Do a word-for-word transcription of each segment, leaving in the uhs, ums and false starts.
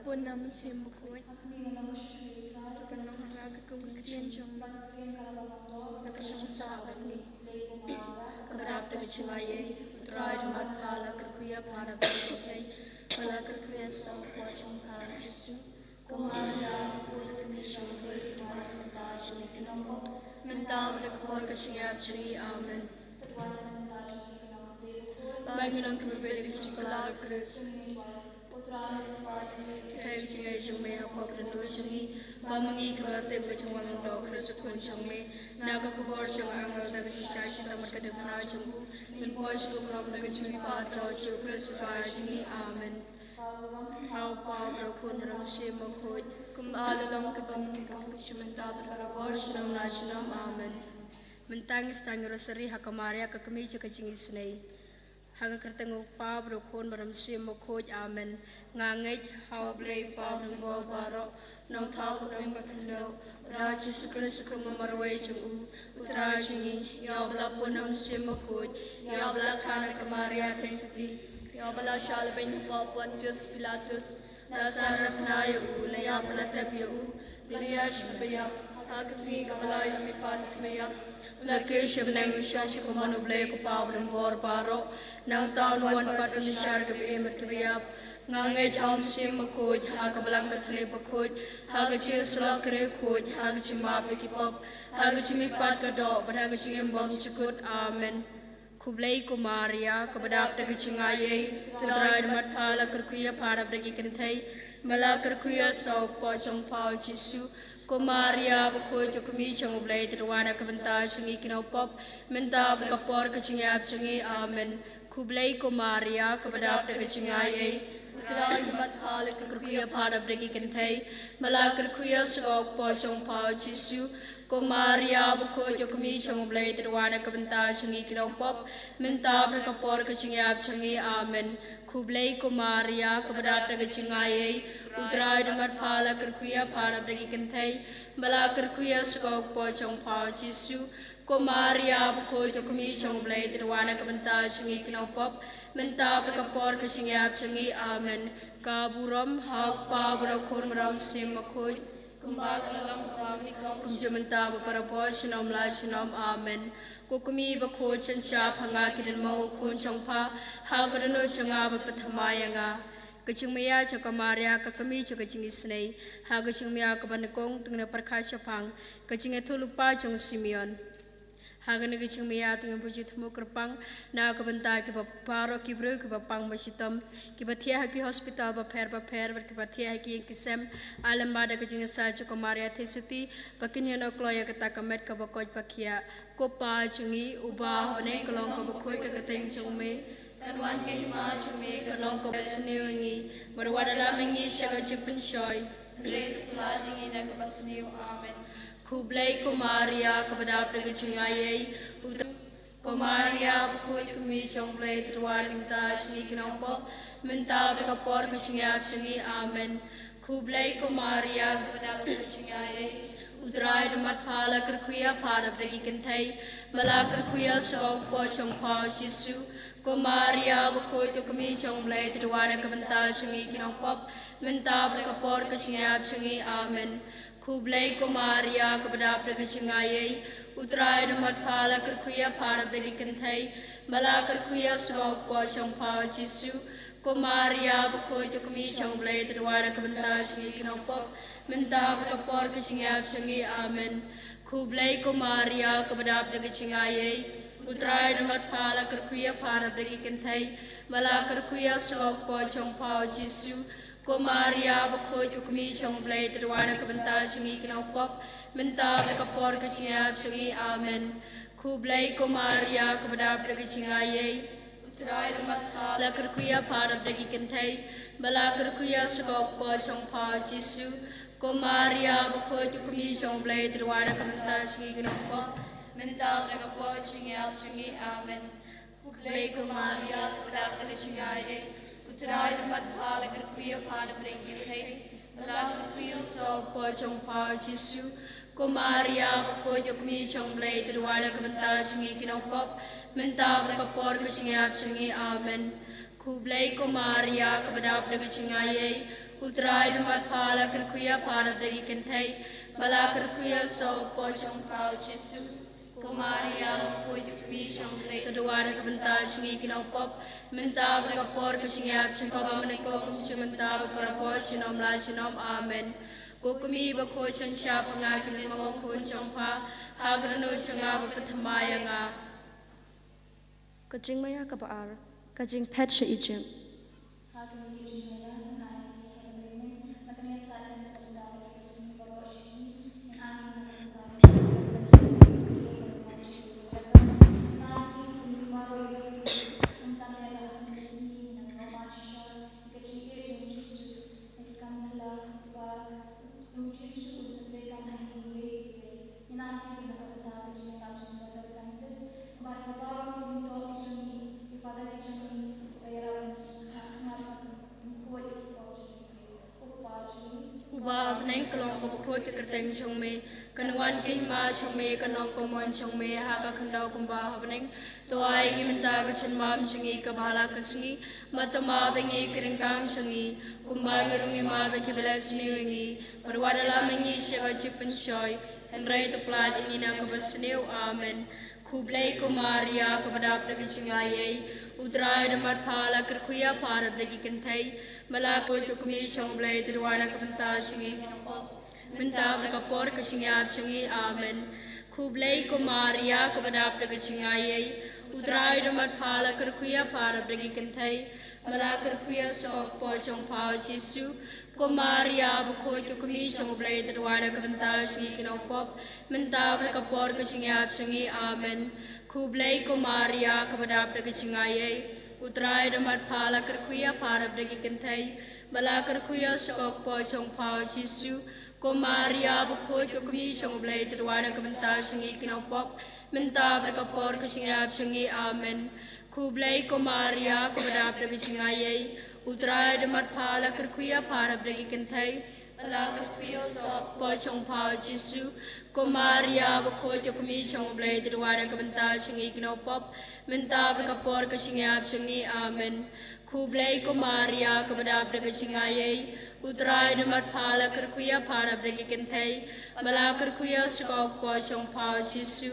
Bun na mynsiem bakhuid. Ka nong ha nga ka kum ka ktien jong me. Ka shong sah bad ngi. Kaba dap da ka jingaiei, U Trai da mat pha la kyrkhu ïa pha na bynta ki kynthei, bad la kyrkhu ïa u sawkpoh jong pha Jisu. Ko Maria, ko kmie jong U Blei, to pynban mynta sha ngi ki nongpop, mynta bad ha ka por ka jingïap jong ngi. Amen. Ba ngi long kiba beit da ka jingkylla U Khrist. Kata ka jingaiei jong me ha pdeng ka dohnud jong ngi, ba ma ngi kiba la tip ka jingwan langbrot U Khrist U Khun jong me, na ka khubor jong u angel da ka jingshah shitom bad ka diengphna jong u, ngin poi sha ka burom da ka jingmihpat jong U Khrist U Trai jong ngi. Amen. Ha U Kpa bad ha U Khun bad ha U Mynsiem Bakhuid, kumba la long, kaba mynta, kumjuh mynta, bad barabor, junom la junom. Amen. Mynta ngin sa sdang ïa u Rosari ha ka Maria ka kmie jong ka jingisynei. Ha ka kyrteng U Kpa bad U Khun bad U Mynsiem Bakhuid. Amen. Nga ngeit ha U Blei U Kpa Abynngwai baroh, Nongthaw bad Nongpynkhyndew, bad ha U Jisu Khrist U Khun marwei jong u, U Trai jong ngi, ïa uba la pun ha U Mynsiem Bakhuid, ïa uba la kha na ka Maria Theisotti, ïa uba la shah lehbeiñ hapoh Pontius Pilatus, la sahnarphna ïa u, la ïap, la tep ïa u, la hiar sha kiba ïap, ha ka sngi kaba lai la mihpat na ki ba ïap, la kiew sha bneng, la shong sha ka mon U Blei U Kpa Abynngwai baroh. Nangta un wan pat un ïashad ïa kiba im bad kiba ïap. Nga ngeit ha U Mynsiem Bakhuid, ha ka Balang Katholik bakhuid, ha ka jingïasyllok ki riewkhuid, ha ka jingmap ïa ki pop, ha ka jingmihpat ka doh, bad ha ka jingim bymjukut. Amen. Khublei ko Maria, kaba dap da ka jingaiei, U Trai u don bad pha, la kyrkhu ïa pha na bynta ki kynthei, bad la kyrkhu ïa u sawkpoh jong pha U Jisu. Ko Maria bakhuid, ko kmie jong U Blei, to duwai na ka bynta jong ngi ki nongpop, mynta bad ha ka por ka jingïap jong ngi. Amen. Khublei ko Maria, kaba dap da ka jingaiei, U Trai u don bad pha, la kyrkhu ïa pha na bynta ki kynthei, bad la kyrkhu ïa u sawkpoh jong pha U Jisu. Ko Maria bakhuid, ko kmie jong U Blei, to duwai na ka bynta jong ngi ki nongpop, mynta bad ha ka por ka jingïap jong ngi. Amen. Khublei ko Maria, kaba dap da ka jingaiei, U Trai u don bad pha, la kyrkhu ïa pha na bynta ki kynthei, bad la kyrkhu ïa u sawkpoh jong pha U Jisu. Ko Maria bakhuid, ko kmie jong U Blei, to duwai na ka bynta jong ngi ki nongpop, mynta bad ha ka por ka jingïap jong ngi. Amen. Ka burom ha U Kpa bad ha U Khun bad ha U Mynsiem Bakhuid, kumba ka la long, kumba mynta, kumjuh mynta, bad barabor, junom la junom. Amen. Ko kmie bakhuid, sngewbha, ha nga ki dang mong U Khun jong pha ha ka dohnud jong nga, bad pynthymmai ïa nga. Ka jingmaïa jong ka Maria, ka kmie jong ka jingisynei, ha ka jingmaïa kaba nyngkong, to ngin ïa pyrkhat shaphang ka jingïathuhlypa jong u Simeon. Ha kane ka jingmaïa, to ngin pynjah thmu kyrpang na ka bynta kiba, baroh ki briew kiba pang ba shitom, kiba thiah ha ki hospital bapher bapher, bad kiba thiah ha ki ïing ki sem. Ai lem ba da ka jingïasaid jong ka Maria Theisotti, ba kin ïoh noh kloi ïa kata ka met kaba koit ba khiah. Ko Pa jong ngi uba ha bneng, ka long kaba khuid ka kyrteng jong me. Kan wan ka hima jong me, kan long kaba sniew ïa ngi. Bad wat ïalam ïa ngi sha ka jingpynshoi, hynrei to kylla ïa ngi na kaba sniew. Amen. Khublei ko Maria, kaba dap da ka jingaiei, U Trai. Ko Maria bakhuid, ko kmie jong U Blei, to duwai na ka bynta jong ngi ki nongpop, mynta bad ha ka por ka jingïap jong ngi. Amen. Khublei ko Maria, kaba dap da ka jingaiei, U Trai u don bad pha, la kyrkhu ïa pha na bynta ki kynthei, bad la kyrkhu ïa u sawkpoh jong pha U Jisu. Ko Maria bakhuid, ko kmie jong U Blei, to duwai na ka bynta jong ngi ki nongpop, mynta bad ha ka por ka jingïap jong ngi. Amen. Khublei ko Maria, kaba dap da ka jingaiei, U Trai u don bad pha, la kyrkhu ïa pha na bynta ki kynthei, bad la kyrkhu ïa u sawkpoh jong pha U Jisu. Ko Maria bakhuid, ko kmie jong U Blei, to duwai na ka bynta jong ngi ki nongpop, mynta bad ha ka por ka jingïap jong ngi. Amen. Khublei ko Maria, kaba dap da ka jingaiei, U Trai u don bad pha, la kyrkhu ïa pha na bynta ki kynthei, bad la kyrkhu ïa u sawkpoh jong pha U Jisu. Ko Maria bakhuid, ko kmie jong U Blei, to duwai na ka bynta jong ngi ki nongpop, mynta bad ha ka por ka jingïap jong ngi. Amen. Khublei ko Maria, kaba dap da ka jingaiei, U Trai u don bad pha, la kyrkhu ïa pha na bynta ki kynthei, bad la kyrkhu ïa u sawkpoh jong pha U Jisu. Ko Maria bakhuid, ko kmie jong U Blei, to duwai na ka bynta jong ngi ki nongpop, mynta bad ha ka por ka jingïap jong ngi. Amen. Khublei ko Maria, kaba dap da ka jingaiei, U Trai u don bad pha, la kyrkhu ïa pha na bynta ki kynthei, bad la kyrkhu ïa u sawkpoh jong pha U Jisu. Ko Maria bakhuid, ko kmie jong U Blei, to duwai na ka bynta jong ngi ki nongpop, mynta bad ha ka por ka jingïap jong ngi. Amen. Khublei ko Maria, kaba dap da ka jingaiei, U Trai da mat pha la kyrkhu ïa pha da ki kynthei, ba la kyrkhu ïa u soh u kpoh jong pha u Jisu. Ko Maria, u kpoh jong phi jong phi, ka dawa da ka bynta jong ngi ki nongpop, mynta bad ka por ka jingïap jong ngi, ba mynta kum shi mynta bad para por junom la junom. Amen. Ko kmie ba khuid sha nga ki lin ma nga khun jong pha, ha ka dohnud jong nga ba pynthymmai ïa nga. Ka jingmaïa kaba ar, ka jingphet sha Egypt. Uba ha bneng, ka long kaba khuid ka kyrteng jong me, kan wan ka hima jong me, kan long ka mon jong me ha ka khyndew kumba ha bneng. To ai ngi mynta ka jingbam jong ngi kaba ha la ka sngi, bad to map ïa ngi ki ryngkang jong ngi, kumba ngi ruh ngi map ïa kiba leh sniew ïa ngi, bad wat ïalam ïa ngi sha ka jingpynshoi, hynrei to pynïap ïa ngi na kaba sniew. Amen. Khublei ko Maria, kaba dap da ka jingaiei, U Trai u don bad pha, la kyrkhu ïa pha da ki kynthei, bad la khuid u kmie jong U Blei u dei na ka bynta jong ngi. Mynta bad ha ka por ka jingïap jong ngi. Amen. Khublei ko Maria, kaba dap da ka jingaiei, U Trai u don bad pha, la kyrkhu ïa pha da ki kynthei, bad la kyrkhu ïa u soh u kpoh jong pha u Jisu. Ko Maria bakhuid, ko kmie jong U Blei, to duwai na ka bynta jong ngi ki nongpop, mynta bad ha ka por ka jingïap jong ngi. Amen. Khublei ko Maria, kaba dap da ka jingaiei, U Trai u don bad pha, la kyrkhu ïa pha da ki kynthei, bad la kyrkhu ïa u soh u kpoh jong pha u Jisu. Ko Maria bakhuid, ko kmie jong U Blei, to duwai na ka bynta jong ngi ki nongpop, mynta bad ha ka por ka jingïap jong ngi. Amen. Khublei ko Maria, kaba dap da ka jingaiei, U Trai u don bad pha, la kyrkhu ïa pha da ki kynthei, bad la kyrkhu ïa u soh u kpoh jong pha u Jisu. Ko Maria bakhuid, ko kmie jong U Blei, to duwai na ka bynta jong ngi ki nongpop, mynta bad ha ka por ka jingïap jong ngi. Amen. Khublei ko Maria, kaba dap da ka jingaiei, U Trai u don bad pha, la kyrkhu ïa pha da ki kynthei, bad la kyrkhu ïa u soh u kpoh jong pha u Jisu.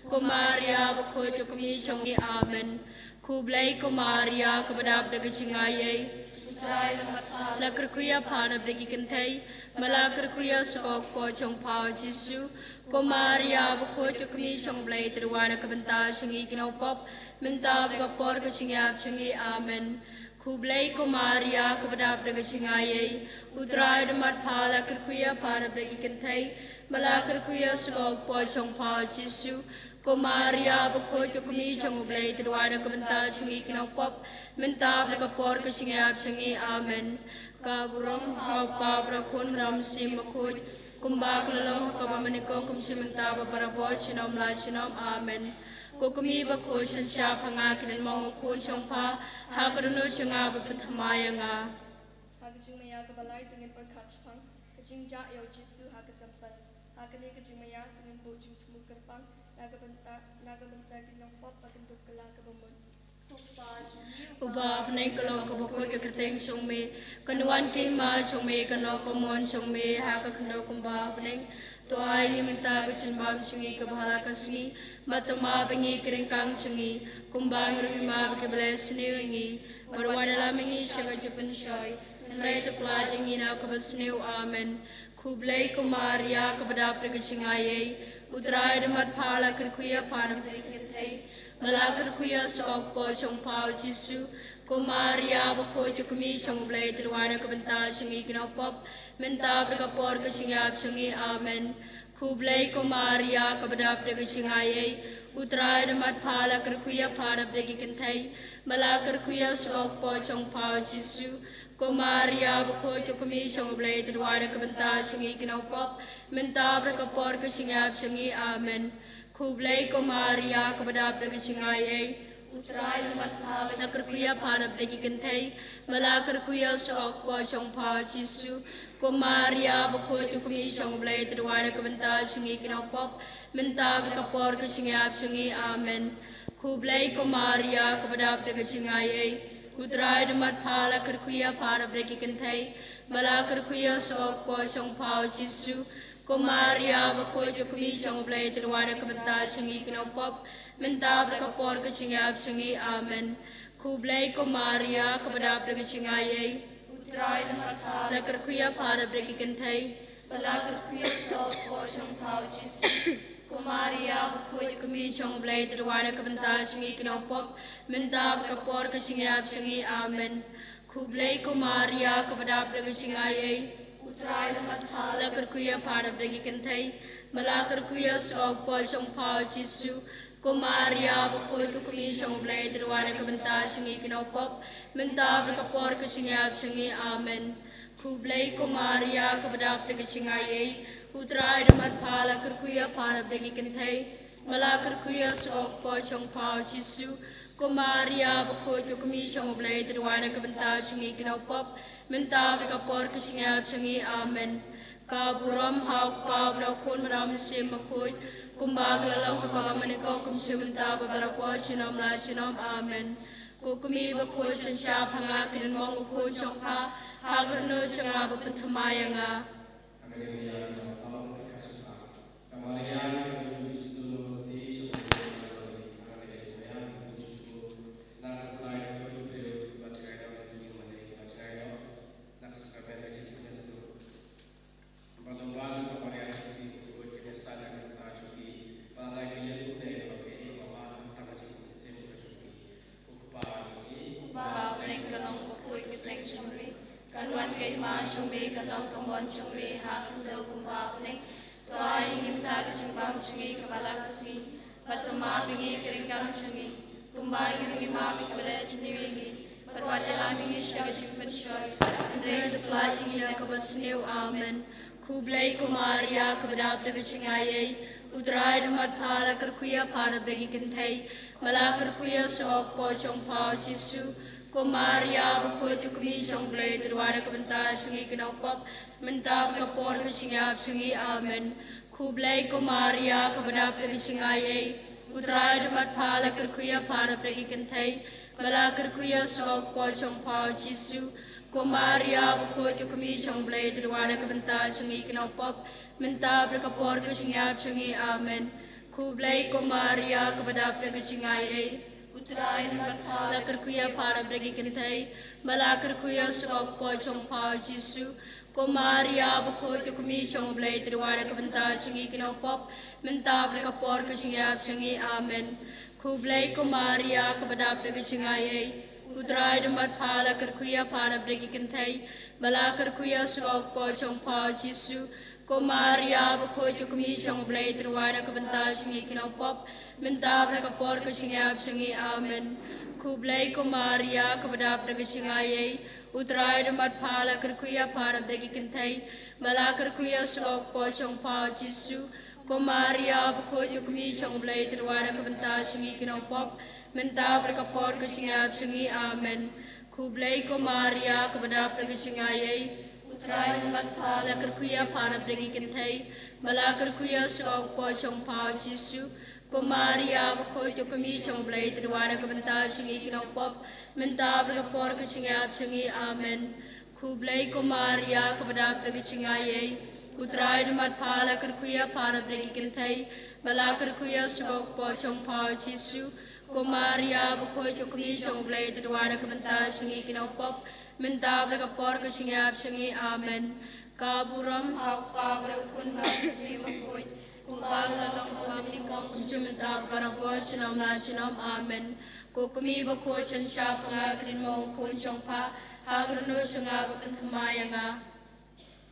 Ko Maria bakhuid, ko kmie jong ngi. Amen. Khublei ko Maria, kaba dap da ka jingaiei, U Trai u don bad pha, la kyrkhu ïa pha da ki kynthei, bad la kyrkhu ïa u soh u kpoh jong pha u Jisu. Ko Maria bakhuid, ko kmie jong U Blei, to duwai na ka bynta jong ngi ki nongpop, mynta bad ha ka por ka jingïap jong ngi. Amen. Khublei ko Maria, kaba dap da ka jingaiei, U Trai u don bad pha, la kyrkhu ïa pha da ki kynthei, bad la kyrkhu ïa u soh u kpoh jong pha u Jisu. Ko Maria bakhuid, ko kmie jong U Blei, to duwai na ka bynta jong ngi ki nongpop, mynta bad ha ka por ka jingïap jong ngi. Amen. Ka burom ha u Kpa bad ha u Khun bad ha u Mynsiem Bakhuid, kumba ka la long ha kaba mynnyngkong, kum shi mynta bad para por junom la junom. Amen. Ko kmie bakhuid, sngewsih ïa nga, ki lin ma nga khun jong pha, ha ka dohnud jong nga ba pynthymmai ïa nga. Ha ka jingmaïa kaba lai to ngin pyrkhat shaphang ka jingjah ïa u Jisu ha ka templ. Ha kane ka jingmaïa to ngin buh jingthmu kyrpang na ka bynta, na ka bynta ki nongpop ba kin dup kylla kaba mut. Uba ha bneng, ka long kaba khuid ka kyrteng jong me, kan wan ka hima jong me, kan long ka mon jong me ha ka khyndew kumba ha bneng. To ai ngi mynta ka jingbam jong ngi kaba ha la ka sngi, bad to map ïa ngi ki ryngkang jong ngi, kumba ngi ruh ngi map ïa kiba leh sniew ïa ngi, bad wat ïalam ïa ngi sha ka jingpynshoi, hynrei to pynïap ïa ngi na kaba sniew. Amen. Khublei ko Maria, kaba dap da ka jingaiei, U Trai u don bad pha, la kyrkhu ïa pha da ki kynthei, bad la kyrkhu ïa u soh u kpoh jong pha u Jisu. Ko Maria bakhuid, ko kmie jong U Blei, to duwai na ka bynta jong ngi ki nongpop, mynta bad ha ka por ka jingïap jong ngi. Amen. Khublei ko Maria, kaba dap da ka jingaiei, U Trai u don bad pha, la kyrkhu ïa pha da ki kynthei, bad la kyrkhu ïa u soh u kpoh jong pha u Jisu. Ko Maria bakhuid, ko kmie jong U Blei, to duwai na ka bynta jong ngi ki nongpop, mynta bad ha ka por ka jingïap jong ngi. Amen. Khublei ko Maria, kaba dap da ka jingaiei, U Trai u don bad pha, la kyrkhu ïa pha da ki kynthei, bad la kyrkhu ïa u soh u kpoh jong pha u Jisu. Ko Maria bakhuid, ko kmie jong U Blei, to duwai na ka bynta jong ngi ki nongpop, mynta bad ha ka por ka jingïap jong ngi. Amen. Khublei ko Maria, kaba dap da ka jingaiei, U Trai da mat pha la kyrkhu ïa pha da bdei ki kynthei, ba la kyrkhu ïa u soh u kpoh jong pha u Jisu. Ko Maria bakhuid, ko kmie jong u Blei, to duwai na ka bynta jong ngi ki nongpop, mynta bad ka por ka jingïap jong ngi. Amen. Khublei ko Maria, kaba dap da ka jingaiei. U Trai da mat pha la kyrkhu ïa pha da bdei ki kynthei, ba la kyrkhu ïa u soh u kpoh jong pha u Jisu. Ko Maria bakhuid, ko kmie jong u Blei, to duwai na ka bynta jong ngi ki nongpop, mynta bad ka por ka jingïap jong ngi. Amen. Khublei ko Maria, kaba dap da ka jingaiei. U Trai da mat pha la kyrkhu ïa pha da bdei ki kynthei, ba la kyrkhu ïa u soh u kpoh jong pha u Jisu. Ko Maria bakhuid, ko kmie jong u Blei, to duwai na ka bynta jong ngi ki nongpop, mynta bad ka por ka jingïap jong ngi. Amen. Khublei ko Maria, kaba dap da ka jingaiei. U Trai da mat pha la kyrkhu ïa pha da bdei ki kynthei, ba la kyrkhu ïa u soh u kpoh jong pha u Jisu. Ko Maria bakhuid, ko kmie jong u Blei, to duwai na ka bynta jong ngi ki nongpop, mynta bad ka por ka jingïap jong ngi. Amen. Ka burom ha u Kpa bad u Khun bad u Mynsiem Bakhuid, kumba ka la long ha kaba mynnyngkong, kumjuh mynta bad barabor, junom la junom. Amen. Ko kmie bakhuid, synshar pha nga, ka dien mong u khun jong pha ha ka dohnud jong nga, ba pynthymmai ïa nga. Ba ha bneng, ka long bakhuid ka kyrteng jong me, kan wan ka hima jong me, kan long ka mon jong me ha ka khyndew kumba ha bneng. To ai ïa ngi mynta ka jingbam jong ngi kaba la ka sngi, bad to map ïa ngi ka ryngkam jong ngi, kumba ngi ruh ngi map ïa kiba leh jingniewbeiñ ïa ngi, bad wat ïalam ïa ngi sha ka jingpynshoi, hynrei to pynlait ïa ngi na kaba sniew. Amen. Khublei ko Maria, kaba dap da ka jingaiei. U Trai da mat pha la kyrkhu ïa pha da bdei ki kynthei, ba la kyrkhu ïa u soh u kpoh jong pha u Jisu. Ko Maria bakhuid, ko kmie jong u Blei, to duwai na ka bynta jong ngi ki nongpop, mynta bad ka por ka jingïap jong ngi. Amen. Khublei ko Maria, kaba dap da ka jingaiei. U Trai da mat pha la kyrkhu ïa pha da bdei ki kynthei, ba la kyrkhu ïa u soh u kpoh jong pha u Jisu. Ko Maria bakhuid, ko kmie jong u Blei, to duwai na ka bynta jong ngi ki nongpop, mynta bad ka por ka jingïap jong ngi. Amen. Khublei ko Maria, kaba dap da ka jingaiei. U Trai da mat pha la kyrkhu ïa pha da bdei ki kynthei, ba la kyrkhu ïa u soh u kpoh jong pha u Jisu. Ko Maria bakhuid, ko kmie jong u Blei, to duwai na ka bynta jong ngi ki nongpop, mynta bad ka por ka jingïap jong ngi. Amen. Khublei ko Maria, kaba dap da ka jingaiei. U Trai da mat pha la kyrkhu ïa pha da bdei ki kynthei, ba la kyrkhu ïa u soh u kpoh jong pha u Jisu. Ko Maria bakhuid, ko kmie jong u Blei, to duwai na ka bynta jong ngi ki nongpop, mynta bad ka por ka jingïap jong ngi. Amen. Khublei ko Maria, kaba dap da ka jingaiei. U Trai da mat pha la kyrkhu ïa pha da bdei ki kynthei, ba la kyrkhu ïa u soh u kpoh jong pha u Jisu. Ko Maria bakhuid, ko kmie jong u Blei, to duwai na ka bynta jong ngi ki nongpop, mynta bad ka por ka jingïap jong ngi. Amen. Khublei ko Maria, kaba dap da ka jingaiei. U Trai da mat pha la kyrkhu ïa pha da bdei ki kynthei, ba la kyrkhu ïa u soh u kpoh jong pha u Jisu. Ko Maria bakhuid, ko kmie jong u Blei, to duwai na ka bynta jong ngi ki nongpop, mynta bad ka por ka jingïap jong ngi. Amen. Khublei ko Maria, kaba dap da ka jingaiei. U Trai da mat pha la kyrkhu ïa pha da bdei ki kynthei, ba la kyrkhu ïa u soh u kpoh jong pha u Jisu. Ko Maria bakhuid, ko kmie jong u Blei, to duwai na ka bynta jong ngi ki nongpop, mynta bad ka por ka jingïap jong ngi. Amen. Ka burom ha u Kpa bad u Khun bad u Mynsiem Bakhuid, kumba ka la long ha kaba mynnyngkong, kumjuh mynta bad barabor, junom la junom. Amen. Ko kmie bakhuid, synshar pha nga, ka dien mong u khun jong pha ha ka dohnud jong nga, ba pynthymmai ïa nga.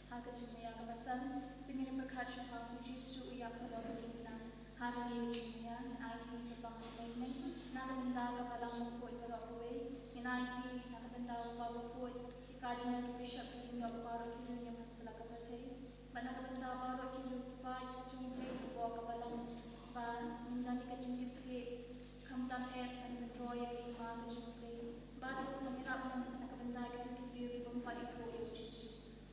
Ha ka jingmih ïa kaba san, to ngin ïa pyrkhat shaphang u Jisu u ïap halor ka kynti. Ha kane ka jingmih ïa, ngin aiti ïa ka bynta kaba lang bakhuid baroh kawei, ngin aiti ïa ka bynta u Kpa bakhuid, ki Cardinal, ki Bishop, ki lyngdoh baroh, ki riewniam ha satlak ka pyrthei, bad na ka bynta baroh ki riewpaid jong U Blei hapoh ka balang, ba ngin don ïa ka jingkitkhlieh, khamtam eh ban pynroi ïa ka hima ka jong U Blei. Bad to ngin ïarap na ka bynta kito ki briew ki bym pat ithuh ïa U Jisu.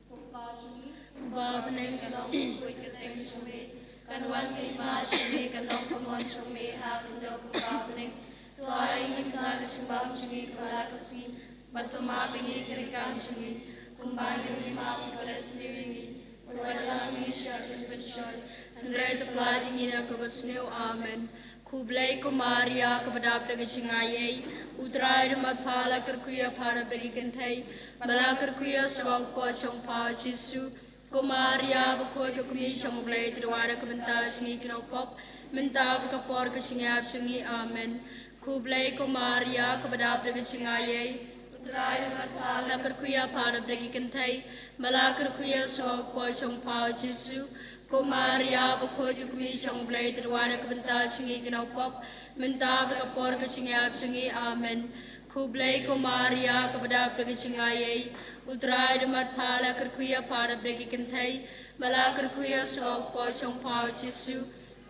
Ko Kpa jong ngi uba ha bneng, kan long bakhuid ka kyrteng jong me, kan wan ka hima jong me, kan long ka mon jong me ha ka khyndew kumba ha bneng. To ai ngi mynta ka jingbam jong ngi kaba la ka sngi, bad to map ïa ngi ki ryngkang jong ngi, kumba ngi ruh ngi map ïa kiba la sniew ïa ngi. Bad wat ïalam ïa ngi sha ka jingpynshoi, hynrei to pyllait ïa ngi na kaba sniew. Amen. Khublei ko Maria, kaba dap da ka jingaiei, U Trai u don bad pha, la kyrkhu ïa pha na bynta ki kynthei, bad la kyrkhu ïa u sawok jong pha, U Jisu. Ko Maria bakhuid, ko kmie jong U Blei, to duwai na ka bynta jong ngi ki nongpop, mynta bad ka por ka jingïap jong ngi. Amen. Khublei ko Maria, kaba dap da ka jingaiei, U Trai u don bad pha, la kyrkhu ïa pha na bynta ki kynthei, bad la kyrkhu ïa u sawok jong pha, U Jisu. Ko Maria bakhuid, ko kmie jong U Blei, to duwai na ka bynta jong ngi ki nongpop, mynta bad ka por ka jingïap jong ngi. Amen. Khublei ko Maria, kaba dap da ka jingaiei, U Trai u don bad pha, la kyrkhu ïa pha na bynta ki kynthei, bad la kyrkhu ïa u sawok jong pha, U Jisu.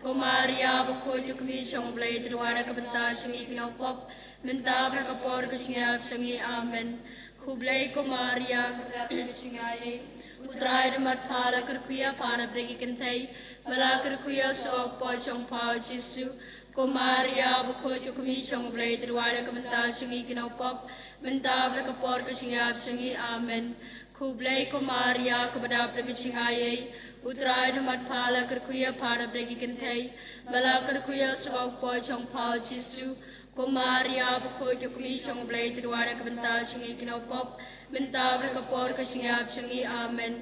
Ko Maria bakhuid, ko kmie jong U Blei, to duwai na ka bynta jong ngi ki nongpop, mynta bad ka por ka jingïap jong ngi. Amen. Khublei ko Maria, kaba dap da ka jingaiei, U Trai u don bad pha, la kyrkhu ïa pha na bynta ki kynthei, bad la kyrkhu ïa u sawok jong pha, U Jisu. Ko Maria bakhuid, ko kmie jong U Blei, to duwai na ka bynta jong ngi ki nongpop, mynta bad ka por ka jingïap jong ngi. Amen. Khublei ko Maria, kaba dap da ka jingaiei, U Trai u don bad pha, la kyrkhu ïa pha na bynta ki kynthei, bad la kyrkhu ïa u sawok jong pha, U Jisu. Ko Maria bakhuid, ko kmie jong U Blei, to duwai na ka bynta jong ngi ki nongpop, mynta bad ka por ka jingïap jong ngi. Amen.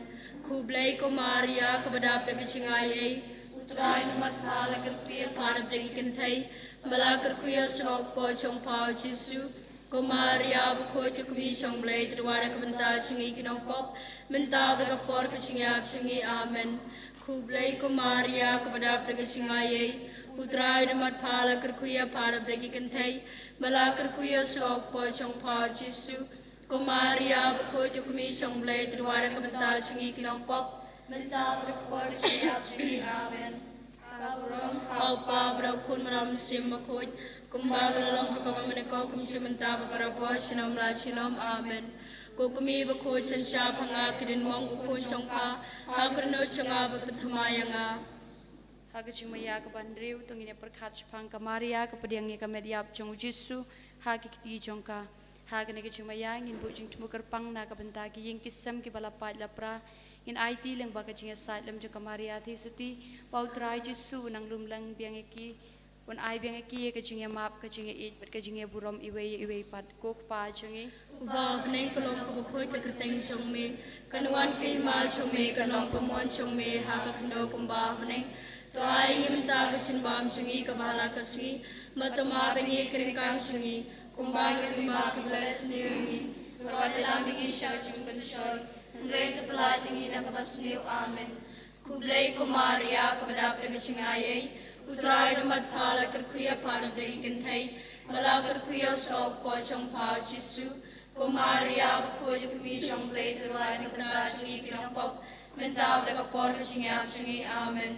Khublei ko Maria, kaba dap da ka jingaiei, U Trai u don bad pha, la kyrkhu ïa pha na bynta ki kynthei, bad la kyrkhu ïa u sawok jong pha, U Jisu. Ko Maria bakhuid, ko kmie jong U Blei, to duwai na ka bynta jong ngi ki nongpop, mynta bad ka por ka jingïap jong ngi. Amen. Khublei ko Maria, kaba dap da ka jingaiei, U Trai u don bad pha, la kyrkhu ïa pha na bynta ki kynthei, bad la kyrkhu ïa u sawok jong pha, U Jisu. Ko Maria bakhuid, ko kmie jong U Blei, to duwai na ka bynta jong ngi ki nongpop, mynta bad ka por ka jingïap jong ngi. Amen. Ka burom ha U Kpa bad ha U Khun bad ha U Mynsiem Bakhuid, kumba ka la long ha kaba mynnyngkong, kumjuh mynta bad barabor, junom la junom. Amen. Ko kmie bakhuid, jan shah pha nga, ki dien mong U Khun jong pha ha ka dohnud jong nga, bad pynthymmai ïa nga. Ha ka jingmaïa kaba hynriew, to ngin ïa pyrkhat shaphang ka Maria ka pdiang ïa ka met ïap jong U Jisu ha ki kti jong ka. Ha kane ka jingmaïa ngin buh jingthmu kyrpang na ka bynta ki ïing ki sem kiba la pait la pra. Ngin aiti lyngba ka jingïasaid lem jong ka Maria Theisotti, ba U Trai Jisu un nang lum lang biang ïa ki, un ai biang ïa ki ïa ka jingïamap, ka jingïaieit bad ka jingïaburom iwei ïa iwei pat. Ko Kpa jong ngi uba ha bneng, ka long kaba khuid ka kyrteng jong me, kan wan ka hima jong me, kan long ka mon jong me ha ka khyndew kumba ha bneng. To ai ngi mynta ka jingbam jong ngi kaba ha la ka sngi, bad to map ïa ngi ki ryngkang jong ngi, kumba ngi ruh ngi map ïa kiba la sniew ïa ngi. Wat ïalam ïa ngi sha ka jingpynshoi, hynrei to pyllait ïa ngi na kaba sniew. Amen. Khublei ko Maria, kaba dap da ka jingaiei, U Trai u don bad pha, la kyrkhu ïa pha na bynta ki kynthei, bad la kyrkhu ïa u sawok jong pha, U Jisu. Ko Maria bakhuid, ko kmie jong U Blei, to duwai na ka bynta jong ngi ki nongpop, mynta bad ka por ka jingïap jong ngi. Amen.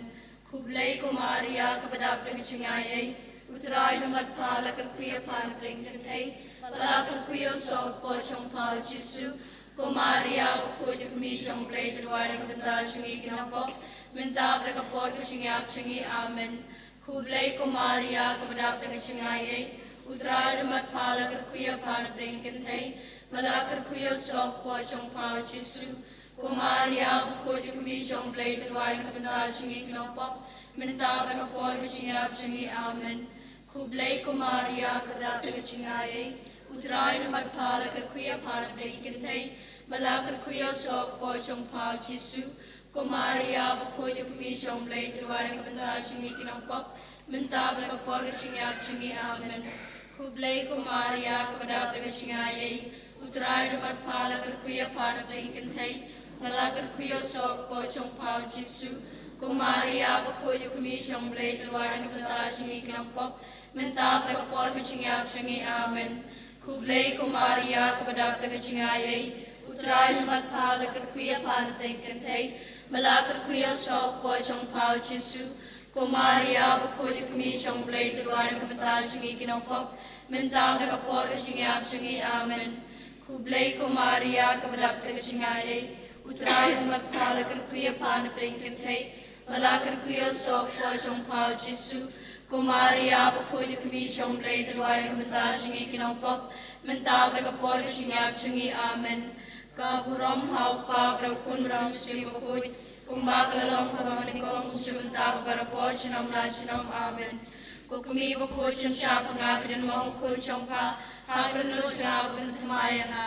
Khublei ko Maria, kaba dap da ka jingaiei, U Trai u don bad pha, la kyrkhu ïa pha na bynta ki kynthei, bad la kyrkhu ïa u sawok jong pha, U Jisu. Ko Maria bakhuid, ko kmie jong U Blei, to duwai na ka bynta jong ngi ki nongpop, mynta bad ka por ka jingïap jong ngi. Amen. Khublei ko Maria, kaba dap da ka jingaiei, U Trai u don bad pha, la kyrkhu ïa pha na bynta ki kynthei, bad la kyrkhu ïa u sawok jong pha, U Jisu. Ko Maria bakhuid, ko kmie jong U Blei, to duwai na ka bynta jong ngi ki nongpop, mynta bad ka por ka jingïap jong ngi. Amen. Khublei ko Maria, kaba dap da ka jingaiei, U Trai u don bad pha, la kyrkhu ïa pha na bynta ki kynthei, bad la kyrkhu ïa u sawok jong pha, U Jisu. Ko Maria bakhuid, ko kmie jong U Blei, to duwai na ka bynta jong ngi ki nongpop, mynta bad ka por ka jingïap jong ngi. Amen. Khublei ko Maria, kaba dap da ka jingaiei, U Trai u don bad pha, la kyrkhu ïa pha na bynta ki kynthei, bad la kyrkhu ïa u sawok jong pha, U Jisu. Ko Maria bakhuid, ko kmie jong U Blei, to duwai na ka bynta jong ngi ki nongpop, mynta bad ka por ka jingïap jong ngi. Amen. Khublei ko Maria, kaba dap da ka jingaiei, U Trai u don bad pha, la kyrkhu ïa pha na bynta ki kynthei, bad la kyrkhu ïa u sawok jong pha, U Jisu. Ko Maria bakhuid, ko kmie jong U Blei, to duwai na ka bynta jong ngi ki nongpop, mynta bad ka por ka jingïap jong ngi. Amen. Khublei ko Maria, kaba dap da ka jingaiei, U Trai u don bad pha, la kyrkhu ïa pha na bynta ki kynthei, bad la kyrkhu ïa u sawok jong pha, U Jisu. Ko Maria bakhuid, ka kmie jong U Blei, to duwai na ka bynta jong ngi ki nongpop, mynta bad ha ka por ka jingïap jong ngi. Amen. Ka burom ha U Kpa bad ha U Khun bad ha U Mynsiem Bakhuid, kumba ka la long, kumba mynnyngkong, kumjuh mynta, bad barabor, junom la junom. Amen. Ko kmie bakhuid, sngewbha pynïaid ïa ka dien mawhun jong pha ha ka dohnud jong nga, bad pynthymmai ïa nga.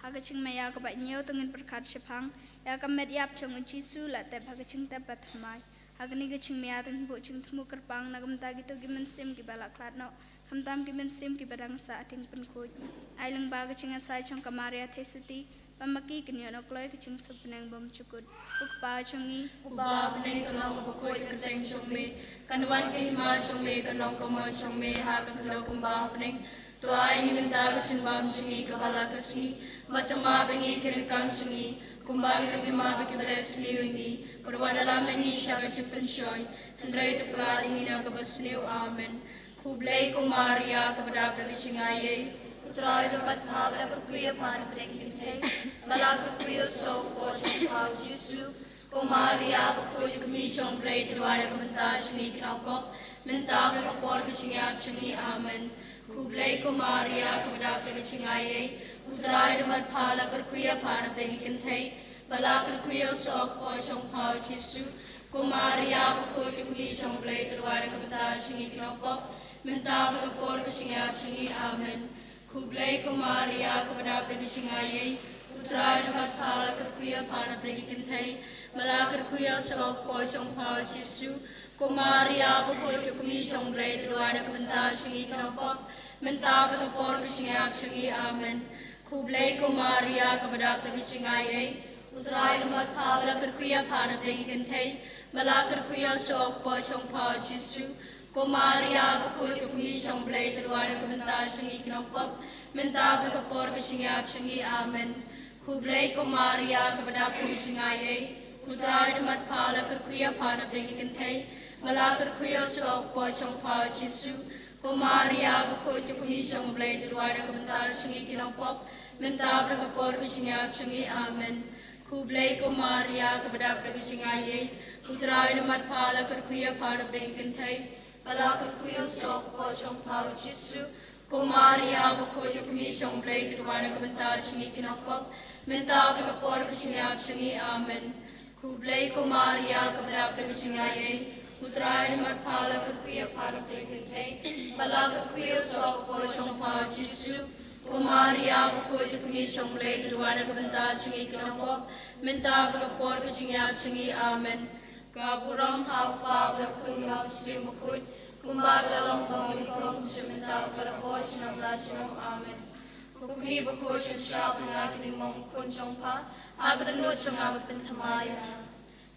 Ha ka jingma ïa kaba hynñiew to ngin pyrkhat shaphang ïa ka met ïap jong U Jisu, la tep ha ka jingtep bad thymmai. Ha kane ka jingma ïa to ngin buh jingthmu kyrpang na ka bynta kito ki mynsiem kiba la khlad noh, khamtam ki mynsiem kiba dang sah ha ïing pynkhuid. Ai lyngba ka jingasai jong ka Maria Theisotti, ba ma ki kin ïoh noh kloi ka jingsuk bneng bymjukut. Ko Kpa jong ngi uba ha bneng, kan long kaba khuid ka kyrteng jong me, kan wan ka hima jong me, kan long ka mon jong me ha ka khyndew kumba ha bneng. To ai ïa ngi mynta ka jingbam jong ngi kaba la ka sngi, bad to map ïa ngi ki ryngkang jong ngi, kumba ngi ruh ngi map ïa kiba leh sniew ïa ngi, bad wat lam ïa ngi sha ka jingpynshoi, hynrei to khlad ïa ngi na kaba sniew. Amen. Khublei ko Maria, kaba dap da ka jingai ei, U Trai u don bad pha, ba la kyrkhu ïa pha na pdeng ki kynthei, ba la kyrkhu ïa u soh u kpoh jong pha U Jisu. Ko Maria bakhuid, ka kmie jong U Blei, to duwai na ka bynta jong ngi ki nongpop, mynta bad ha ka por ka jingïap jong ngi. Amen. Khublei ko Maria, kaba dap da ka jingai ei, U Trai u don bad pha, la kyrkhu ïa pha na pdeng ki kynthei, ba la kyrkhu ïa u soh u kpoh jong pha U Jisu. Ko Maria bakhuid, ka kmie jong U Blei, to duwai na ka bynta jong ngi ki nongpop, mynta bad ha ka por ka jingïap jong ngi. Amen. Khublei ko Maria, kaba dap da ka jingai ei, U Trai u don bad pha, la kyrkhu ïa pha na pdeng ki kynthei, ba la kyrkhu ïa u soh u kpoh jong pha U Jisu. Ko Maria bakhuid, ka kmie jong U Blei, to duwai na ka bynta jong ngi ki nongpop, mynta bad ha ka por ka jingïap jong ngi. Amen. Khublei ko Maria, kaba dap da ka jingai ei, U Trai u don bad pha, la kyrkhu ïa pha na pdeng ki kynthei, ba la kyrkhu ïa u soh u kpoh jong pha U Jisu. Ko Maria bakhuid, ka kmie jong U Blei, to duwai na ka bynta jong ngi ki nongpop, mynta bad ha ka por ka jingïap jong ngi. Amen. Khublei ko Maria, kaba dap da ka jingai ei, U Trai u don bad pha, la kyrkhu ïa pha na pdeng ki kynthei, ba la kyrkhu ïa u soh u kpoh jong pha U Jisu. Ko Maria bakhuid, ka kmie jong U Blei, to duwai na ka bynta jong ngi ki nongpop, mynta bad ha ka por ka jingïap jong ngi. Amen. Khublei ko Maria, kaba dap da ka jingai ei, U Trai u don bad pha, la kyrkhu ïa pha na pdeng ki kynthei, ba la kyrkhu ïa u soh u kpoh jong pha U Jisu. Ko Maria bakhuid, ka kmie jong U Blei, to duwai na ka bynta jong ngi ki nongpop, mynta bad ha ka por ka jingïap jong ngi. Amen. Khublei ko Maria, kaba dap da ka jingai ei, U Trai u don bad pha, la kyrkhu ïa pha na pdeng ki kynthei, ba la kyrkhu ïa u soh u kpoh jong pha U Jisu. Ko Maria bakhuid, ka kmie jong U Blei, to duwai na ka bynta jong ngi ki nongpop, mynta bad ha ka por ka jingïap jong ngi. Amen. Ka burom ha U Kpa bad ha U Khun bad ha U Mynsiem Bakhuid, kumba ka la long, kumba mynnyngkong, kumjuh mynta, bad barabor, junom la junom. Amen. Ko kmie bakhuid, sngewbha pynïaid ïa ka dien mawhun jong pha ha ka dohnud jong nga, bad pynthymmai ïa nga.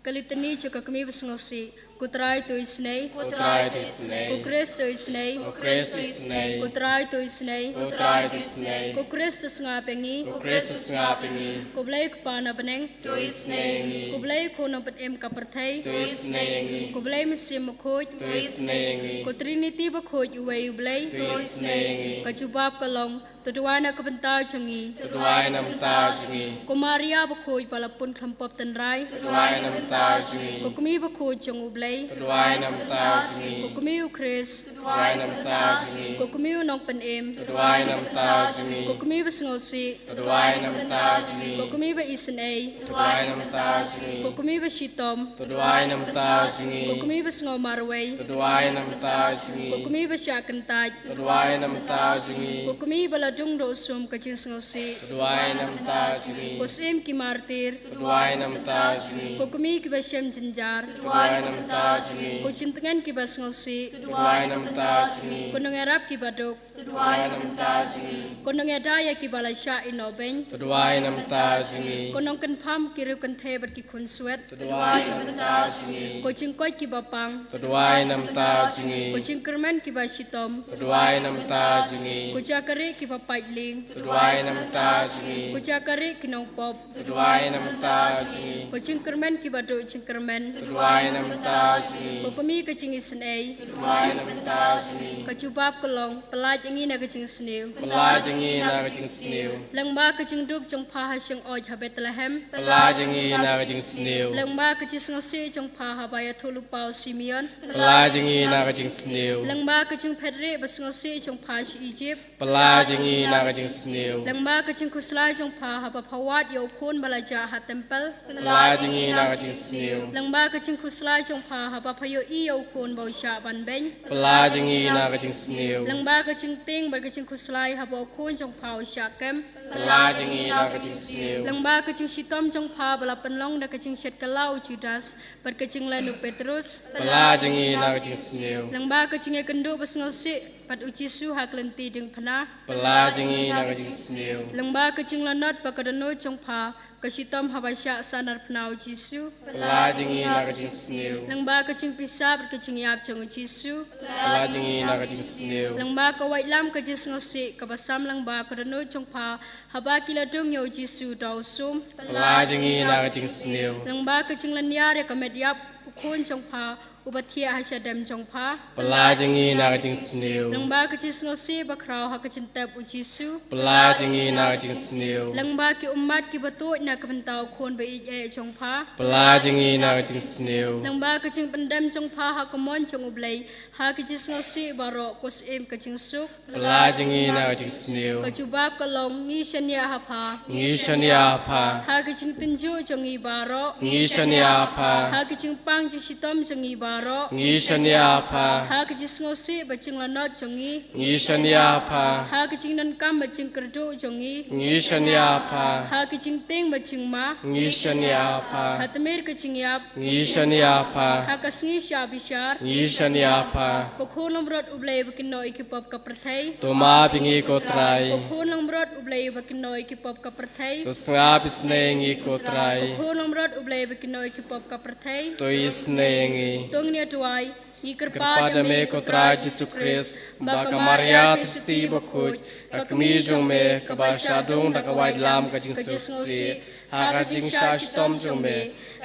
Ka Litani jong ka Kmie Basngewsih. Ko Trai, to isynei. Ko Trai, to isynei. Ko Khrist, to isynei. Ko Khrist, to isynei. Ko Trai, to isynei. Ko Trai, to isynei. Ko Khrist, to sngap ïa ngi. Ko Khrist, to sngap ïa ngi. Ko Blei Kpa na bneng, to isynei ïa ngi. Ko Blei Khun Nongpynim ka pyrthei, to isynei ïa ngi. Ko Blei Mynsiem Bakhuid, to isynei ïa ngi. Ko Trinity Bakhuid, uwei U Blei, to isynei ïa ngi. Ka jubab ka long, to duwai na ka bynta jong ngi. To duwai na ka bynta jong ngi. Ko Maria Bakhuid, ba la pun khlem pop tynrai, to duwai na ka bynta jong ngi. Ko Kmie Bakhuid jong U Blei, to duwai na ka bynta jong ngi. Ko Kmie U Khrist, to duwai na ka bynta jong ngi. Ko Kmie U Nongpynim, to duwai na ka bynta jong ngi. Ko Kmie Basngewsih, to duwai na ka bynta jong ngi. Ko Kmie Baisynei, to duwai na ka bynta jong ngi. Ko Kmie Bashitom, to duwai na ka bynta jong ngi. Ko Kmie Basngew Marwei, to duwai na ka bynta jong ngi. Ko Kmie Bashah Kyntait, to duwai na ka bynta jong ngi. Ko Kmie ba la dung da u sum ka jingsngewsih, to duwai na ka bynta jong ngi. Ko Syiem ki Martir, to duwai na ka bynta jong ngi. Ko Kmie kiba shem jynjar, to duwai na ka bynta jong ngi. Ko Jingtngen kiba sngewsih, to duwai na ka bynta jong ngi. Ko Nongïarap kiba duk, to duwai na ka bynta jong ngi. Ko Nongïada ïa kiba la shah ïehnoh beiñ, to duwai na ka bynta jong ngi. Ko Nongkynpham ki riewkynthei bad ki khunswet, to duwai na ka bynta jong ngi. Ko Jingkoit kiba pang, to duwai na ka bynta jong ngi. Ko Jingkyrmen kiba shitom, to duwai na ka bynta jong ngi. Ko Jakarieh kiba pait lieng, to duwai na ka bynta jong ngi. Ko Jakarieh ki nongpop, to duwai na ka bynta jong ngi. Ko Jingkyrmen kiba duh jingkyrmen, to duwai na ka bynta jong ngi. Ko Kmie ka jingisynei, to duwai na ka bynta jong ngi. Ka jubab ka long, pyllait Ngi na ka jingsniew. Pynlait ïa ngi na ka jingsniew. Lyngba ka jingduk jong pha ha shnong ha Bethlehem. Pynlait ïa ngi na ka jingsniew. Lyngba ka jingsngewsih jong pha haba ïathuh lypa u Simeon. Pynlait ïa ngi na ka jingsniew. Lyngba ka jingphetrieh ba sngewsih jong pha sha Egypt. Pynlait ïa ngi na ka jingsniew. Lyngba ka jingkhuslai jong pha haba pha wad ïa u khun ba la jah ha temple. Pynlait ïa ngi na ka jingsniew. Lyngba ka jingkhuslai jong pha haba pha ïohi ïa u khun ba u shah ban beiñ. Pynlait ïa ngi na ka jingsniew. Lyngba ka jingtieng bad ka jingkhuslai haba u khun jong pha u shah kem. Pynlait ïa ngi na ka jingsniew. Lyngba ka jingshitom jong pha ba la pynlong da ka jingshet kylla u Judas bad ka jinglen u Petrus. Pynlait ïa ngi na ka jingsniew. Lyngba ka jingïakynduh ba sngewsih bad u Jisu ha ka lynti diengphna. Pynlait ïa ngi na ka jingsniew. Lyngba ka jinglanot bad ka dohnud jong pha, ka shitom haba shah sahnarphna u Jisu. Pynlait ïa ngi na ka jingsniew. Lyngba ka jingpisa bad ka jingïap jong u Jisu. Pynlait ïa ngi na ka jingsniew. Lyngba ka waitlam ka jingsngewsih kaba sam lyngba ka dohnud jong pha haba ki la dung ïa u Jisu da u sum. Pynlait ïa ngi na ka jingsniew. Lyngba ka jinglynñiar ïa ka met ïap u khun jong pha uba thiah ha shadem jong pha. Pynlait ïa ngi na ka jingsniew. Lyngba ka jingsngewsih bakhraw ha ka jingtep u Jisu. Pynlait ïa ngi na ka jingsniew. Lyngba ki ummat kiba tuid na ka bynta u khun ba ïeit eh jong pha. Pynlait ïa ngi na ka jingsniew. Lyngba ka jingpyndem jong pha ha ka mon jong u Blei ha ka jingsngewsih baroh, ko Syiem ka jingsuk. Pynlait ïa ngi na ka jingsniew. Ka jubab ka long, ngi shaniah ha pha. Ngi shaniah ha pha. Ha ka jingtynjuh jong ngi baroh. Ngi shaniah ha pha. Ha ka jingpang jingshitom jong ngi baroh. Ngi shaniah ha pha. Ha ka jingsngewsih bad jinglanot jong ngi. Ngi shaniah ha pha. Ha ka jingdonkam bad jingkyrduh jong ngi. Ngi shaniah ha pha. Ha ka jingtieng bad jingma. Ngi shaniah ha pha. Ha tmier ka jingïap. Ngi shaniah ha pha. Ha ka sngi shah bishar. Ngi shaniah ha pha. Ko khun langbrot u Blei ba kynnoh ïa ki pop ka pyrthei. To map ïa ngi ko Trai. Ko khun langbrot u Blei ba kynnoh ïa ki pop ka pyrthei. To sngap isynei ïa ngi ko Trai. Ko khun langbrot u Blei ba kynnoh ïa ki pop ka pyrthei. To isynei ïa ngi. To ngin ïa duwai. Ngi kyrpad ïa me ko Trai Jisu Khrist, ba ka Maria Theisotti bakhuid, ka kmie jong me, kaba shah dung da ka waitlam ka jingsngewsih ha ka jingshah shitom jong me,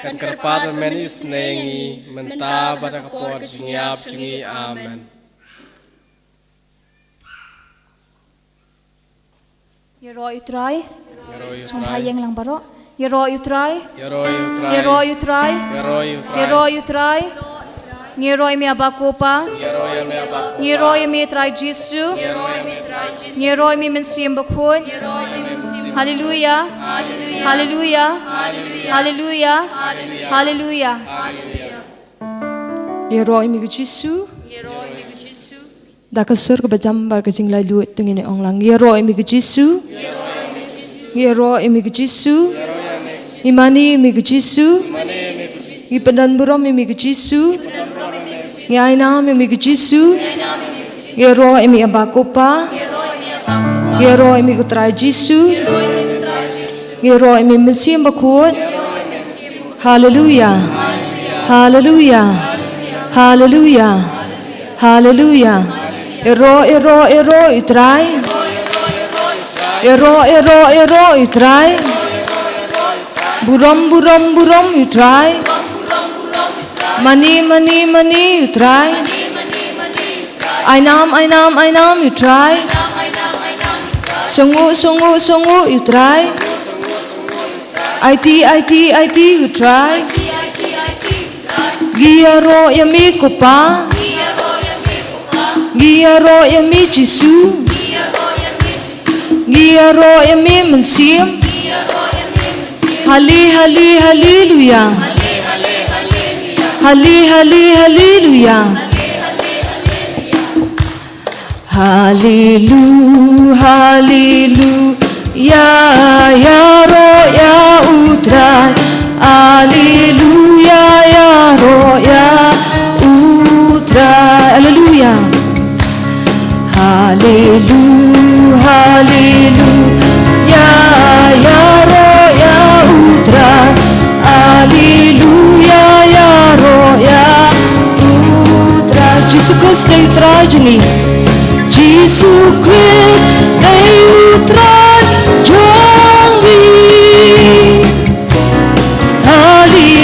kan kyrpad ban men isynei ïa ngi mynta bad ha ka por ka jingïap jong ngi. Amen. Ïaroh ïa u Trai. Ïaroh ïa u Trai. Sngewbha ïeng lang baroh. Ïaroh ïa u Trai. Ïaroh ïa u Trai. Ïaroh ïa u Trai. Ngi ïaroh ïa me Aba ko Pa. Ngi ïaroh ïa me Aba ko Pa. Ngi ïaroh ïa me Trai Jisu. Ngi ïaroh ïa me Trai Jisu. Ngi ïaroh ïa me Mynsiem Bakhuid. Ngi ïaroh ïa me Mynsiem Bakhuid. Haleluia. Haleluia. Haleluia. Haleluia. Haleluia. Ïaroh ïa me ko Jisu. Ïaroh ïa me ko Jisu. Da ka sur kaba jam bad ka jinglaitluid to ngin ong lang. Ngi ïaroh ïa me ko Jisu. Ngi ïaroh ïa me ko Jisu. Ngi mane ïa me ko Jisu. Ngi pyndonburom ïa me ko Jisu. Ngi ai nam ïa me ko Jisu. Ngi ïaroh ïa me Aba ko Pa. Ngi ïaroh ïa me ko Trai Jisu. Ngi ïaroh ïa me Mynsiem Bakhuid. Haleluia. Haleluia. Haleluia. Haleluia. Ïaroh, ïaroh, ïaroh ïa u Trai. Ïaroh, ïaroh, ïaroh ïa u Trai. Burom, burom, burom ïa u Trai. Mane, mane, mane ïa u Trai. Ai nam, ai nam, ai nam ïa u Trai. Sngewnguh, sngewnguh, sngewnguh ïa u Trai. Aiti, aiti, aiti ïa u Trai. Ngi ïaroh ïa me ko Pa. Ngi ïaroh ïa me Jisu. Ngi ïaroh ïa me Mynsiem. Hale, hale, haleluia. Hale, hale, haleluia. Haleluia, haleluia, ïaroh ïa u Trai. Haleluia, ïaroh ïa u Trai. Haleluia. Haleluia, haleluia, ïaroh ïa u Trai. Haleluia, ïaroh ïa u Trai. Jisu Khrist dei u Trai jong ngi. Jisu Khrist dei u Trai jong ngi. Haleluia.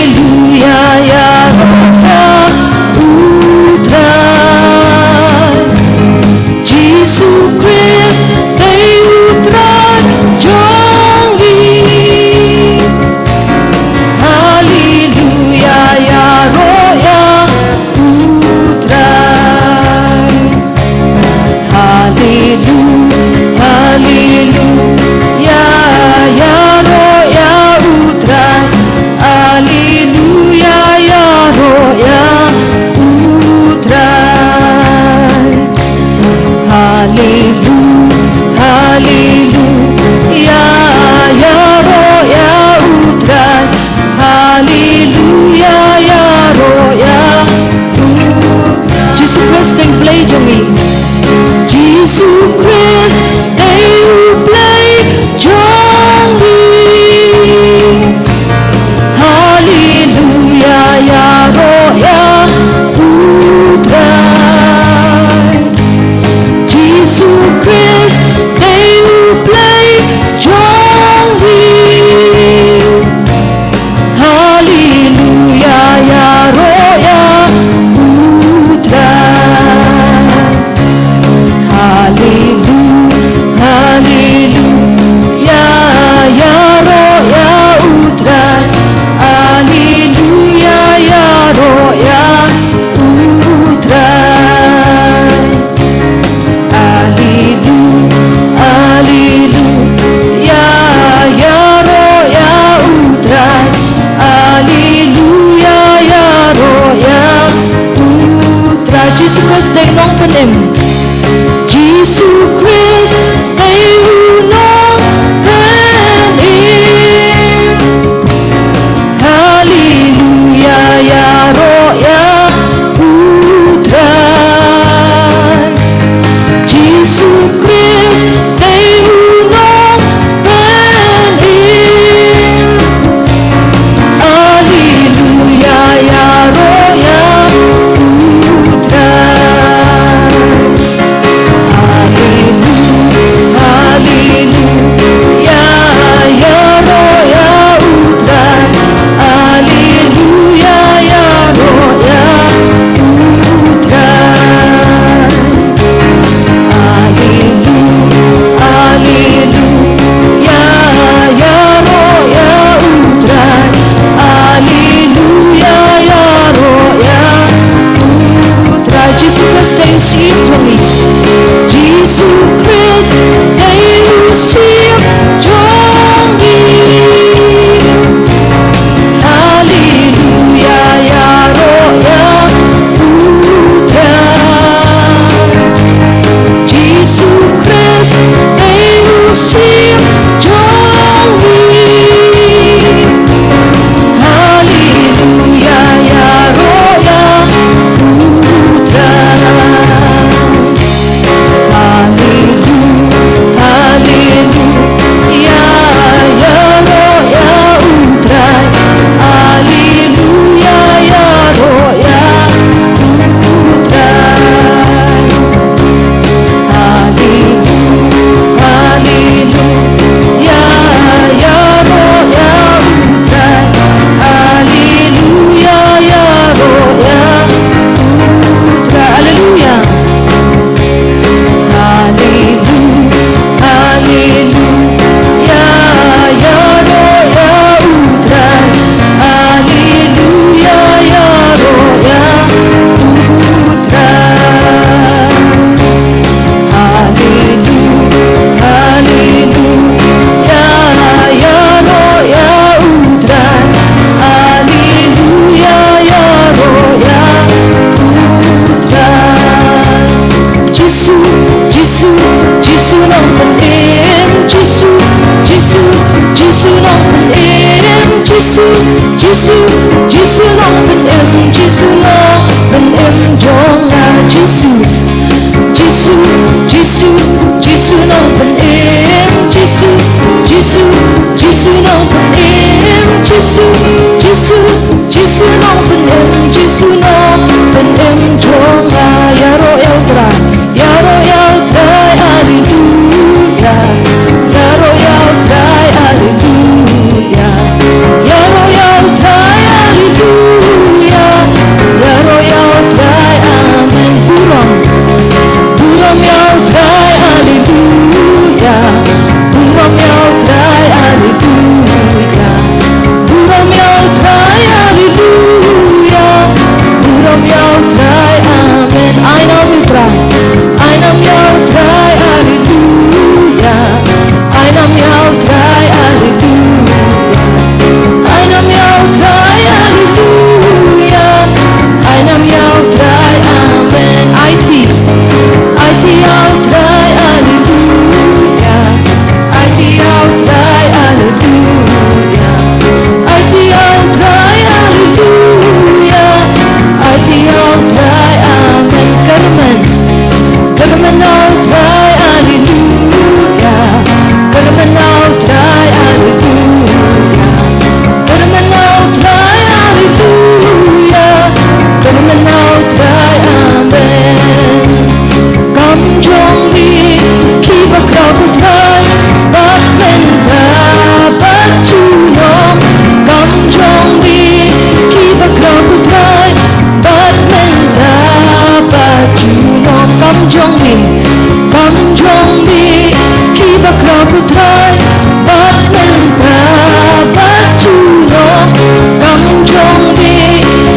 Jisu, Jisu, Jisu nongpynim, Jisu nongpynim jong nga, Jisu. Jisu, Jisu, Jisu nongpynim, Jisu, Jisu, Jisu nongpynim, Jisu, Jisu, Jisu nongpynim, Jisu nongpynim jong nga, ïaroh ïa U Trai. Ïaroh ïa U Trai, haleluya. Ïaroh ïa U Trai, haleluya. Ïaroh ïa U Trai, haleluya. Ïaroh ïa U Trai, amen. Burom. Burom ïa U Trai, haleluya. Burom ïa U Trai, haleluya. Burom ïa U Trai, haleluya. Burom ïa U Trai, amen. Ai nam ïa U Trai. Ai nam ïa U Trai, haleluya. Ai nam ïa U Trai, haleluya. Ai nam ïa U Trai, haleluya. Ai nam ïa U Trai, amen. Aiti. Aiti ïa U Trai, haleluya. Aiti ïa U Trai, haleluya. Aiti ïa U Trai, haleluya. Aiti ïa U Trai, amen. Kyrmen. Kyrmen ïa U Trai, haleluya. Kyrmen ïa U Trai, haleluya. Kyrmen ïa U Trai, haleluya. Kyrmen ïa U Trai, amen. Kam jong ngi kiba khraw ha U Trai bad mynta bad junom. Kam jong ngi kiba khraw ha U Trai bad mynta bad junom. Kam jong ngi, kam jong ngi kiba khraw ha U Trai bad mynta bad junom. Kam jong ngi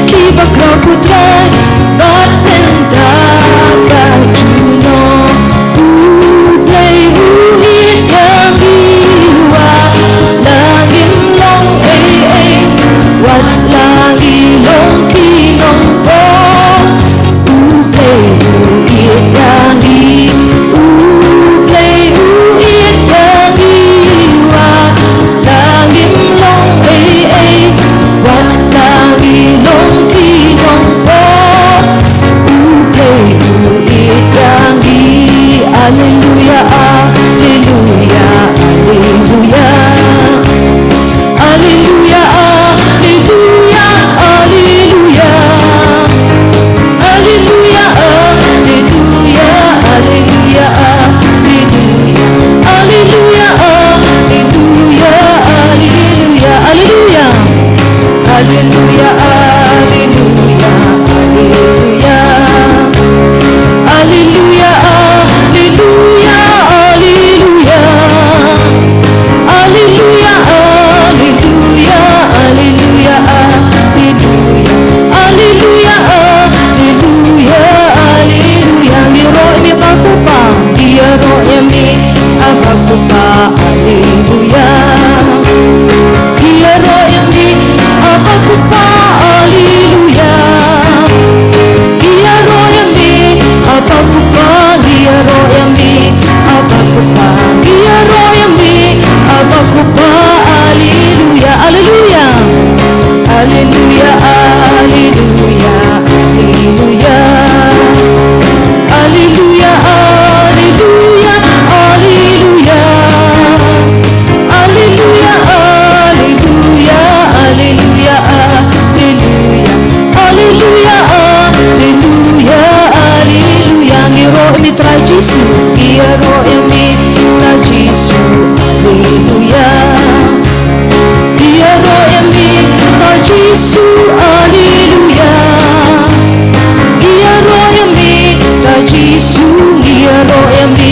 kiba khraw ha U Trai bad mynta bad junom. U Blei u ïeit ïa ngi, wat la ngim long ei ei, wat la ngi long ki nongpop, U Blei u ïeit ïa ngi. U Blei u ïeit ïa ngi, wat la ngim long ei ei, wat la ngi long ki nongpop, U Blei u ïeit ïa ngi. Alleluia, alleluia, alleluia. Alleluia, alleluia, alleluia. Alleluia, alleluia, alleluia, alleluia. Alleluia, alleluia, alleluia, alleluia. Alleluia, alleluia, alleluia. Alleluia, alleluia, alleluia. Alleluia, alleluia, alleluia, alleluia. Alleluia, alleluia, alleluia. Ïaroh ïa me Bah Kpa, ïaroh ïa me Bah Kpa, alleluia. Ïaroh ïa me Bah Kpa, alleluia. Ïaroh ïa me Bah Kpa, ïaroh ïa me Bah Kpa, ïaroh ïa me Bah Kpa, alleluia, alleluia. Alleluia, alleluia, alleluia. Alleluia, alleluia, alleluia. Alleluia, alleluia, alleluia, alleluia. Alleluia, alleluia, alleluia. Ïaroh ïa me Trai Jisu, ïaroh ïa me Trai Jisu, alleluia. Ïaroh ïa me Trai Jisu, alleluia. Ïaroh ïa me Trai Jisu, ïaroh ïa me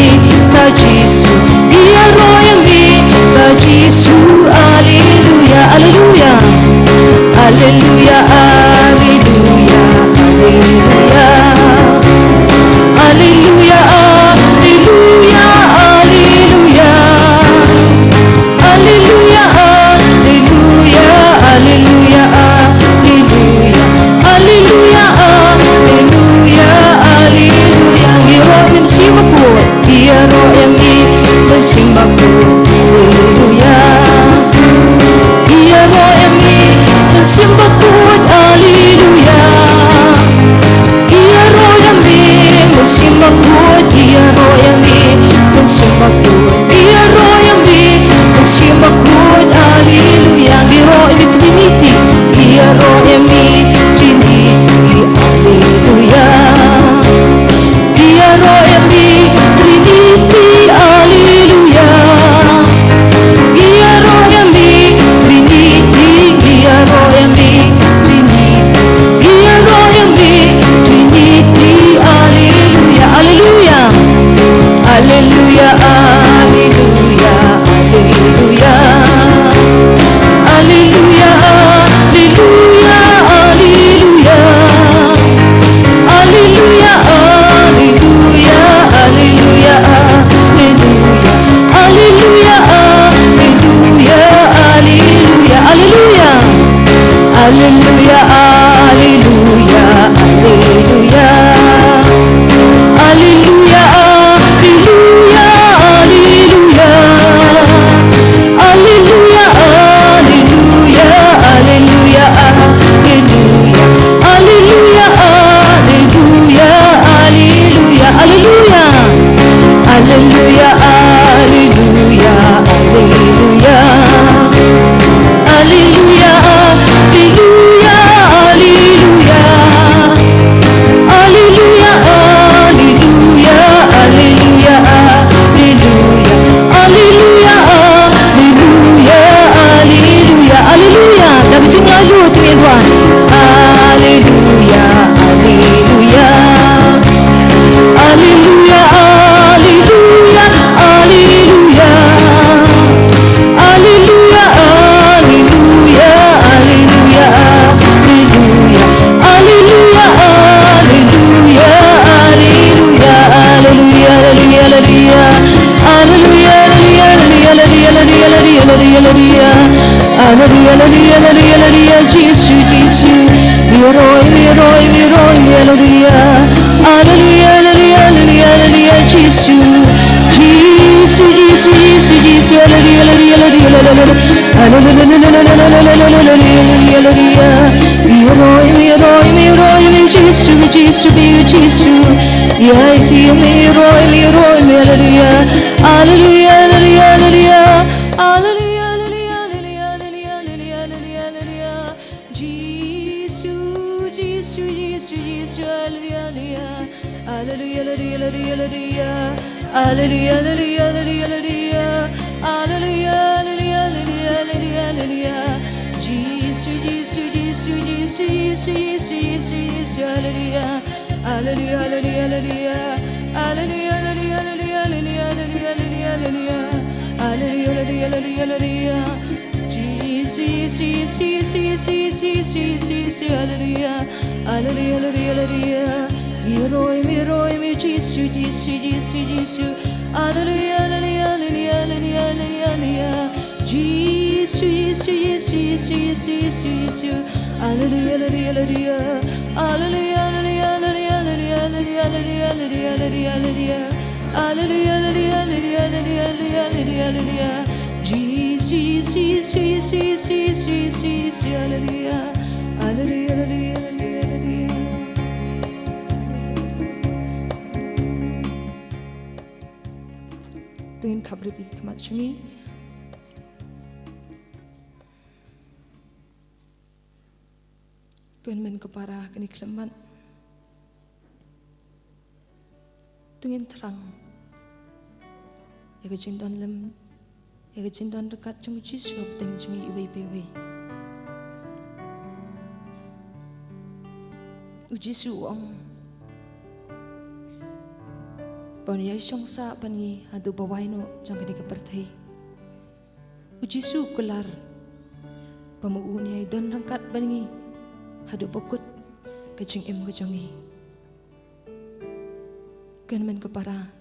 Trai Jisu, ïaroh ïa me Trai Jisu, alleluia, alleluia. Alleluia, alleluia, alleluia. Alleluia, alleluia, alleluia. Alleluia, alleluia, alleluia, alleluia. Alleluia, alleluia, alleluia. Ïaroh ïa me Mynsiem Bakhuid. Ïaroh ïa me Alleluia, alleluia, alleluia. Alleluia, alleluia, alleluia, alleluia. Alleluia, alleluia, alleluia, alleluia. Alleluia, alleluia, alleluia. Alleluia, alleluia, alleluia. Alleluia, alleluia, alleluia, alleluia. Alleluia, alleluia, alleluia, alleluia. Alleluia, alleluia, alleluia. Alleluia, alleluia, alleluia. Alleluia, alleluia, alleluia, alleluia. Alleluia, alleluia, alleluia, alleluia. Da ka jinglaitluid ngin wan. Alleluia, alleluia. Alleluia, alleluia, alleluia. Alleluia, alleluia, alleluia, alleluia. Alleluia, alleluia, alleluia. Alleluia, alleluia, alleluia. Alleluia, alleluia, alleluia. Alleluia, alleluia, alleluia, Jisu, Jisu. Miroi, miroi, miroi, alleluia. Alleluia, alleluia, alleluia, alleluia, Jisu. Jisu, Jisu, Jisu, Jisu, alleluia, alleluia, alleluia, alleluia. Alleluia, alleluia, alleluia, alleluia. Miroi, miroi, miroi, mi Jisu, Jisu, mi Jisu. Ïa iti miroi, miroi, mi alleluia. Alleluia, alleluia, alleluia. Alleluia, alleluia, alleluia, alleluia, alleluia, alleluia. Jisu, Jisu, Jisu, Jisu, alleluia, alleluia. Alleluia, alleluia, alleluia, alleluia. Alleluia, alleluia, alleluia, alleluia. Alleluia, alleluia, alleluia, alleluia, alleluia. Jisu, Jisu, Jisu, Jisu, Jisu, Jisu, Jisu, Jisu, alleluia. Alleluia, alleluia, alleluia. Alleluia, alleluia, alleluia, alleluia, alleluia, alleluia, alleluia. Alleluia, alleluia, alleluia, alleluia. Jisu, Jisu, Jisu, alleluia. Alleluia, alleluia, alleluia. Miroi, miroi, mi Jisu, Jisu, Jisu, Jisu. Alleluia, alleluia, alleluia, alleluia, alleluia, alleluia. Jisu, Jisu, Jisu, Jisu, Jisu, Jisu, Jisu. Alleluia, alleluia, alleluia. Alleluia, alleluia, alleluia, alleluia, alleluia, alleluia, alleluia. Alleluia, alleluia, alleluia, alleluia, alleluia, alleluia, alleluia. Jisu, Jisu, Jisu, Jisu, Jisu, Jisu, alleluia. Alleluia, alleluia, alleluia, alleluia. To ngin khapbrip ïa ki khmat jong ngi. To ngin mih ko para ha kane ka khyllipmat. To ngin thrang ïa ka jingdon lem, ïa ka jingdon ryngkat jong u Jisu hapdeng jong ngi iwei pa iwei. U Jisu u ong ba un ïai shong sah bad ngi haduh ba wai noh jong kane ka pyrthei. U Jisu u kular ba ma u un ïai don ryngkat bad ngi haduh ba kut ka jingim ka jong ngi. Ko hynmen ko para,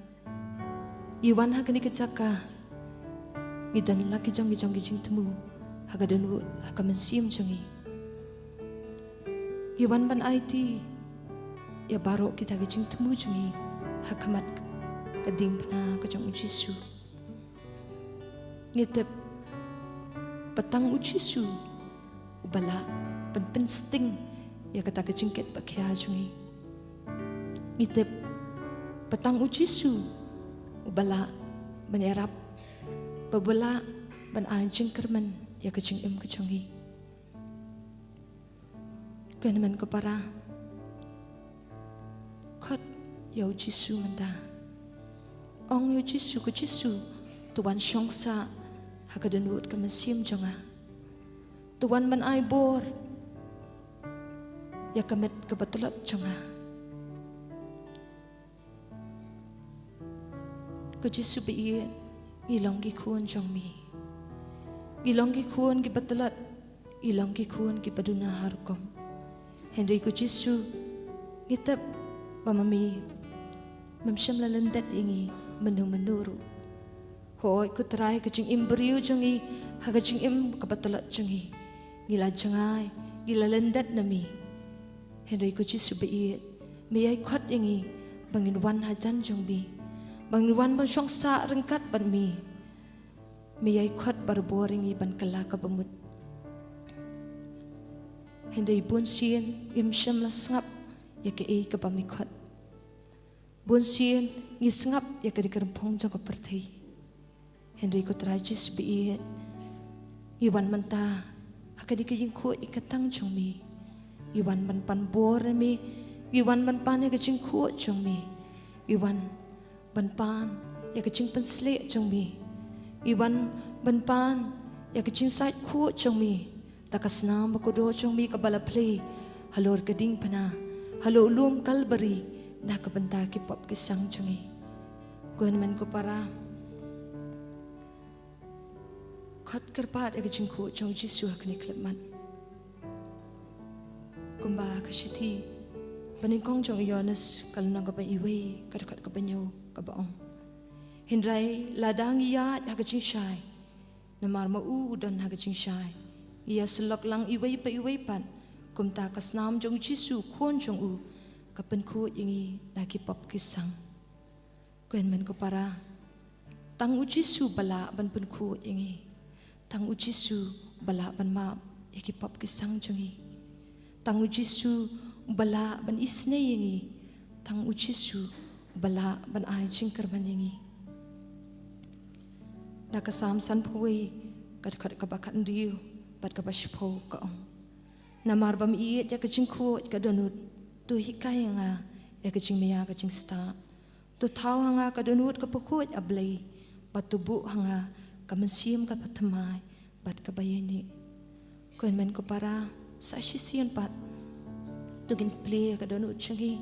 ngi wan ha kane ka jaka, ngi don la ki jong ki jong ki jingthmu ha ka dohnud, ha ka mynsiem jong ngi. Ngi wan ban aiti ïa baroh kita ki jingthmu jong ngi ha khmat ka diengphna ka jong u Jisu. Ngi tip ba tang u Jisu uba lah ban pynsting ïa kata ka jingkit ba khia jong ngi. Ngi tip ba tang u Jisu uba lah ban ïarap, ba uba lah ban ai jingkyrmen ïa ka jingim ka jong ngi. Ko hynmen ko para, khot ïa u Jisu mynta. Ong ïa u Jisu, ko Jisu, to wan shong sah ha ka dohnud ka mynsiem jong nga. To wan ban ai bor ïa ka met kaba tlot jong nga. Ko Jisu ba ïeit, ngi long ki khun jong me. Ngi long ki khun kiba tlot, ngi long ki khun kiba duna ha rukom. Hynrei ko Jisu, ngi tip ba ma me mem shym la lyndet ïa ngi mynno mynno ruh. Hooid ko Trai, ka jingim briew jong ngi, ha ka jingim kaba tlot jong ngi, ngi la jngai, ngi la lyndet na me. Hynrei ko Jisu ba ïeit, me ïai khot ïa ngi ba ngin wan hajan jong me, ba ngin wan ban shong sah ryngkat bad me. Me ïai khot barabor ïa ngi ban kylla kaba mut. Hynrei bunsien ngim shym la sngap ïa kaei kaba me khot. Bunsien ngi sngap ïa ka dei ka rymphong jong ka pyrthei. Hynrei ko Trai Jisu ba ïeit, ngi wan mynta ha kane ka jingkhuid ïing katang jong me. Ngi wan ban pan bor na me, ngi wan ban pan ïa ka jingkhuid jong me. Ngi wan ban pan ïa ka jingpynshlur jong me. Ngi wan ban pan ïa ka jingsaid khuid jong me da ka snam ba kordor jong me kaba la plie halor ka diengphna, halor u lum Kalbari, na ka bynta ki pop ki sang jong ngi. Ko hynmen ko para, khot kyrpad ïa ka jingkhuid jong u Jisu ha kane ka khyllipmat. Kumba ka shithi banyngkong jong u Ïoannis ka lynnong kaba iwei, ka dkhot kaba hynñiew kaba ong: Hynrei lada ngi ïaid ha ka jingshai, namar ma u u don ha ka jingshai, ngi ïasyllok lang iwei pa iwei pat, kumta ka snam jong u Jisu u Khun jong u ka pynkhuid ïa ngi na ki pop ki sang. Ko hynmen ko para, tang u Jisu ba lah ban pynkhuid ïa ngi. Tang u Jisu ba lah ban map ïa ki pop ki sang jong ngi. Tang u Jisu ba lah ban isynei ïa ngi. Tang u Jisu ba lah ban ai jingkyrmen ïa ngi. Na ka Salm sanphew wei, ka dkhot kaba khathynriew bad kaba shiphew ka ong: Namar bym ïeit ïa ka jingkhuid ka dohnud, to hikai ïa nga ïa ka jingmaïa ka jingstad. To thaw ha nga ka dohnud kaba khuid, A Blei, bad to buh ha nga ka mynsiem kaba thymmai bad kaba ïaineh. Ko hynmen ko para, sa shisien pat to ngin plie ïa ka dohnud jong ngi.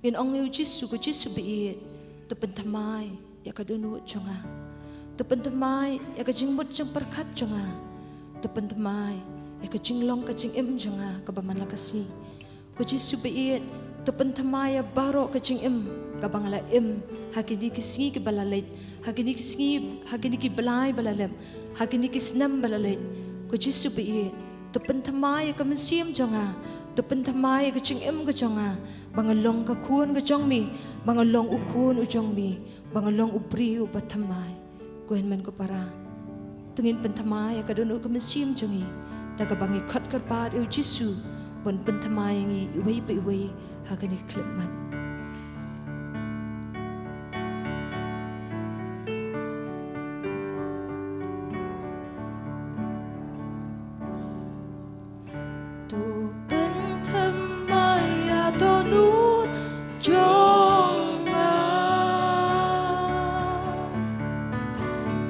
Ngin ong ïa u Jisu, ko Jisu ba ïeit, to pynthymmai ïa ka dohnud jong nga. To pynthymmai ïa ka jingmut jingpyrkhat jong nga. To pynthymmai ïa ka jinglong ka jingim jong nga kaba man la ka sngi. Ko Jisu ba ïeit, to pynthymmai ïa baroh ka jingim kaba nga la im ha kine ki sngi kiba la leit, ha kine ki sngi, ha kine ki blai ba la leit, ha kine ki snem ba la leit. Ko Jisu ba ïeit, to pynthymmai ïa ka mynsiem jong nga, to pynthymmai ïa ka jingim ka jong nga, ba nga long ka khun ka jong me, ba nga long u khun u jong me, ba nga long u briew ba thymmai. Ko hynmen ko para, to ngin pynthymmai ïa ka dohnud ka mynsiem jong ngi da kaba ngi khot kyrpad ïa u Jisu ban pynthymmai ïa ngi iwei pa iwei ha kane ka khyllipmat. To pynthymmai ïa dohnud jong nga.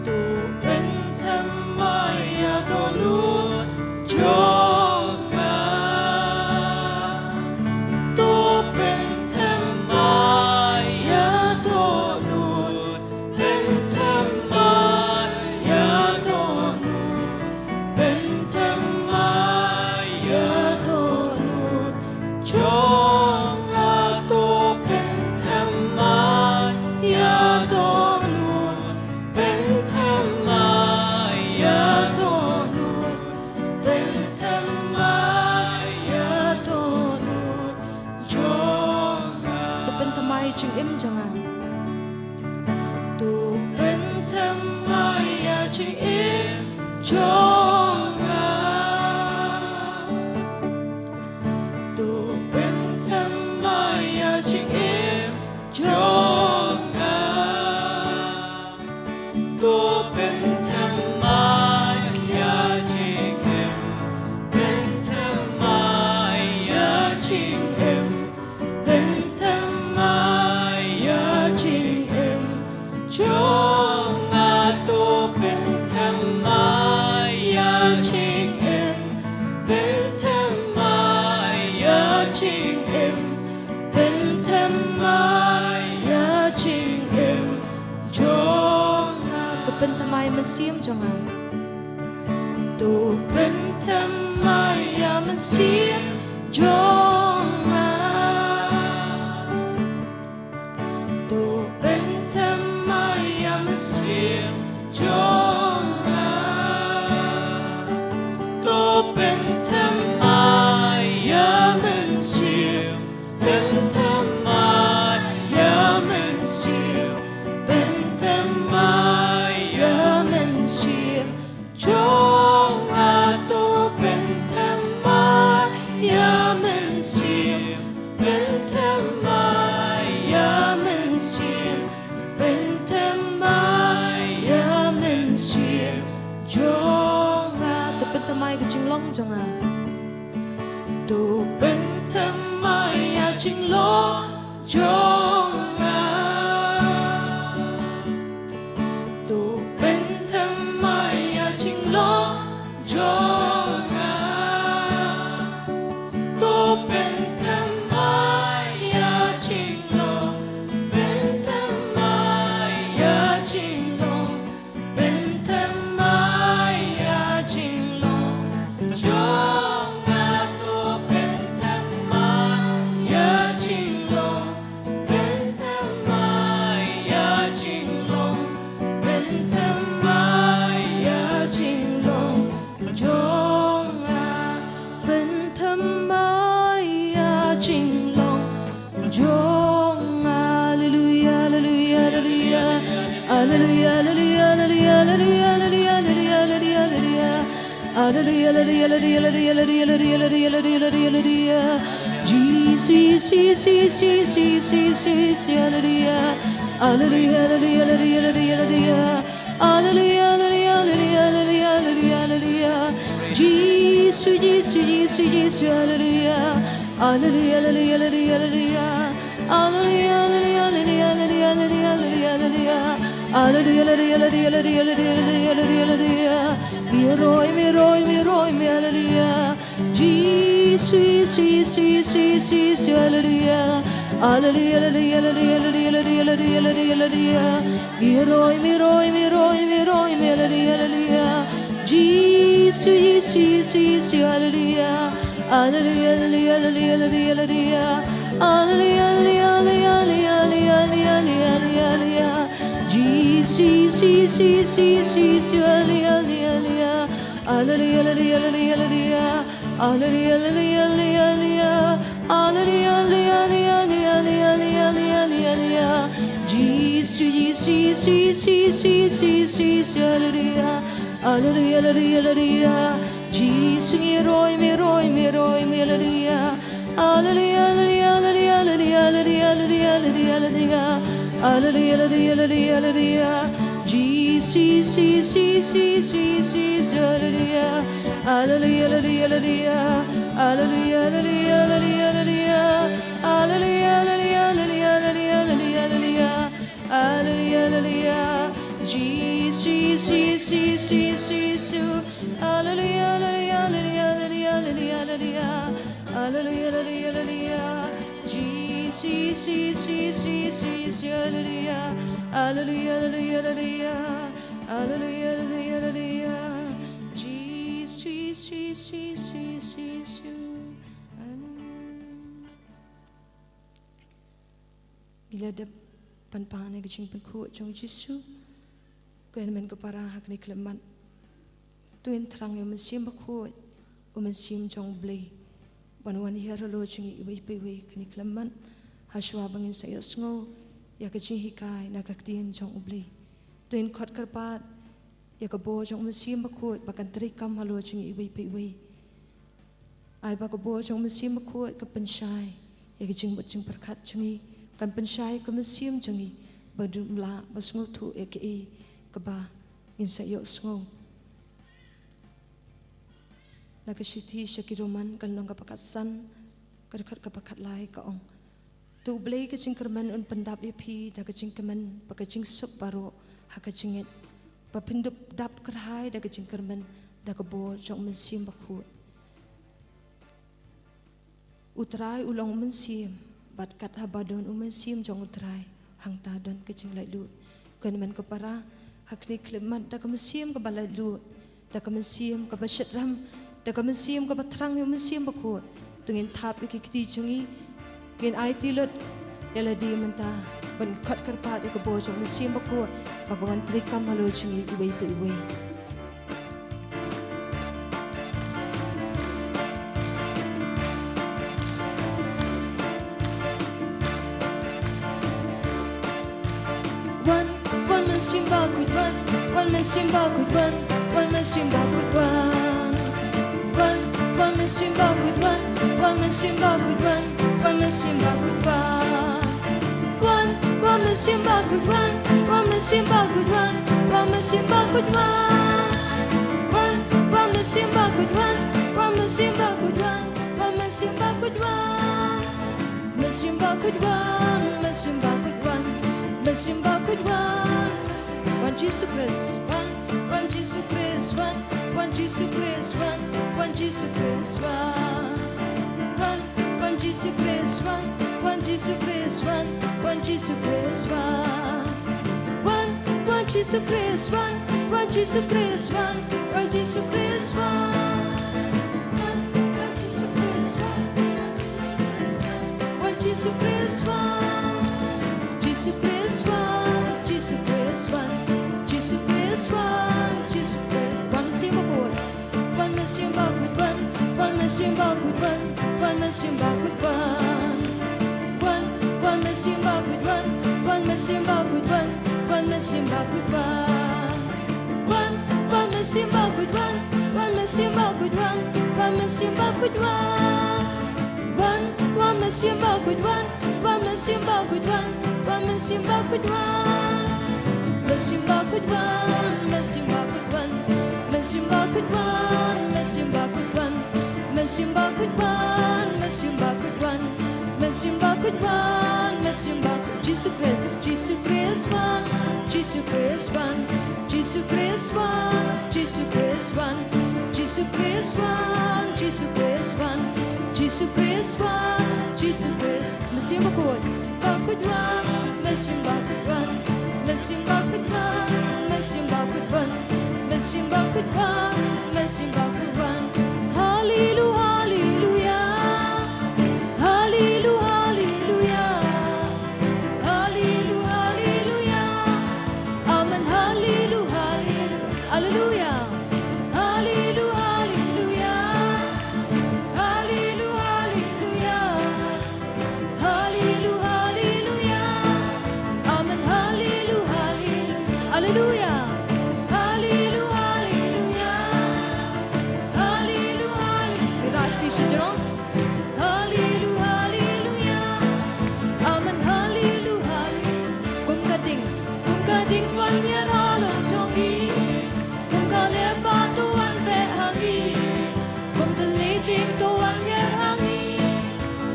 To pynthymmai ïa dohnud jong nga. To pynthymmai ïa dohnud, pynthymmai ïa dohnud, pynthymmai ïa dohnud jong nga. To pynthymmai ïa dohnud, pynthymmai ïa dohnud, pynthymmai ïa dohnud jong nga. To pynthymmai jingim jong nga. To pynthymmai ïa jingim jong nga. To pynthymmai ïa jingim jong nga. To pynthymmai ïa jingim, pynthymmai ïa jingim, pynthymmai ïa jingim jong nga. To pynthymmai ïa jingim, pynthymmai ïa jingim, pynthymmai ïa jingim jong nga. To pynthymmai mynsiem jong nga. To pynthymmai ïa mynsiem jong nga. To pynthymmai ïa mynsiem jong nga. To pynthymmai ïa mynsiem. Pynthymmai ïa mynsiem. Pynthymmai ïa mynsiem jong nga. To pynthymmai ïa mynsiem. Pynthymmai ïa mynsiem. Pynthymmai ïa mynsiem jong nga. To pynthymmai ka jinglong jong nga. To pynthymmai ïa jinglong jong nga. To pynthymmai ïa jinglong jong nga. To pynthymmai ïa jinglong. Pynthymmai ïa jinglong. Pynthymmai ïa jinglong jong nga. To pynthymmai ïa jinglong. Pynthymmai ïa jinglong. Pynthymmai ïa jinglong jong nga. Pynthymmai ïa jinglong jong nga. Hallelujah, hallelujah, hallelujah. Hallelujah, hallelujah, hallelujah. Hallelujah, hallelujah, hallelujah, hallelujah, hallelujah. Jesus, Jesus, Jesus, Jesus, Jesus, hallelujah. Hallelujah, hallelujah, hallelujah, hallelujah. Hallelujah, hallelujah, hallelujah, hallelujah, hallelujah, hallelujah. Jesus, Jesus, Jesus, Jesus, hallelujah. Hallelujah, hallelujah, hallelujah, hallelujah. Hallelujah, hallelujah, hallelujah, hallelujah, hallelujah, hallelujah. Hallelujah, hallelujah, hallelujah, hallelujah, hallelujah, hallelujah. Mi roi, mi roi, mi roi, mi hallelujah. Jesus, Jesus, Jesus, Jesus, hallelujah. Hallelujah, hallelujah, hallelujah, hallelujah, hallelujah, hallelujah, hallelujah. Mi roi, mi roi, mi roi, mi roi, mi hallelujah, hallelujah. Jesus, Jesus, Jesus, Jesus, hallelujah. Hallelujah, hallelujah, hallelujah, hallelujah, hallelujah. Hallelujah, hallelujah, hallelujah, hallelujah, hallelujah, hallelujah. Jesus, Jesus, Jesus, Jesus, hallelujah, hallelujah, hallelujah. Hallelujah, hallelujah, hallelujah, hallelujah. Hallelujah, hallelujah, hallelujah, hallelujah, hallelujah. Hallelujah, hallelujah, hallelujah, hallelujah, hallelujah, hallelujah. Jesus, Jesus, Jesus, Jesus, Jesus, hallelujah. Hallelujah, hallelujah, hallelujah. Jesus, mi roi, mi roi, mi roi, mi hallelujah. Hallelujah, hallelujah, hallelujah, hallelujah, hallelujah, hallelujah, hallelujah. Hallelujah, hallelujah, hallelujah, hallelujah. Jesus, Jesus, Jesus, Jesus, Jesus, hallelujah. Hallelujah, hallelujah, hallelujah. Hallelujah, hallelujah, hallelujah, hallelujah. Hallelujah, hallelujah, hallelujah, hallelujah, hallelujah, hallelujah. Hallelujah, hallelujah. Jesus, Jesus, Jesus, Jesus. Hallelujah, hallelujah, hallelujah, hallelujah, hallelujah, hallelujah. Hallelujah, hallelujah, hallelujah. Jesus, Jesus, Jesus, Jesus, hallelujah. Hallelujah, hallelujah, hallelujah. Hallelujah, hallelujah, hallelujah. Jesus, Jesus, Jesus, Jesus. Hallelujah. Ngi la dep pan pan ïa ka jingpynkhuid jong u Jisu. Ko hynmen ko para, ha kane ka khyllipmat to ngin thrang ïa u Mynsiem Bakhuid, u Mynsiem jong U Blei, ban wan hiar halor jong ngi iwei pa iwei ha kane ka khyllipmat, hashwa ba ngin sa ïohsngew ïa ka jinghikai na ka ktien jong U Blei. To ngin khot kyrpad ïa ka bor jong u Mynsiem Bakhuid ba kan trei kam halor jong ngi iwei pa iwei. Ai ba ka bor jong u Mynsiem Bakhuid kan pynshai ïa ka jingmut jingpyrkhat jong ngi, kan pynshai ïa ka mynsiem jong ngi, ba ngin ym lah ban sngewthuh ïa kaei kaba ngin sa ïohsngew. Na ka shithi sha ki Roman, ka lynnong kaba khatsan, ka dkhot kaba khatlai, ka ong: To U Blei ka jingkyrmen un pyndap ïa phi da ka jingkmen bad ka jingsuk baroh ha ka jingngeit, ba phin dup dap kyrhai da ka jingkyrmen da ka bor jong u Mynsiem Bakhuid. U Trai u long u Mynsiem, bad kat haba don u Mynsiem jong u Trai, hangta don ka jinglaitluid. Ko hynmen ko para, ha kane ka khyllipmat, da ka mynsiem kaba laitluid, Da ka mynsiem kaba shyrkhei, da ka mynsiem kaba thrang ïa u Mynsiem Bakhuid, to ngin thap ïa ki kti jong ngi, ngin aiti lut ïa lade mynta, ban khot kyrpad ïa ka bor jong u Mynsiem Bakhuid, ba kan wan trei kam halor jong ngi iwei pa iwei. Wan, wan Mynsiem Bakhuid wan, wan Mynsiem Bakhuid wan, wan Mynsiem Bakhuid wan. Wan, wan Mynsiem Bakhuid wan, wan Mynsiem Bakhuid wan, wan Mynsiem Bakhuid wan. Wan, wan Mynsiem Bakhuid wan, wan Mynsiem Bakhuid wan, wan Mynsiem Bakhuid wan. Wan, wan Mynsiem Bakhuid wan, wan Mynsiem Bakhuid wan, wan Mynsiem Bakhuid wan. Mynsiem Bakhuid wan, Mynsiem Bakhuid wan, Mynsiem Bakhuid wan. Wan Jisu Khrist wan, wan Jisu Khrist wan, wan Jisu Khrist wan, wan Jisu Khrist wan. Wan, wan Jisu Khrist wan, wan Jisu Khrist wan, wan Jisu Khrist wan. Wan, wan Jisu Khrist wan, wan Jisu Khrist wan, wan Jisu Khrist wan. Wan, wan Jisu Khrist wan, wan Jisu Khrist wan. Jisu Khrist wan, Jisu Khrist wan, Jisu Khrist wan, Jisu Khrist. Wan Mynsiem Bakhuid. Wan Mynsiem Bakhuid wan, wan Mynsiem Bakhuid wan, wan Mynsiem Bakhuid wan. Wan, wan Mynsiem Bakhuid wan, wan Mynsiem Bakhuid wan, wan Mynsiem Bakhuid wan. Wan, wan Mynsiem Bakhuid wan, wan Mynsiem Bakhuid wan, wan Mynsiem Bakhuid wan. Wan, wan Mynsiem Bakhuid wan, wan Mynsiem Bakhuid wan, wan Mynsiem Bakhuid wan. Mynsiem Bakhuid wan, Mynsiem Bakhuid wan, Mynsiem Bakhuid wan, Mynsiem Bakhuid wan. Mynsiem Bakhuid wan, Mynsiem Bakhuid wan, Mynsiem Bakhuid wan, Mynsiem Bakhuid. Jisu Khrist, Jisu Khrist wan, Jisu Khrist wan, Jisu Khrist wan, Jisu Khrist wan, Jisu Khrist wan, Jisu Khrist wan, Jisu Khrist wan, Jisu Khrist. Mynsiem Bakhuid, Bakhuid wan, Mynsiem Bakhuid wan, Mynsiem Bakhuid wan, Mynsiem Bakhuid wan, Mynsiem Bakhuid wan, Mynsiem Bakhuid wan. Hallelu, hallelujah. Hallelu, hallelujah. Hallelu, hallelujah. Amen. Hallelu, hallelu-, hallelujah. Hallelu, hallelujah. Hallelu, hallelujah. Hallelu, hallelujah. Amen. Hallelu, hallelu-, hallelujah. Hallelu, hallelujah. Hallelu, hallelu-, ïa ki kti shajrong. Hallelu, hallelujah. Amen. Hallelu, hallelu-, kum ka ding, kum ka ding wan ïar halor jong ngi. Kum ka lypa to wan beh ha ngi. Kum tylli tieng to wan ker ha ngi.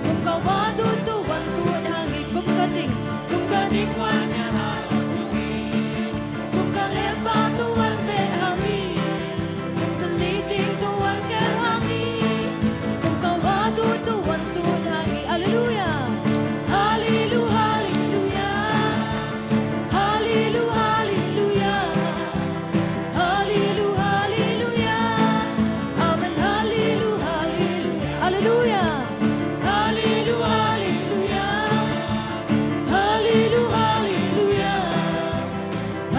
Kum ka wadu to wan tuid ha ngi. Kum ka ding, kum ka ding wan ïar ha ngi. Kum ka lypa to wan beh ha ngi. Kum tylli tieng to wan ker ha ngi. Kum ka wadu to wan tuid ha ngi. Hallelujah. Hallelu, hallelujah. Hallelu, hallelujah. Hallelu, hallelujah. Amen. Hallelu, hallelu-, hallelujah. Hallelu, hallelujah. Hallelu, hallelujah.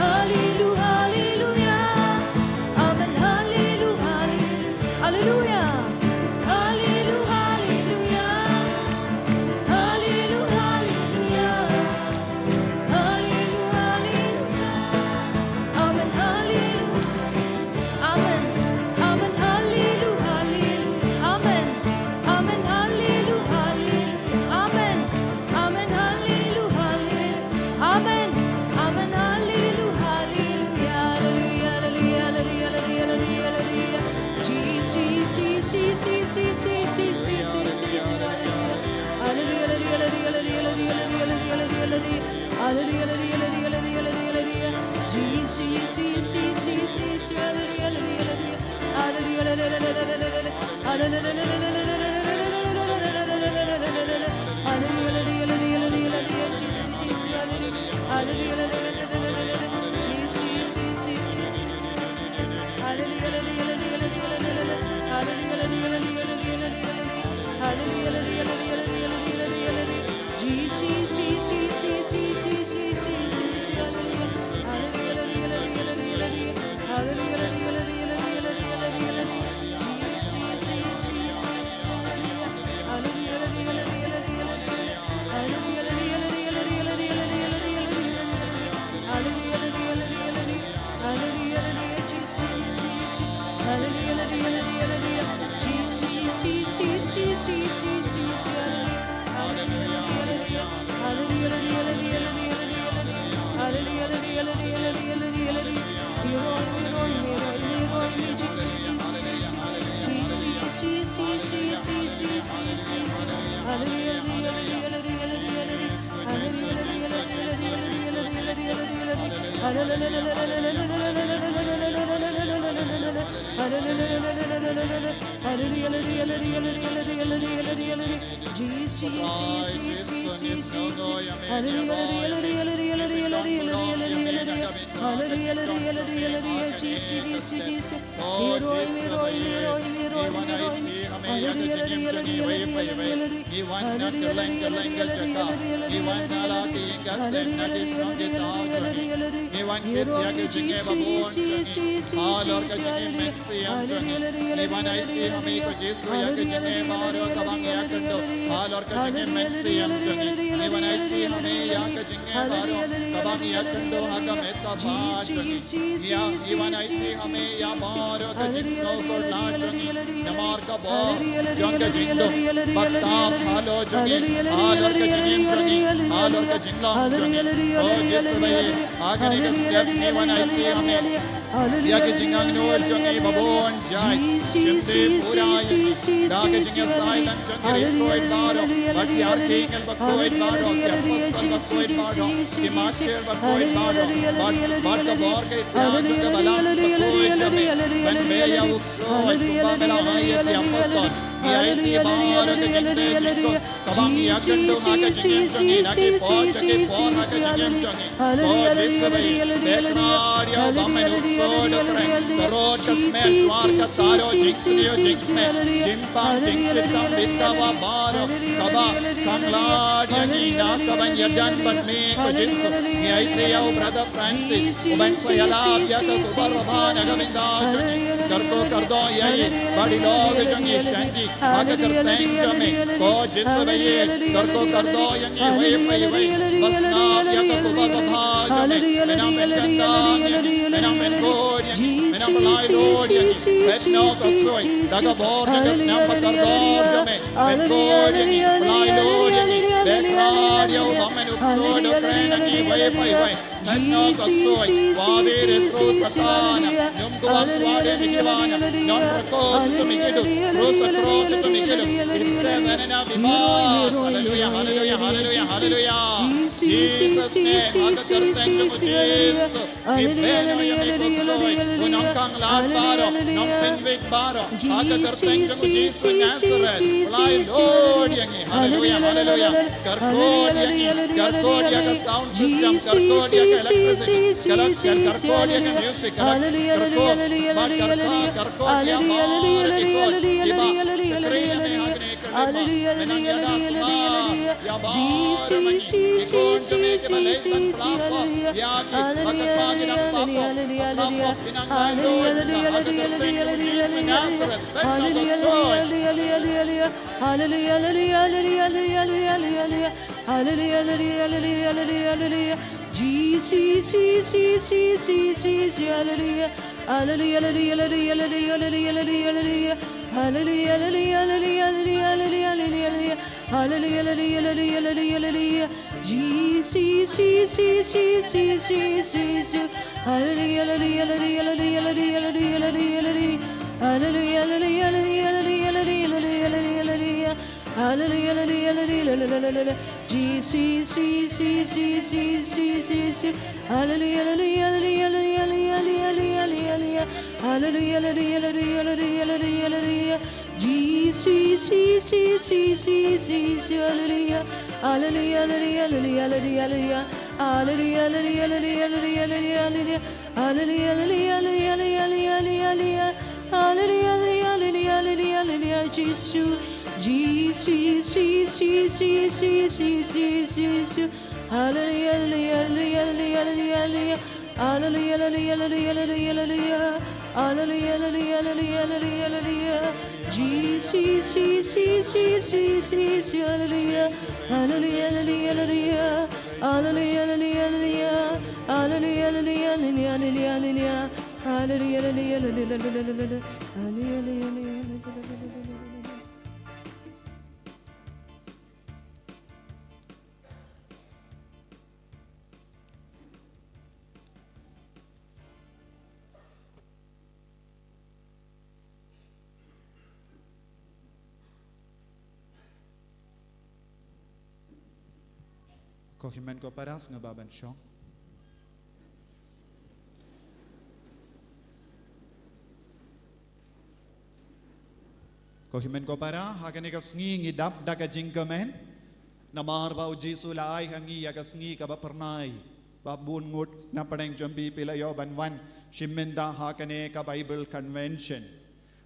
Hallelu, hallelujah. Amen. Hallelu, hallelu-, hallelujah. Hallelu, hallelujah. Hallelu, hallelujah. Hallelu, hallelujah. Amen, hallelu-, amen, amen, hallelu-, hallelu-, amen, amen, hallelu-, hallelu-, amen, amen, hallelu-, hallelu-, amen, amen, hallelu-, hallelujah, hallelujah, hallelujah, hallelujah. Jesus, Jesus, Jesus, hallelujah. Hallelujah, hallelujah, hallelujah, hallelujah, hallelujah, hallelujah, hallelujah. Hallelujah, hallelujah, hallelujah, hallelujah, hallelujah. Jesus, Jesus, Jesus, Jesus, hallelujah, hallelujah, hallelujah. Hallelujah, hallelujah, hallelujah, hallelujah. Hallelujah, hallelujah, hallelujah, hallelujah, hallelujah. Jesus, Jesus, hallelujah. Hallelujah, hallelujah, hallelujah, hallelujah. Jesus, Jesus, Jesus, Jesus. Hallelujah, hallelujah. Halor ka jingim mynsiem jong ngi. Ngi wan aiti ha me ko Jisu ïa ka jingim baroh kaba ngi ïakynduh. Halor ka jingim mynsiem jong ngi. Ngi wan aiti ha me ïa ka jingim baroh kaba ngi ïakynduh ha ka met kaba jong ngi. Ngi wan aiti ha me ïa baroh ka jingsngew kordor jong ngi. Namar ka bor jong ka jingdum ba tap halor jong ngi. Halor ka jingim jong ngi. Halor ka jinglong jong ngi. O Jisu ba ïeit, ha kane ka step ngi wan aiti ha me. Ïa ka jingangnud jong ngi ba bun jait. Shim te pura ïa ngi da ka jingïasaid lem jong ki riewkhuid baroh bad ki archangel bakhuid baroh, ki apostol bakhuid baroh, ki martyr bakhuid baroh, bad, bad ka bor ka ïtiar jong ka balang bakhuid jong me ban plie ïa u ksuid kumba me la ai ïa ki apostol. Ngi aiti baroh ka jingtei jingkut. Kaba ngi ïakynduh ha ka jingim jong ngi, na ki por sha ki por ha ka jingim jong ngi. Ko Jisu ba ïeit, peit Khyndiat ïa u bym men u ksuid u kren. Ka rud ka smer shuwa ka saroh, jingsniew jingsmeh, jingpang jingshitom, bad kaba baroh kaba khang lad ïa ngi na ka ban ïadan bad me ko Jisu. Ngi aiti ïa u brother Francis, u ban sa ïalap ïa ka khubor babha na ka bynta jong ngi. Kyrkhu kyrdoh ïa i bad i long ka jong ngi sha ngi ha ka kyrteng jong me. Ko Jisu ba ïeit, kyrkhu kyrdoh ïa ngi iwei pa iwei ba sngap ïa ka khubor babha jong me. Me nang pynkyntang ïa ngi, me nang pynkhuid ïa ngi, me nang pynlait lut ïa ngi. Peit noh ko ksuid da ka bor ka snem ba kordor jong me. Pynkhuid ïa ngi, pynlait lut ïa ngi. Peit Khyndiat ïa u bym men u ksuid u kren ha ngi iwei pa iwei. Peit noh ko ksuid, wat ri ri tru Satan, ym kwah shuwa de me ki wan, ym rakho sha me ki duk, tru sha tru sha me ki duk. Ipte vene na biba. Haleluya, haleluya, haleluya, haleluya. Jesus name, ha ka kyrteng jong u Jisu. Ngi beh noh ïa me ko ksuid, u nongkhanglad baroh, nongpynwit baroh. Ha ka kyrteng jong u Jisu Nasaret, pynlait lut ïa ngi. Haleluya, haleluya. Kyrkhu ïa ngi, kyrkhu ïa ka sound system, kyrkhu ïa ka electricity, kyrkhu ïa ka music, kyrkhu, kyrkhu ïa baroh ki khun kiba shakri ïa me ha kane ka dei ba me nang ïada sumar ïa baroh ma ngi, ki khun jong me kiba leit ban pynlait ïa ki ba katba ki dang pynlait, pynlait ki nang lait lut ha ka kyrteng jong u Jisu Nasaret. Peit noh ko ksuid. Hallelujah, hallelujah, hallelujah. Jesus, Jesus, Jesus, Jesus, hallelujah. Hallelujah, hallelujah, hallelujah. Hallelujah, hallelujah, hallelujah. Hallelujah, hallelujah, hallelujah, hallelujah. Jesus, Jesus, Jesus, Jesus, Jesus. Hallelujah, hallelujah, hallelujah, hallelujah. Hallelujah, hallelujah, hallelujah. Hallelujah, hallelujah, hallelujah, hallelujah. Jesus, Jesus, Jesus, Jesus, Jesus. Hallelujah, hallelujah, hallelujah. Hallelujah, hallelujah, hallelujah. Jesus, Jesus, Jesus, Jesus, hallelujah. Hallelujah, hallelujah, hallelujah, hallelujah. Hallelujah, hallelujah, hallelujah, hallelujah, hallelujah. Hallelujah, hallelujah, hallelujah, hallelujah, hallelujah. Hallelujah, hallelujah, hallelujah, hallelujah, hallelujah, Jesus. Jesus, Jesus, Jesus, Jesus, Jesus, Jesus. Hallelujah, hallelujah, hallelujah, hallelujah, hallelujah, hallelujah. Hallelujah, hallelujah, hallelujah, hallelujah, hallelujah. Hallelujah, hallelujah, hallelujah, hallelujah, hallelujah, hallelujah. Jesus, Jesus, Jesus, Jesus, hallelujah. Hallelujah, hallelujah, hallelujah. Hallelujah, hallelujah, hallelujah. Hallelujah, hallelujah, hallelujah, hallelujah, hallelujah. Hallelujah, hallelujah, hallelujah, hallelujah. Hallelujah, hallelujah, hallelujah, hallelujah. Ko hynmen ko para, sngewbha ban shong. Ko hynmen ko para, ha kane ka sngi ngi dap da ka jingkmen. Namar ba u Jisu la ai ha ngi ïa ka sngi kaba phyrnai. Ba bun ngut na pdeng jong phi phi la ïoh ban wan shim bynta ha kane ka Bible Convention.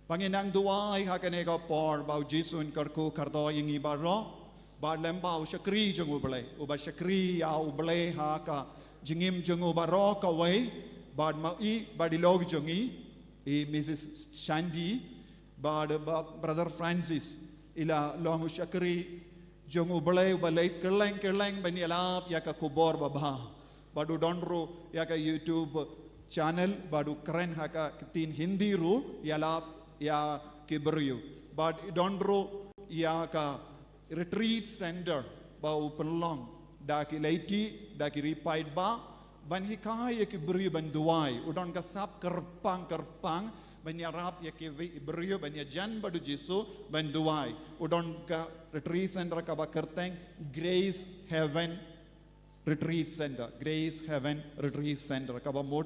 Ba ngin nang duwai ha kane ka por ba u Jisu un kyrkhu kyrdoh ïa ngi baroh. Bad lem ba u shakri jong U Blei, uba shakri ïa U Blei ha ka jingim jong u baroh kawei. Bad ma i, bad i lok jong i, i Missus Shandy, bad ba Brother Francis, i la long u shakri jong U Blei uba leit kylleng kylleng ban ïalap ïa ka khubor babha. Bad u don ruh ïa ka YouTube channel, bad u kren ha ka ktien Hindi ruh, ïalap ïa ki briew. Bad i don ruh ïa ka retreat center ba u pynlong da ki lady, da ki ri paidbah, ban hikai ïa ki briew ban duwai. U don ka sap kyrpang kyrpang ban ïarap ïa ki wi-, briew ban ïajan bad u Jisu ban duwai. U don ka retreat center kaba kyrteng Grace Haven Retreat Center, Grace Haven Retreat Center, kaba mut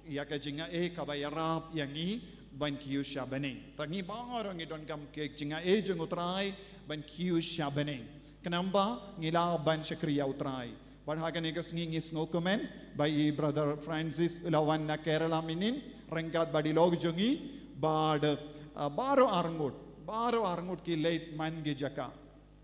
ïa ka jingai kaba ïarap ïa ngi ban kiew sha bneng. Ta ngi baroh ngi donkam ka jingai jong U Trai ban kiew sha bneng. Khnang ba ngi lah ban shakri ïa U Trai. Bad ha kane ka sngi ngi sngewkmen ba i Brother Francis u la wan na Kerala mynhynnin, ryngkat bad i lok jong i, bad, ah, baroh arngut, baroh arngut ki leit man ki jaka.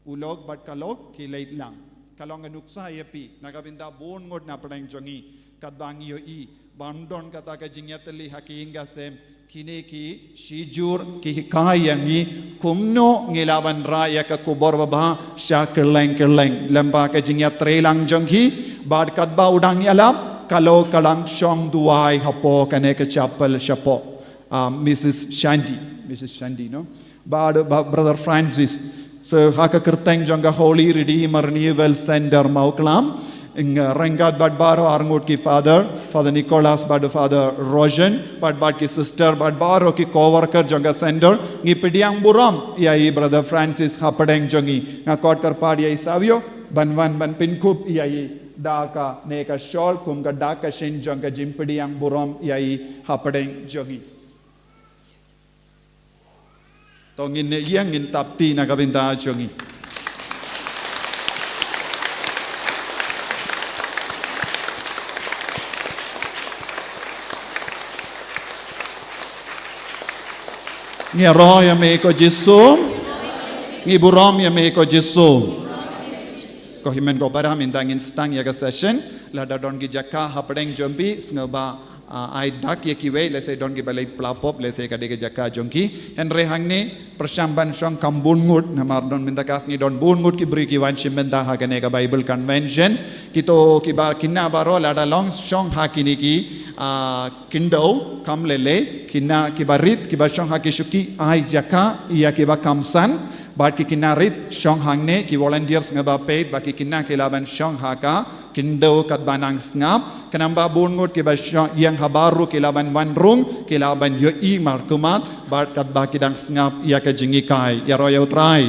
U lok bad ka lok ki leit lang. Ka long ka nuksa ïa phi, na ka bynta bun ngut na pdeng jong ngi, katba ngi ïohi ba ym don kata ka jingïatylli ha ki ïing ka sem, kine ki shijur ki hikai ïa ngi kumno ngi lah ban rah ïa ka khubor babha sha kylleng kylleng. Lem bad ka jingïatreilang jong ki, bad katba u dang ïalap, ka lok ka dang shong duwai hapoh kane ka chapel shapoh. Ah, Missus Shandy, Missus Shandy, no? Bad, ba, Brother Francis. So, ha ka kyrteng jong ka Holy Redeemer Renewal Center Mawklam, ïng, uh, ryngkat bad baroh arngut ki Father, Father Nicholas bad Father Rojan, bad, bad ki sister, bad baroh ki co-worker jong ka center, ngi pdiang burom ïa i Brother Francis hapdeng jong ngi. Nga khot kyrpad ïa i Savio ban wan ban pynkup ïa i da kane ka shawl kum ka dak ka shin jong ka jingpdiang burom ïa i hapdeng jong ngi. To ngin ïeng ngin tap kti na ka bynta jong ngi. Ngi ïaroh ïa me ko Jisu. Ngi burom ïa me ko Jisu. Ko hynmen ko para, mynta ngin sdang ïa ka session. Lada don ki jaka hapdeng jong phi, sngewbha, ah, ai dak ïa kiwei, lehse don kiba leit pla pop, lehse ka dei ka jaka jong ki. Hynrei hangne, pyrshang ban shong kham bun ngut, namar don mynta ka sngi don bun ngut ki briew ki wan shim bynta ha kane ka Bible Convention. Kito kiba kine baroh lada long shong ha kine ki, ah, khyndew, kam lei lei, kine kiba rit, kiba shong ha ki shuki, ai jaka ïa kiba kham san. Bad ki kine rit shong hangne, ki volunteers sngewbha peit ba ki kine ki lah ban shong ha ka khyndew katba nang sngap. Khnang ba bun ngut kiba shong, ïeng habar ruh ki lah ban wan rung, ki lah ban ïohi markhmat, bad katba ki dang sngap ïa ka jinghikai. Ïaroh ïa U Trai.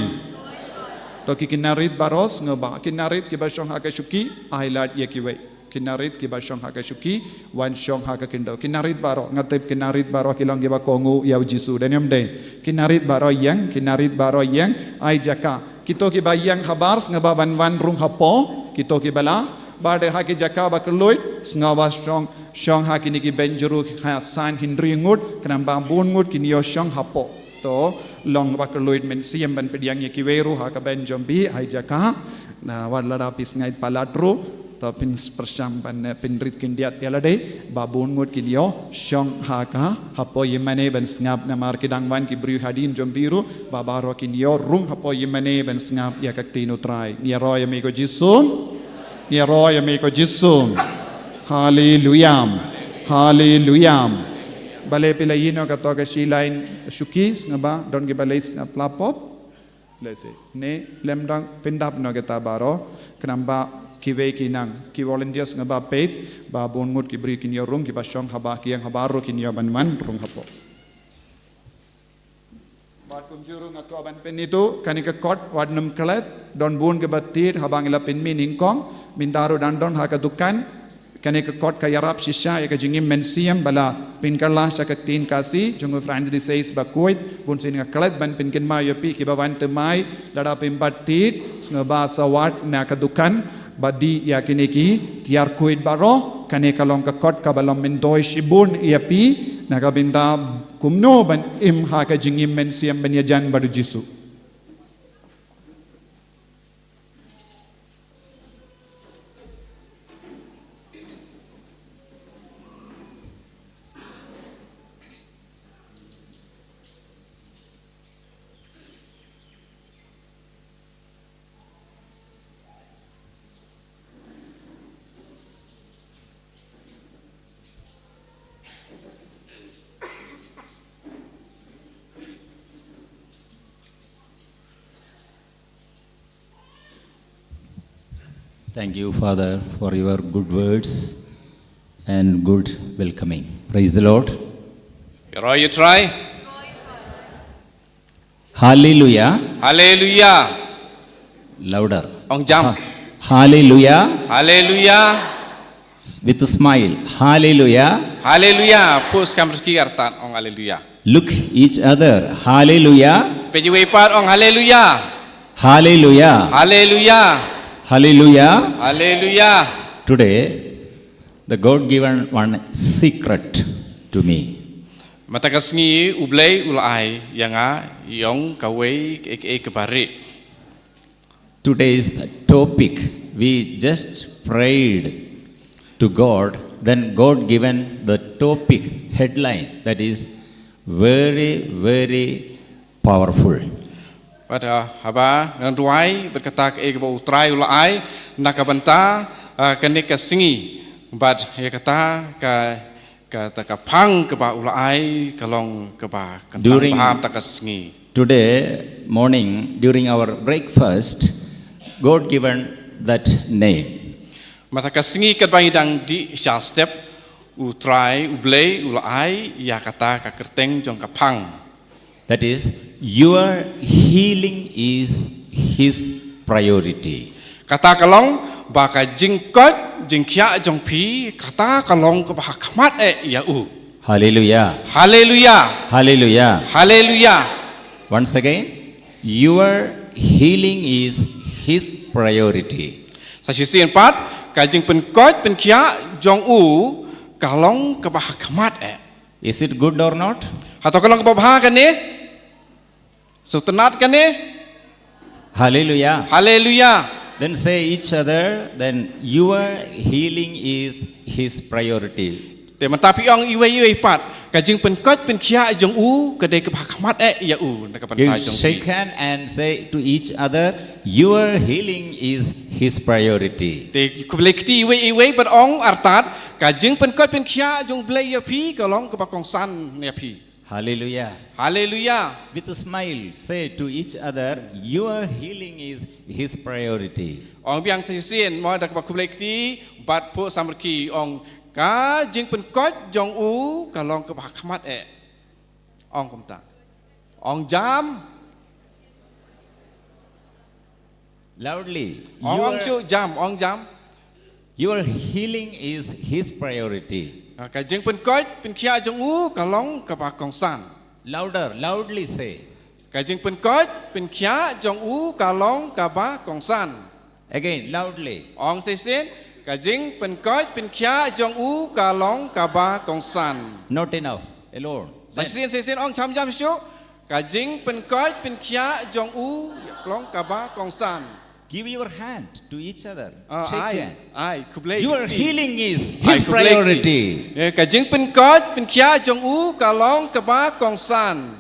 To ki kine rit baroh sngewbha, kine rit kiba shong ha ka shuki, ai lad ïa kiwei. Kine rit kiba shong ha ka shuki, wan shong ha ka khyndew. Kine rit baroh, nga tip kine rit baroh ki long kiba kohnguh ïa u Jisu, dei ne ym dei? Kine rit baroh ïeng, kine rit baroh ïeng, ai jaka. Kito kiba ïeng habar sngewbha ban wan rung hapoh, kito kiba lah, bad ha ki jaka ba kylluid, sngewbha shong, shong ha kine ki bench ruh ha san hynriew ngut, khnang ba bun ngut kin ïoh shong hapoh. To long ba kylluid mynsiem ban pdiang ïa kiwei ruh ha ka bench jong phi, ai jaka. Na wat lada phi sngaid palat ruh, to phin pyrshang ban, eh, pynrit khyndiat ïa lade, ba bun ngut kin ïoh shong ha ka, hapoh ïingmane ban sngap, namar ki dang wan ki briew hadien jong phi ruh, ba baroh kin ïoh rung hapoh ïingmane ban sngap ïa ka ktien U Trai. Ngi ïaroh ïa me ko Jisu. Ngi ïaroh ïa me ko Jisu. Haleluya. Haleluya. Balei phi la ïehnoh kato ka shi lain shuki, sngewbha don kiba leit sngap pla pop. Lehse ne lem dang, pyndap noh kita baroh, khnang ba kiwei ki nang, ki volunteers sngewbha peit ba bun ngut ki briew kin ïoh rung, kiba shong haba ki ïeng habar ruh kin ïoh ban wan rung hapoh. Bad kumjuh ruh nga kwah ban pyni to, kane ka kot wat nym klet, don bun kiba thied haba ngi la pynmih nyngkong, mynta ruh dang don ha ka dukan, Kane ka kot ka ïarap shisha ïa ka jingim mynsiem ba la pynkylla sha ka ktien Khasi jong u Francis de Sales Bakhuid. Bun sien nga klet ban pynkynmaw ïa phi kiba wan thymmai, lada phim bat thied, sngewbha sa wad na ka dukan ba dih ïa kine ki tiar khuid baroh. Kane ka long ka kot kaba long myntoi shibun ïa phi na ka bynta kumno ban im ha ka jingim mynsiem ban ïajan bad u Jisu. Thank you, Father, for your good words and good welcoming. Praise the Lord. Roy, you try. Hallelujah. Hallelujah. Louder. Ong jam. Ha-, Hallelujah. Hallelujah. With a smile. Hallelujah. Hallelujah. Pus kam rezeki artan ong hallelujah. Look each other. Hallelujah. Peji wei pat ong hallelujah. Hallelujah. Hallelujah. Hallelujah. Hallelujah. Today, the God given one secret to me. Mynta ka sngi U Blei u la ai ïa nga ïong kawei ka, ka, ka bari. Today's topic, we just prayed to God, then God given the topic headline that is very, very powerful. Bad, uh, haba ngan duwai bad kata ka, eh, kaba U Trai u la ai na ka bynta, uh, kane ka sngi, bad ïa kata ka, kata ka phang kaba u la ai ka long kaba kyntang during bha mynta ka sngi. Today morning, during our breakfast, God given that name. Mynta ka sngi katba ngi dang dih sha step, U Trai U Blei u la ai ïa kata ka kyrteng jong ka phang. That is, your healing is His priority. Kata ka long ba ka jingkoit jingkhiah jong phi, kata ka long kaba ha khmat eh ïa u. Hallelujah. Hallelujah. Hallelujah. Hallelujah. Once again, your healing is His priority. Sa shisien pat, ka jingpynkoit pynkhiah jong u ka long kaba ha khmat eh. Is it good or not? Hato ka long kaba bha kane? Sngewtynnat kane? Hallelujah. Hallelujah. Then say each other, then your healing is His priority. Te mynta phi ong iwei iwei pat, ka jingpynkoit pynkhiah jong u ka dei kaba ha khmat eh ïa u na ka bynta jong phi. You shake hand and say to each other, your healing is His priority. Te khublei kti iwei iwei bad ong artat, ka jingpynkoit pynkhiah jong U Blei ïa phi ka long kaba kongsan ïa phi. Hallelujah. Hallelujah. With a smile, say to each other, your healing is His priority. Ong biang sa shisien mo da kaba khublei kti bad phuh samrkhie, ong ka jingpynkoit jong u ka long kaba ha khmat eh. Ong kumta. Ong jam. Loudly. Ong, ong your, shu jam, ong jam. Your healing is His priority. Ah, ka jingpynkoit pynkhiah jong u ka long kaba kongsan. Louder, loudly say. Ka jingpynkoit pynkhiah jong u ka long kaba kongsan. Again, loudly. Ong shisien, ka jingpynkoit pynkhiah jong u ka long kaba kongsan. Not enough. Alone. Sa shisien, shisien ong cham jam shuh. Ka jingpynkoit pynkhiah jong u ka long kaba kongsan. Give your hand to each other. Ah, shake hand. Ai, ai, khublei kti. Your healing is His priority. Ai, khublei kti. Eh, ka jingpynkoit pynkhiah jong u ka long kaba kongsan.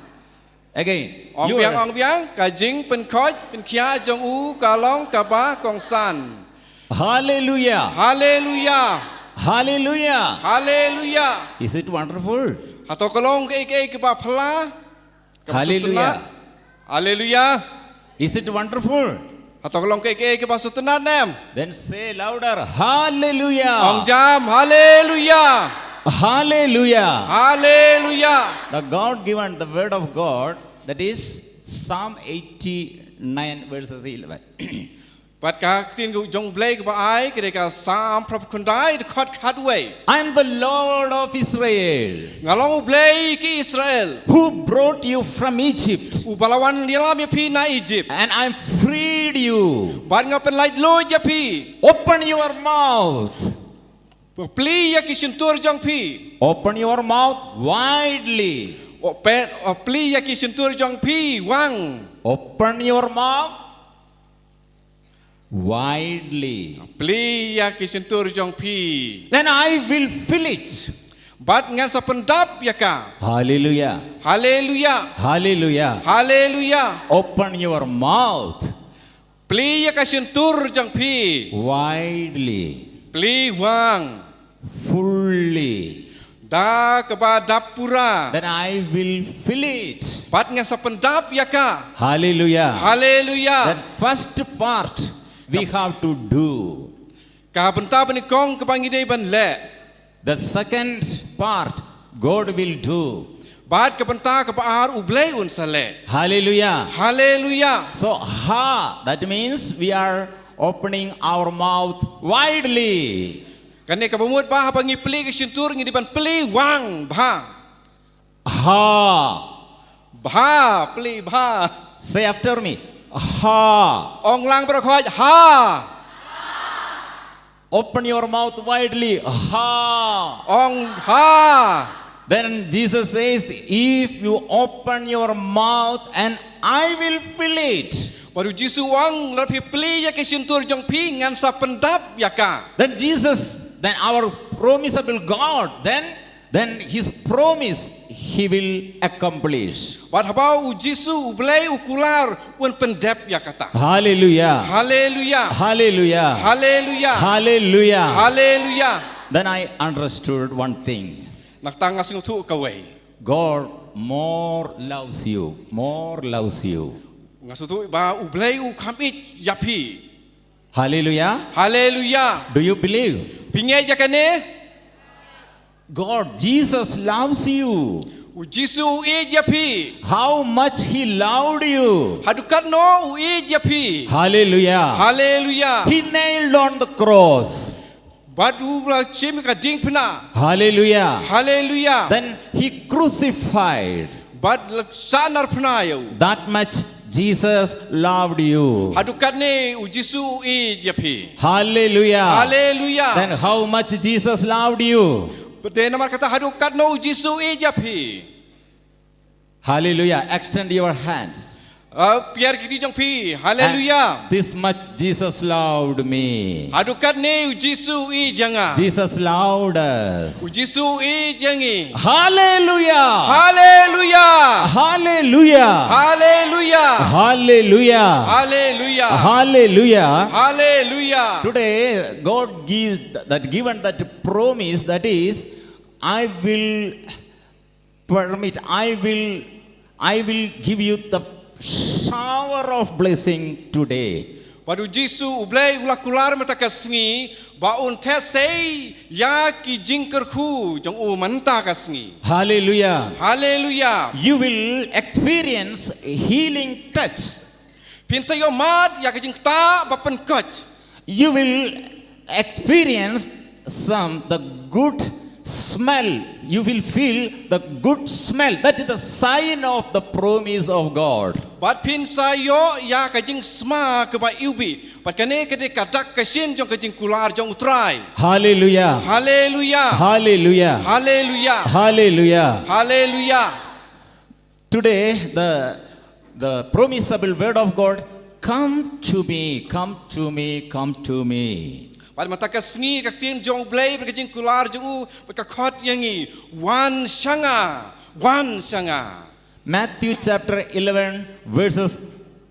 Again. Ong biang, ong biang, ka jingpynkoit pynkhiah jong u ka long kaba kongsan. Hallelujah. Hallelujah. Hallelujah. Hallelujah. Is it wonderful? Hato ka long kaei kaei kaba phylla? Hallelujah. Hallelujah. Is it wonderful? Hato ka long kaei kaei kaba sngewtynnat ne em? Then say louder, Hallelujah. Ong jam, Hallelujah. Hallelujah. Hallelujah. The God given, the word of God, that is Psalm eighty-nine verses eleven. Bad ka ktien ka jong U Blei kaba ai ka dei ka Salm phra phew khyndai dkhot khatwei. I am the Lord of Israel, Nga long U Blei ki Israel, who brought you from Egypt, uba la wan ïalam ïa phi na Egypt. And I freed you. Bad nga pynlait luid ïa phi. Open your mouth. Plie ïa ki shyntur jong phi. Open your mouth widely. O pe, o plie ïa ki shyntur jong phi wang. Open your mouth widely. Plie ïa ki shyntur jong phi. Then I will fill it. Bad ngan sa pyndap ïa ka. Hallelujah. Haleluya. Hallelujah. Haleluya. Open your mouth Plie ïa ka shyntur jong phi. Widely. Plie wang. Fully. Da kaba dap pura. Then I will fill it. Bad ngan sa pyndap ïa ka. Hallelujah. Haleluya. That first part we have to do. Ka bynta banyngkong kaba ngi dei ban leh. The second part God will do. Bad ka bynta kaba ar U Blei un sa leh. Hallelujah. Haleluya. So ha, that means we are opening our mouth widely. Kane kaba mut ba haba ngi plie ka shyntur ngi dei ban plie wang bha. Ha. Bha, plie bha. Say after me. Ha. Ong lang baroh. Ha. Open your mouth widely. Ha. Ong ha. Then Jesus says, if you open your mouth and I will fill it. Bad u Jisu u ong lada phi plie ïa ka shyntur jong phi ngan sa pyndap ïa ka. Then Jesus, then our promisable God, then then his promise he will accomplish. Bad haba u Jisu U Blei u kular un pyndep ïa kata. Hallelujah. Haleluya. Hallelujah. Haleluya. Hallelujah. Haleluya. Then I understood one thing. Nangta nga sngewthuh kawei. God more loves you, more loves you. Nga sngewthuh ba U Blei u kham ïeit ïa phi. Hallelujah. Haleluya. Do you believe? Phi ngeit ïa kane? God, Jesus loves you. U Jisu u ïeit ïa phi. How much he loved you. Haduh katno u ïeit ïa phi. Hallelujah. Haleluya. He nailed on the cross. Bad u la shim ka diengphna. Hallelujah. Haleluya. Then he crucified. Bad la sahnarphna ïa u. That much Jesus loved you. Haduh katne u Jisu u ïeit ïa phi. Hallelujah. Haleluya. Then how much Jesus loved you. Te namar kata haduh katno u Jisu u ïeit ïa phi. Hallelujah. Extend your hands. Uh, piar ki kti jong phi. Haleluya. And this much Jesus loved me. Haduh katne u Jisu u ïeit ïa nga. Jesus loved us. U Jisu u ïeit ïa ngi. Hallelujah. Haleluya. Hallelujah. Haleluya. Hallelujah. Haleluya. Hallelujah. Haleluya. Today, God gives th- that given that promise, that is, I will permit, I will, I will give you the shower of blessing today. Bad u Jisu u Blei u la kular mynta ka sngi ba un theh sei ïa ki jingkyrkhu jong u mynta ka sngi. Hallelujah. Haleluya. You will experience healing touch. Phin sa ïoh mad ïa ka jingktah ba pynkoit. You will experience some the good smell. You will feel the good smell. That is the sign of the promise of God. Bad phin sa ïoh ïa ka jingsma kaba iwbih. Bad kane ka dei ka dak ka shin jong ka jingkular jong u Trai. Hallelujah. Haleluya. Hallelujah. Haleluya. Hallelujah. Haleluya. Today, the, the promisable word of God, come to me, come to me, come to me. Bad mynta ka sngi ka ktien jong u Blei bad ka jingkular jong u bad ka khot ïa ngi, wan sha nga, wan sha nga. Matthew chapter eleven, verses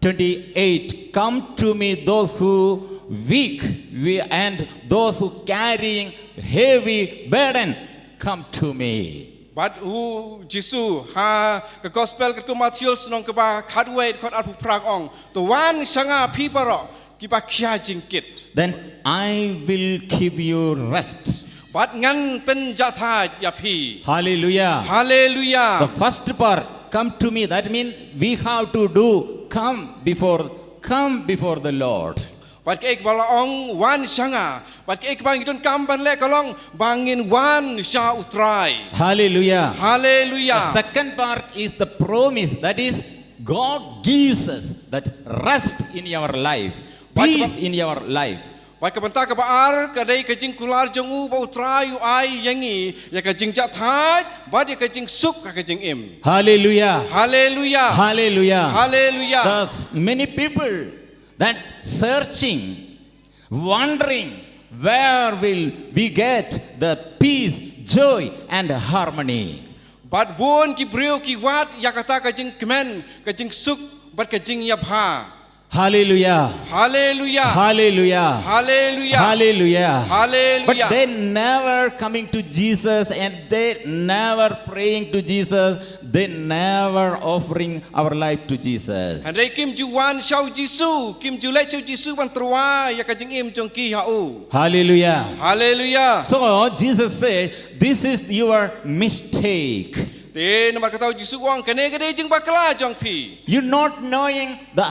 twenty-eight. Come to me, those who weak we- and those who carrying heavy burden, come to me. Bad u Jisu ha ka gospel katkum u Mathaios lynnong kaba khatwei dkhot arphew phra ka ong, to wan sha nga phi baroh kiba khia jingkit. Then I will give you rest. Bad ngan pynjahthait ïa phi. Hallelujah. Haleluya. The first part, come to me. That means we have to do come before, come before the Lord. Bad kaei kaba la ong, wan sha nga. Bad kaei kaba ngi donkam ban leh ka long ba ngin wan sha U Trai. Hallelujah. Haleluia. The second part is the promise, that is, God gives us that rest in our life, Bad peace kaba- in our life. Bad ka bynta kaba ar ka dei ka jingkular jong u ba U Trai u ai ïa ngi ïa ka jingjahthait bad ïa ka jingsuk ha ka jingim. Hallelujah. Haleluia. Hallelujah. Haleluia. There's many people that searching, wondering where will we get the peace, joy and harmony. Bad bun ki briew ki wad ïa kata ka jingkmen, ka jingsuk bad ka jingïabha. Hallelujah. Haleluia. Hallelujah. Haleluia. Hallelujah. Haleluia. But they never coming to Jesus and they never praying to Jesus. They never offering our life to Jesus. Hynrei kim ju wan sha u Jisu, kim ju leit sha u Jisu ban tyrwa ïa ka jingim jong ki ha u. Hallelujah. Haleluia. So Jesus said, "This is your mistake." Te namar kata u Jisu u ong, kane ka dei jingbakla jong phi. You not knowing the,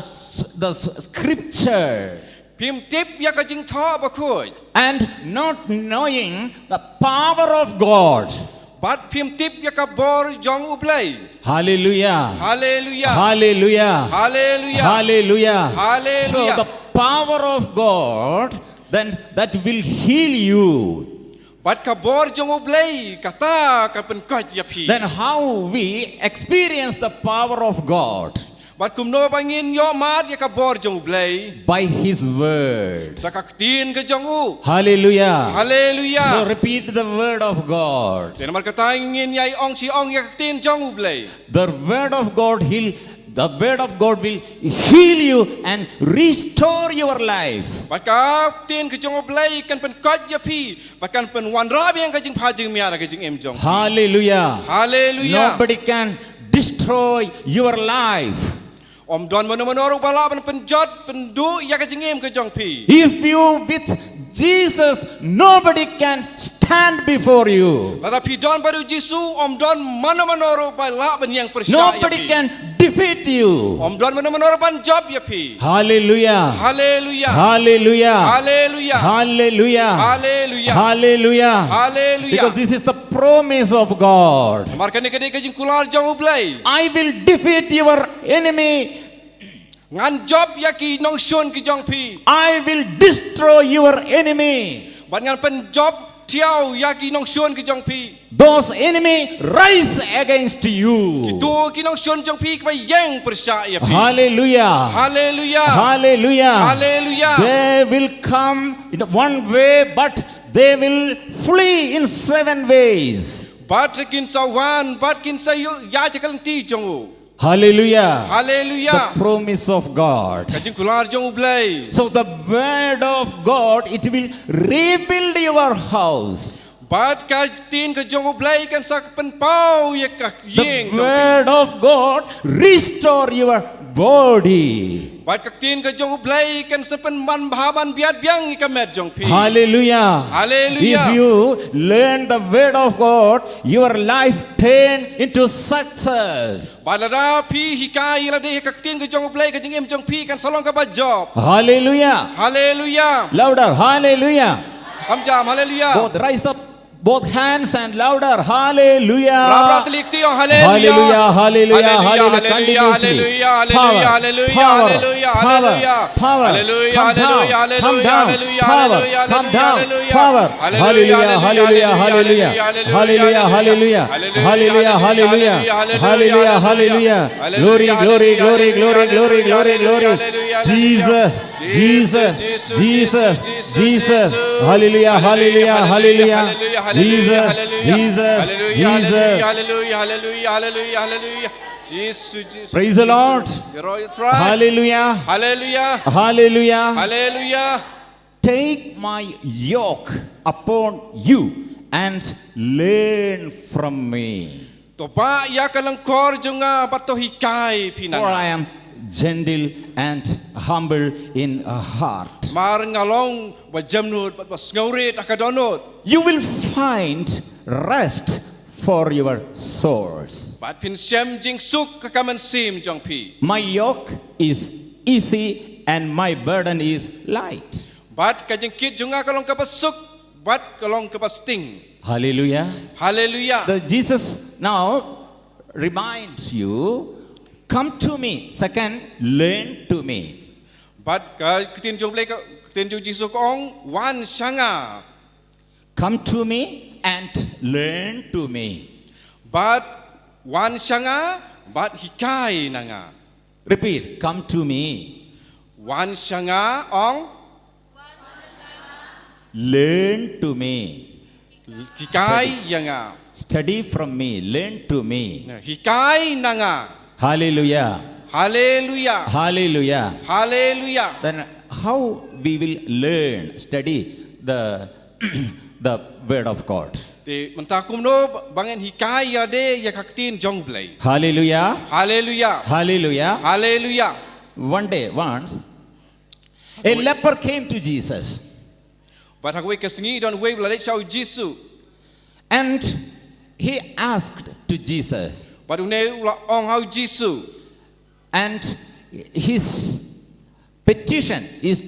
the scripture Phim tip ïa ka Jingthoh Bakhuid. and not knowing the power of God. Bad phim tip ïa ka bor jong U Blei. Hallelujah. Haleluia. Hallelujah. Haleluia. Hallelujah. Hallelujah. So the power of God, then that will heal you. Bad ka bor jong U Blei kata ka pynkoit ïa phi. Then how we experience the power of God? Bad kumno ba ngin ïohmad ïa ka bor jong U Blei? By His word. Da ka ktien ka jong u. Hallelujah. Haleluia. So repeat the word of God. Te namar kata ngin ïai ong shi ong ïa ka ktien jong U Blei. The word of God heal. The word of God will heal you and restore your life. Bad ka ktien ka jong U Blei kan pynkoit ïa phi. Bad kan pynwanrah biang ka jingpha jingmiat ha ka jingim jong phi. Hallelujah. Haleluia. Nobody can destroy your life. Ym don mano mano ruh ba lah ban pynjot pynduh ïa ka jingim ka jong phi. If you with Jesus, nobody can stand before you. Lada phi don bad u Jisu, ym don mano mano ruh ba lah ban ïeng pyrshah ïa Nobody phi. Can defeat you. Ym don mano mano ruh ban jop ïa phi. Hallelujah. Haleluia. Hallelujah. Haleluia. Hallelujah. Haleluia. Hallelujah. Haleluia. Because this is the promise of God. Namar kane ka dei ka jingkular jong U Blei. I will defeat your enemy. Ngan jop ïa ki nongshun ki jong phi. I will destroy your enemy. Bad ngan pynjop thiaw ïa ki nongshun ki jong phi. Those enemy rise against you. Kito ki nongshun jong phi kiba ïeng pyrshah ïa phi. Hallelujah. Haleluia. Hallelujah. Haleluia. They will come in one way, but they will flee in seven ways. Bad kin sa wan, bad kin sa ïoh ïa ka lynti jong u. Hallelujah. Haleluia. The promise of God. Ka jingkular jong U Blei. So the word of God, it will rebuild your house. Bad ka ktien ka jong U Blei kan sa pynpaw ïa ka The ïing jong phi. Word of God restore your body. Bad ka ktien ka jong U Blei kan sa pynman bha ban biat biang ïa ka met jong phi. Hallelujah. Hallelujah. If you learn the word of God, your life turn into success. Bad lada phi hikai ïa lade ïa ka ktien ka jong U Blei, ka jingim jong phi kan sa long kaba jop. Hallelujah. Haleluia. Louder. Hallelujah. Kham jam, haleluia. Both rise up, both hands and louder. Hallelujah. Rap rap tali kti ong, haleluia. Hallelujah, hallelujah, hallelujah. Haleluia, Continuously. haleluia, Power, haleluia, power, haleluia, power, haleluia. Power. Haleluia, Come down, haleluia, come haleluia, down, haleluia, power, haleluia, come haleluia, down, haleluia. power. Haleluia, Hallelujah, haleluia, hallelujah, haleluia, hallelujah. haleluia, Hallelujah, haleluia, hallelujah. haleluia, Hallelujah, hallelujah. haleluia. Glory, glory, glory, glory, glory, glory, glory. Haleluia, haleluia. Jesus, Jesus, Jesus, Jesus. Hallelujah, hallelujah, hallelujah. Jesus, Jesus. Haleluia, haleluia, haleluia, haleluia. Jesus, Jesus. Praise the Lord. You're all right. Hallelujah. Haleluia. Hallelujah. Haleluia. Take my yoke upon you and learn from me. To bah ïa ka lyngkor jong nga bad to hikai phi na nga. For I am gentle and humble in heart. Namar nga long ba jemnud bad ba sngewrit ha ka dohnud. You will find rest for your souls. Bad phin shem jingsuk ha ka mynsiem jong phi. My yoke is easy and my burden is light. Bad ka jingkit jong nga ka long kaba suk, bad ka long kaba sting. Hallelujah. Haleluya. The Jesus now reminds you, come to me. Second, learn to me. Bad ka ktien jong U Blei ka, ktien jong Jisu ka ong, wan sha nga. Come to me and learn to me. Bad wan sha nga, bad hikai na nga. Repeat, come to me. Wan sha nga, ong. Learn to me. Hikai ïa nga. Study from me, learn to me. Na, hikai na nga. Hallelujah. Haleluya. Hallelujah. Haleluya. Then how we will learn, study the, the word of God? Te mynta kumno ba ngin hikai ïa de ïa ka ktien jong U Blei. Hallelujah. Haleluya. Hallelujah. Haleluya. One day, once, a leper came to Jesus. Bad ha kawei ka sngi don uwei u la leit sha u Jisu. And he asked to Jesus. Bad une u la ong ha u Jisu. And his petition is,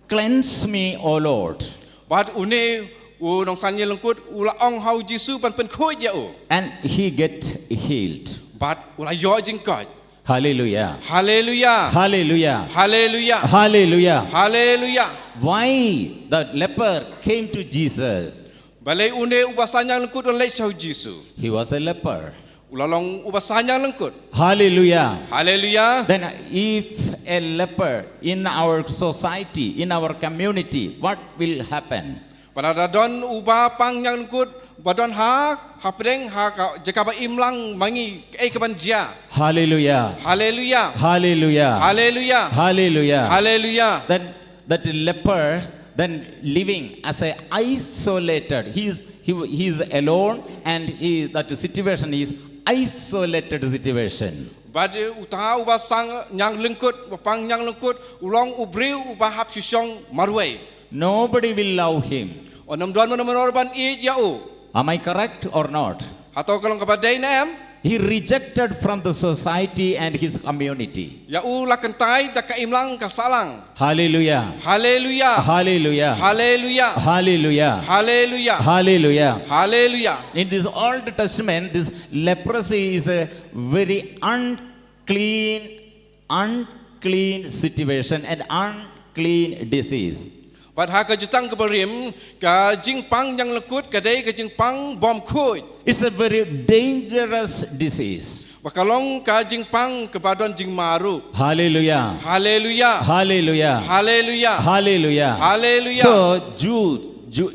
cleanse me, O Lord. Bad une u nongsan ïing lyngkot u la ong ha u Jisu ban pynkhuid ïa u. And he get healed. Bad u la ïoh jingkoit. Hallelujah. Haleluya. Hallelujah. Haleluya. Hallelujah. Haleluya. Why the leper came to Jesus? Balei une uba san ïing lyngkot u la leit sha u Jisu? He was a leper. U la long uba san ïing lyngkot. Hallelujah. Haleluya. Then if a leper in our society, in our community, what will happen? Bad lada don uba pang ïing lyngkot ba don ha, hapdeng ha ka jaka ba imlang ma ngi, kaei kaban jia? Hallelujah. Haleluya. Hallelujah. Haleluya. Hallelujah. Haleluya. Then that leper, then living as a isolated, he is, he, he is alone, and he, that situation is isolated situation. Bad uta uba san ïing lyngkot, uba pang ïing lyngkot, u long u briew uba hap shu shong marwei. Nobody will love him. Wat nym don mano mano ruh ban ïeit ïa u. Am I correct or not? Hato ka long kaba dei ne em? He rejected from the society and his community. Ïa u la kyntait da ka imlang ka sahlang. Hallelujah. Haleluya. Hallelujah. Haleluya. Hallelujah. Haleluya. Hallelujah. Haleluya. In this Old Testament, this leprosy is a very unclean, unclean situation and unclean disease. Bad ha ka Jutang kaba Rim, ka jingpang ïing lyngkot ka dei ka jingpang bymkhuid. It's a very dangerous disease. Bad ka long ka jingpang kaba don jingma ruh. Hallelujah. Haleluya. Hallelujah. Haleluya. Hallelujah. Haleluya. So Jews, Jew,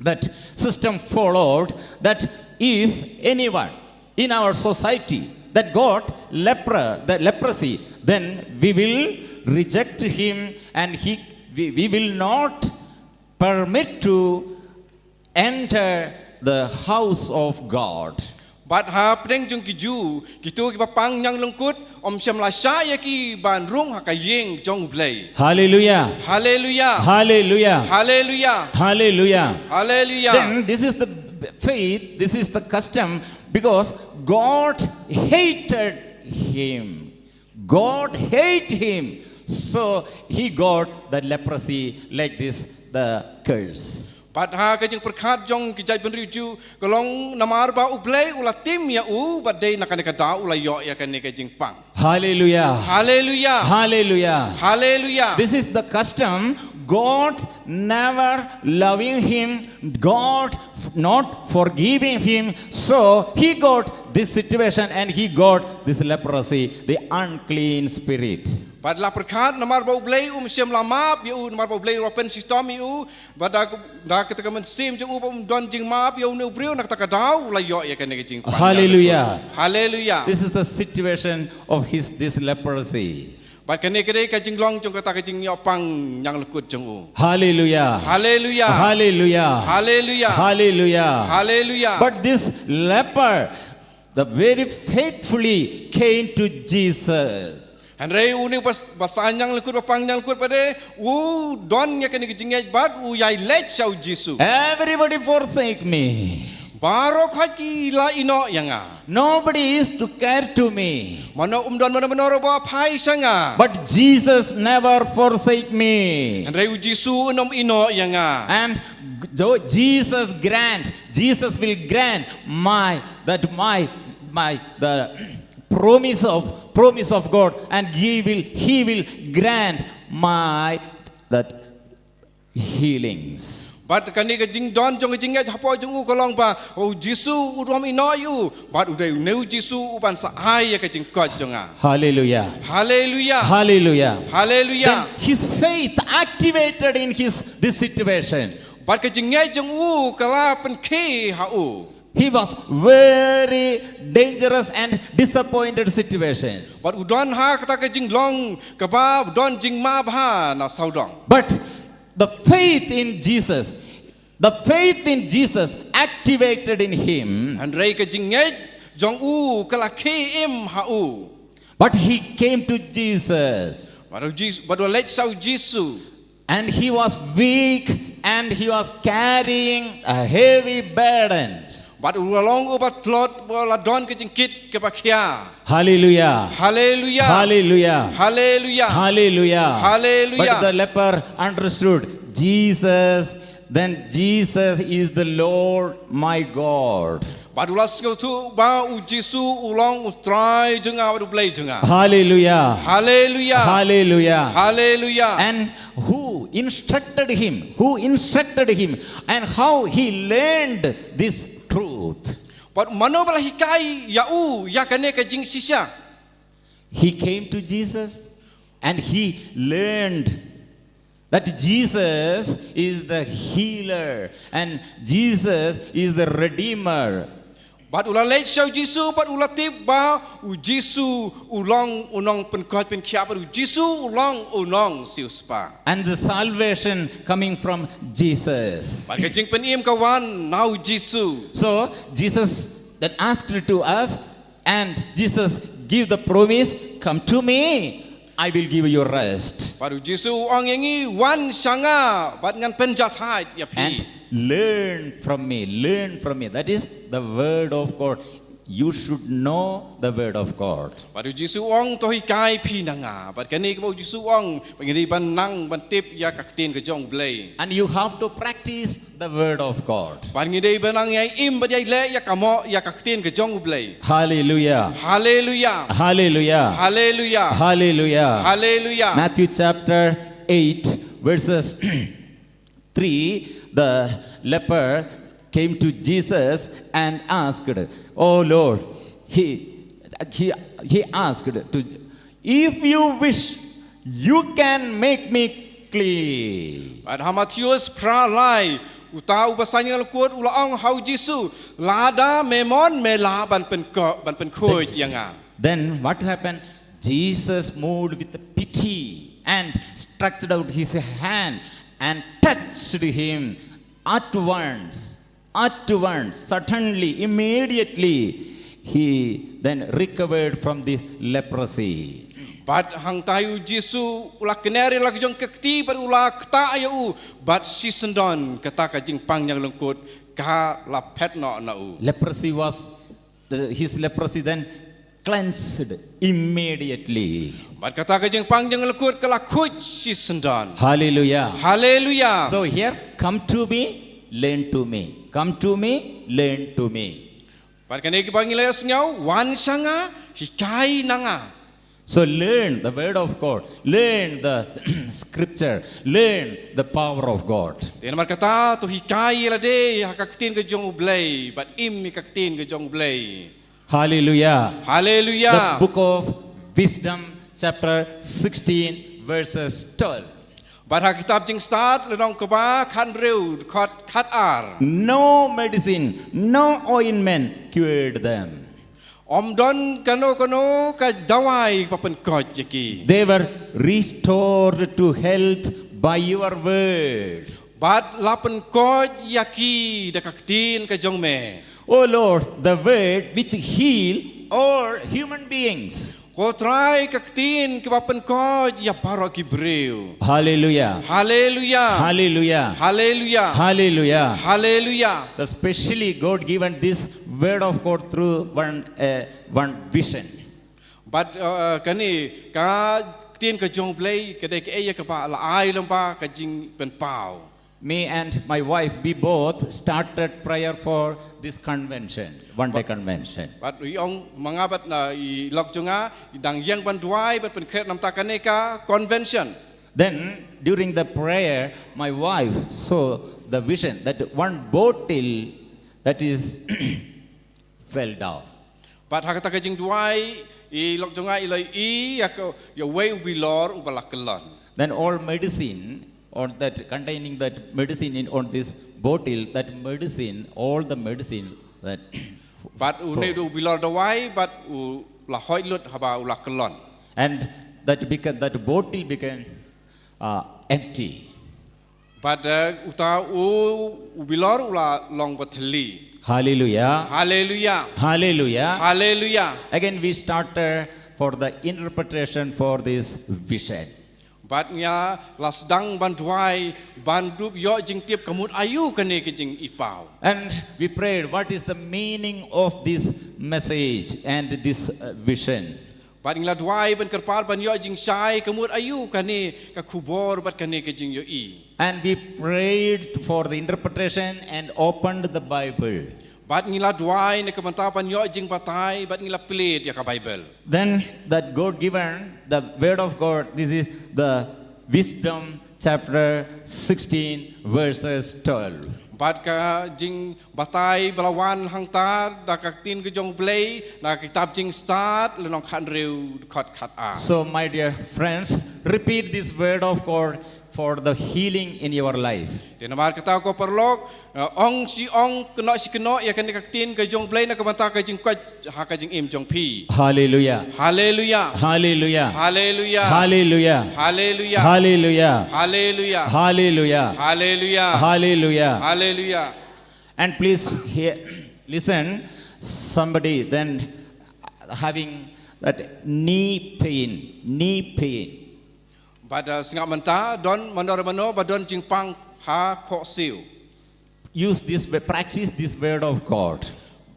that system followed that if anyone in our society that got lepra, the leprosy, then we will reject him and he, we, we will not permit to enter the house of God. Bad hapdeng jong ki Jew, kito kiba pang ïing lyngkut, ym shym la shah ïa ki ban rung ha ka ïing jong U Blei. Hallelujah. Hallelujah. Hallelujah. Hallelujah. Hallelujah. Hallelujah. Then this is the faith, this is the custom, because God hated him. God hate him. So he got the leprosy like this, the curse. Bad ha ka jingpyrkhat jong ki jaitbynriew Jew, ka long namar ba U Blei u la tim ïa u, bad dei na kane ka daw u la ïoh ïa kane ka jingpang. Hallelujah. Hallelujah. Hallelujah. Hallelujah. This is the custom. God never loving him, God f-, not forgiving him. So he got this situation and he got this leprosy, the unclean spirit. Bad la pyrkhat namar ba U Blei um shym la map ïa u, namar ba U Blei u la pynshitom ïa u, bad da, da kata ka mynsiem jong u ba um don jingmap ïa une u briew, na kata ka daw u la ïoh ïa kane ka jingpang. Hallelujah. Hallelujah. This is the situation of his, this leprosy. Bad kane ka dei ka jinglong jong kata ka jingïoh pang ïing lyngkut jong u. Hallelujah. Hallelujah. Hallelujah. Hallelujah. Hallelujah. Hallelujah. But this leper, the very faithfully came to Jesus. Hynrei une ba, ba san ïing lyngkut, ba pang ïing lyngkut pat de, u don ïa kane ka jingngeit bad u ïai leit sha u Jisu. Everybody forsake me. Baroh khoit ki la ïehnoh ïa nga. Nobody is to care to me. Mano um don mano mano ruh ba phai sha nga. But Jesus never forsake me. Hynrei u Jisu un ym ïehnoh ïa nga. And g- Jo- Jesus grant, Jesus will grant my, that my, my, the promise of, promise of God, and he will, he will grant my, that healings. Bad kane ka jingdon jong ka jingngeit hapoh jong u ka long ba u Jisu u ym ïehnoh ïa u. Bad u dei une u Jisu u ban sa ai ïa ka jingkoit jong nga. Hallelujah. Haleluya. Hallelujah. Haleluya. Then his faith activated in his this situation. Bad ka jingngeit jong u ka la pynkhie ha u. He was very dangerous and disappointed situations. Bad u don ha kata ka jinglong kaba don jingma bha na sawdong. But the faith in Jesus, the faith in Jesus activated in him. Hynrei ka jingngeit jong u ka la khie im ha u. But he came to Jesus. Bad u Jis- bad u leit sha u Jisu. And he was weak and he was carrying a heavy burden. Bad u la long uba tlot, ba la don ka jingkit kaba khia. Hallelujah. Haleluya. Hallelujah. Haleluya. Hallelujah. Hallelujah. But the leper understood Jesus, then Jesus is the Lord my God. Bad u la sngewthuh ba u Jisu u long u Trai jong nga bad u Blei jong nga. Hallelujah. Haleluya. Hallelujah. Haleluya. And who instructed him? Who instructed him? And how he learned this truth? Bad mano ba la hikai ïa u ïa kane ka jingshisha? He came to Jesus and he learned that Jesus is the healer and Jesus is the redeemer. Bad u la leit sha u Jisu bad u la tip ba u Jisu u long u nongpynkhuid pynkhiah bad u Jisu u long u nongsiewspah. And the salvation coming from Jesus. Bad ka jingpynim ka wan na u Jisu. So Jesus then asked to us, and Jesus give the promise, "Come to me, I will give you rest." Bad u Jisu u ong ïa ngi, wan sha nga bad ngan pynjahthait ïa phi. And learn from me, learn from me. That is the word of God. You should know the word of God. Bad u Jisu u ong, to hikai phi na nga. Bad kane kaba u Jisu u ong, ba ngi dei ban nang ban tip ïa ka ktien ka jong u Blei. And you have to practice the word of God. Bad ngi dei ban nang ïai im bad ïai leh ïa ka mo ïa ka ktien ka jong u Blei. Hallelujah. Haleluya. Hallelujah. Haleluya. Hallelujah. Haleluya. Matthew chapter eight, verses three, the leper came to Jesus and asked, "Oh Lord," he, he, he asked to, "If you wish, you can make me clean." Bad ha Mathaios phra lai, uta u basaiñ lyngkot u la ong ha u Jisu, lada me mon me lah ban pynko ban pynkhuid ïa nga. Then what happened? Jesus moved with pity and stretched out his hand and touched him. At once, at once, suddenly, immediately, he then recovered from this leprosy. Bad hangtai u Jisu u la kner ïa la ka jong ka kti bad u la ktah ïa u bad shisyndon kata ka jingpang lyngkot ka la phet noh na u. Leprosy was, the, his leprosy then cleansed immediately. Bad kata ka jingpang lyngkot ka la khuid shisyndon. Hallelujah. Haleluya. So here, "Come to me, learn to me. Come to me, learn to me." Bad kane kaba ngi la ïohsngew, wan sha nga, hikai na nga. So learn the word of God, learn the scripture, learn the power of God. Te namar kata to hikai ïa lade ha ka ktien ka jong u Blei, bad im ïa ka ktien ka jong u Blei. Hallelujah. Haleluya. The book of Wisdom, chapter sixteen, verses twelve. Bad ha kitab Jingstad lynnong kaba khathynriew dkhot khatar. No medicine, no ointment cured them. Ym don kano kano ka dawai ba pynkoit ïa ki. They were restored to health by your word. Bad la pynkoit ïa ki da ka ktien ka jong me. O Lord, the word which heal all human beings. Ko Trai, ka ktien kaba pynkoit ïa baroh ki briew. Hallelujah. Haleluya. Hallelujah. Haleluya. Hallelujah. Haleluya. Especially God given this word of God through one uh, one vision. Bad uh, kane ka ktien ka jong Blei ka dei kaei kaba la ai lyngba ka jingpynpaw. Me and my wife, we both started prayer for this convention, one day convention. Bad i ong ma nga bad na i lok jong nga i dang ïeng ban duwai bad pynkhreh namar kane ka convention. Then during the prayer, my wife saw the vision that one bottle that is fell down. Bad ha kata ka jingduwai i lok jong nga i la ïohi ïa ka ïa uwei u bilor uba la kyllon. Then all medicine or that containing that medicine in on this bottle, that medicine, all the medicine that Bad une u bilor dawai bad u la hoit lut haba u la kyllon. And that became that bottle became uh, empty. Bad uh, uta u u bilor u la long ba thylli. Hallelujah. Haleluya. Hallelujah. Haleluya. Again, we started for the interpretation for this vision. Bad nga la sdang ban duwai ban dup ïoh jingtip ka mut aïu kane ka jingipaw. And we prayed, what is the meaning of this message and this uh, vision? Bad ngi la duwai ban kyrpad ban ïoh jingshai ka mut aïu kane ka khubor bad kane ka jingïohi. And we prayed for the interpretation and opened the Bible. Bad ngi la duwai na ka bynta ban ïoh jingbatai bad ngi la plie ïa ka Bible. Then that God given the word of God, this is the Wisdom chapter sixteen, verses twelve. Bad ka jingbatai ba la wan hangta da ka ktien ka jong Blei na ka kitab Jingstad lynnong khathynriew dkhot khatar. So, my dear friends, repeat this word of God for the healing in your life. Te namar kata ko paralok, uh, ong shi ong kynnoh shi kynnoh ïa kane ka ktien ka jong Blei na ka bynta ka jingkoit ha ka jingim jong phi. Hallelujah. Haleluya. Hallelujah. Haleluya. Hallelujah. Haleluya. Hallelujah. Haleluya. Hallelujah. Haleluya. Hallelujah. Haleluya. And please hear, listen, somebody then having that knee pain, knee pain. Bad uh, sngap mynta don mano mano ba don jingpang ha khohsiew. Use this, practice this word of God.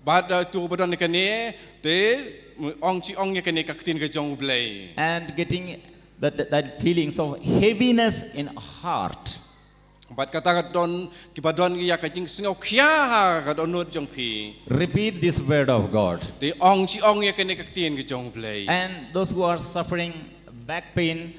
Bad uh, tu ba don kane te ong chi ong ïa kane ka ktien ka jong Blei. And getting that, that, that feelings of heaviness in heart. Bad kata ka don ki ba don ïa ka jingsngew khia ha ka dohnud jong phi. Repeat this word of God. Te ong chi ong ïa kane ka ktien ka jong Blei. And those who are suffering back pain,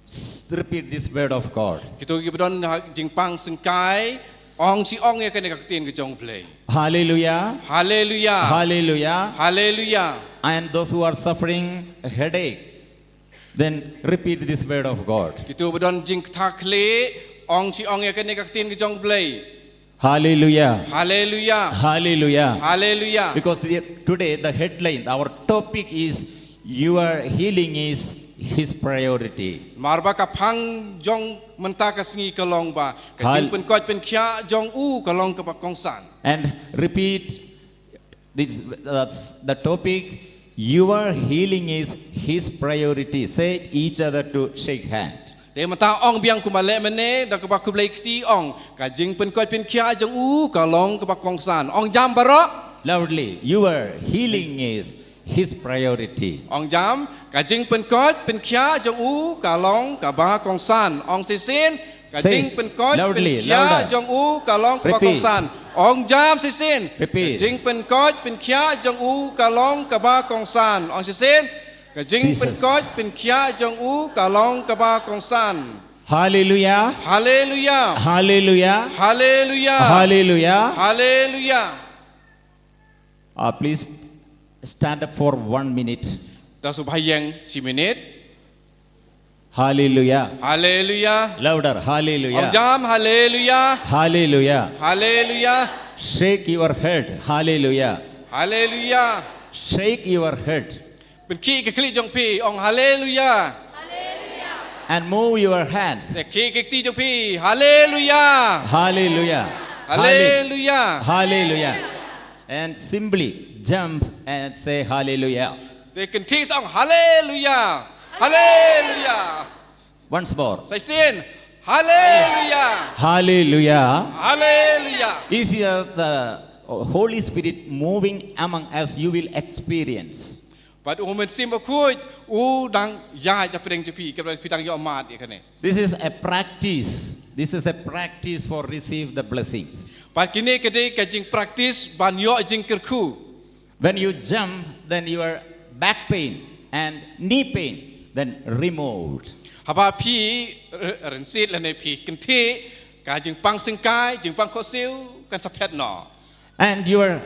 s- repeat this word of God. Kito ki ba don ha jingpang syngkai ong chi ong ïa kane ka ktien ka jong Blei. Hallelujah. Haleluya. Hallelujah. Haleluya. And those who are suffering headache, then repeat this word of God. Kito ba don jingktah khlieh ong chi ong ïa kane ka ktien ka jong Blei. Hallelujah. Haleluya. Hallelujah. Haleluya. Because the, today the headline, our topic is your healing is his priority. Mar ba ka phang jong mynta ka sngi ka long ba ka Hal- jingpynkoit pynkhiah jong u ka long kaba kongsan. And repeat this, that's the topic. Your healing is his priority. Say each other to shake hand. Te mynta ong biang kumba leh mynne da kaba khublei kti ong ka jingpynkoit pynkhiah jong u ka long kaba kongsan. Ong jam baroh. Loudly, your healing is his priority. Ong jam ka jingpynkoit pynkhiah jong u ka long kaba kongsan. Ong shisien ka Say jingpynkoit loudly, pynkhiah louder. jong u ka long kaba Repeat. kongsan. Ong jam shisien Repeat. ka jingpynkoit pynkhiah jong u ka long kaba kongsan. Ong shisien ka jingpynkoit pynkhiah jong u ka long kaba kongsan. Hallelujah. Haleluya. Hallelujah. Haleluya. Hallelujah. Haleluya. Uh, please stand up for one minute. Da shu bha ïeng shi minit. Hallelujah. Haleluya. Louder. Hallelujah. Ong jam haleluya. Hallelujah. Haleluya. Shake your head. Hallelujah. Haleluya. Shake your head. Pynkhih ka khlieh jong phi ong haleluya. And move your hands. Te khih ka kti jong phi haleluya. Hallelujah. Haleluya. Hallelujah. And simply jump and say hallelujah. Te kynthih sa ong, Haleluya. Haleluya. Once more. Sa shisien, Haleluya. Hallelujah. Haleluya. If you are the Holy Spirit moving among us, you will experience. Bad U Mynsiem Bakhuid u dang ïaid hapdeng jong phi, katba phi dang ïoh mad ïa kane. This is a practice. This is a practice for receive the blessings. Bad kine ka dei ka jingpraktis ban ïoh jingkyrkhu. When you jump, then your back pain and knee pain then removed. Haba phi, eh, rynsied lane phi kynthih, ka jingpang syngkai, jingpang khohsiew kan sa phet noh. And your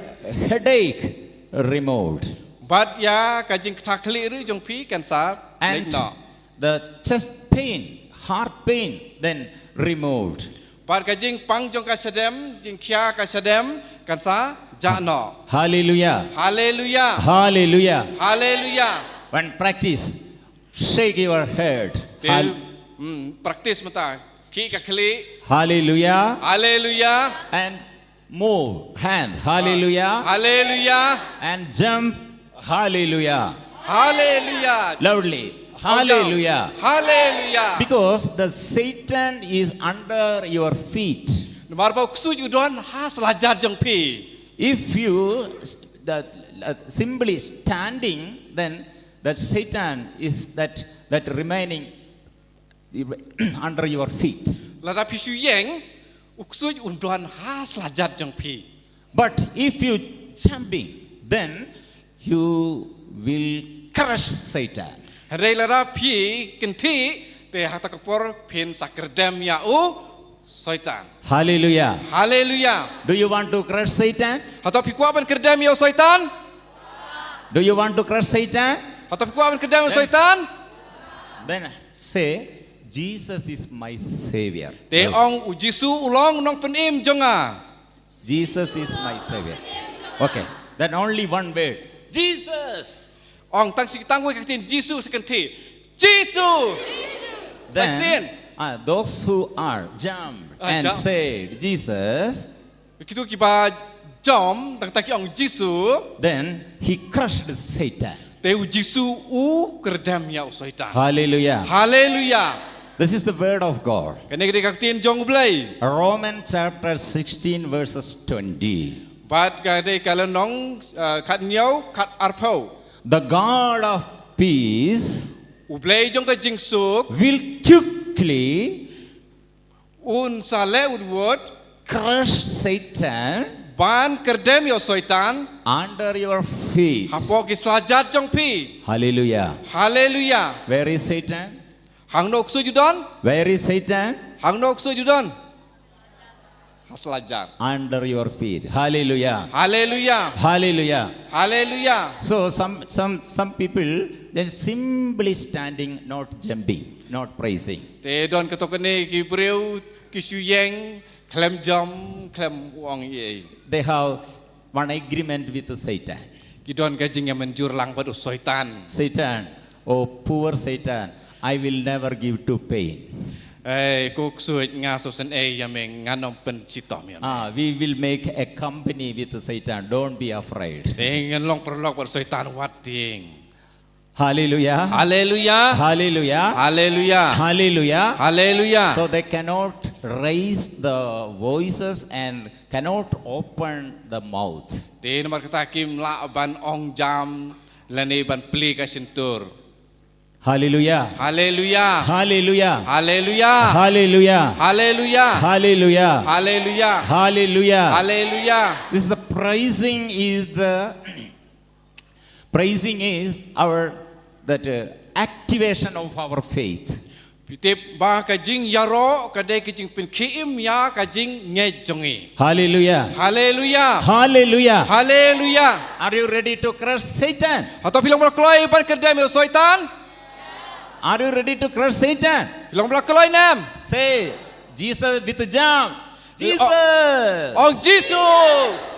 headache removed. Bad ïa ka jingktah khlieh ruh jong phi kan sa leit noh. And the chest pain, heart pain then removed. Bad ka jingpang jong ka shadem, jingkhia ka shadem kan sa jah noh. Hallelujah. Haleluya. Hallelujah. Haleluya. When practice, shake your head. Te, Hal- hmm, praktis mynta. Khih ka khlieh. Hallelujah. Haleluya. And move hand. Hallelujah. Haleluya. And jump. Hallelujah. Haleluya. Loudly. Haleluya. Haleluya. Because the Satan is under your feet. Namar ba u ksuid u don ha slajat jong phi. If you st-, the, uh, simply standing, then the Satan is that, that remaining under your feet. Lada phi shu ïeng, u ksuid un don ha slajat jong phi. But if you jumping, then you will crush Satan. Hynrei lada phi kynthih, te ha kata ka por phin sa kyrdem ïa u Soitan. Hallelujah. Haleluya. Do you want to crush Satan? Hato phi kwah ban kyrdem ïa u Soitan? Do you want to crush Satan? Hato phi kwah ban kyrdem ïa u Soitan? Then say, "Jesus is my Savior." Te ong, "U Jisu u long u nongpynim jong nga." Jesus is my Savior. Okay, then only one word. Jesus. Ong tang shi, tang wei ka ktien Jisu sa kynthih. Jisu. Sa shisien. Then, ah, those who are jump and say, "Jesus." Kito kiba jump, tang tang ki ong Jisu. Then he crushed Satan. Te u Jisu u kyrdem ïa u Soitan. Hallelujah. Haleluya. This is the word of God. Kane ka dei ka ktien jong U Blei. Romans chapter sixteen verses twenty. Bad ka dei ka lynnong, uh, khathynñiew, khatarphew. The God of peace, U Blei jong ka jingsuk, will quickly, un sa leh wut wut, crush Satan, ban kyrdem ïa u Soitan, under your feet. Hapoh ki slajat jong phi. Hallelujah. Haleluya. Where is Satan? Hangno u ksuid u don? Where is Satan? Hangno u ksuid u don? Ha slajat. Under your feet. Hallelujah. Haleluya. Hallelujah. Haleluya. So some, some, some people, they're simply standing, not jumping, not praising. Te don kato kane ki briew ki shu ïeng, khlem jump, khlem ong ei ei. They have one agreement with Satan. Ki don ka jingïamynjur lang bad u Soitan. Satan, oh poor Satan, I will never give to pain. Ei, ko ksuid, nga sngewsynei ïa me, ngan ym pynshitom ïa me. Ah, we will make a company with Satan. Don't be afraid. Te ngan long paralok bad u Soitan, wat tieng. Hallelujah. Haleluya. Hallelujah. Haleluya. Hallelujah. Haleluya. So they cannot raise the voices and cannot open the mouth. Te namar kata kim lah ban ong jam lane ban plie ka shyntur. Hallelujah. Haleluya. Hallelujah. Haleluya. Hallelujah. Haleluya. Hallelujah. Haleluya. Hallelujah. Haleluya. This is the praising is the Praising is our, that, uh, activation of our faith. Phi tip ba ka jingïaroh ka dei ka jingpynkhie im ïa ka jingngeit jong ngi. Hallelujah. Haleluya. Hallelujah. Haleluya. Are you ready to crush Satan? Hato phi long ba la kloi ban kyrdem ïa u Soitan? Are you ready to crush Satan? Phi long ba la kloi ne em? Say, "Jesus with the jump." Jesus. Oh, Jisu.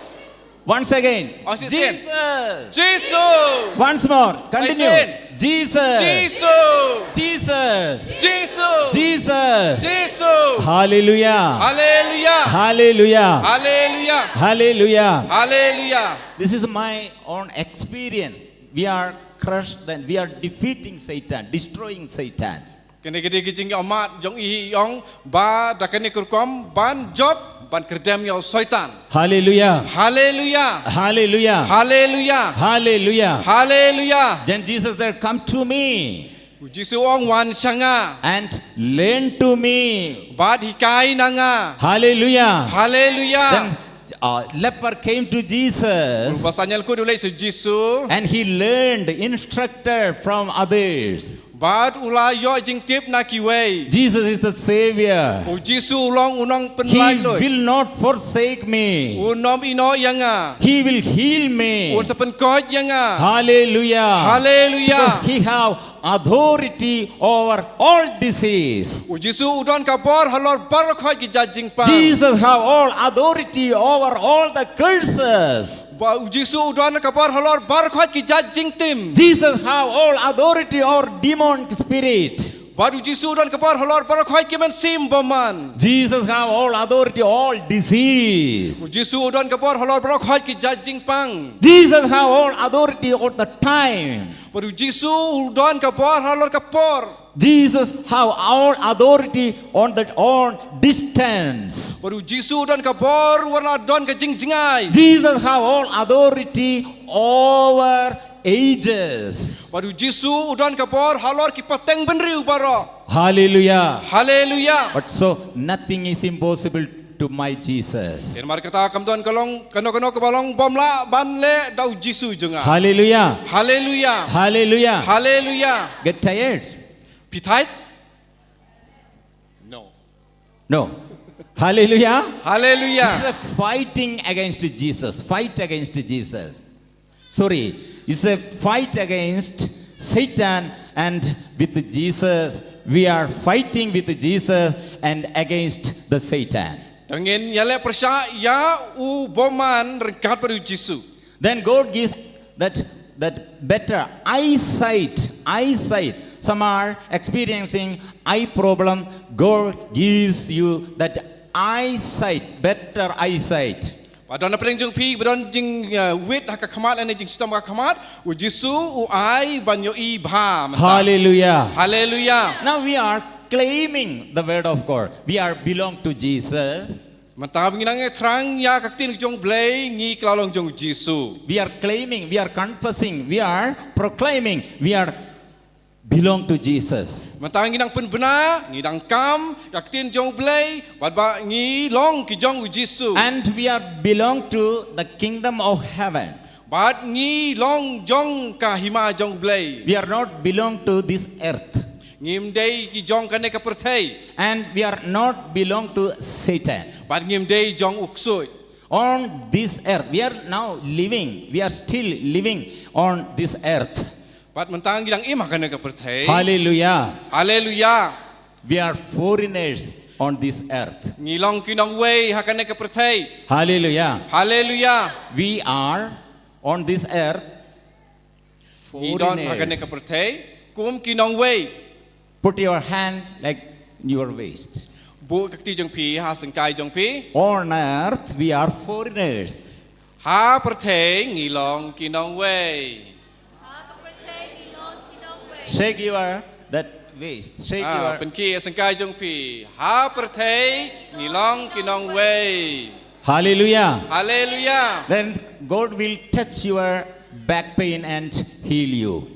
Once again. Once again. Jesus. Jisu. Once more. Continue. Once again. Jesus. Jisu. Jesus. Jisu. Jesus. Jisu. Hallelujah. Haleluya. Hallelujah. Haleluya. Hallelujah. Haleluya. This is my own experience. We are crush, then we are defeating Satan, destroying Satan. Kane ka dei ka jingïohmad jong i hi i ong ba da kane ka rukom ban jop ban kyrdem ïa u Soitan. Hallelujah. Haleluya. Hallelujah. Haleluya. Hallelujah. Haleluya. Then Jesus said, "Come to me." U Jisu ong, "Wan sha nga." "And learn to me." Bad hikai na nga. Hallelujah. Haleluya. Then uh, leper came to Jesus. U basan ïalkut u leit sha u Jisu. And he learned instructor from others. Bad u la ïoh jingtip na kiwei. Jesus is the Savior. U Jisu u long u nongpynlait. He will not forsake me. Un ym ïehnoh ïa nga. He will heal me. Un sa pynkoit ïa nga. Hallelujah. Hallelujah. Because he have authority over all disease. U Jisu u don ka bor halor baroh khoit ki jait jingpang. Jesus have all authority over all the curses. Ba u Jisu u don ka bor halor baroh khoit ki jait jingtim. Jesus have all authority over demon spirit. Bad u Jisu u don ka bor halor baroh khoit ki mynsiem bymman. Jesus have all authority all disease. U Jisu u don ka bor halor baroh khoit ki jait jingpang. Jesus have all authority over the time. Bad u Jisu u don ka bor halor ka por. Jesus have all authority on the on distance. Bad u Jisu u don ka bor wat la don ka jingjngai. Jesus have all authority over ages. Bad u Jisu u don ka bor halor ki pateng bynriew baroh. Hallelujah. Haleluya. But so nothing is impossible to my Jesus. Namar kata kam don ka long kano kano kaba long bym lah ban leh da u Jisu jong nga. Hallelujah. Haleluya. Hallelujah. Haleluya. Get tired? Phi thait? No. No. Hallelujah. Haleluya. It's a fighting against Jesus. Fight against Jesus. Sorry. It's a fight against Satan, and with Jesus we are fighting with Jesus and against the Satan. Te ngin ïaleh pyrshah ïa u bymman ryngkat bad u Jisu. Then God gives that that better eyesight, eyesight. Some are experiencing eye problem. God gives you that eyesight, better eyesight. Ba don na pdeng jong phi ba don jing uh, wit ha ka khmat lane jingshitom ha ka khmat, u Jisu u ai ban ïohi bha mynta. Hallelujah. Haleluya. Now we are claiming the word of God. We are belong to Jesus. Mynta ba ngi nang ïathrang ïa ka ktien jong u Blei, ngi kylla long jong u Jisu. We are claiming, we are confessing, we are proclaiming, we are belong to Jesus. Mynta ngi nang pynbna, ngi nang kam ka ktien jong u Blei, bad ba ngi long ki jong u Jisu. And we are belong to the kingdom of heaven. Bad ngi long jong ka hima jong u Blei. We are not belong to this earth. Ngim dei ki jong kane ka pyrthei. And we are not belong to Satan. Bad ngim dei jong u ksuid. On this earth, we are now living, we are still living on this earth. Bad mynta ngi dang im ha kane ka pyrthei. Hallelujah. Haleluya. We are foreigners on this earth. Ngi long ki nongwei ha kane ka pyrthei. Hallelujah. Haleluya. We are on this earth. Ngi don ha kane ka pyrthei kum ki nongwei. Put your hand like your waist. Buh ka kti jong phi ha syngkai jong phi. On earth we are foreigners. Ha pyrthei ngi long ki nongwei. Ha ka pyrthei ngi long ki nongwei. Shake your that waist. Shake your. Pynkhih syngkai jong phi. Ha pyrthei ngi long ki nongwei. Hallelujah. Haleluya. Then God will touch your back pain and heal you.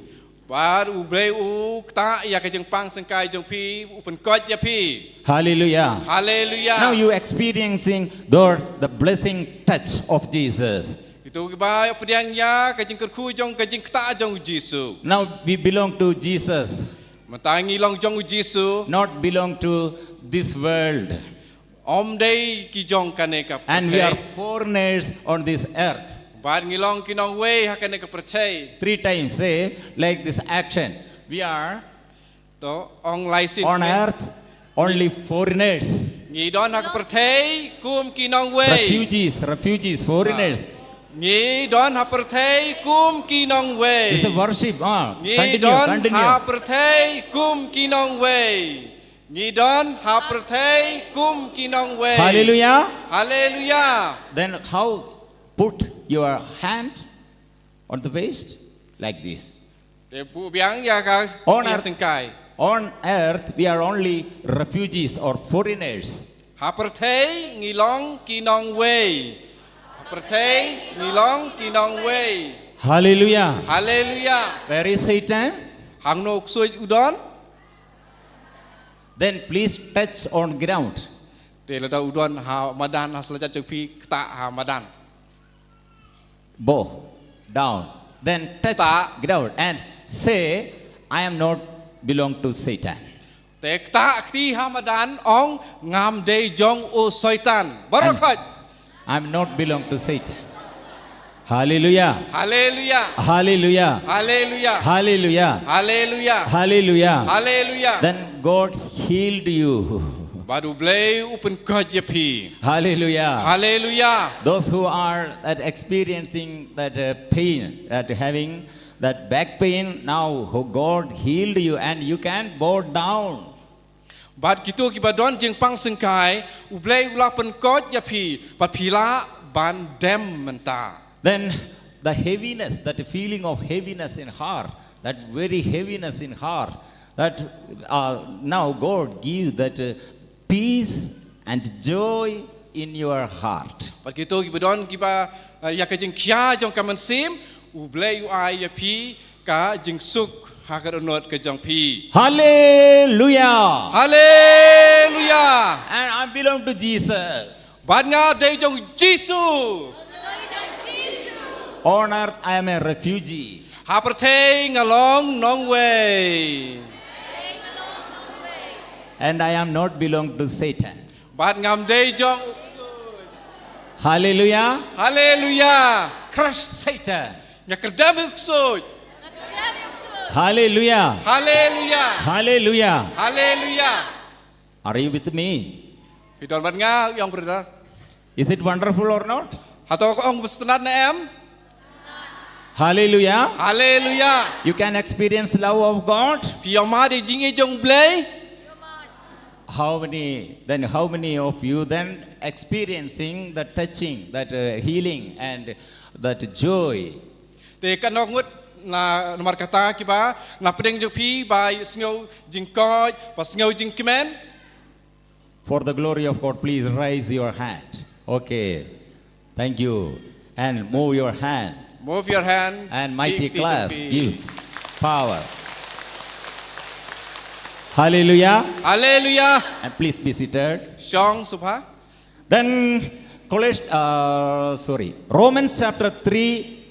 Bad u Blei u ktah ïa ka jingpang syngkai jong phi, u pynkoit ïa phi. Hallelujah. Haleluya. Now you experiencing the, the blessing touch of Jesus. Itu kiba pdiang ïa ka jingkyrkhu jong ka jingktah jong u Jisu. Now we belong to Jesus. Mynta ngi long jong u Jisu. Not belong to this world. Ym dei ki jong kane ka pyrthei. And we are foreigners on this earth. Bad ngi long ki nongwei ha kane ka pyrthei. Three times say like this action. We are. To ong lai sien on earth only foreigners. Ngi don ha ka pyrthei kum ki nongwei. Refugees, refugees, foreigners. Ngi don ha pyrthei kum ki nongwei. It's a worship. Ah, ngi don ha pyrthei kum ki nongwei. Ngi don ha pyrthei kum ki nongwei. Hallelujah. Haleluya. Then how put your hand on the waist like this. Te buh biang ïa ka On ïa earth, sengkai. On earth, we are only refugees or foreigners. Ha pyrthei ngi long ki nongwei. Ha pyrthei ngi long ki nongwei. Hallelujah. Haleluya. Where is Satan? Hangno u ksuid u don? Then please touch on ground. Te lada u don ha madan, ha slajat jong phi, ktah ha madan. Bow down. Then touch Ktah. Ground and say, "I am not belong to Satan." Te ktah kti ha madan, ong, ngam dei jong u Soitan. Baroh khoit. "I am not belong to Satan." Hallelujah. Haleluya. Hallelujah. Haleluya. Hallelujah. Haleluya. Hallelujah. Haleluya. Then God healed you. Bad u Blei u pynkhiah ïa phi. Hallelujah. Haleluya. Those who are that experiencing that uh, pain, that having that back pain, now who God healed you and you can bow down. Bad kito kiba don jingpang sengkai, u Blei u la pynkhiah ïa phi, bad phi lah ban dem mynta. Then the heaviness, that feeling of heaviness in heart, that very heaviness in heart, that uh, now God give that uh, peace and joy in your heart. Bad kito kiba don kiba, uh, ïa ka jingkhia jong ka mynsiem, u Blei u ai ïa phi ka jingsuk ha ka dohnud ka jong phi. Hallelujah. Haleluya. And I belong to Jesus. Bad nga dei jong Jisu. On earth, I am a refugee. Ha pyrthei nga long nongwei. And I am not belong to Satan. Bad ngam dei jong. Hallelujah. Haleluya. Crush Satan. Nga kyrdan u ksuid. Hallelujah. Haleluya. Hallelujah. Haleluya. Are you with me? Phi don bad nga, young brother? Is it wonderful or not? Hato ka ong ba sngewtynnat ne em? Hallelujah. Haleluya. You can experience love of God. Phi ïohmad ïa ka jingïeit jong u Blei. How many, then how many of you then experiencing the touching, that uh, healing and that joy? Te katno ngut na, namar kata kiba na pdeng jong phi ba sngew jingkoit, ba sngew jingkmen? For the glory of God, please raise your hand. Okay. Thank you. And move your hand. Move your hand. And mighty Ki- ki- clap. ki- Give power. Hallelujah. Haleluya. And please be seated. Shong sngewbha. Then, Coloss- uh, sorry, Romans chapter three,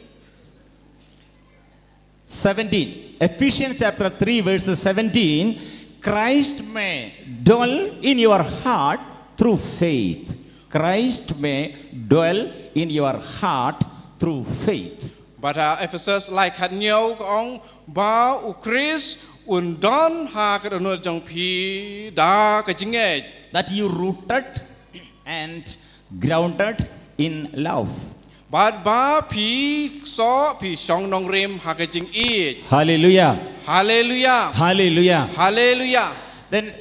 seventeen. Ephesians chapter three, verse seventeen. "Christ may dwell in your heart through faith." Christ may dwell in your heart through faith. Bad ha Ephesus lai khathynñiew ka ong ba u Khrist un don ha ka dohnud jong phi da ka jingngeit. That you rooted and grounded in love. Bad ba phi ksoh, phi shong nongrim ha ka jingïeit. Hallelujah. Haleluya. Hallelujah. Haleluya. Then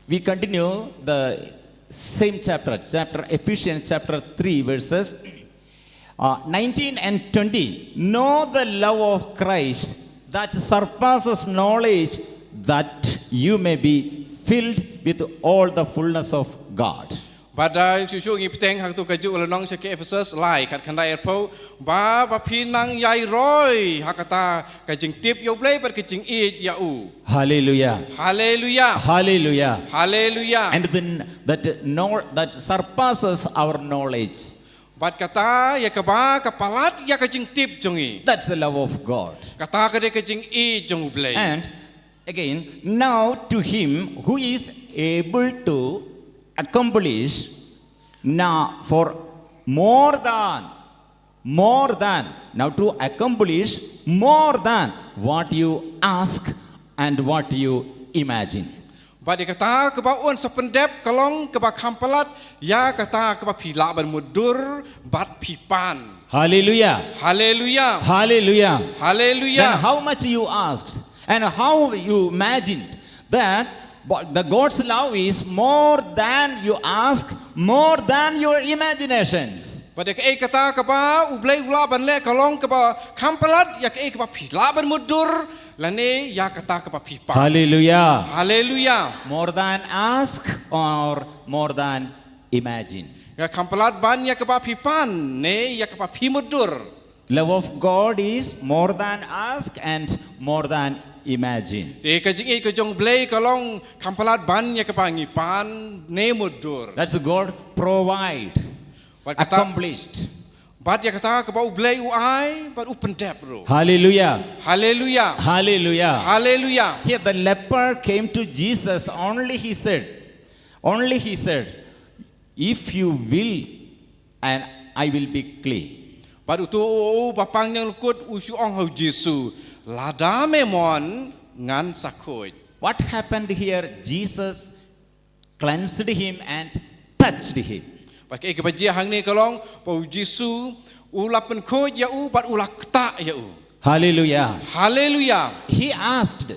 we continue the same chapter, chapter Ephesians chapter three, verses uh, nineteen and twenty. "Know the love of Christ that surpasses knowledge, that you may be filled with all the fullness of God." Bad shuh shuh ngi bteng ha kato ka juh lynnong sha ki Ephesus lai, khatkhyndai arphew, ba ba phi nang ïai roi ha kata ka jingtip ïa u Blei bad ka jingïeit ïa u. Hallelujah. Haleluya. Hallelujah. Haleluya. And then that know that surpasses our knowledge. Bad kata ïa kaba ka palat ïa ka jingtip jong ngi. That's the love of God. Kata ka dei ka jingïeit jong u Blei. And again, now to him who is able to accomplish now for more than, more than, now to accomplish more than what you ask and what you imagine. Bad ïa kata kaba un sa pyndep ka long kaba kham palat ïa kata kaba phi lah ban mutdur bad phi pan. Hallelujah. Haleluya. Hallelujah. Haleluya. Then how much you asked and how you imagined that, but the God's love is more than you ask, more than your imaginations. Bad ïa kaei kata kaba U Blei u lah ban leh ka long kaba kham palat ïa kaei kaba phi lah ban mutdur, lane ïa kata kaba phi pan. Hallelujah. Hallelujah. More than ask or more than imagine. Ïa kham palat ban ïa kaba phi pan, ne ïa kaba phi mutdur. Love of God is more than ask and more than imagine. Te ka jingïeit ka jong U Blei ka long kham palat ban ïa kaba ngi pan ne mutdur. That's God provide, bad kata, accomplished. Bad ïa kata kaba U Blei u ai, bad u pyndep ruh. Hallelujah. Hallelujah. Hallelujah. Hallelujah. Here the leper came to Jesus, only he said, only he said, "If you will, and I will be clean." Bad uto u, u bapang ñianglyngkut u shu ong ha U Jisu, "Lada me mon, ngan sa khuid." What happened here? Jesus cleansed him and touched him. Bad kaei kaba jia hangne ka long ba U Jisu u la pynkhuid ïa u bad u la ktah ïa u. Hallelujah. Hallelujah. He asked,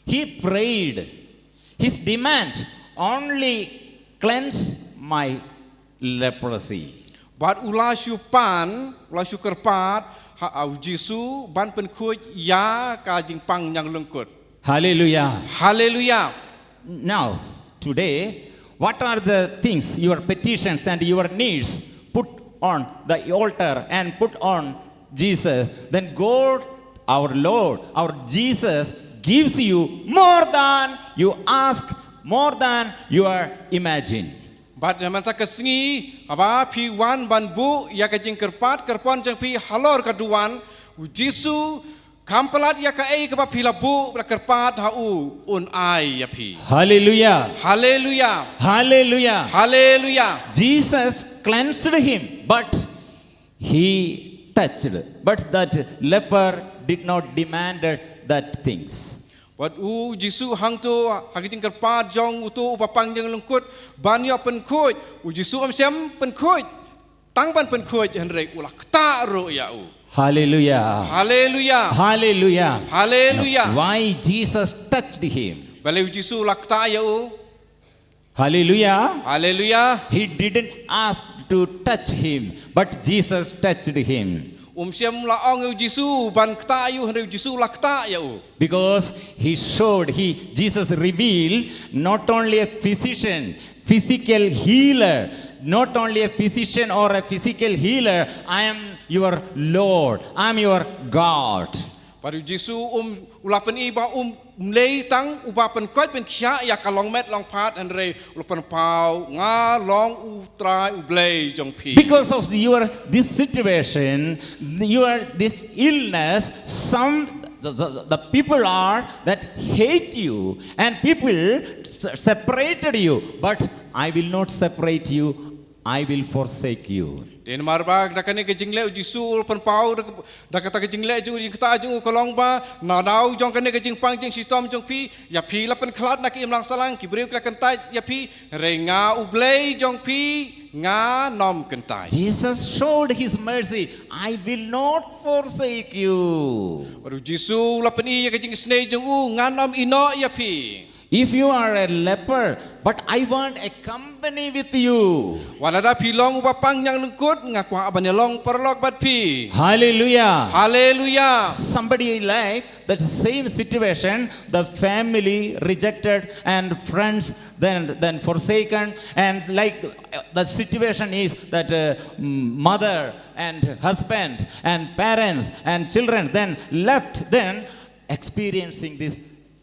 he prayed, his demand, "Only cleanse my leprosy." Bad u la shu pan, u la shu kyrpad ha U Jisu ban pynkhuid ïa ka jingpang ñianglyngkut. Hallelujah. Hallelujah. Now, today, what are the things, your petitions and your needs, put on the altar and put on Jesus? Then God, our Lord, our Jesus gives you more than you ask, more than you are imagine. Bad ha mynta ka sngi, haba phi wan ban buh ïa ka jingkyrpad kyrpon jong phi halor ka duwan, U Jisu kham palat ïa kaei kaba phi la buh, la kyrpad ha u, un ai ïa phi. Hallelujah. Hallelujah. Hallelujah. Hallelujah. Jesus cleansed him, but he touched. But that leper did not demanded that things. Bad U Jisu hangto ha ka jingkyrpad jong uto u bapang ñianglyngkut ban ïoh pynkhuid, U Jisu um shym pynkhuid tang ban pynkhuid, hynrei u la ktah ruh ïa u. Hallelujah. Hallelujah. Hallelujah. Hallelujah. Now, why Jesus touched him? Balei U Jisu u la ktah ïa u? Hallelujah. Hallelujah. He didn't ask to touch him, but Jesus touched him. Um shym la ong ïa U Jisu ban ktah ïa u, hynrei U Jisu u la ktah ïa u. Because he showed, he, Jesus revealed, not only a physician, physical healer, not only a physician or a physical healer, "I am your Lord, I am your God." Bad U Jisu um, u la pyni ba um, um dei tang uba pynkoit pynkhiah ïa ka longmet longphad, hynrei u la pynpaw, "Nga long U Trai U Blei jong phi." Because of your, this situation, your, this illness, some, the, the, the people are that hate you, and people s-, separated you, but I will not separate you, I will forsake you. Te namar ba da kane ka jingleh U Jisu u la pynpaw da, da kata ka jingleh jong u, jingktah jong u ka long ba, na daw jong kane ka jingpang jingshitom jong phi, ïa phi la pynkhlad na ka imlang sahlang, ki briew ki la kyntait ïa phi, hynrei nga U Blei jong phi, ngan ym kyntait. Jesus showed his mercy, "I will not forsake you." Bad U Jisu u la pyni ïa ka jingisynei jong u, "Ngan ym ïehnoh ïa phi." If you are a leper, but I want a company with you. Wat lada phi long u bapang ñianglyngkut, nga kwah ban ïalong paralok bad phi. Hallelujah. Hallelujah. Somebody like that same situation, the family rejected and friends then, then forsaken, and like, uh, the situation is that, uh, m-, mother and husband and parents and children then left, then experiencing this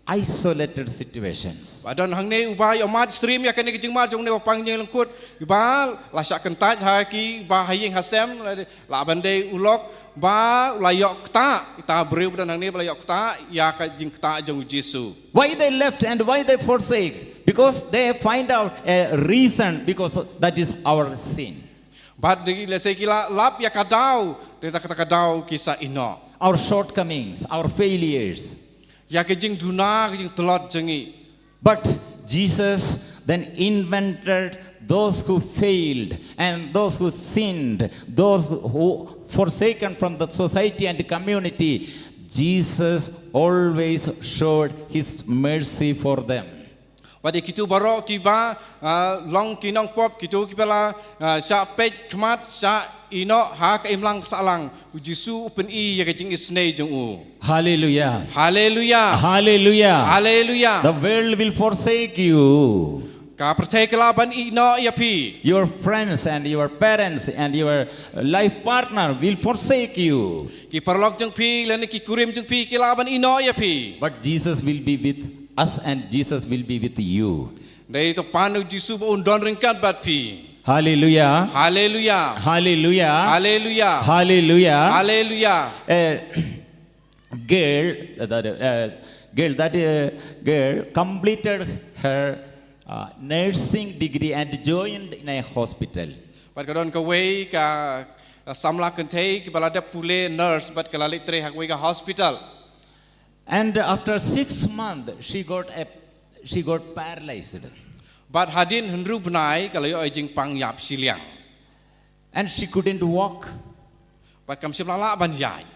isolated situations. Ba don hangne uba ïohmad syriem ïa kane ka jingma jong une u bapang ñianglyngkut, uba la shah kyntait ha ki, ba ha ïing ha sem, la, la ban dei u lok, ba la ïoh ktah, kita briew ba don hangne ba la ïoh ktah ïa ka jingktah jong U Jisu. Why they left and why they forsake? Because they find out a reason, because that is our sin. Bad lehse ki la lap ïa ka daw, te da kata ka daw ki sa ïehnoh. Our shortcomings, our failures. Ïa ka jingduna, ka jingtlot jong ngi. But Jesus then invented those who failed and those who sinned, those who forsaken from the society and community. Jesus always showed his mercy for them. Bad ïa kito baroh kiba, ah, long ki nongpop, kito kiba la, ah, shah peit khmat, shah ïehnoh ha ka imlang sahlang, u Jisu u pyni ïa ka jingisynei jong u. Hallelujah. Haleluya. Hallelujah. Haleluya. The world will forsake you. Ka pyrthei ka lah ban ïehnoh ïa phi. Your friends and your parents and your life partner will forsake you. Ki paralok jong phi lane ki kurim jong phi ki lah ban ïehnoh ïa phi. But Jesus will be with us and Jesus will be with you. Dei to pan u Jisu ba un don ryngkat bad phi. Hallelujah. Haleluya. Hallelujah. Haleluya. Hallelujah. Haleluya. Eh, girl, uh, that, uh, girl, that, uh, girl completed her, uh, nursing degree and joined in a hospital. Bad ka don kawei ka, ka samla kynthei kiba la dep pule nurse bad ka la leit trei ha kawei ka hospital. And after six months, she got a, she got paralyzed. Bad hadien hynriew bnai ka la ïoh jingpang ïap shiliang. And she couldn't walk. Bad kam shym la lah ban ïaid.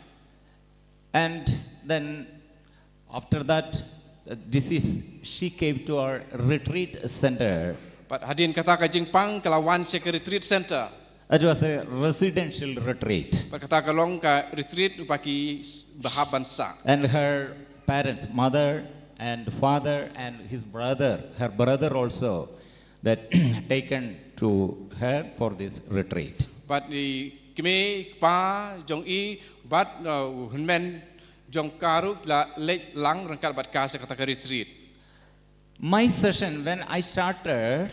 And then after that, uh, this is, she came to our retreat center. Bad hadien kata ka jingpang ka la wan sha ka retreat center. It was a residential retreat. Bad kata ka long ka retreat ba ki s-, ba hap ban sah. And her parents, mother and father and his brother, her brother also, that taken to her for this retreat. Bad i kmie i kpa jong i bad, uh, u hynmen jong ka ruh la leit lang ryngkat bad ka sha kata ka retreat. My session, when I started,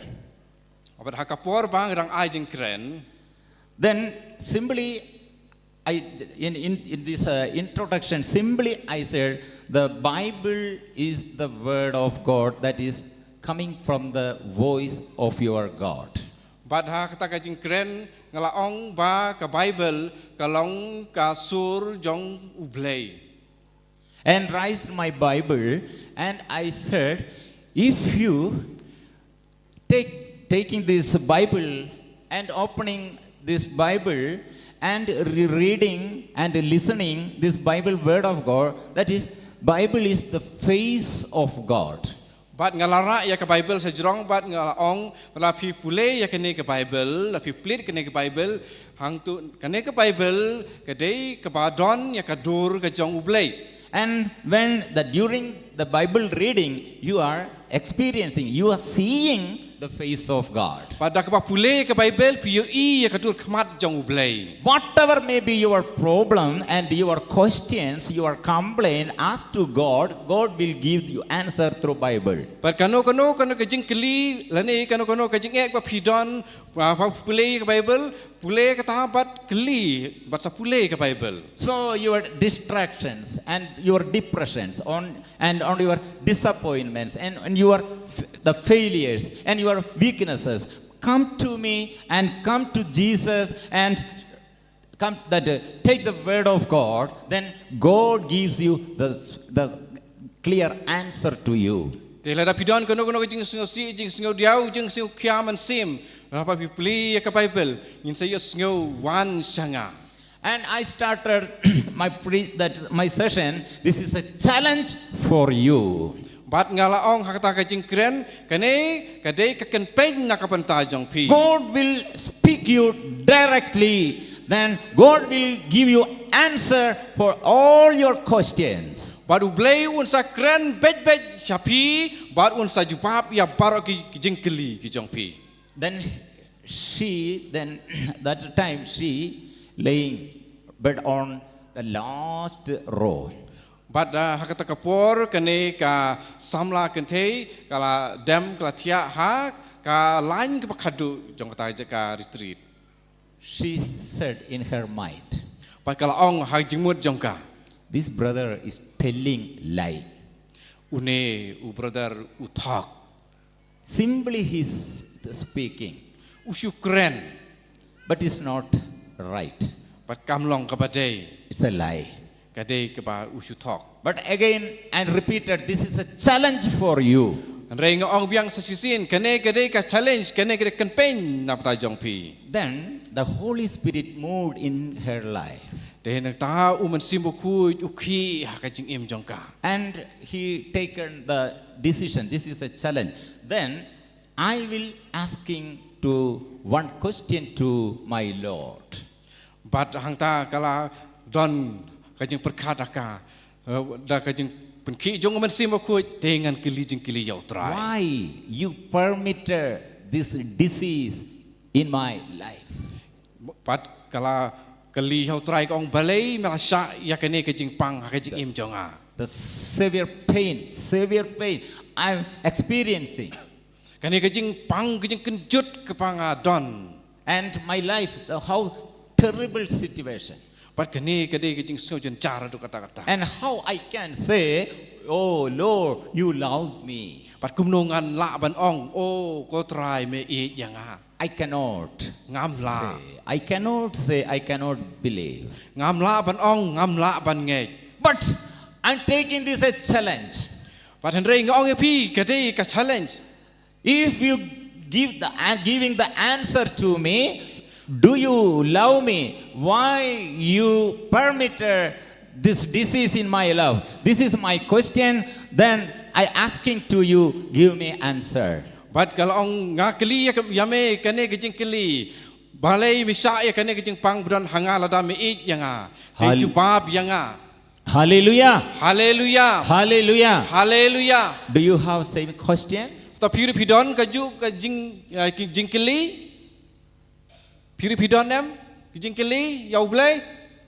bad ha ka por ba nga dang ai jingkren, then simply I, in, in, in this, uh, introduction, simply I said, "The Bible is the word of God that is coming from the voice of your God." Bad ha kata ka jingkren nga la ong ba ka Bible ka long ka sur jong U Blei. And raised my Bible and I said, "If you take, taking this Bible and opening this Bible and rereading and listening this Bible, word of God, that is, Bible is the face of God." Bad nga la rah ïa ka Bible sha jrong bad nga la ong, la phi pule ïa kane ka Bible, la phi plie kane ka Bible, hangtu kane ka Bible ka dei kaba don ïa ka dur ka jong U Blei. And when the, during the Bible reading, you are experiencing, you are seeing the face of God. Bad da kaba pule ka Bible phi ïohi ïa ka dur khmat jong U Blei. Whatever may be your problem and your questions, your complaint, ask to God, God will give you answer through Bible. Bad kano kano kano ka jingkylli lane kano kano ka jingeh ba phi don, ba, ba pule ka Bible, pule kata bad kylli bad sa pule ka Bible. So your distractions and your depressions on, and on your disappointments and, and your f-, the failures and your weaknesses, come to me and come to Jesus and come that, uh, take the word of God, then God gives you the, the clear answer to you. Te lada phi don kano kano ka jingsngewsih, jingsngewdiaw, jingsngewkhia mynsiem, lada phi pule ïa ka Bible, ngin sa ïohsngew wan sha nga. And I started my pre-, that my session, "This is a challenge for you." Bad nga la ong ha kata ka jingkren, kane ka dei ka kynpaiñ na ka bynta jong phi. God will speak you directly, then God will give you answer for all your questions. Bad U Blei un sa kren beit beit sha phi, bad un sa jubab ïa baroh ki, ki jingkylli ki jong phi. Then she, then that time she laying bed on the last row. Bad, uh, ha kata ka por kane ka samla kynthei ka la dem ka la thiah ha ka lain kaba khadduh jong kata ka retreat. She said in her mind, bad ka la ong ha jingmut jong ka, "This brother is telling lie." Une u brother u thok. Simply he's speaking. U shu kren. But it's not right. Bad kam long kaba dei. It's a lie. Ka dei kaba u shu thok. But again and repeated, "This is a challenge for you." Hynrei nga ong biang sa shisien, kane ka dei ka challenge, kane ka dei ka kynpaiñ na bynta jong phi. Then the Holy Spirit moved in her life. Te nangta u Mynsiem Bakhuid u khih ha ka jingim jong ka. And he taken the decision, this is a challenge. Then I will asking to one question to my Lord. Bad hangta ka la don ka jingpyrkhat ha ka, eh, da ka jingpynkhih jong u Mynsiem Bakhuid, te ngan kylli jingkylli ïa U Trai. Why you permitted this disease in my life? Bad ka la kylli ïa U Trai, ka ong, balei me la shah ïa kane ka jingpang ha ka jingim jong nga. The severe pain, severe pain I'm experiencing. Kane ka jingpang, ka jingkynjut kaba nga don. And my life, the, how terrible situation. Bad kane ka dei ka jingsngew jynjar haduh katta katta. And how I can say, "Oh Lord, you love me." Bad kumno ngan lah ban ong, "Oh, ko Trai, me ïeit ïa nga." I cannot. Ngam lah. Say, I cannot say, I cannot believe. Ngam lah ban ong, ngam lah ban ngeit. But I'm taking this as challenge. Bad hynrei nga ong ïa phi, ka dei ka challenge. If you give the, uh, giving the answer to me, do you love me? Why you permitted this disease in my life? This is my question. Then I asking to you, give me answer. Bad ka la ong, nga kylli ïa ka, ïa me kane ka jingkylli, balei me shah ïa kane ka jingpang ba don ha nga lada me ïeit ïa nga? Te Hal- jubab ïa nga. Hallelujah. Hallelujah. Hallelujah. Hallelujah. Do you have same question? To phi ruh phi don kajuh ka jing, eh, ki jingkylli? Phi ruh phi don em ki jingkylli ïa U Blei?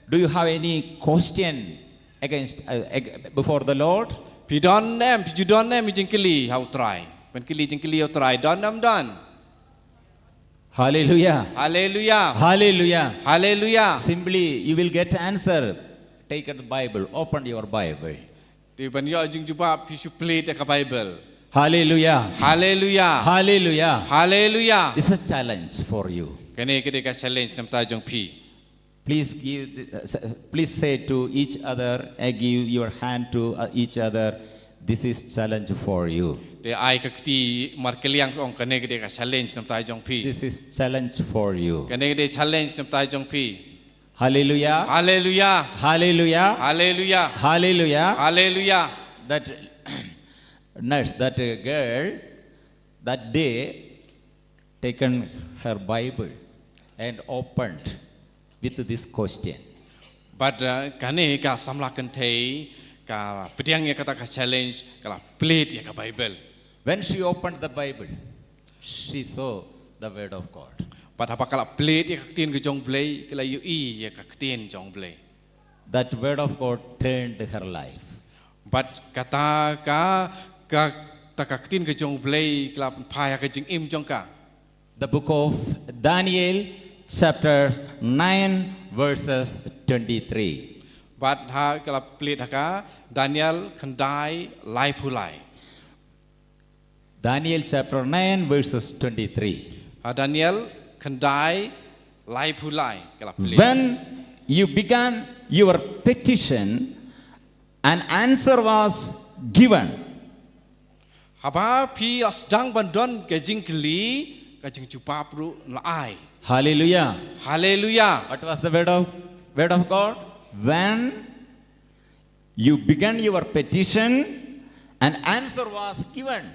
Do you have any question against, uh, ag-, before the Lord? Phi don em, phi ju don em ki jingkylli ha U Trai? Ban kylli jingkylli ha U Trai, don em don? Hallelujah. Hallelujah. Hallelujah. Hallelujah. Simply, you will get answer. Take out the Bible, open your Bible. Te ban ïoh jingjubab, phi shu plie ïa ka Bible. Hallelujah. Hallelujah. Hallelujah. Hallelujah. It's a challenge for you. Kane ka dei ka challenge namar jong phi. Please give, the, uh, s-, please say to each other, uh, give your hand to, uh, each other. This is challenge for you. Te ai ka kti markylliang, ong, kane ka dei ka challenge namar jong phi. This is challenge for you. Kane ka dei challenge namar jong phi. Hallelujah. Hallelujah. Hallelujah. Hallelujah. Hallelujah. Hallelujah. That nurse, that, uh, girl, that day, taken her Bible and opened with this question. Bad, uh, kane ka samla kynthei ka pdiang ïa kata ka challenge, ka la plie ïa ka Bible. When she opened the Bible, she saw the word of God. Bad haba ka la plie ïa ka ktien ka jong U Blei, ka la ïohi ïa ka ktien jong U Blei. That word of God turned her life. Bad kata ka, kata ka ktien ka jong U Blei ka la pynphai ha ka jingim jong ka. The book of Daniel, chapter nine, verses twenty-three. Bad ha ka la plie ha ka Daniel khyndai laiphew lai. Daniel chapter nine, verses twenty-three. Ha Daniel khyndai laiphew lai ka la plie. When you began your petition, an answer was given. Haba phi la sdang ban don ka jingkylli, ka jingjubab ruh la ai. Hallelujah. Hallelujah. What was the word of, word of God? When you began your petition, an answer was given.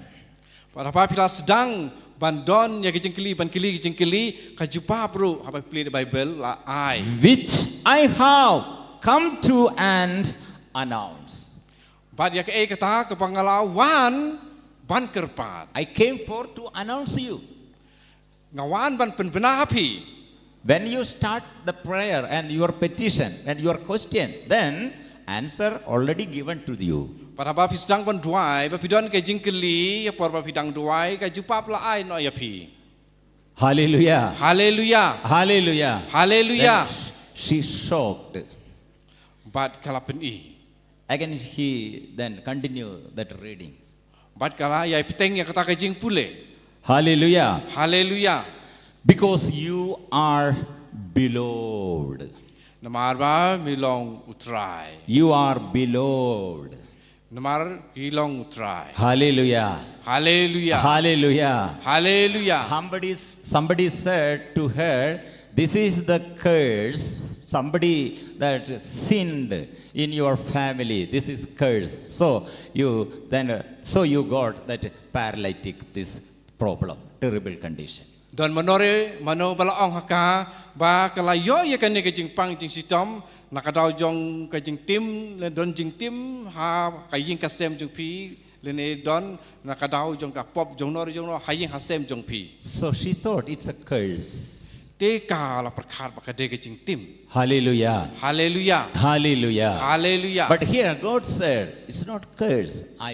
Bad haba phi la sdang ban don ïa ka jingkylli, ban kylli ka jingkylli, ka jubab ruh, haba phi plie Bible, la ai. Which I have come to and announce. Bad ïa kaei kata kaba nga la wan ban kyrpad. I came forth to announce you. Nga wan ban pynbna ha phi. When you start the prayer and your petition and your question, then answer already given to you. Bad haba phi sdang ban duwai, ba phi don ka jingkylli, ha por ba phi dang duwai, ka jubab la ai noh ïa phi. Hallelujah. Hallelujah. Hallelujah. Hallelujah. Then she shocked. Bad ka la pyni. Again he then continue that readings. Bad ka la ïai bteng ïa kata ka jingpule. Hallelujah. Hallelujah. Because you are beloved. Namar ba me long U Trai. You are beloved. Namar phi long U Trai. Hallelujah. Hallelujah. Hallelujah. Hallelujah. Somebody, somebody said to her, "This is the curse." Somebody that sinned in your family, this is curse. So you then, uh, so you got that paralytic, this problem, terrible condition. Don mano re mano ba la ong ha ka ba ka la ïoh ïa kane ka jingpang jingshitom na ka daw jong ka jingtim, lane don jingtim ha ka ïing ka sem jong phi, lane don na ka daw jong ka pop jong no re jong no ha ïing ha sem jong phi. So she thought it's a curse. Te ka la pyrkhat ba ka dei ka jingtim. Hallelujah. Hallelujah. Hallelujah. Hallelujah. But here God said, "It's not curse. I,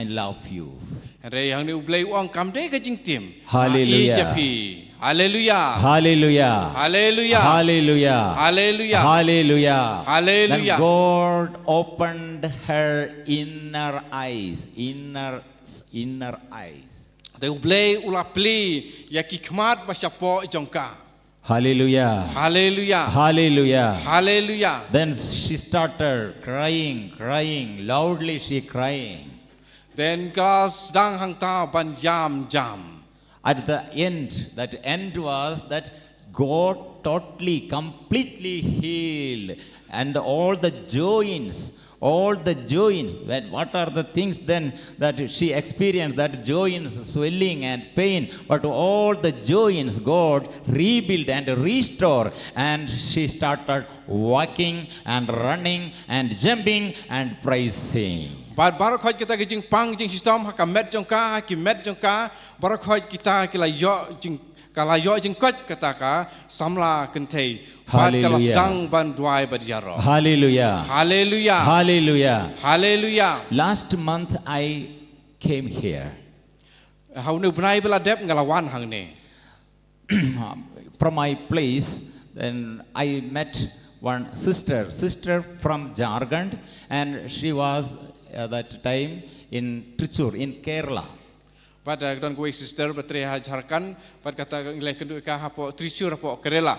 I love you." Hynrei hangne U Blei u ong kam dei ka jingtim. Hallelujah. Nga ïeit ïa phi. Hallelujah. Hallelujah. Hallelujah. Hallelujah. Hallelujah. Hallelujah. Hallelujah. Then God opened her inner eyes, inner, inner eyes. Te U Blei u la plie ïa ki khmat ba shapoh jong ka. Hallelujah. Hallelujah. Hallelujah. Hallelujah. Then she started crying, crying, loudly she crying. Then ka sdang hangta ban ïam jam. At the end, that end was that God totally, completely healed, and all the joints, all the joints, when, what are the things then that she experienced, that joints swelling and pain, but all the joints God rebuilt and restored, and she started walking and running and jumping and praising. Bad baroh khoit kita ki jingpang jingshitom ha ka met jong ka, ha ki met jong ka, baroh khoit kita ki la ïoh jing, ka la ïoh jingkoit kata ka samla kynthei. Bad ka la, hallelujah, sdang ban duwai bad ïaroh. Hallelujah. Hallelujah. Hallelujah. Hallelujah. Last month I came here. Ha une u bnai ba la dep nga la wan hangne. From my place, then I met one sister, sister from Jharkhand, and she was at that time in Trichur, in Kerala. Bad, uh, don kawei sister ba trei ha Jharkhand, bad kata ngi la ïakynduh ïa ka hapoh Trichur hapoh Kerala.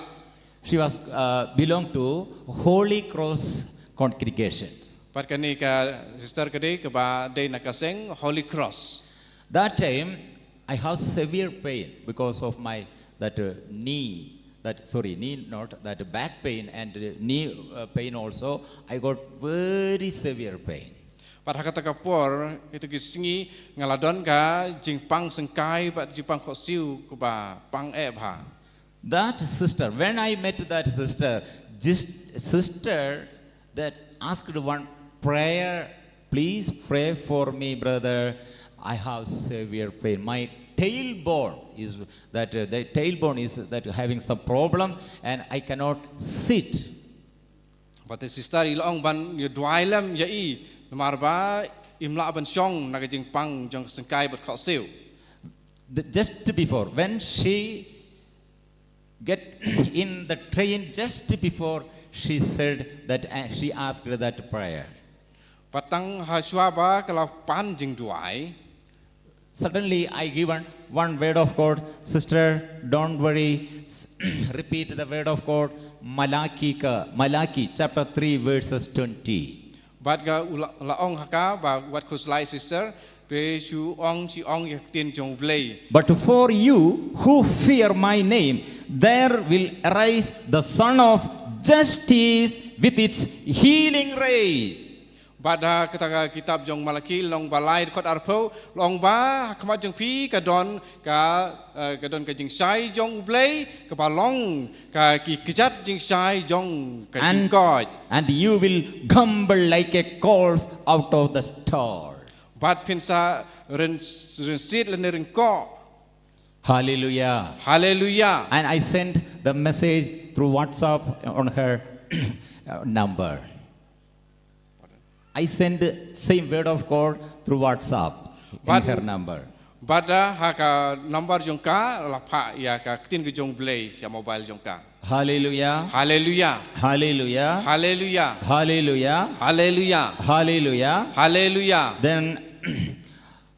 She was, uh, belong to Holy Cross congregation. Bad kane ka sister ka dei kaba dei na ka seng Holy Cross. That time I have severe pain because of my, that, uh, knee, that, sorry, knee, not that, back pain and, uh, knee, uh, pain also. I got very severe pain. Bad ha kata ka por, ïa kita ki sngi nga la don ka jingpang syngkai bad jingpang khohsiew kaba pang eh bha. That sister, when I met that sister, this sister that asked one prayer, "Please pray for me, brother. I have severe pain. My tailbone is that, uh, the tailbone is that having some problem, and I cannot sit." Bad te sister i la ong ban ïa duwai lem ïa i, namar ba im lah ban shong na ka jingpang jong ka syngkai bad khohsiew. The, just before, when she get in the train, just before she said that, uh, she asked that prayer. Bad tang ha shuwa ba ka la pan jingduwai. Suddenly, I given one word of God, "Sister, don't worry." S-, repeat the word of God, Malachi ka, Malachi chapter three, verses twenty. Bad ka u la, la ong ha ka ba wat khuslai sister, phi shu ong, shu ong ïa ka ktien jong U Blei. "But for you who fear my name, there will arise the Sun of Justice with its healing rays." Bad ha kata ka kitab jong Malaki lynnong ba lai dkhot arphew, la ong ba ha khmat jong phi ka don ka, eh, ka don ka jingshai jong U Blei, kaba long ka ki kjat jingshai jong ka jingkoit. And you will grumble like a colt out of the stall. Bad phin sa ryn, rynsied lane ryngkoh. Hallelujah. Hallelujah. And I sent the message through WhatsApp on her, uh, number. I send the same word of God through WhatsApp in her number. Bad, uh, ha ka number jong ka la phah ïa ka ktien ka jong U Blei sha mobile jong ka. Hallelujah. Hallelujah. Hallelujah. Then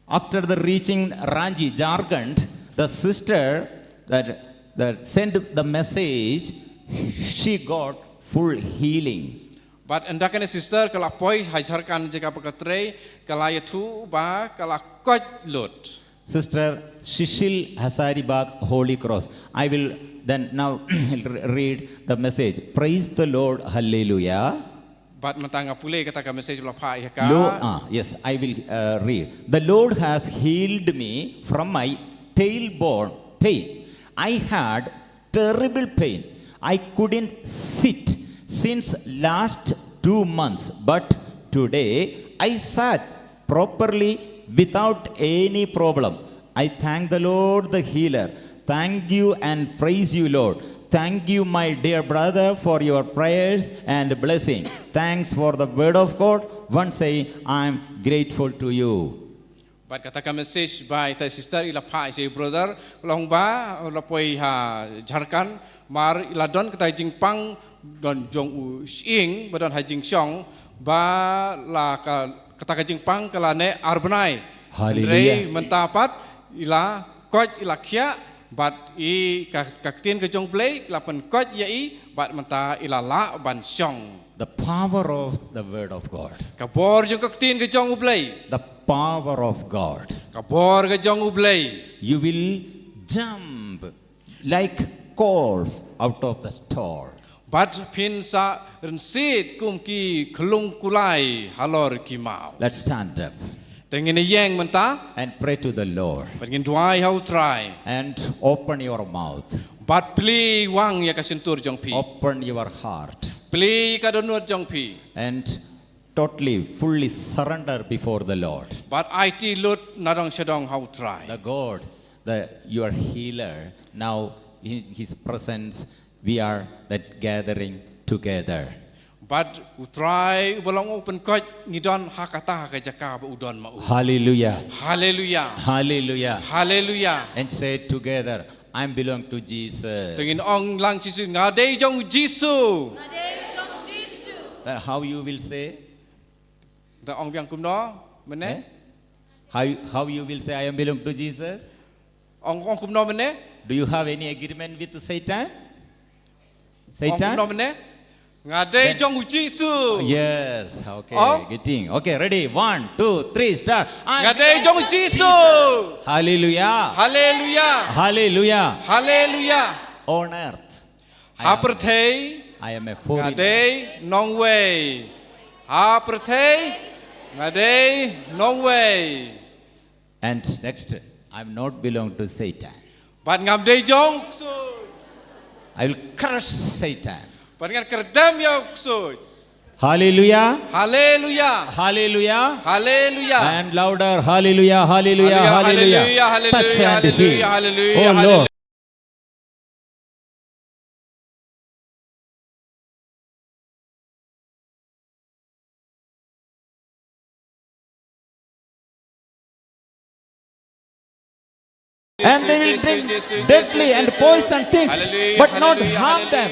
after the reaching Ranchi, Jharkhand, the sister that, that sent the message, she got full healing. Bad ynda kane sister ka la poi ha Jharkhand jaka ba ka trei, ka la ïathuh ba ka la koit lut. Sister Shishil Hazaribagh, Holy Cross. I will then now read the message. Praise the Lord, Hallelujah. Bad mynta nga pule kata ka message ba la phah ïa ka. Lo-, ah, yes, I will, uh, read. The Lord has healed me from my tailbone pain. I had terrible pain. I couldn't sit since last two months, but today I sat properly without any problem. I thank the Lord, the healer. Thank you and praise you, Lord. Thank you, my dear brother, for your prayers and blessing. Thanks for the word of God. Once again, I am grateful to you. Bad kata ka message ba ita sister i la phah ïa i brother, u la ong ba u la poi ha Jharkhand, mar i la don kata jingpang don jong u shyieng ba don ha jingshong, ba la ka, kata ka jingpang ka la neh ar bnai. Hallelujah. Hynrei mynta pat i la koit, i la khiah, bad i ka, ka ktien ka jong U Blei ka la pynkoit ïa i, bad mynta i la lah ban shong. The power of the word of God. Ka bor jong ka ktien ka jong U Blei. The power of God. Ka bor ka jong U Blei. You will jump like coals out of the store. Bad phin sa rynsied kum ki khlung kulai halor ki maw. Let's stand up. Te ngin ïeng mynta. And pray to the Lord. Bad ngin duwai ha U Trai. And open your mouth. Bad plie wang ïa ka shyntur jong phi. Open your heart. Plie ka dohnud jong phi. And totally, fully surrender before the Lord. Bad aiti lut nadong shadong ha U Trai. The God, the, your healer, now in his presence, we are that gathering together. Bad U Trai uba long u pynkoit ngi don ha kata ha ka jaka ba u don ma u. Hallelujah. Hallelujah. Hallelujah. Hallelujah. And say together, "I belong to Jesus." Te ngin ong lang shisha, nga dei jong Jisu. Nga dei jong Jisu. Uh, how you will say? Da ong biang kumno mynne? Eh? How, how you will say, "I am belong to Jesus"? Ong, ong kumno mynne? Do you have any agreement with Satan? Ong Satan? Kumno mynne? Nga dei jong Jisu. Yes, okay, ong? Getting. Okay, ready. One, two, three, start. Nga dei jong Jisu. Hallelujah. Hallelujah. Hallelujah. Hallelujah. On earth, I am, ha pyrthei, I am a foreigner. Nga dei nongwei. Ha pyrthei nga dei nongwei. And next, I'm not belong to Satan. Bad ngam dei jong u ksuid. I will crush Satan. Bad ngan kyrdem ïa u ksuid. Hallelujah. Hallelujah. Hallelujah. Hallelujah. And louder, hallelujah, hallelujah, hallelujah, hallelujah. Hallelujah, hallelujah, hallelujah. Touch and heal. Oh Lord. And they will drink deadly and poison things, but not harm them.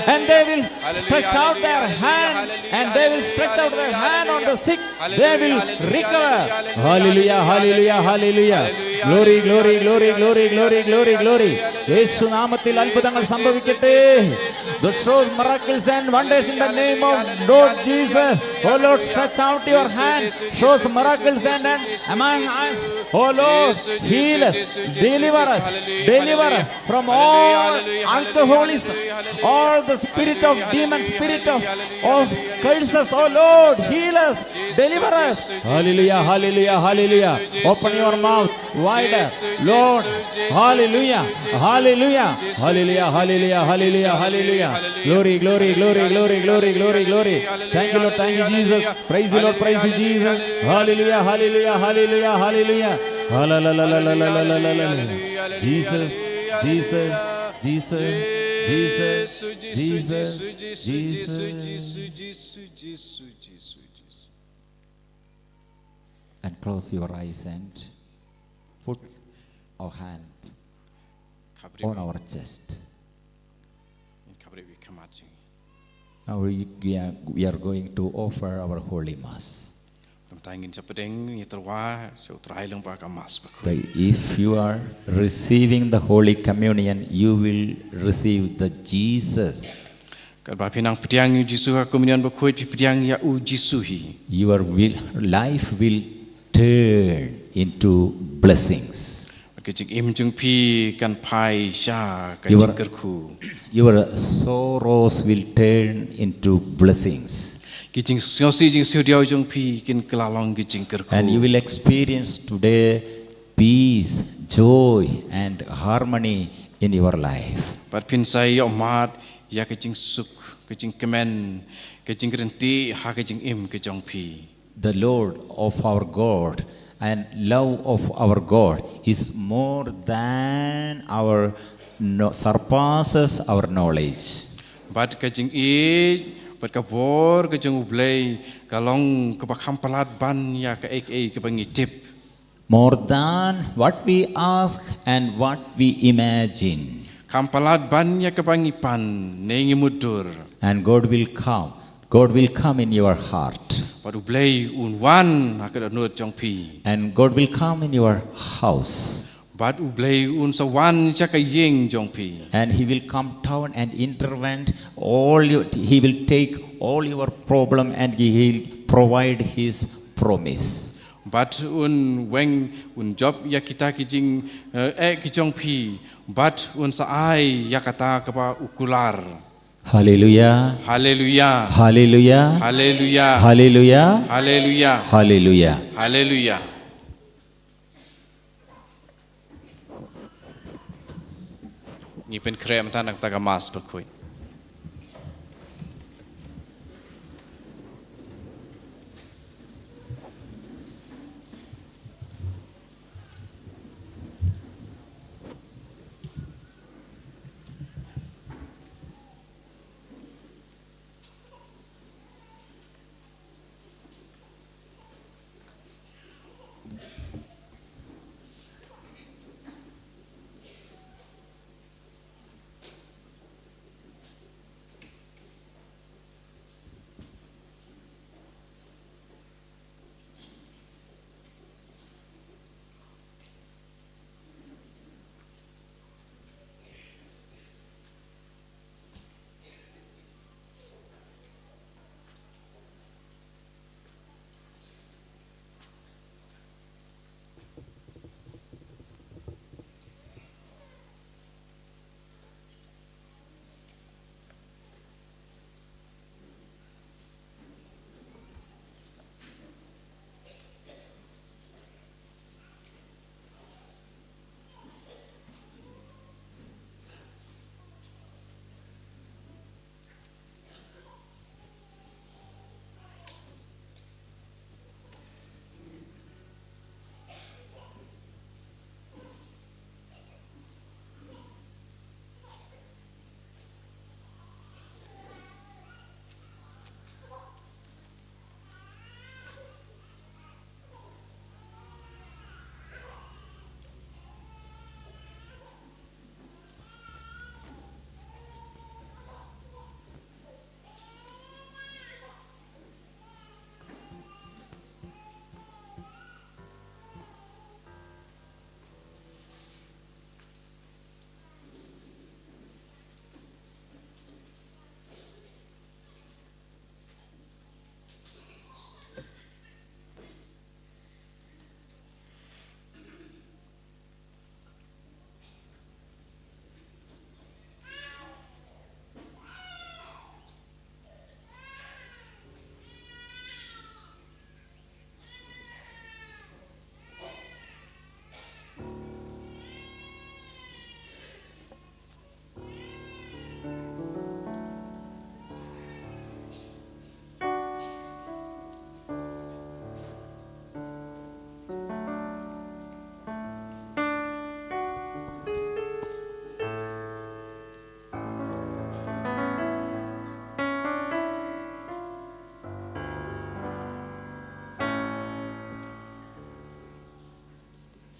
And they will stretch out their hand, and they will stretch out their hand on the sick, they will recover. Hallelujah, hallelujah, hallelujah. Glory, glory, glory. യേശു നാമത്തിൽ അത്ഭുതങ്ങൾ സംഭവിക്കട്ടെ. Show miracles and wonders in the name of Lord Jesus. Oh Lord, stretch out your hand. Show miracles and, and among us. Oh Lord, heal us, deliver us, deliver us from all alcoholism, all the spirit of demon, spirit of, of curses. Oh Lord, heal us, deliver us. Hallelujah, hallelujah, hallelujah. Open your mouth wider, Lord. Hallelujah, hallelujah, hallelujah, hallelujah, hallelujah, hallelujah. Glory, glory, glory, glory, glory, glory, glory. Thank you, Lord. Thank you, Jesus. Praise you, Lord. Praise you, Jesus. Hallelujah, hallelujah, hallelujah, hallelujah. Hallelujah. Jesus, Jesus, Jesus, Jesus, Jesus, Jesus. And close your eyes and put our hand on our chest. Now we, we are, we are going to offer our Holy Mass. Kumta ngin sa pdiang ïa tyrwa sha U Trai lyngba ka Mass bakhuid. If you are receiving the Holy Communion, you will receive the Jesus. Katba phi nang pdiang ïa u Jisu ha Communion bakhuid, phi pdiang ïa u Jisu hi. Your will, life will turn into blessings. Ka jingim jong phi kan phai sha ka Your, jingkyrkhu. Your sorrows will turn into blessings. Ki jingsngewsih jingsngewdiaw jong phi kin kylla long ki jingkyrkhu. And you will experience today peace, joy, and harmony in your life. Bad phin sa ïoh mad ïa ka jingsuk, ka jingkmen, ka jingkyrkhu ha ka jingim ka jong phi. The Lord of our God and love of our God is more than our no-, surpasses our knowledge. Bad ka jingïeit, bad ka bor ka jong U Blei, ka long kaba kham palat ban ïa kaei kaei kaba ngi tip. More than what we ask and what we imagine. Kham palat ban ïa kaba ngi pan ne ngi mutdur. And God will come. God will come in your heart. Bad U Blei un wan ha ka dohnud jong phi. And God will come in your house. Bad U Blei un sa wan sha ka ïing jong phi. And he will come down and intervene all your, he will take all your problem and he will provide his promise. Bad un weng, un jop ïa kita ki jing, eh, eh, ki jong phi. Bad un sa ai ïa kata kaba u kular. Haleluya. Haleluya. Haleluya. Haleluya. Haleluya. Haleluya. Haleluya. Haleluya. Ngi pynkhreh mynta na ka bynta ka Mass bakhuid.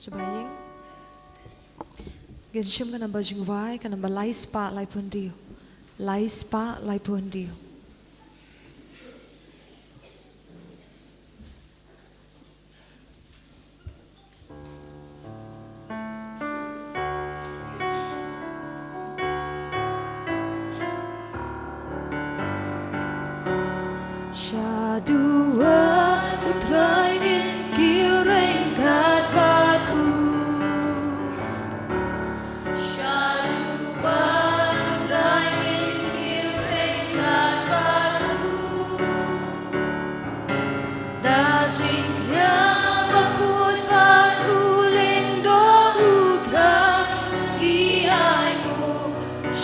Shaba ïing. Ngin shim ka namba jingduwai, ka namba lai spah laiphew hynriew. Lai spah laiphew hynriew. Shaduwa U Trai ngin kiew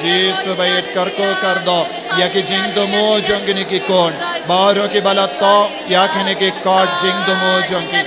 Jisu ba ïeit kyrkhu kyrdoh ïa ki jingthmu jong kine ki khun baroh kiba la thoh ïa kine ki kot jingthmu jong ki.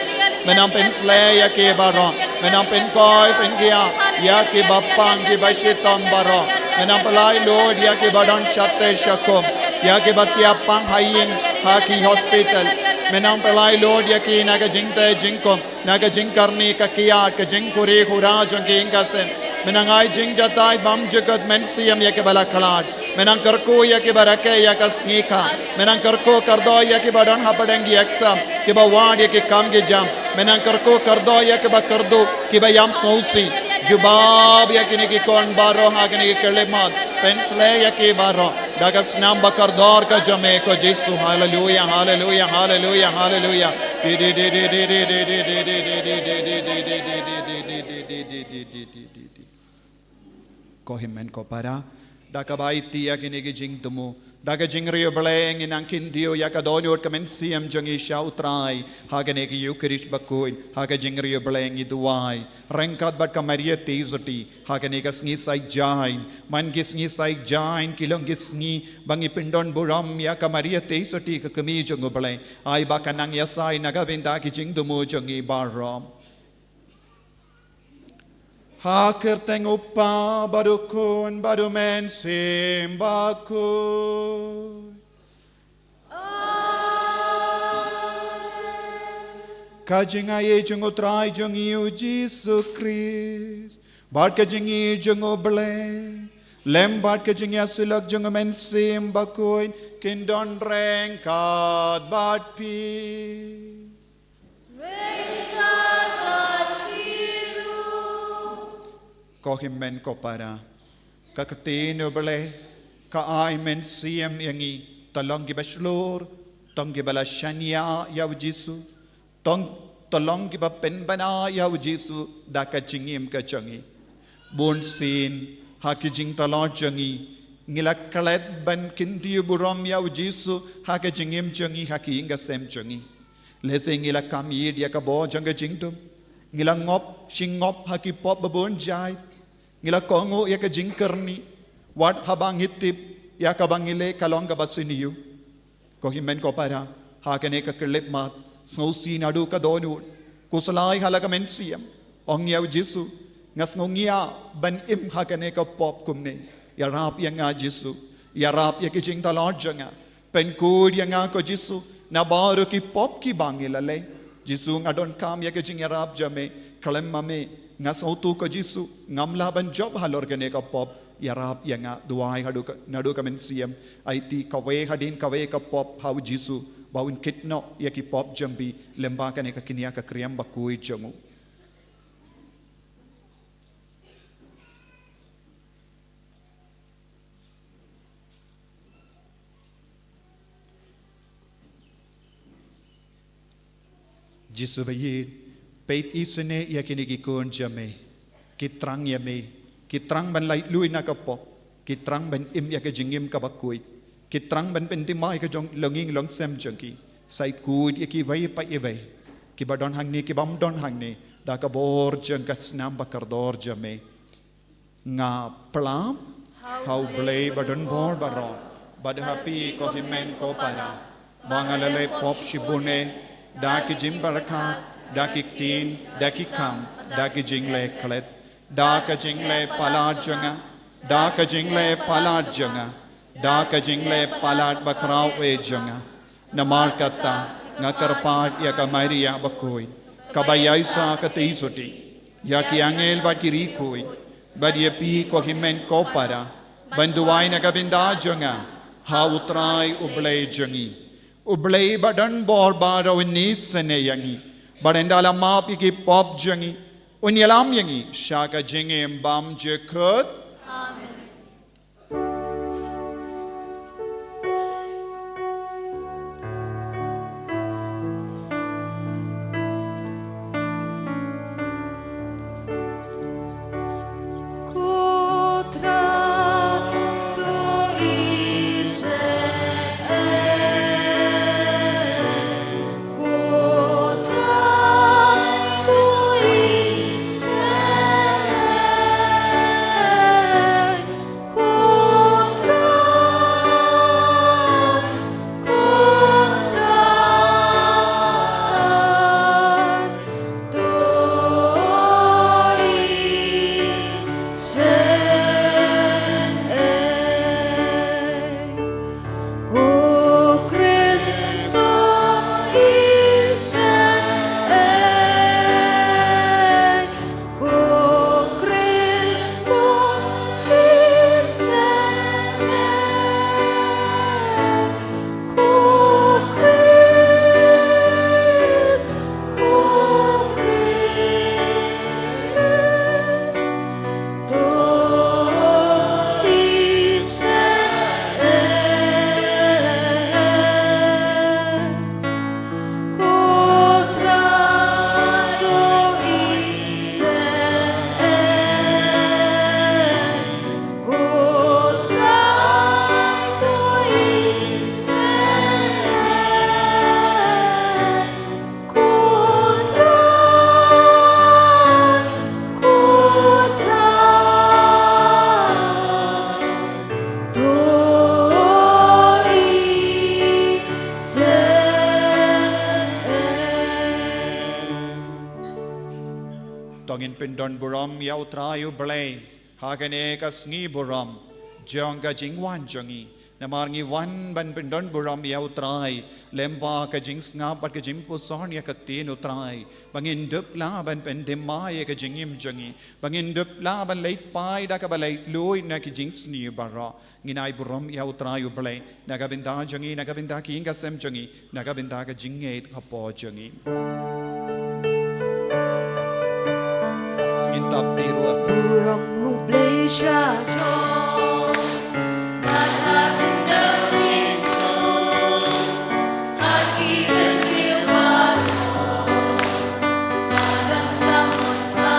Men nang pynshlei ïa ki baroh. Men nang pynkhuid pynkhia ïa kiba pang kiba shitom baroh. Men nang pynlait lut ïa kiba don shatei shakhum, ïa kiba tiap pang ha ïing ha ki hospital. Men nang pynlait lut ïa ki na ka jingtei jingkhum, na ka jingkyrni ka kiad, ka jingkhuri khura jong ki ïing ka sem. Men nang ai jingjatai bymjukut mynsiem ïa kiba la khlad. Men nang kyrkhu ïa kiba rakhe ïa ka sngi kha. Men nang kyrkhu kyrdoh ïa kiba don hapdeng ki exam, kiba wad ïa ki kam ki jam. Men nang kyrkhu kyrdoh ïa kiba kyrduh, kiba ïam sngewsih. Jubab ïa kine ki khun baroh ha kine ki khyllipmat. Pynshlei ïa ki baroh da ka snam ba kordor ka jong me ko Jisu. Haleluya, haleluya, haleluya, haleluya. Ko hynmen ko para, da kaba aiti ïa kine ki jingthmu, da ka jingriewblei ngi nang kyntiew ïa ka dohnud ka mynsiem jong ngi sha U Trai ha kane ka Ïukharist bakhuid. Ha ka jingriewblei ngi duwai ryngkat bad ka Maria Theisotti ha kane ka sngi Saitjaiñ. Man ki sngi Saitjaiñ ki long ki sngi ba ngi pyndonburom ïa ka Maria Theisotti ka Kmie jong U Blei. Ai ba kan nang ïasai na ka bynta ki jingthmu jong ngi baroh. Ha kyrteng U Kpa bad U Khun bad U Mynsiem Bakhuid. Ka jingaiei jong U Trai jong ngi U Jisu Khrist bad ka jingïeit jong U Blei lem bad ka jingïasyllok jong U Mynsiem Bakhuid kin don ryngkat bad phi. Ko hynmen ko para, ka ktien U Blei ka ai mynsiem ïa ngi, to long kiba shlur, to long kiba la shaniah ïa U Jisu, to long, to long kiba pynbna ïa U Jisu da ka jingim ka jong ngi. Bunsien ha ki jingtlot jong ngi, ngi la klet ban kyntiew burom ïa U Jisu ha ka jingim jong ngi, ha ki ïing ka sem jong ngi. Lehse ngi la kam ïit ïa ka bor jong ka jingdum. Ngi la ngop shi ngop ha ki pop ba bun jait. Ngi la kohnguh ïa ka jingkyrni wat haba ngi tip ïa kaba ngi leh ka long kaba sniew. Ko hynmen ko para, ha kane ka khyllipmat, sngewsih naduh ka dohnud, khuslai ha la ka mynsiem, ong ïa U Jisu, nga sngewngiah ban im ha kane ka pop kumne. Ïarap ïa nga Jisu, ïarap ïa ki jingtlot jong nga. Pynkhuid ïa nga ko Jisu na baroh ki pop kiba ngi la leh. Jisu, nga donkam ïa ka jingïarap jong me. Khlem ma me nga sngewthuh ko Jisu ngam lah ban jop halor kane ka pop. Ïarap ïa nga, duwai haduh ka, naduh ka mynsiem. Aiti kawei hadien kawei ka pop ha U Jisu ba un kit noh ïa ki pop jong phi lyngba kane ka kñia ka kriam bakhuid jong u. Jisu ba ïeit, peit isynei ïa kine ki khun jong me. Ki thrang ïa me, ki thrang ban laitluid na ka pop, ki thrang ban im ïa ka jingim kaba khuid, ki thrang ban pynthymmai ka jong longïing longsem jong ki. Sa khuid ïa kiwei pa iwei, kiba don hangne, kibym don hangne, da ka bor jong ka snam ba kordor jong me. Nga pyrshah ha U Blei ba don bor baroh, bad ha phi ko hynmen ko para, ba nga la leh pop shibun eh, da ki jingpyrkhat, da ki ktien, da ki kam, da ki jingleh klet, da ka jingleh palat jong nga, da ka jingleh palat jong nga, da ka jingleh palat bakhraw eh jong nga. Namar kata, nga kyrpad ïa ka Maria bakhuid, kaba ïaishah ka Theisotti, ïa ki angel bad ki riewkhuid, bad ïa phi ko hynmen ko para, ban duwai na ka bynta jong nga ha U Trai U Blei jong ngi. U Blei ba don bor baroh un isynei ïa ngi, bad ynda la map ïa ki pop jong ngi, un ïalam ïa ngi sha ka jingim bymjukut. Amen. Ngin pyndon burom ïa U Trai U Blei ha kane ka sngi burom jong ka jingwan jong ngi. Namar ngi wan ban pyndon burom ïa U Trai lyngba ka jingsngap bad ka jingpuson ïa ka ktien U Trai, ba ngin dup lah ban pyndem ïa ka jingim jong ngi, ba ngin dup lah ban leit phai da kaba laitluid na ki jingsniew baroh. Ngin ai burom ïa U Trai U Blei na ka bynta jong ngi, na ka bynta ki ïing ki sem jong ngi, na ka bynta ka jingngeit hapoh jong ngi. Ngin tap ti ruh. Burom U Blei sha jong, bad ha khyndew Jisu, ha ki bynriew baroh, ha dang dang mon ba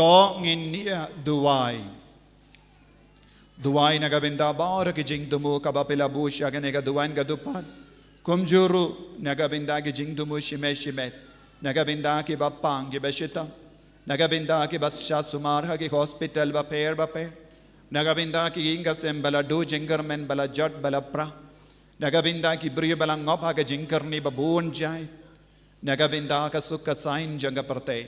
To ngin ïa duwai. Duwai na ka bynta baroh ki jingthmu kaba phi la buh sha kane ka duwan ka dupan. Kumjuh ruh na ka bynta ki jingthmu shimet shimet, na ka bynta kiba pang kiba shitom, na ka bynta kiba sah sumar ha ki hospital bapher bapher, na ka bynta ki ïing ki sem ba la duh jingkyrmen, ba la jot, ba la pra, na ka bynta ki briew ba la ngop ha ka jingkyrni ba bun jait, na ka bynta ka suk ka saiñ jong ka pyrthei.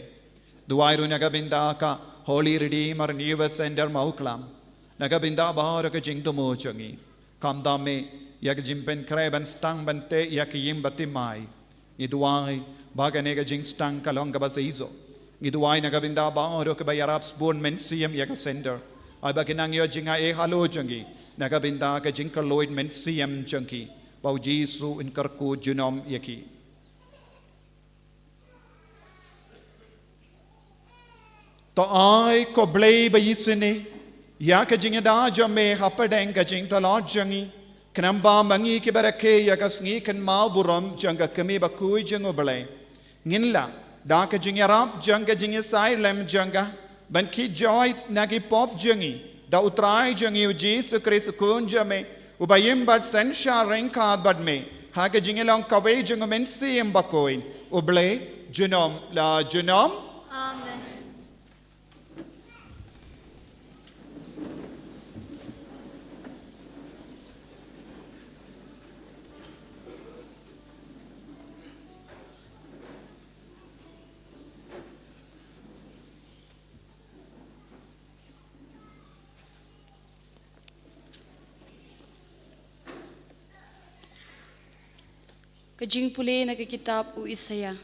Duwai ruh na ka bynta ka Holy Redeemer New Birth Center Mawklam, na ka bynta baroh ka jingthmu jong ngi. Khamtam eh ïa ka jingpynkhreh ban sdang ban teh ïa ka ïing bathymmai. Ngi duwai ba kane ka jingstad ka long kaba shisha. Ngi duwai na ka bynta baroh kiba ïarap sbun mynsiem ïa ka center, ai ba kin nang ïoh jingaiei halor jong ngi na ka bynta ka jingkylluid mynsiem jong ki, ba U Jisu un kyrkhu junom ïa ki. To ai ko Blei ba isynei ïa ka jingïada jong me hapdeng ka jingtlot jong ngi, khnang ba ma ngi kiba rakhe ïa ka sngi kynmaw burom jong ka kmie bakhuid jong U Blei, ngin lah da ka jingïarap jong ka jingïasaid lem jong ka ban khie joit na ki pop jong ngi da U Trai jong ngi U Jisu Khrist U Khun jong me, uba im bad synshar ryngkat bad me ha ka jingïalong kawei jong U Mynsiem Bakhuid, U Blei junom la junom. Amen. Ka jingpule na ka kitab u Isaïah.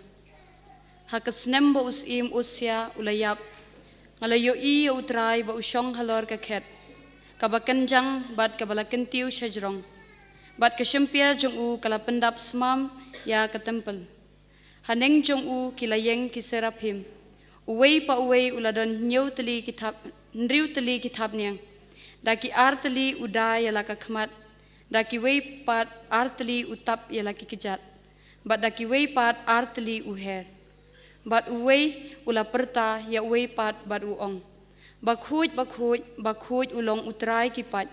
Ha ka snem ba u syiem Usia u la ïap, nga la ïohi ïa U Trai ba u shong halor ka khet kaba kynjang bad kaba la kyntiew shajrong, bad ka shympier jong u ka la pyndap smam ïa ka templ. Haneng jong u ki la ïeng ki seraphim. Uwei pa uwei u la don hynñiew tylli ki thap, hynriew tylli ki thapniang. Da ki ar tylli u da ïa la ka khmat. Da kiwei pat ar tylli u tap ïa la ki kjat. Bad da kiwei pat ar tylli u her. Bad uwei u la pyrta ïa uwei pat bad u ong: Bakhuid, bakhuid, bakhuid u long U Trai ki paid.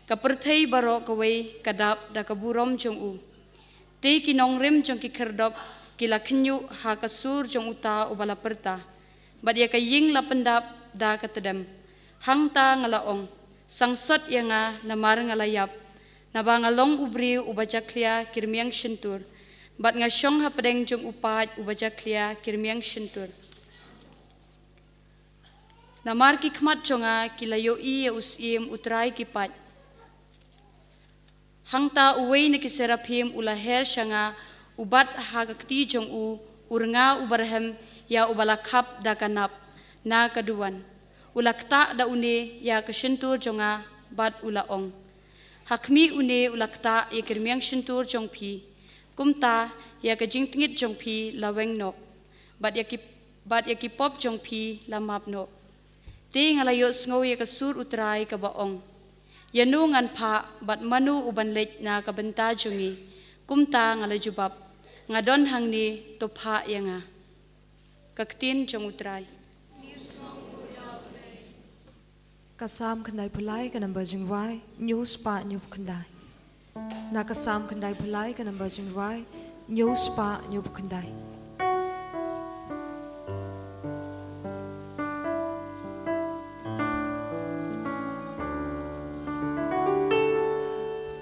Ka pyrthei baroh kawei ka dap da ka burom jong u. Te ki nongrim jong ki khyrdop ki la khynñiuh ha ka sur jong uta uba la pyrta, bad ïa ka ïing la pyndap da ka tdem. Hangta nga la ong, sangsot ïa nga, namar nga la ïap, naba nga long u briew uba jakhlia kirmiang shyntur, bad nga shong hapdeng jong u paid uba jakhlia kirmiang shyntur. Namar ki khmat jong nga ki la ïohi ïa u syiem u Trai ki paid. Hangta uwei na ki seraphim u la her sha nga, u bat ha ka kti jong u, u rnga uba rhem ïa uba la khap da ka nap na ka duwan. U la ktah da une ïa ka shyntur jong nga, bad u la ong, ha khmih une u la ktah ïa kirmiang shyntur jong phi. Kumta ïa ka jingtngit jong phi la weng noh, bad ïa ki, bad ïa ki pop jong phi la map noh. Te nga la ïohsngew ïa ka sur u Trai kaba ong, ïano ngan phah, bad mano uban leit na ka bynta jong ngi? Kumta nga la jubab, nga don hangne, to phah ïa nga. Ka ktien jong u Trai. Ka Salm khyndaiphew lai, ka number jingrwai hynñiew spah hynñiewphew khyndai. Na ka Salm khyndaiphew lai, ka number jingrwai hynñiew spah hynñiewphew khyndai.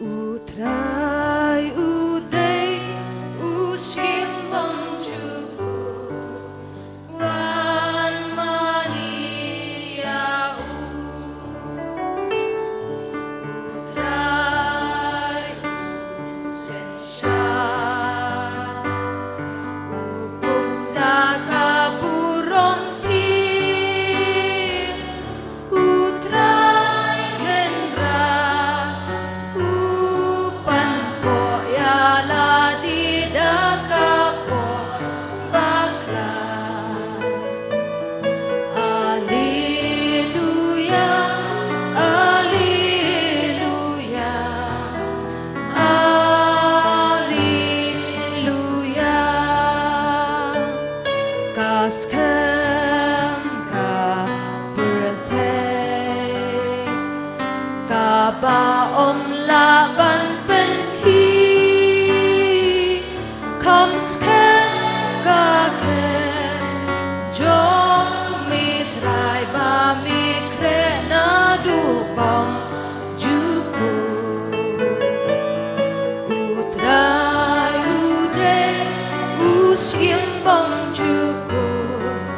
U Trai u dei u Syiem bymjukut, wan mane ïa u. U Trai u synshar, u kum da ka burom sien. U Trai Kynrad u pynpoh ïa lade da ka pop bakla. Alleluia, alleluia, alleluia. Ka skhem ka pyrthei kaba ym lah ban pynkhih, kham skhem ka khet jong me Trai ba me khreh naduh bymjukut. U Trai u dei u Syiem bymjukut,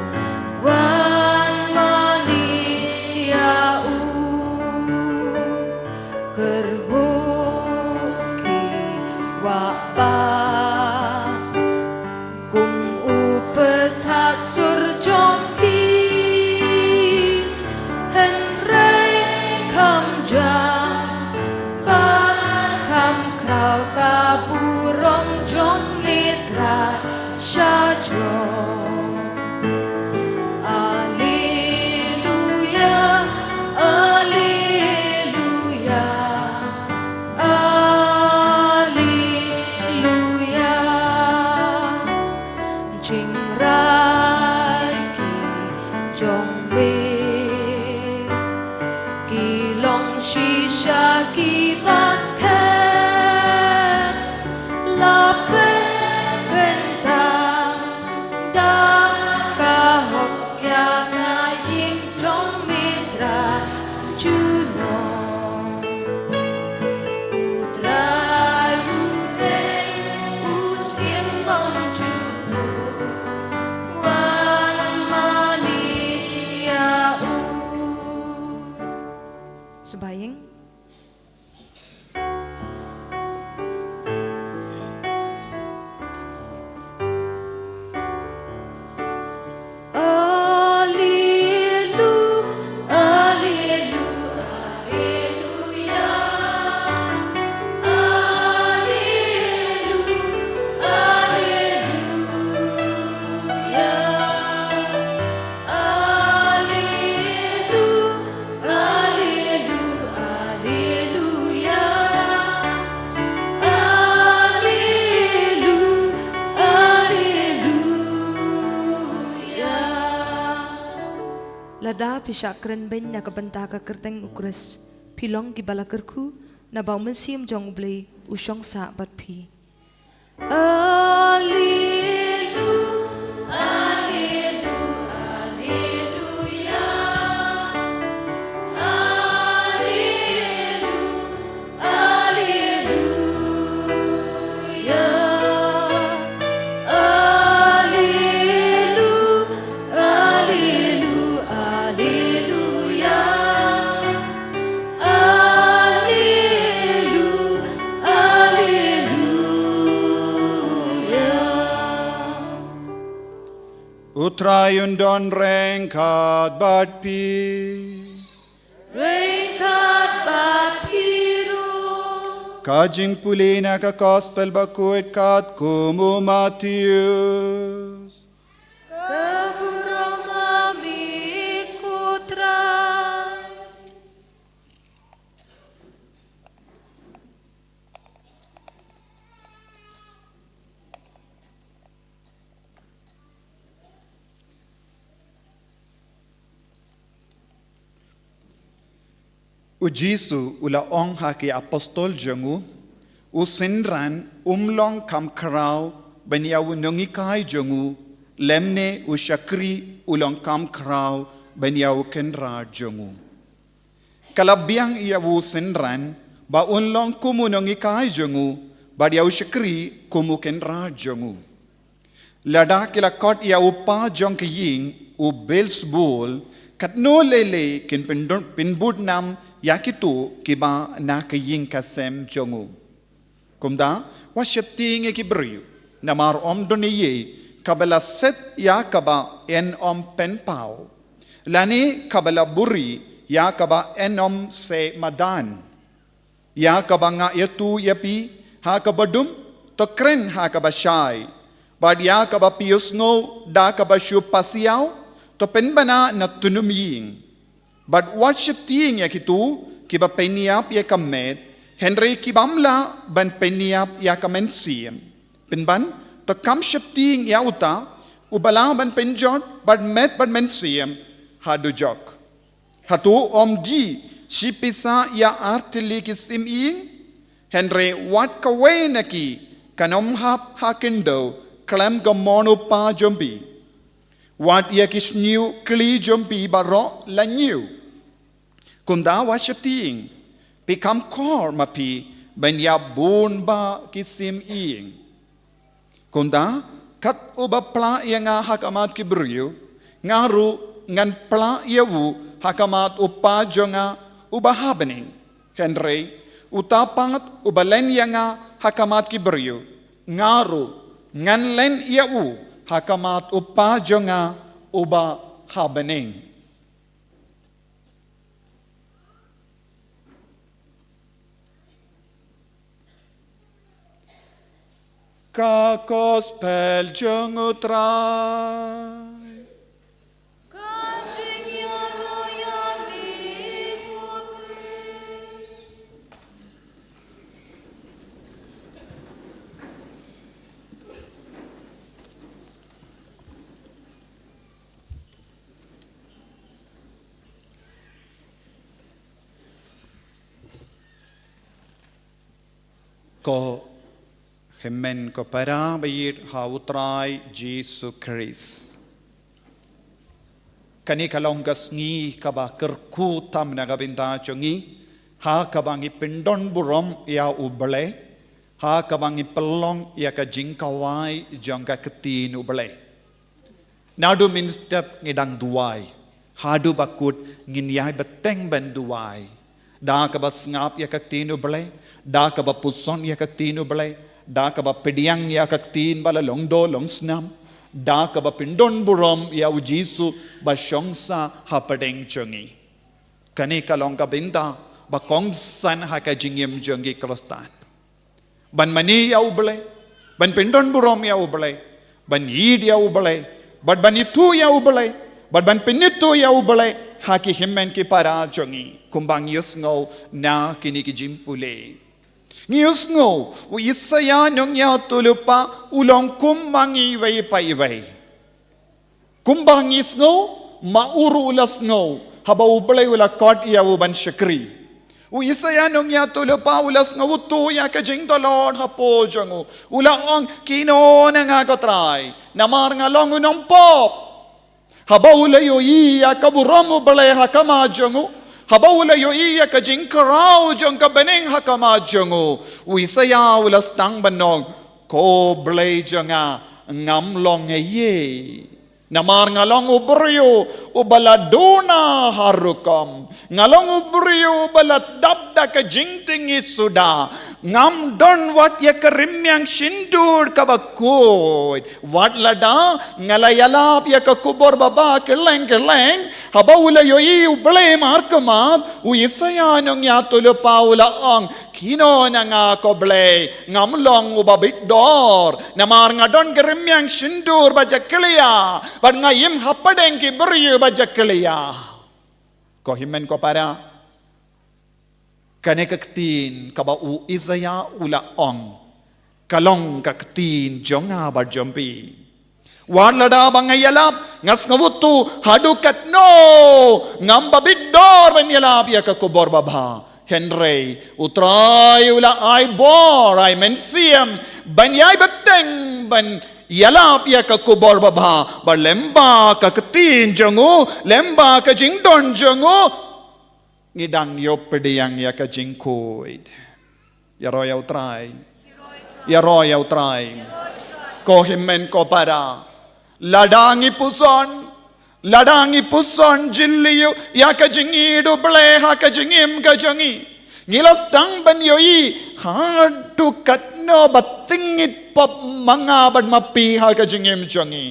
wan mane ïa u. Kyrhuh ki wah ba kum u pyrthat sur jong phi, hynrei kham jam bad kham khraw ka burom jong me Trai sha jrong. Alleluia, alleluia, alleluia. Jingrai ki jong me ki long shisha kiba skhem, la pynkyntang da ka hok ïa ka ïing jong me Trai junom. U Trai u dei u Syiem bymjukut, wan mane ïa u. Symbai ïing. Allelu, allelu, alleluia. Allelu, alleluia. Allelu, allelu, alleluia. Allelu, alleluia. Lada phi shah kren beiñ na ka bynta ka kyrteng u Khrist, Phi long kiba la kyrkhu, naba u Mynsiem jong U Blei u shong sah bad phi. Allelu-, allelu-, alleluia. Allelu-, alleluia. Allelu-, allelu-, alleluia. Allelu-, alleluia. U Trai un don ryngkat bad phi. Ryngkat bad phi ruh. Ka jingpule na ka Gospel bakhuid katkum u Mathaios. Ka burom ha me ko Trai. U Jisu u la ong ha ki apostol jong u, u synran um long kham khraw ban ïa u nonghikai jong u, lymne u shakri u long kham khraw ban ïa u kynrad jong u. Ka la biang ïa u synran ba un long kum u nonghikai jong u, bad ïa u shakri kum u kynrad jong u. Lada ki la khot ïa u pa jong ka ïing u Beelzebul, katno lei lei kin pyndon-, pynbud nam ïa kito kiba na ka ïing ka sem jong u. Kumta, wat sheptieng ïa ki briew, namar ym don ei ei kaba la set ïa kaba yn ym pynpaw, lane kaba la buri ïa kaba yn ym seh madan. Ïa kaba nga ïathuh ïa phi ha kaba dum, to kren ha kaba shai. Bad ïa kaba phi ïohsngew da kaba shu pasiaw, to pynbna na tnum ïing. Bad wat sheptieng ïa kito kiba pynïap ïa ka met, hynrei ki bym lah ban pynïap ïa ka mynsiem. Pynban, to kham sheptieng ïa uta uba lah ban pynjot bad met bad mynsiem ha dujok. Hato ym dei shi pisa ïa ar tylli ki sim ïing? Hynrei wat kawei na ki kan ym hap ha khyndew khlem ka mon u Pa jong phi. Wat ïa ki shñiuh khlieh jong phi baroh la ñiew. Kumta wat sheptieng, phi kham khor ma phi ban ïa bun bah ki sim ïing. Kumta, kat uba pla ïa nga ha khmat ki briew, nga ruh ngan pla ïa u ha khmat u Pa jong nga uba ha bneng. Hynrei uta pat uba len ïa nga ha khmat ki briew, nga ruh ngan len ïa u ha khmat u Pa jong nga uba ha bneng. Ka Gospel jong u Trai. Ka jingïaroh ïa me ko Khrist. Ko hynmen ko para ba ïeit ha u Trai Jisu Khrist. Kane ka long ka sngi kaba kyrkhu tam na ka bynta jong ngi, ha kaba ngi pyndon burom ïa u Blei, ha kaba ngi pynlong ïa ka jingkhawai jong ka ktien u Blei. Naduh mynstep ngi dang duwai, haduh ba kut ngin ïai bteng ban duwai. Da kaba sngap ïa ka ktien u Blei, da kaba puson ïa ka ktien u Blei, da kaba pdiang ïa ka ktien ba la long doh long snam, da kaba pyndon burom ïa u Jisu ba shong sah hapdeng jong ngi. Kane ka long ka bynta ba kongsan ha ka jingim jong ki Khristan. Ban mane ïa u Blei, ban pyndon burom ïa u Blei, ban ïeit ïa u Blei, bad ban ithuh ïa u Blei, bad ban pynithuh ïa u Blei ha ki hynmen ki para jong ngi, kumba ngi ïohsngew na kine ki jingpule. Ngi ïohsngew u Isaïah nongïathuhlypa u long kum ma ngi iwei pa iwei. Kumba ngi sngew, ma u ruh u la sngew haba u Blei u la khot ïa u ban shakri. U Isaïah nongïathuhlypa u la sngewthuh ïa ka jingdolor hapoh jong u. U la ong, kino na nga ko Trai, namar nga long u nongpop. Haba u la ïohi ïa ka burom U Blei ha khmat jong u, haba u la ïohi ïa ka jingkhraw jong ka bneng ha khmat jong u, u Isaïah u la sdang ban ong, ko Blei jong nga, ngam long ei ei. Namar nga long u briew uba la duna ha rukom. Nga long u briew uba la dap da ka jingtngi suda. Ngam don wat ïa ka rmiang shyntur kaba khuid. Wat lada nga la ïalap ïa ka khubor babha kylleng kylleng, haba u la ïohi U Blei markhmat, u Isaïah nongïathuhlypa u la ong, kino na nga ko Blei, ngam long uba bit dor, namar nga don ka rmiang shyntur ba jakhlia, bad nga im hapdeng ki briew ba jakhlia. Ko hynmen ko para, kane ka ktien kaba u Isaïah u la ong, ka long ka ktien jong nga bad jong phi. Wat lada ba nga ïalap, nga sngewthuh haduh katno ngam ba bit dor ban ïalap ïa ka khubor babha. Hynrei U Trai u la ai bor, ai mynsiem ban ïai bteng ban ïalap ïa ka khubor babha, bad lyngba ka ktien jong u, lyngba ka jingdon jong u, ngi dang ïoh pdiang ïa ka jingkhuid. Ïaroh ïa U Trai. Ïaroh ïa U Trai. Ko hynmen ko para, lada ngi puson, lada ngi puson jylliew ïa ka jingïeit U Blei ha ka jingim ka jong ngi, ngi la sdang ban ïohi haduh katno ba tyngit pop ma nga bad ma phi ha ka jingim jong ngi.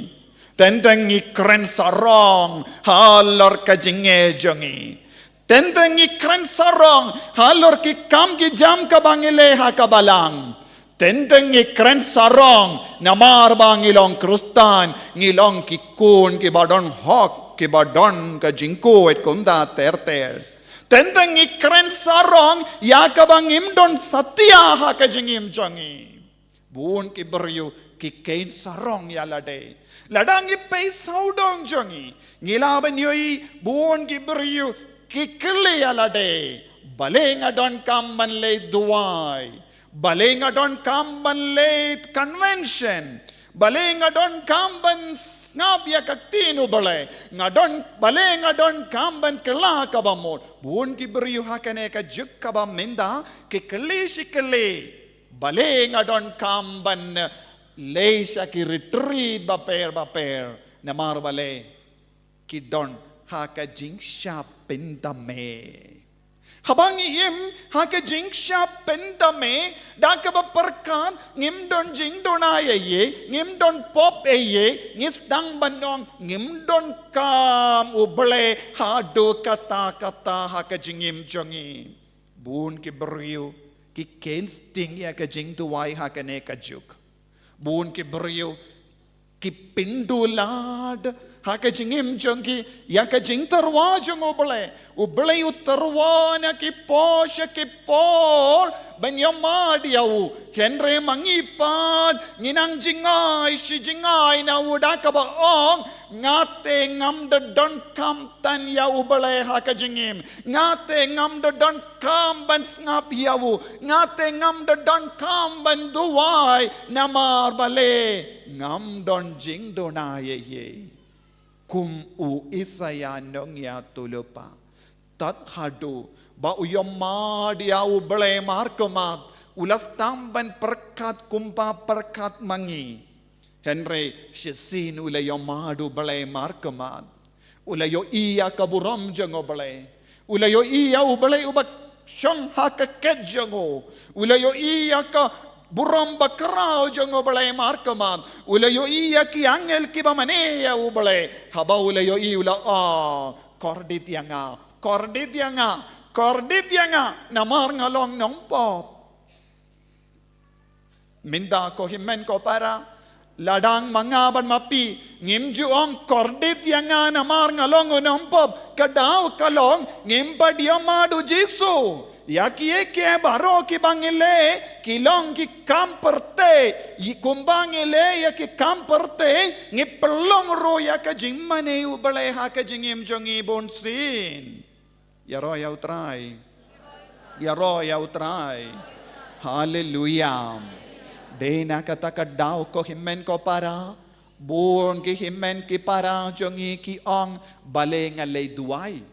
Teng teng ngi kren sarong halor ka jingeh jong ngi. Teng teng ngi kren sarong halor ki kam ki jam kaba ngi leh ha ka balang. Teng teng ngi kren sarong namar ba ngi long Khristan, ngi long ki khun kiba don hok, kiba don ka jingkhuid kumta ter ter. Teng teng ngi kren sarong ïa kaba ngim don satia ha ka jingim jong ngi. Bun ki briew ki kheiñ sarong ïa lade. Lada ngi peit sawdong jong ngi, ngi lah ban ïohi bun ki briew ki kylli ïa lade. Balei nga donkam ban leit duwai? Balei nga donkam ban leit convention? Balei nga donkam ban sngap ïa ka ktien U Blei? Nga don, balei nga donkam ban kylla kaba mut? Bun ki briew ha kane ka juk kaba mynta ki kylli shi kylli. Balei nga donkam ban leit sha ki retreat bapher bapher? Namar balei? Ki don ha ka jingshah pyndam eh. Haba ngi im ha ka jingshah pyndam eh, da kaba pyrkhat ngim don jingduna ei ei, ngim don pop ei ei, ngi sdang ban ong ngim donkam U Blei haduh katta katta ha ka jingim jong ngi. Bun ki briew ki kheiñ sting ïa ka jingduwai ha kane ka juk. Bun ki briew ki pyndulad ha ka jingim jong ki ïa ka jingtyrwa jong U Blei. U Blei u tyrwa na ki por sha ki por ban ïamad ïa u. Hynrei ma ngi pat ngi nang jngai shi jngai na u da kaba ong, nga te ngam da donkam tang ïa U Blei ha ka jingim. Nga te ngam da donkam ban sngap ïa u. Nga te ngam da donkam ban duwai namar balei? Ngam don jingduna ei ei. Kum u Isaïah nongïathuhlypa, tad haduh ba u ïamad ïa U Blei markhmat, u la sdang ban pyrkhat kumba pyrkhat ma ngi. Hynrei shisien u la ïamad U Blei markhmat. U la ïohi ïa ka burom jong U Blei. U la ïohi ïa U Blei uba shong ha ka khet jong u. U la ïohi ïa ka burom bakhraw jong U Blei markhmat. U la ïohi ïa ki angel kiba mane ïa U Blei. Haba u la ïohi u la ong, kordit ïa nga, kordit ïa nga, kordit ïa nga, namar nga long nongpop. Mynta ko hynmen ko para, la dang ma nga bad ma phi ngim ju ong kordit ïa nga namar nga long u nongpop, ka daw ka long ngim pat ïamad U Jisu. Ïa kiei kiei baroh kiba ngi leh ki long ki kam pyrthei. Kumba ngi leh ïa ki kam pyrthei, ngi pynlong ruh ïa ka jingmane U Blei ha ka jingim jong ngi bunsien. Ïaroh ïa U Trai. Ïaroh ïa U Trai. Haleluia. Dei na kata ka daw ko hynmen ko para, bun ki hynmen ki para jong ngi ki ong, balei nga leit duwai,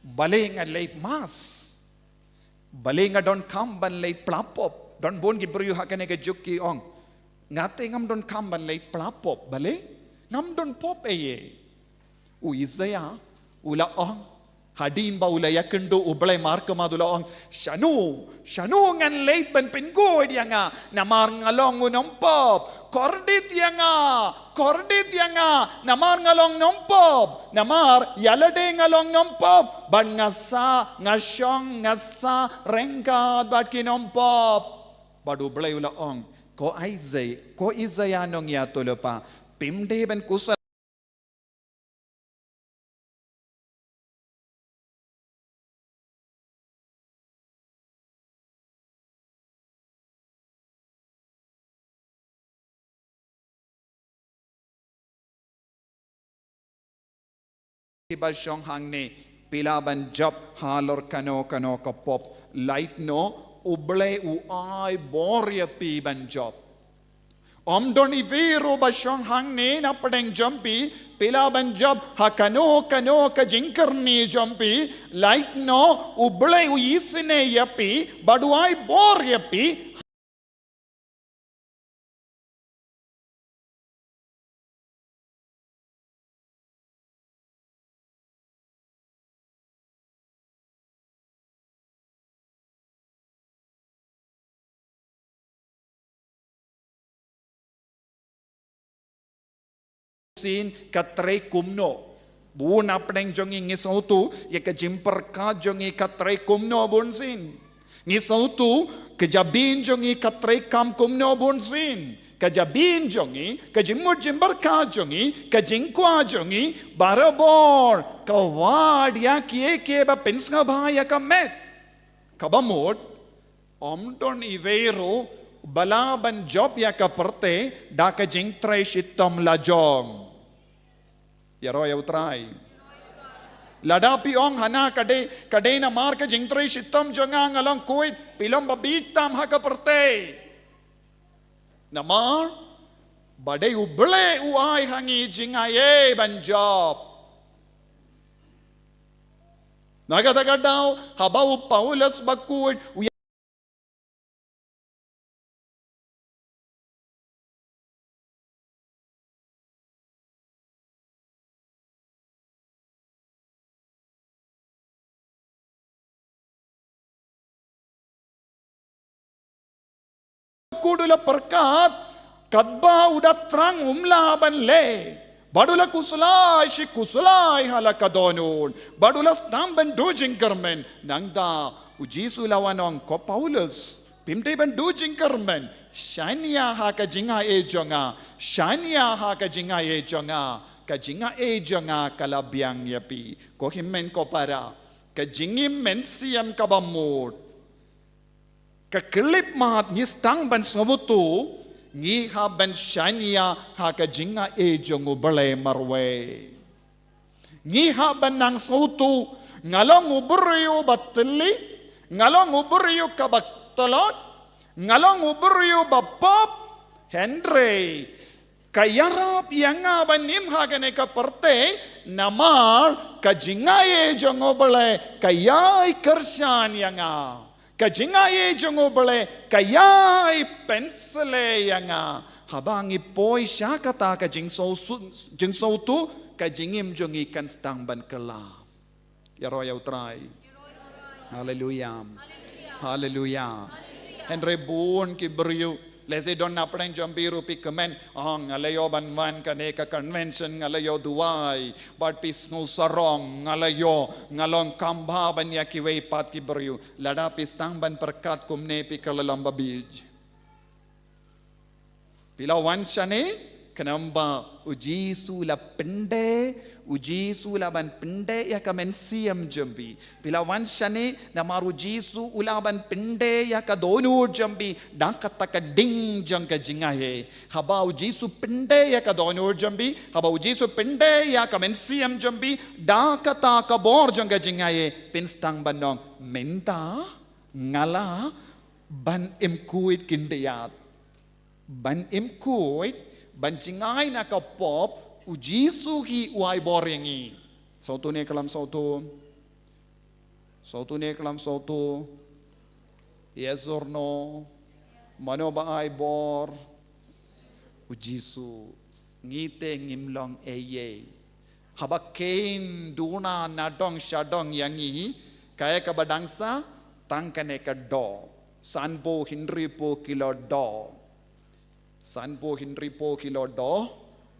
balei nga leit mass, balei nga donkam ban leit pla pop. Don bun ki briew ha kane ka juk ki ong, nga te ngam donkam ban leit pla pop, balei? Ngam don pop ei ei. U Isaïah u la ong, hadien ba u la ïakynduh U Blei markhmat, u la ong, shano, shano ngan leit ban pynguid ïa nga, namar nga long u nongpop. Kordit ïa nga, kordit ïa nga, namar nga long nongpop. Namar ïa lade nga long nongpop, bad nga sah, nga shong, nga sah ryngkat bad ki nongpop. Bad U Blei u la ong, ko Isaïah, ko Isaïah nongïathuhlypa, phim dei ban khuslai ba shong hangne, phi lah ban jop halor kano kano ka pop. Lait noh, U Blei u ai bor ïa phi ban jop. Ym don iwei ruh ba shong hangne na pdeng jong phi, phi lah ban jop ha kano kano ka jingkyrni jong phi. Lait noh, U Blei u isynei ïa phi bad u ai bor ïa phi. Sien ka trei kumno? Bun na pdeng jong ngi ngi sngewthuh ïa ka jingpyrkhat jong ngi ka trei kumno bun sien. Ngi sngewthuh ka jabieng jong ngi ka trei kam kumno bun sien. Ka jabieng jong ngi, ka jingmut jingpyrkhat jong ngi, ka jingkwah jong ngi, barabor ka wad ïa kiei kiei ba pynsngewbha ïa ka met. Kaba mut, ym don iwei ruh ba lah ban jop ïa ka pyrthei da ka jingtrei shitom la jong. Ïaroh ïa U Trai. Lada phi ong hana ka dei, ka dei namar ka jingtrei shitom jong nga nga long khuid, phi long ba bieit tam ha ka pyrthei. Namar ba dei U Blei u ai ha ngi jingaiei ban jop. Na kata ka daw, haba u Paulus bakhuid u kut u la pyrkhat, katba u da thrang um lah ban leh. Bad u la khuslai shi khuslai ha la ka dohnud. Bad u la sdang ban duh jingkyrmen. Nangta u Jisu la wan ong, ko Paulus, phim dei ban duh jingkyrmen. Shaniah ha ka jingaiei jong nga. Shaniah ha ka jingaiei jong nga. Ka jingaiei jong nga ka la biang ïa phi. Ko hynmen ko para, ka jingim mynsiem kaba mut, ka khyllipmat ngi sdang ban sngewthuh, ngi hap ban shaniah ha ka jingaiei jong U Blei marwei. Ngi hap ban nang sngewthuh, nga long u briew ba thylli, nga long u briew kaba tlot, nga long u briew ba pop, hynrei ka ïarap ïa nga ban im ha kane ka pyrthei, namar ka jingaiei jong U Blei ka ïai kyrshan ïa nga. Ka jingaiei jong U Blei ka ïai pynsleh ïa nga. Haba ngi poi sha kata ka jingsngewthuh, jingsngewthuh, ka jingim jong ngi kan sdang ban kylla. Ïaroh ïa U Trai. Haleluia. Haleluia. Hynrei bun ki briew, lehse don na pdeng jong phi ruh phi kmen, oh, nga la ïoh ban wan kane ka convention, nga la ïoh duwai, bad phi sngew sarong, nga la ïoh, nga long kham bha ban ïa kiwei pat ki briew. Lada phi sdang ban pyrkhat kumne phi kylla lem babieit. Phi la wan shane, Khnang ba u Jisu la pyndei, u Jisu la ban pyndei ïa ka mynsiem jong phi. Phi la wan shane namar u Jisu u la ban pyndei ïa ka dohnud jong phi da kata ka ding jong ka jingaiei. Haba u Jisu pyndei ïa ka dohnud jong phi, haba u Jisu pyndei ïa ka mynsiem jong phi da kata ka bor jong ka jingaiei, phin sdang ban ong, mynta nga lah ban im khuid khyndiat. Ban im khuid, ban jngai na ka pop, u Jisu hi u ai bor ïa ngi. Sngewthuh ne khlem sngewthuh? Sngewthuh ne khlem sngewthuh? Yes or no? Mano ba ai bor? U Jisu. Ngi te ngim long eiei. Haba kheiñ duna na dong sha dong ïa ngi, kaei kaba dang sah, tang kane ka doh. Sanphew hynriewphew kilo doh. Sanphew hynriewphew kilo doh,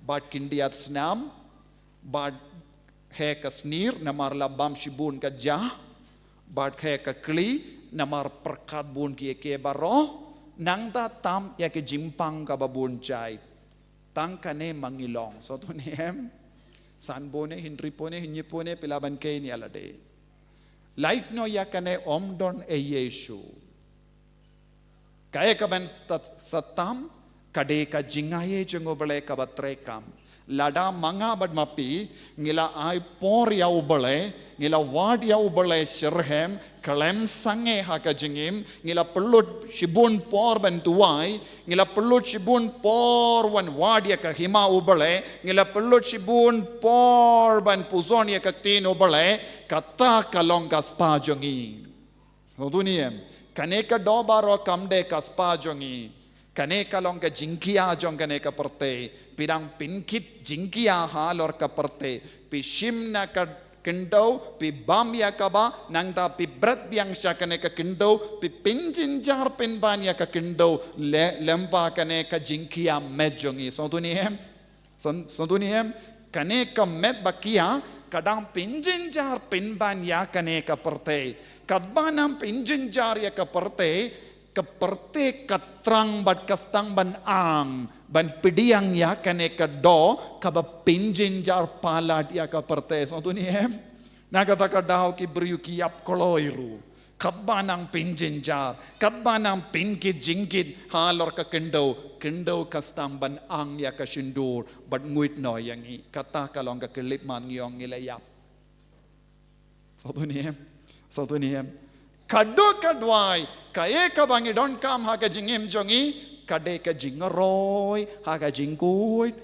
bad khyndiat snam, bad heh ka snier namar la bam shibun ka jah, bad heh ka kli namar pyrkhat bun kiei kiei baroh, nangta tam ïa ka jingpang kaba bun jait. Tang kane ma ngi long, sngewthuh ne em? Sanphew ne, hynriewphew ne, hynñiewphew ne, phi lah ban kheiñ ïa lade. Lait noh ïa kane ym don eiei shuh. Kaei kaban sa tam, ka dei ka jingaiei jong U Blei kaba treikam. Lada ma nga bad ma phi, ngi la ai por ïa U Blei, ngi la wad ïa U Blei shitrhem, khlem sangeh ha ka jingim, ngi la pynlut shibun por ban duwai, ngi la pynlut shibun por wan wad ïa ka hima U Blei, ngi la pynlut shibun por ban pynshong ïa ka ktien U Blei, kata ka long ka spah jong ngi. Sngewthuh ne em? Kane ka doh baroh kam dei ka spah jong ngi. Kane ka long ka jingkhia jong kane ka pyrthei. Phi dang pynkit jingkhia halor ka pyrthei. Phi shim na ka khyndew, phi bam ïa kaba, nangta phi bret biang sha kane ka khyndew, phi pynjynjar pynban ïa ka khyndew, leh lyngba kane ka jingkhia met jong ngi. Sngewthuh ne em? Sngewthuh ne em? Kane ka met ba khia, ka dang pynjynjar pynban ïa kane ka pyrthei. Katba nang pynjynjar ïa ka pyrthei, ka pyrthei ka thrang bad ka sdang ban ang, ban pdiang ïa kane ka doh, kaba pynjynjar palat ïa ka pyrthei. Sngewthuh ne em? Na kata ka daw ki briew ki ïap kloi ruh. Katba nang pynjynjar, katba nang pynkit jingkit halor ka khyndew, khyndew ka sdang ban ang ïa ka shyntur, bad nguid noh ïa ngi. Kata ka long ka khyllipmat, ngi ong ngi la ïap. Sngewthuh ne em? Sngewthuh ne em? Ka dei ka duwai, kaei kaba ngi donkam ha ka jingim jong ngi, ka dei ka jingroi ha ka jingkhuid,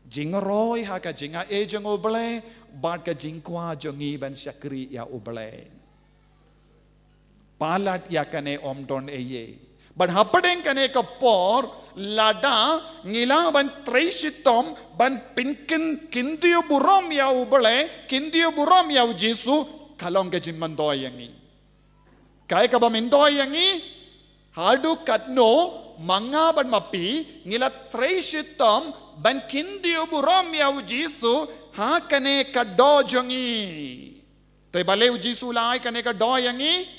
jingroi ha ka jingaiei jong U Blei, bad ka jingkwah jong ngi ban shakri ïa U Blei. Palat ïa kane ym don eiei. Bad hapdeng kane ka por, lada ngi lah ban trei shitom ban pynkyndit burom ïa U Blei, kyndit burom ïa U Jisu, ka long ka jingmyntoi ïa ngi. Kaei kaba myntoi ïa ngi, haduh katno ma nga bad ma phi ngi la trei shitom ban kyndit burom ïa U Jisu ha kane ka doh jong ngi. Te balei U Jisu u la ai kane ka doh ïa ngi?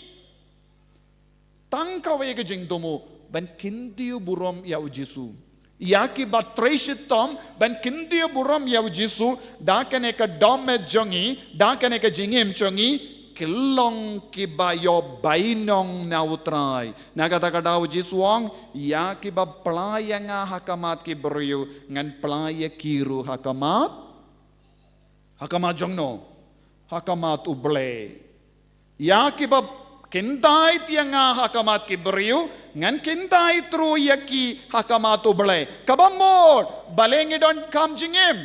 Tang kawei ka jingthmu, ban kyndit burom ïa U Jisu. Ïa kiba trei shitom ban kyndit burom ïa U Jisu da kane ka dohmet jong ngi, da kane ka jingim jong ngi, ki long kiba ïoh bainong na U Trai. Na kata ka daw U Jisu u ong, ïa kiba plie ïa nga ha khmat ki briew, ngan plie ïa ki ruh ha khmat, ha khmat jong no? Ha khmat U Blei. Ïa kiba kyndait ïa nga ha khmat ki briew, ngan kyndait ruh ïa ki ha khmat U Blei. Kaba mut, balei ngi donkam jingim?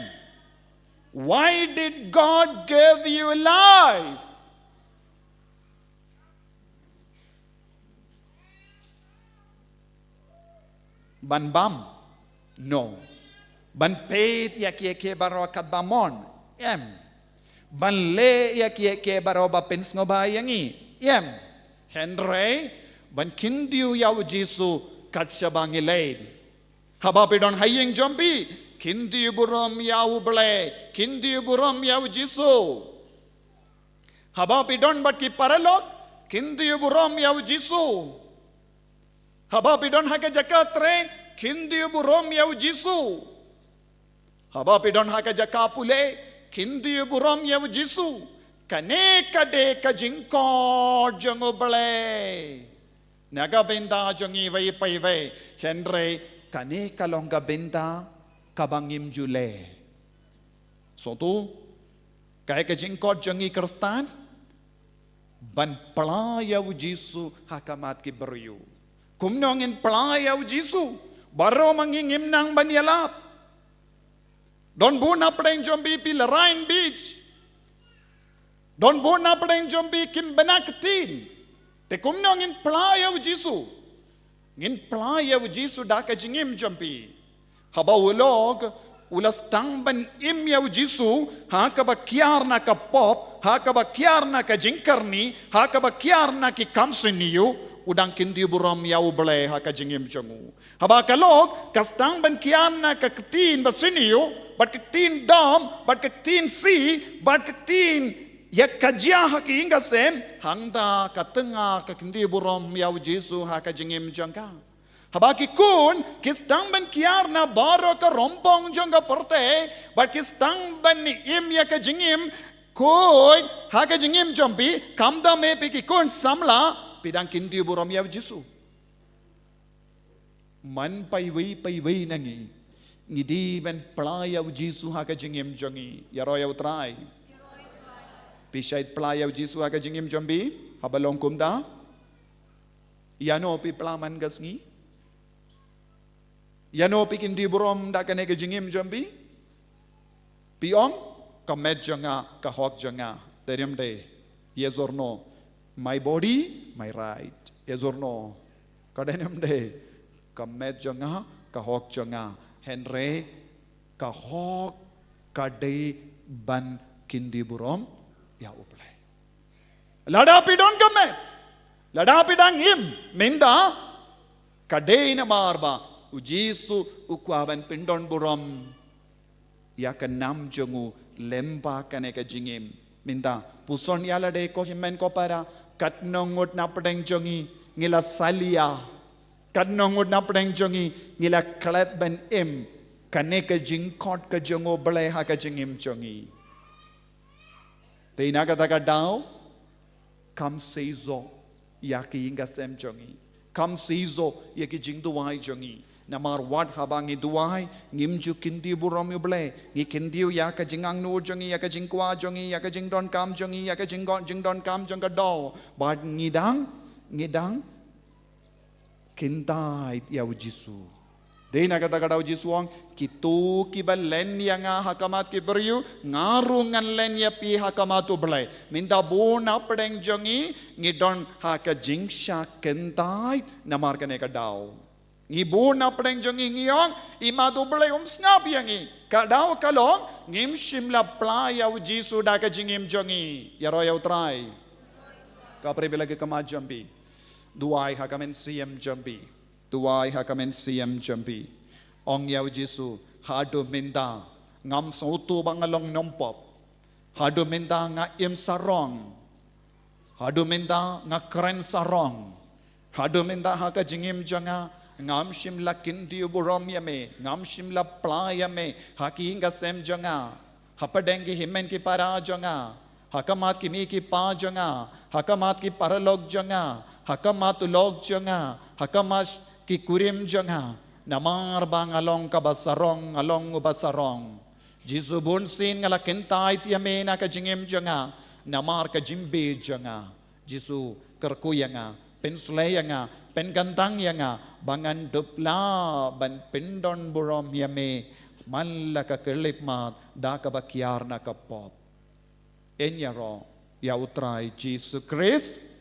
Why did God give you life? Ban bam? No. Ban peit ïa kiei kiei baroh katba mon? Em. Ban leh ïa kiei kiei baroh ba pynsngewbha ïa ngi? Em. Hynrei ban kyndit ïa U Jisu kat shaba ngi leit. Haba phi don ha ïing jong phi, kyndit burom ïa U Blei, kyndit burom ïa U Jisu. Haba phi don bad ki paralok, kyndit burom ïa U Jisu. Haba phi don ha ka jaka trei, kyndit burom ïa U Jisu. Haba phi don ha ka jaka pule, kyntiew burom ïa u Jisu. Kane ka dei ka jingkhot jong U Blei na ka bynta jong iwei pa iwei. Hynrei kane ka long ka bynta kaba ngim ju leh. Sngewthuh, kaei ka jingkhot jong i Khristan? Ban pla ïa u Jisu ha khmat ki briew. Kumno ngin pla ïa u Jisu? Baroh ma ngi ngim nang ban ïalap. Don bun na pdeng jong phi phi la rain beach. Don bun na pdeng jong phi kim bna ktien. Te kumno ngin pla ïa u Jisu? Ngin pla ïa u Jisu da ka jingim jong phi. Haba u lok, u la sdang ban im ïa u Jisu ha kaba kiar na ka pop, ha kaba kiar na ka jingkyrni, ha kaba kiar na ki kam sniew, u dang kyntiew burom ïa U Blei ha ka jingim jong u. Haba ka lok, ka sdang ban kiar na ka ktien ba sniew, bad ka ktien dom, bad ka ktien sih, bad ka ktien ïa ka jia ha ki ïing ka sem, hangta ka tnga ka kyntiew burom ïa u Jisu ha ka jingim jong ka. Haba ki khun, ki sdang ban kiar na baroh ka rongpong jong ka pyrthei, bad ki sdang ban im ïa ka jingim, khun, ha ka jingim jong phi, khamtam eh phi ki khun samla, phi dang kyntiew burom ïa u Jisu. Man pa iwei pa iwei na ngi, ngi dei ban pla ïa u Jisu ha ka jingim jong ngi. Ïaroh ïa U Trai. Phi shait pla ïa u Jisu ha ka jingim jong phi, haba long kumta? Ïano phi pla man ka sngi? Ïano phi kyntiew burom da kane ka jingim jong phi? Phi ong, ka met jong nga, ka hok jong nga. Dei ne ym dei? Yes or no? My body, my right. Yes or no? Ka dei ne ym dei? Ka met jong nga, ka hok jong nga. Hynrei ka hok ka dei ban kyntiew burom ïa U Blei. Lada phi don ka met, lada phi dang im, mynta ka dei namar ba u Jisu u kwah ban pyndon burom ïa ka nam jong u lyngba kane ka jingim. Mynta, puson ïa lade ko hynmen ko para, katno ngut na pdeng jong ngi ngi la salia, katno ngut na pdeng jong ngi ngi la klet ban im kane ka jingkhot ka jong U Blei ha ka jingim jong ngi. Te na kata ka daw, kam seisoh ïa ki ïing ka sem jong ngi. Kam seisoh ïa ki jingduwai jong ngi. Namar wat haba ngi duwai, ngim ju kyntiew burom ïa U Blei. Ngi kyntiew ïa ka jingangnud jong ngi, ïa ka jingkwah jong ngi, ïa ka jingdonkam jong ngi, ïa ka jingdon, jingdonkam jong ka daw. Bad ngi dang, ngi dang kyntait ïa u Jisu. Dei na kata ka daw u Jisu u ong, kito kiba len ïa nga ha khmat ki briew, nga ruh ngan len ïa phi ha khmat U Blei. Mynta bun na pdeng jong ngi, ngi don ha ka jingshah kyntait namar kane ka daw. Ngi bun na pdeng jong ngi ngi ong, i mat U Blei um sngap ïa ngi. Ka daw ka long, ngim shym la pla ïa u Jisu da ka jingim jong ngi. Ïaroh ïa U Trai. Ka pyrshah ïa ka khmat jong phi. Duwai ha ka mynsiem jong phi. Duwai ha ka mynsiem jong phi. Ong ïa u Jisu, haduh mynta ngam sngewthuh ba nga long nongpop. Haduh mynta nga im sarong. Haduh mynta nga kren sarong. Haduh mynta ha ka jingim jong nga, ngam shym la kyntiew burom ïa me, ngam shym la pla ïa me ha ki ïing ka sem jong nga, hapdeng ki hynmen ki para jong nga, ha khmat ki mei ki pa jong nga, ha khmat ki paralok jong nga, ha khmat u lok jong nga, ha khmat ki kurim jong nga. Namar ba nga long kaba sarong, nga long uba sarong. Jisu, bunsien nga la kyntait ïa me na ka jingim jong nga namar ka jingbieit jong nga. Jisu, kyrkhu ïa nga, pynshlei ïa nga, pynkyntang ïa nga ba ngan dup lah ban pyndon burom ïa me man la ka khyllipmat da kaba kiar na ka pop. Yn ïaroh ïa U Trai Jisu Khrist.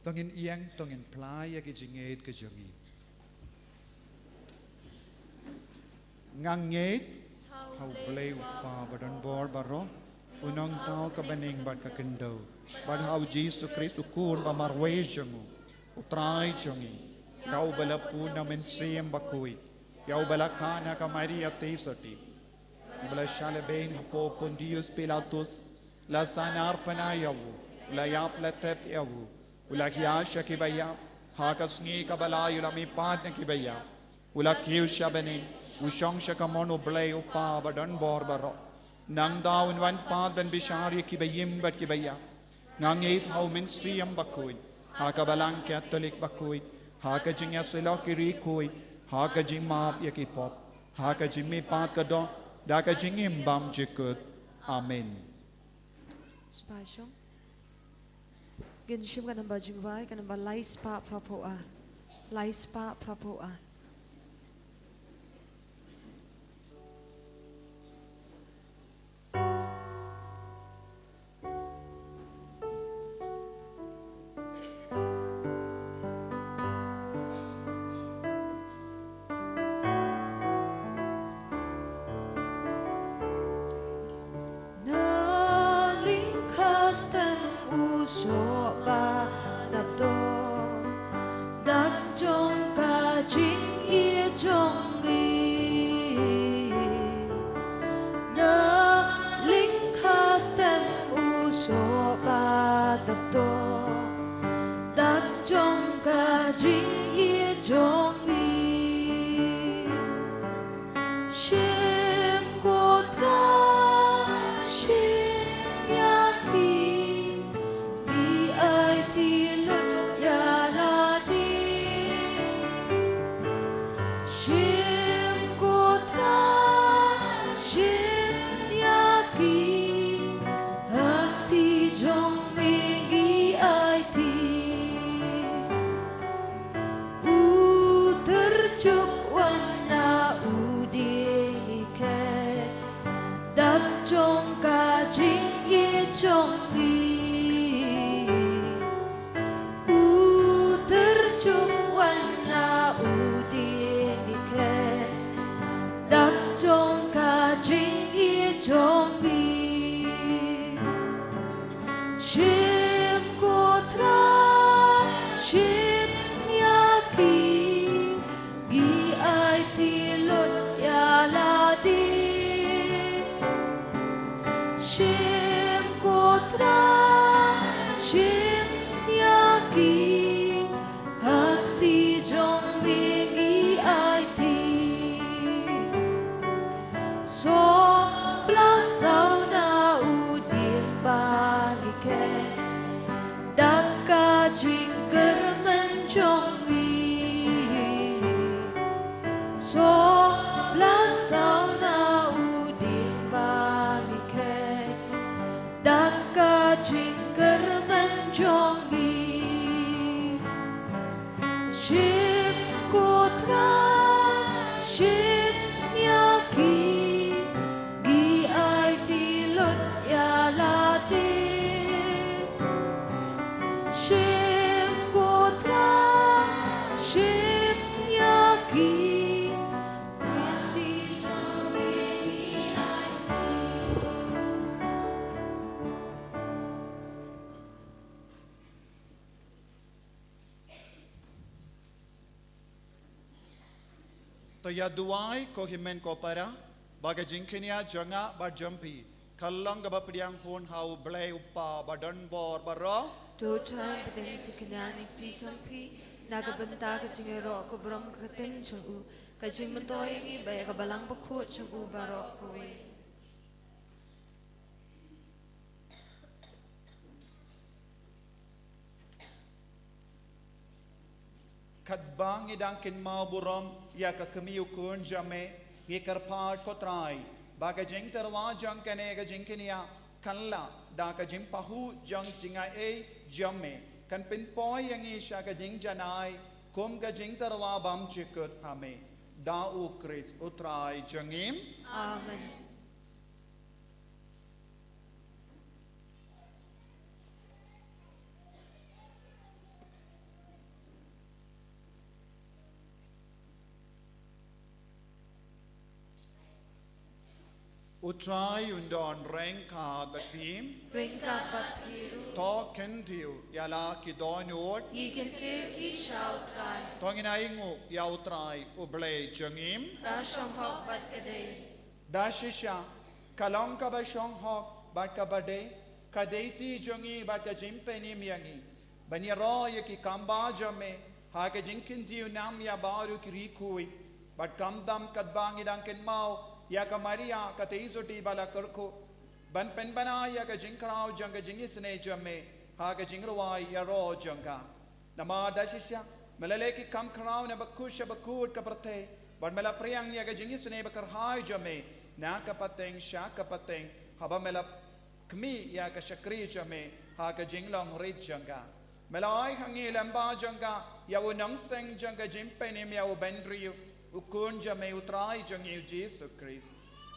To ngin ïeng, to ngin phla ïa ki jingngeit ki jong ngi. Nga ngeit ha U Blei U Kpa ba don bor baroh, U Nongthaw ka bneng bad ka khyndew, bad ha U Jisu Khrist U Khun ba marwei jong U, U Trai jong ngi, ka uba la pun na U Mynsiem Bakhuid, ïa uba la kha na ka Maria Theisotti, uba la shah lehbeiñ hapoh Pontius Pilatus, la sahnarphna ïa u, u la ïap, la thep ïa u, u la hiar sha kiba ïap, ha ka sngi kaba lai u la mihpat na kiba ïap, u la kiew sha bneng, u shong sha kamon U Blei U Kpa ba don bor baroh. Nangta un wan pat ban bishar ïa kiba im bad kiba ïap. Nga ngeit ha U Mynsiem Bakhuid, ha ka Balang Katholik bakhuid, ha ka jingïasyllok ki riewkhuid, ha ka jingmap ïa ki pop, ha ka jingmihpat ka doh, da ka jingim bymjukut. Amen. Spah shong. Ngin shim ka namba jingduwai, ka namba lai spah phra phew ar. Lai spah phra phew ar. Na lyngkha stem u soh ba dap doh, dak jong ka jingïeit jong ngi. Na lyngkha stem u soh ba dap doh, dak jong ka jingïeit jong ngi. Shim ko Trai, shim ïa ki, ngi aiti lut ïa lade. Shim ko Trai, shim ïa ki, ha kti jong me ngi aiti. U Tyrjuh wan na u dieng ngi khet, dak jong ka jingïeit jong ngi. U Tyrjuh wan na u dieng ngi khet, dak jong ka jingïeit jong ngi. Shim ko Trai, shim ïa ki, ngi aiti lut ïa lade. Shim ko Trai, shim ïa ki, ha kti jong me ngi aiti. Soh bla saw na u dieng ba ngi khet, dak ka jingkyrmen jong ngi. Soh bla saw na u dieng ba ngi khet, dak ka jingkyrmen jong ngi. Shim ko Trai, shim ïa ki, ngi aiti lut ïa lade. Shim ko Trai, shim ïa ki, ha kti jong me ngi aiti. To ïa duwai ko hynmen ko para, ba ka jingkñia jong nga bad jong phi kan long kaba pdiang hun ha U Blei U Kpa ba don bor baroh. To Trai, pdiang jingkñia na ka kti jong phi na ka bynta ka jingïaroh ka burom ka kyrteng jong u, ka jingmyntoi ïa ngi bad ïa ka Balang Bakhuid jong u baroh kawei. Katba ngi dang kynmaw burom ïa ka kmie u khun jong me, ngi kyrpad ko Trai ba ka jingtyrwa jong kane ka jingkñia kan lah da ka jingpahuh jong jingaiei jong me, kan pynpoi ïa ngi sha ka jingjanai kum ka jingtyrwa bymjukut ha me. Da U Khrist U Trai jong ngi. Amen. U Trai un don ryngkat bad phi. Ryngkat bad phi ruh. To kyntiew ïa la ki dohnud. Ngi kyntiew ki sha u Trai. To ngin ainguh ïa u Trai u Blei jong ngi. Ka shong hok bad ka dei. Da shisha, ka long kaba shong hok bad kaba dei, ka dei ti jong ngi bad ka jingpynim ïa ngi, ban ïaroh ïa ki kam ba jong me ha ka jingkyntiew nam ïa baroh ki riewkhuid. Bad khamtam katba ngi dang kynmaw ïa ka Maria ka theisotti ba la kyrkhu, ban pynbna ïa ka jingkhraw jong ka jingisynei jong me ha ka jingrwai ïaroh jong ka. Namar da shisha me la leh ki kam khraw na bakhuid sha bakhuid ka pyrthei, bad me la pdiang ïa ka jingisynei bakyrhai jong me na ka pateng sha ka pateng, haba me la khmih ïa ka shakri jong me ha ka jinglong rit jong ka. Me la ai ha ngi lem bad jong ka ïa u nongseng jong ka jingpynim ïa u bynriew, u Khun jong me u Trai jong ngi u Jisu Khrist.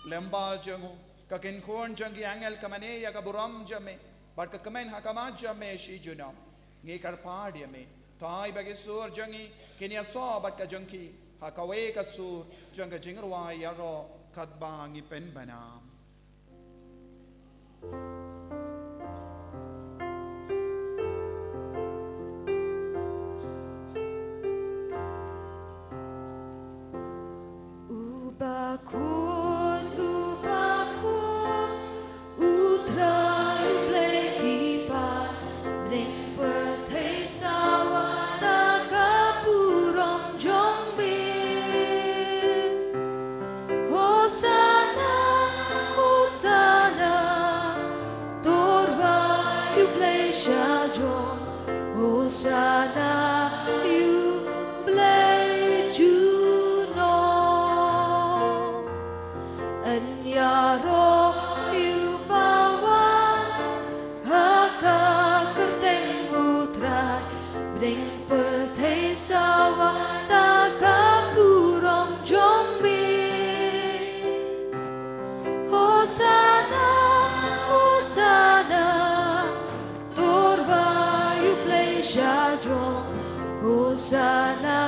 Lem bad jong u, ka kynhun jong ki angel ka mane ïa ka burom jong me, bad ka kmen ha khmat jong me shi junom. Ngi kyrpad ïa me, to ai ba ki sur jong ngi kin ïasoh bad ka jong ki ha kawei ka sur jong ka jingrwai ïaroh katba ngi pynbna. Uba khun, uba khun, u Trai u Blei ki paid, bneng pyrthei sawa da ka burom jong me. Hosanna, Hosanna, to rwai u Blei shajrong. Hosanna ïa u Blei junom. Yn ïaroh ïa uba wan ha ka kyrteng u Trai, bneng pyrthei sawa da ka burom jong me. Hosanna, Hosanna, to rwai u Blei shajrong. Hosanna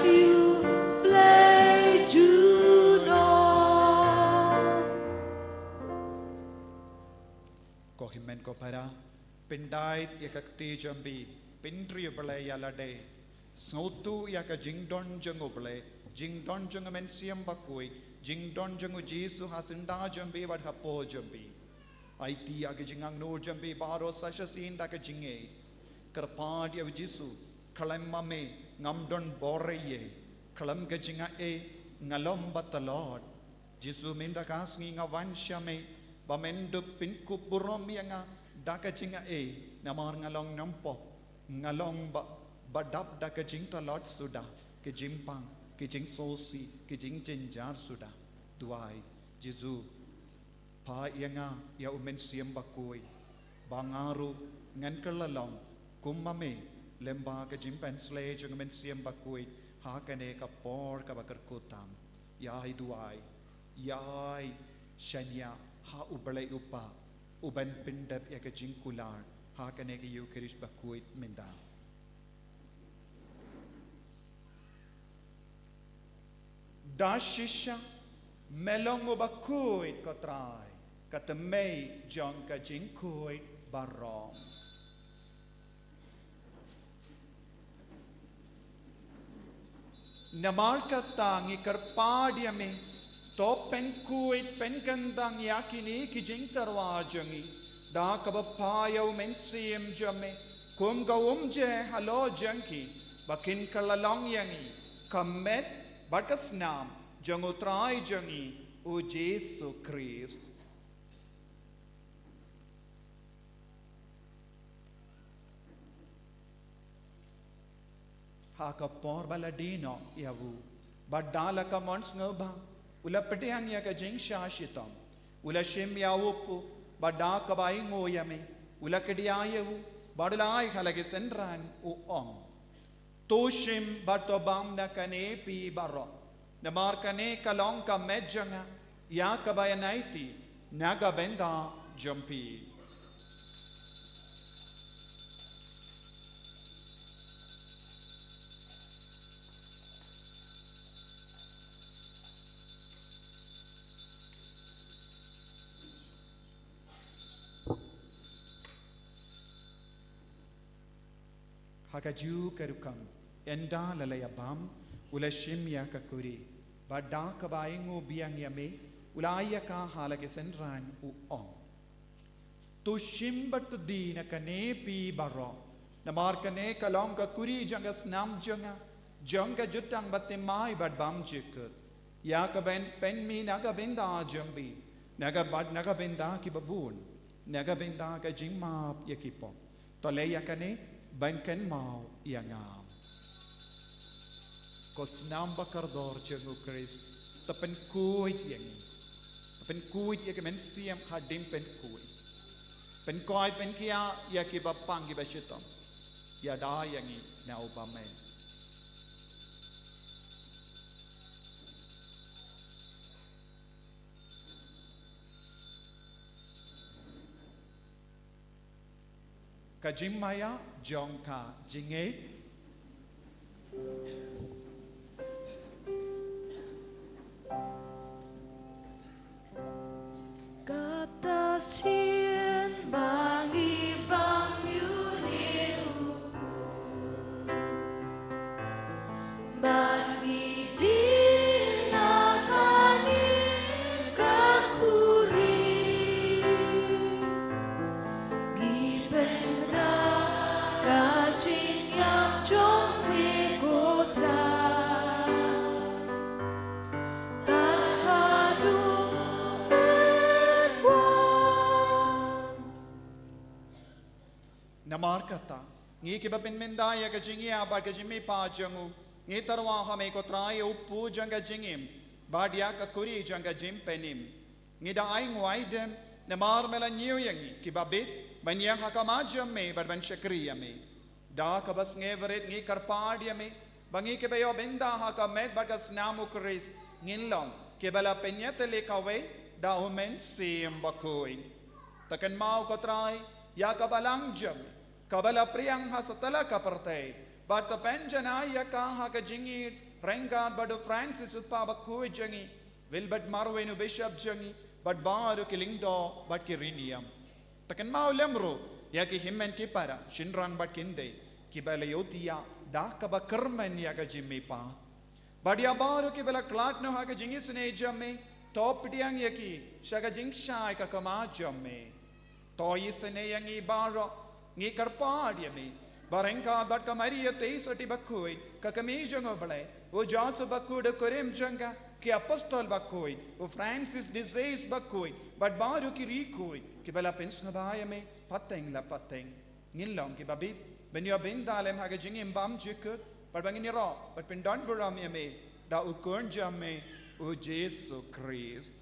ïa u Blei junom. Ko hynmen ko para, pyndait ïa ka kti jong phi, pyndri ïa u Blei ïa lade. Sngewthuh ïa ka jingdon jong u Blei, jingdon jong u Mynsiem Bakhuid, jingdon jong u Jisu ha syndah jong phi bad hapoh jong phi. Aiti ïa ka jingangnud jong phi baroh sa shisien da ka jingngeit. Kyrpad ïa u Jisu, khlem ma me ngam don bor ei ei. Khlem ka jingaiei nga long ba tlot. Jisu, mynta ka sngi nga wan sha me, ba men dup pynkup burom ïa nga da ka jingaiei, namar nga long nongpop, nga long ba, ba dap da ka jingtlot suda, ka jingpang, ka jingsngewsih, ka jingjynjar suda. Duwai, Jisu, phah ïa nga ïa u Mynsiem Bakhuid, ba nga ruh ngan kylla long kum ma me, lem bad ka jingpynshlei jong u Mynsiem Bakhuid ha kane ka por kaba kyrkhu tam. Ïai duwai, ïai shaniah ha u Blei u Kpa, uban pyndep ïa ka jingkular ha kane ka Eukharist bakhuid mynta. Da shisha me long uba khuid, ko Trai, ka tmei jong ka jingkhuid baroh. Namar kata ngi kyrpad ïa me, to pynkhuid pynkyndang ïa kine ki jingtyrwa jong ngi da kaba phah ïa u Mynsiem jong me kum ka umjai halor jong ki, ba kin kylla long ïa ngi ka met bad ka snam jong u Trai jong ngi u Jisu Khrist. Ha ka por ba la die noh ïa u, bad da la ka mon sngewbha, u la pdiang ïa ka jingshah shitom, u la shim ïa u kpu, bad da kaba ainguh ïa me, u la kdiah ïa u, bad u la ai ha la ki synran, u ong: To shim bad to bam na kane phi baroh, namar kane ka long ka met jong nga, ïa kaba yn aiti na ka bynta jong phi. Ha kajuh ka rukom, ynda la leit bam, u la shim ïa ka kuri, bad da kaba ainguh biang ïa me, u la ai ïa ka ha la ki synran, u ong: To shim bad to die na kane phi baroh, namar kane ka long ka kuri jong ka snam jong nga, jong ka jutang baptisma bad bymjukut, ïa kaban pynmih na ka bynta jong phi, na ka bad na ka bynta kiba bun, na ka bynta ka jingmap ïa ki pop. To leh ïa kane ban kynmaw ïa nga. Ko snam ba kordor jong u Khrist, to pynkhuid ïa ngi. To pynkhuid ïa ka mynsiem hadien pynkhuid. Pynkhuid, pynkhiah ïa kiba pang, kiba shitom. Ïada ïa ngi na u bymman. Ka jingmaïa jong ka jingngeit. Kata sien ba ngi bam ïa une u Bad ngi die na kane ka kuri, ngi pynrah ka jingïap jong me ko Trai. Tad haduh pynwan. Namar kata, ngi kiba pynmynta ïa ka jingïap bad ka jingmihpat jong u, ngi tyrwa ha me ko Trai, u Kpu jong ka jingim, bad ïa ka kuri jong ka jingpynim. Ngi da ainguh aidem, namar me la ñiew ïa ngi kiba bit ban ïeng ha khmat jong me bad ban shakri ïa me. Da kaba sngewrit ngi kyrpad ïa me, ba ngi kiba ïoh bynta ha ka met bad ka snam u Khrist, ngin long kiba la pynïatylli kawei da u Mynsiem Bakhuid. To kynmaw ko Trai ïa ka balang jong me, kaba la pdiang ha satlak ka pyrthei, bad to pynjanai ïa ka ha ka jingïeit ryngkat bad u Francis u Kpa Bakhuid jong ngi, Wilbert Marwein u Bishop jong ngi, bad baroh ki lyngdoh bad ki riewniam. To kynmaw lem ruh ïa ki hynmen ki para, shynrang bad kynthei, kiba la ïohthiah da kaba kyrmen ïa ka jingmihpat. Bad ïa baroh kiba la khlad noh ha ka jingisynei jong me, to pdiang ïa ki sha ka jingshai ka khmat jong me. To isynei ïa ngi baroh, ngi kyrpad ïa me, ba ryngkat bad ka Maria Theisotti Bakhuid, ka kmie jong u Blei, u Joseph Bakhuid u kurim jong ka, ki apostol bakhuid, u Francis de Sales Bakhuid, bad baroh ki riewkhuid kiba la pynsngewbha ïa me pateng la pateng. Ngin long kiba bit ban ïoh bynta lem ha ka jingim bymjukut, bad ba ngin ïaroh bad pyndonburom ïa me da u Khun jong me, u Jisu Khrist.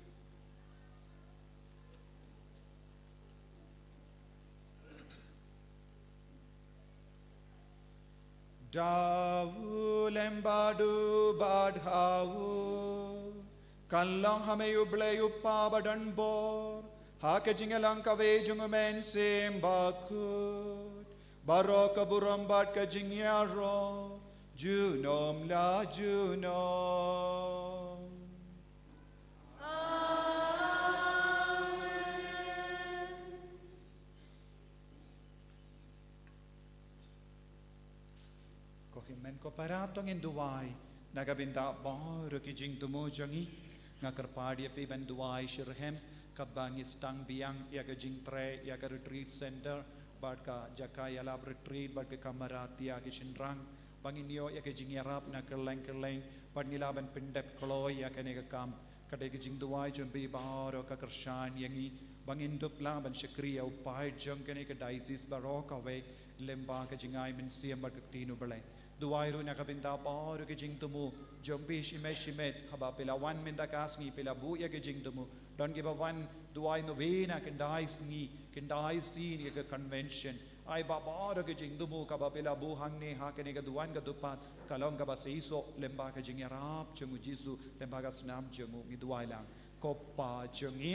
Da u lem bad u bad ha u, kan long ha me u Blei u Kpa badonbor, ha ka jingïalang kawei jong u Mynsiem Bakhuid, baroh ka burom bad ka jingïaroh junom la junom. Amen. Ko hynmen ko para, to ngin duwai na ka bynta baroh ki jingthmu jong ngi. Nga kyrpad ïa phi ban duwai shitrhem katba ngi sdang biang ïa ka jingtrei ïa ka retreat center bad ka jaka ïalap retreat bad ka kamra ïa ki shynrang, ba ngin ïoh ïa ka jingïarap na kylleng kylleng, bad ngi lah ban pyndep kloi ïa kane ka kam. Ka dei ka jingduwai jong phi baroh ka kyrshan ïa ngi ba ngin dup lah ban shakri ïa u paid jong kane ka diocese baroh kawei, lyngba ka jingai mynsiem bad ka ktien u Blei. Duwai ruh na ka bynta baroh ki jingthmu jong phi shimet shimet, haba phi la wan mynta ka sngi phi la buh ïa ki jingthmu. Don kiba wan duwai na wei na khyndai sngi, khyndai sien ïa ka convention. Ai ba baroh ki jingthmu kaba phi la buh hangne ha kane ka duwan ka dupat, ka long kaba seisoh lyngba ka jingïarap jong u Jisu, lyngba ka snam jong u. Ngi duwai lang. Ko Pa jong ngi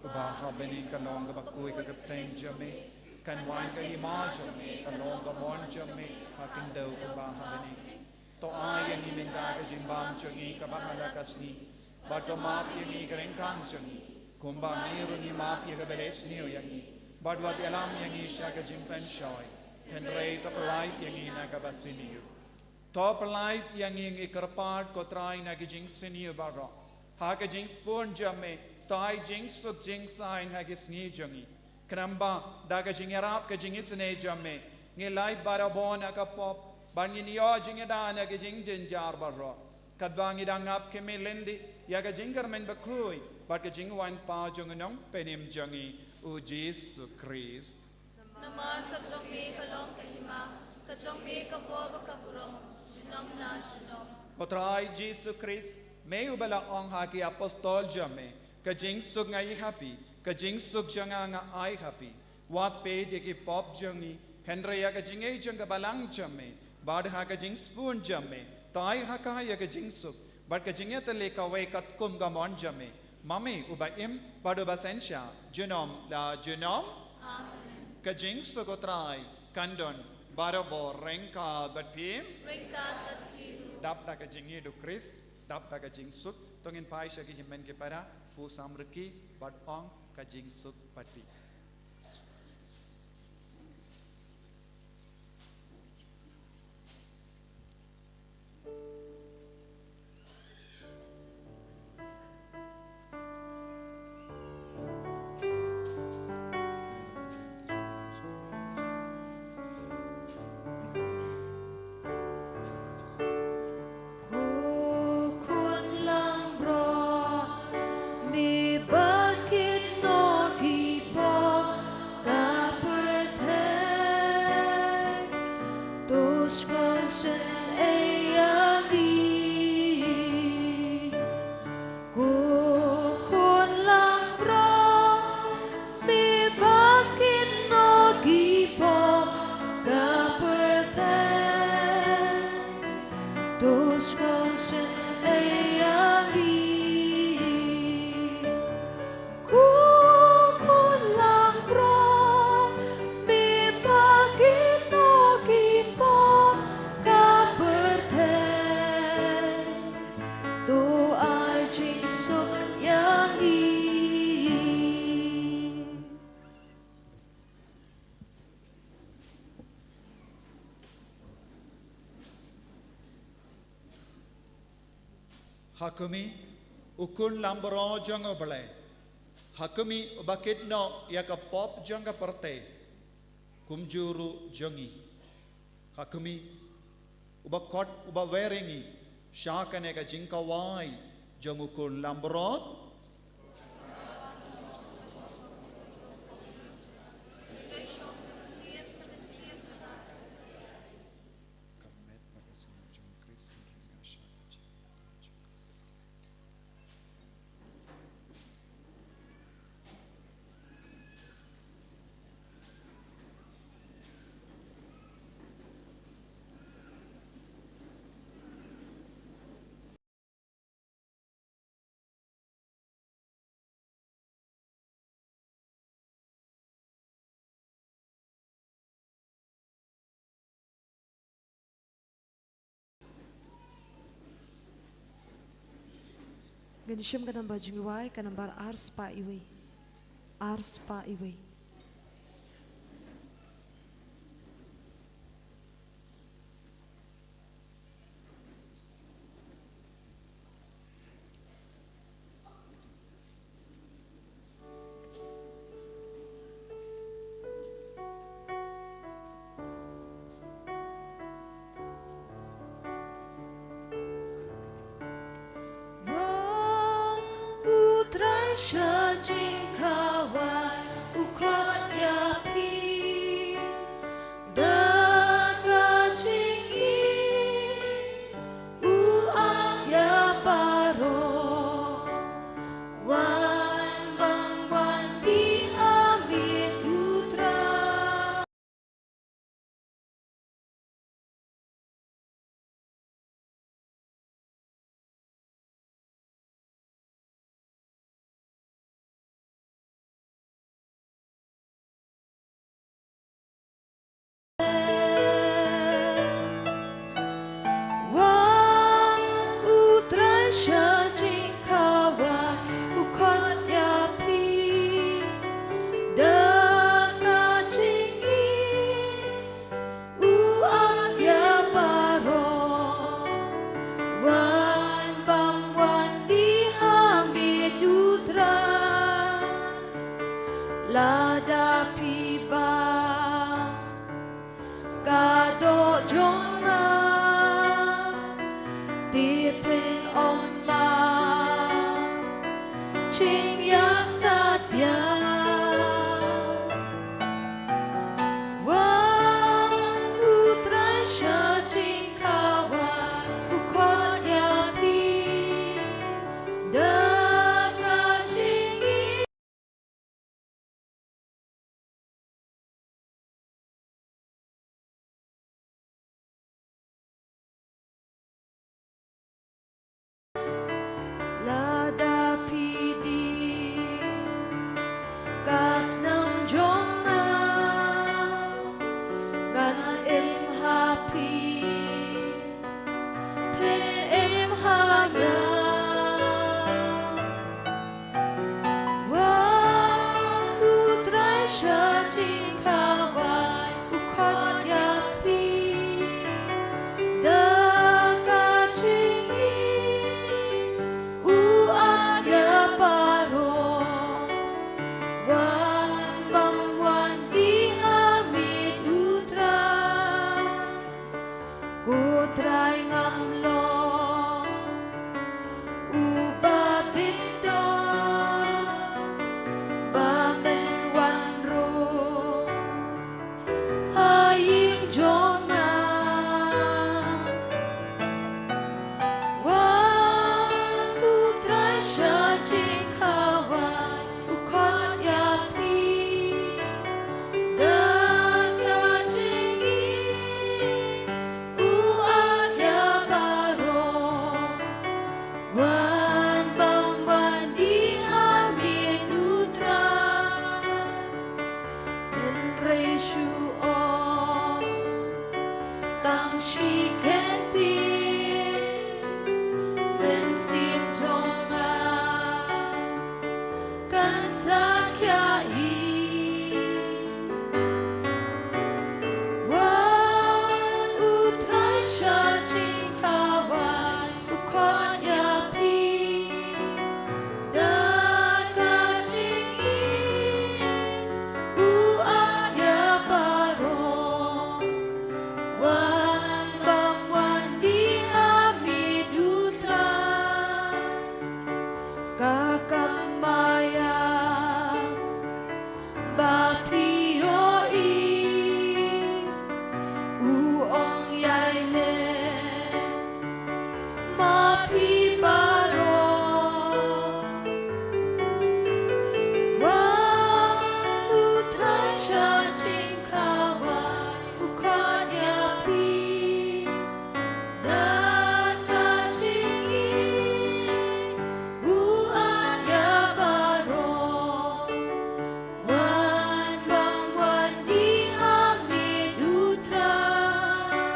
uba ha bneng, ka long kaba khuid ka kyrteng jong me. Kan wan ka hima jong me, ka long ka mon jong me ha khyndew kumba ha bneng. To ai ïa ngi mynta ka jingbam jong ngi kaba ha la ka sngi. Bad to map ïa ngi ka ryngkang jong ngi, kumba ngi ruh ngi map ïa kiba leh sniew ïa ngi. Bad wat ïalam ïa ngi sha ka jingpynshoi, Hynrei to pyllait ïa ngi na kaba sniew. To pyllait ïa ngi, ngi kyrpad ko Trai, na ki jingsniew baroh. Ha ka jingsbun jong me, to ai jingsuk jingsaiñ ha ki sngi jong ngi. Khnang ba da ka jingïarap ka jingisynei jong me, ngin lait barabor na ka pop, bad ngin ïoh jingïada na ki jingjynjar baroh. Katba ngi dang ap khmih lynti ïa ka jingkyrmen bakhuid bad ka jingwan pat jong u Nongpynim jong ngi, u Jisu Khrist. Namar ka jong me ka long ka hima, ka jong me ka bor bad ka burom, junom la junom. Ko Trai Jisu Khrist, me uba la ong ha ki apostol jong me, ka jingsuk nga ai ha phi, ka jingsuk jong nga nga ai ha phi. Wat peit ïa ki pop jong ngi, hynrei ïa ka jingaiei jong ka balang jong me, bad ha ka jingsbun jong me, to ai ha ka ïa ka jingsuk bad ka jingïatylli kawei katkum ka mon jong me, ma me uba im bad uba synshar junom la junom. Amen. Ka jingsuk u Trai kan don barabor ryngkat bad phi. Ryngkat bad phi. Dap da ka jingïeit u Khrist, dap da ka jingsuk, to ngin phai sha ki hynmen ki para, pyrshang riki bad ong ka jingsuk bad phi. Ko khun langbrot, me ba kynnoh ki pop ka pyrthei, to sngewsynei ïa ngi. Ko khun langbrot, me ba kynnoh ki pop ka pyrthei, to sngewsynei ïa ngi. Ko khun langbrot, me ba kynnoh ki pop ka pyrthei, to ai jingsuk ïa ngi. Ha khmih, u khun langbrot jong U Blei. Ha khmih, uba kynnoh ïa ka pop jong ka pyrthei, kumjuh ruh jong ngi. Ha khmih, uba khot, uba wer ïa ngi sha kane ka jingkhawai jong u khun langbrot. Ngan shim ka nambar jingduwai, ka nambar ar spah iwei. Ar spah iwei. Ba u Trai sha jingkhawai, u U Trai ngam long uba bit dor ba men wan ruh ha ïing jong nga. Wan, U Trai, sha jingkhawai, u khot ïa phi da ka jingïeit, u ap ïa baroh. Wan bam wan die ha miet U Trai. Hynrei shu ong tang shi kyntien, mynsiem jong nga kan sa khia hi. Wan, U Trai, sha jingkhawai, u khot ïa phi da ka jingïeit, u ap ïa baroh. Wan bam wan die ha miet U Trai. Ka kamai ïa ba phi ïohi, u ong ïai leh ma phi baroh. Wan, U Trai, sha jingkhawai, u khot ïa phi da ka jingïeit, u ap ïa baroh. Wan bam wan die ha miet U Trai.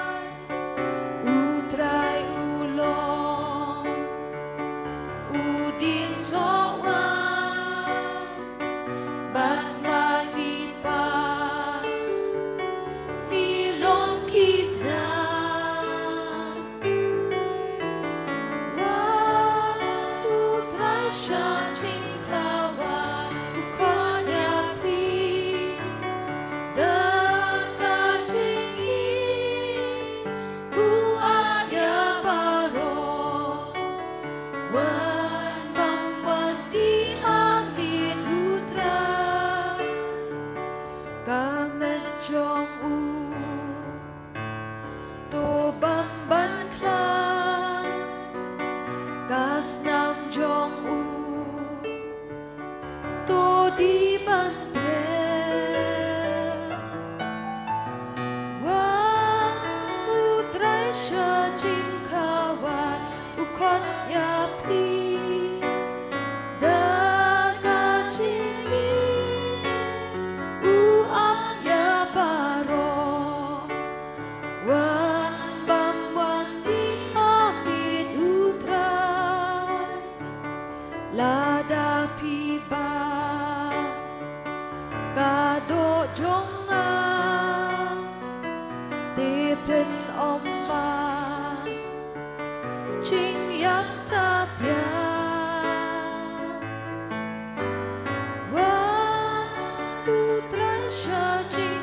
U Trai u long u dieng sohwang bad ma ngi pat ngi long ki tnat. Wan, U Trai, sha jingkhawai, u khot ïa phi da ka jingïeit, u ap ïa baroh. Wan bam wan die ha miet U Trai. Ka met jong u to bam ban khlaiñ, ka snam jong u to die ban pher. Wan, U Trai, sha jingkhawai, u khot ïa phi da ka jingïeit, u ap ïa baroh. Wan bam wan die ha miet U Trai. Lada phi bam ka doh jong nga, te phin ym bam jingïap satia. Wan, U Trai, sha jingkhawai,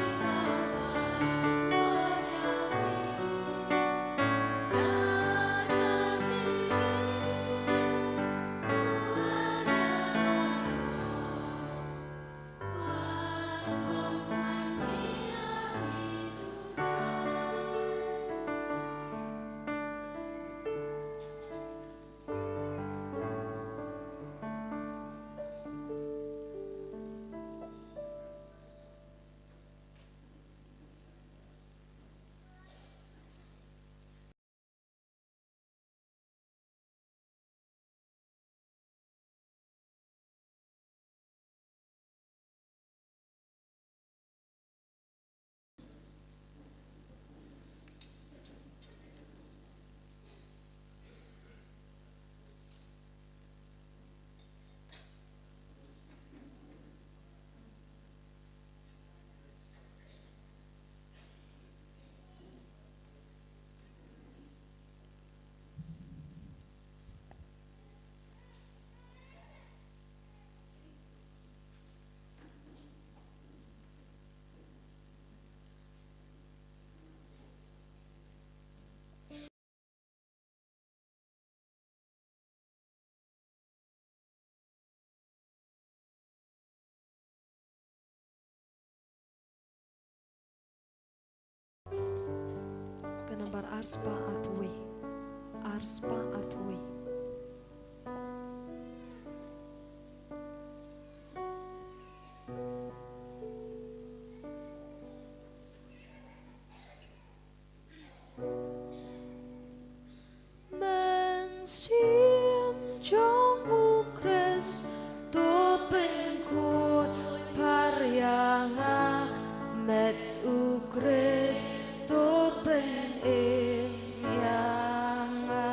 Arspah arphew wei. Arspah arphew wei. Mynsiem jong u Khrist to pynkhuid phar ïa nga, met u Khrist to pynim ïa nga.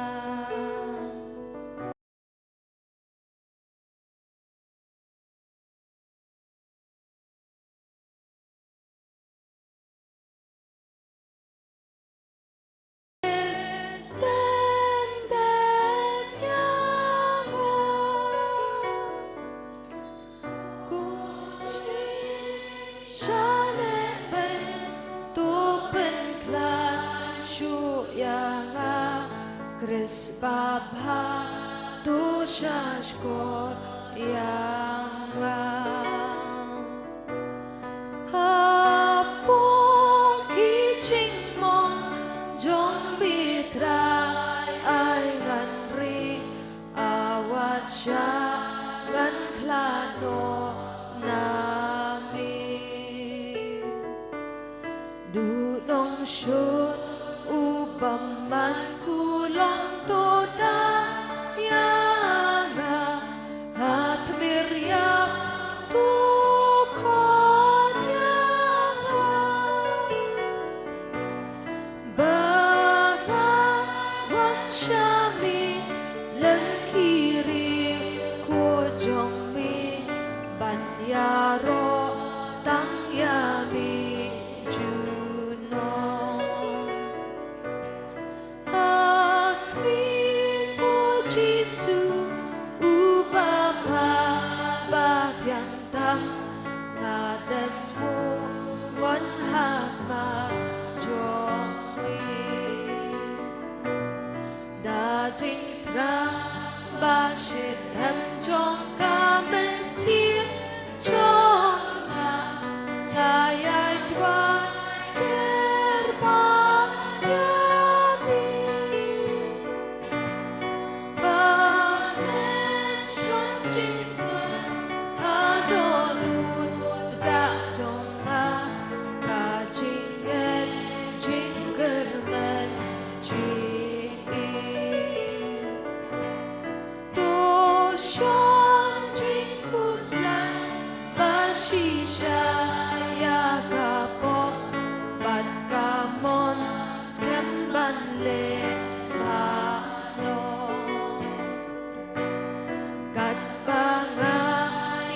Khrist babha to shahshkor ïa nga. Hapoh ki jingmong jong me Trai, ai ngan ri, awat shah ngan khlad noh na me. Du nongshun u bymman kulong to tang ïa nga, ha tmir ïap to khot ïa nga. Ba nga wan sha me lem ki riewkhuid jong me, ban ïaroh tang ïa me junom. Ha khmih, ko Jisu, u babha ba thiang tam, nga dang mut wan ha khmat jong me. Da jingthrang ba shitrhem jong ka mynsiem jong nga, nga ïai duwai kyrpad ïa me. Ba men shong jingsngew ha dohnud dak jong nga, ka jingngeit jingkyrmen jingim. To shong jingkhuslai ba shisha ïa ka pop bad ka mon skhem ban leh baroh. Katba nga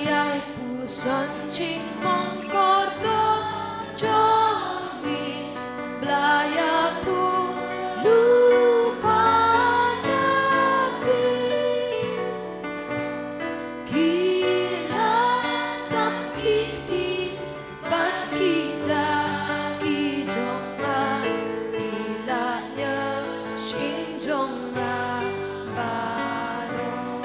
ïai puson jingmong kordor jong me, Blei ïathuh lypa ïa me. Ki la sam ki kti bad ki kjat ki jong nga, ki la ñiewsih jong nga baroh.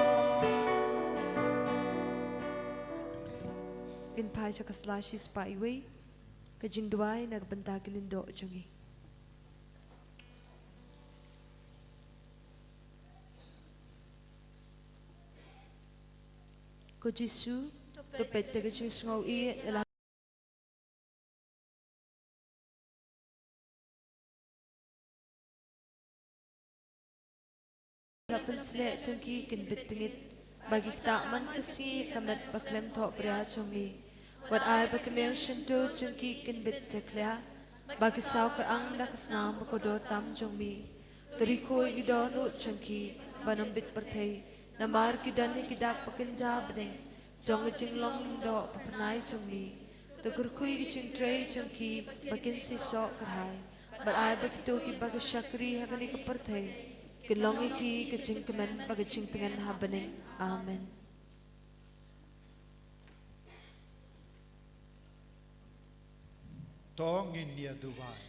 Ngin phai sha ka sla shispah iwei, ka jingduwai na ka bynta ki lyngdoh jong ngi. Ko Jisu, to peit ïa ka jingsngew ïa la ka pynsleh jong ki kin bit tngit, ba ki ktah man ka sngi ka met ba khlem thohbria jong me. Wat ai ba ki meng shyntur jong ki kin bit jakhlia, ba ki saw kyrang da ka snam ba kordor tam jong me. To ri khuid ïa ki dohnud jong ki ban ym bit pyrthei, namar ki don ïa ki dak ba kynja bneng jong ka jinglong lyngdoh ba pynai jong me. To kyrkhu ïa ki jingtrei jong ki ba kin seisoh kyrhai, bad ai ba kito kiba ki shakri ha kane ka pyrthei kin long ïa ki ka jingkmen bad ka jingtngen ha bneng. Amen. To ngin ïa duwai.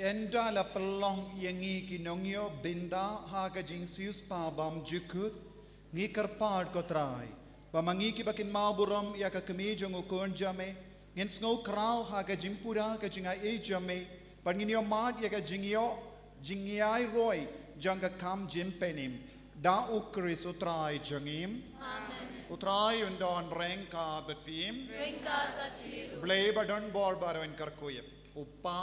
Ynda la pynlong ïa ngi ki nongïoh bynta ha ka jingsiewspah bymjukut, ngi kyrpad ko Trai, Ba ma ngi kiba kynmaw burom ïa ka kmie jong u khun jong me, ngin sngew khraw ha ka jingpura ka jingaiei jong me, bad ngin ïohmad ïa ka jingïoh, jingïai roi jong ka kam jingpynim. Da u Khrist u Trai jong ngi. Amen. U Trai un don ryngkat bad phi. Ryngkat bad phi ruh. Blei ba don bor baroh un kyrkhu ïa phi. U Kpa,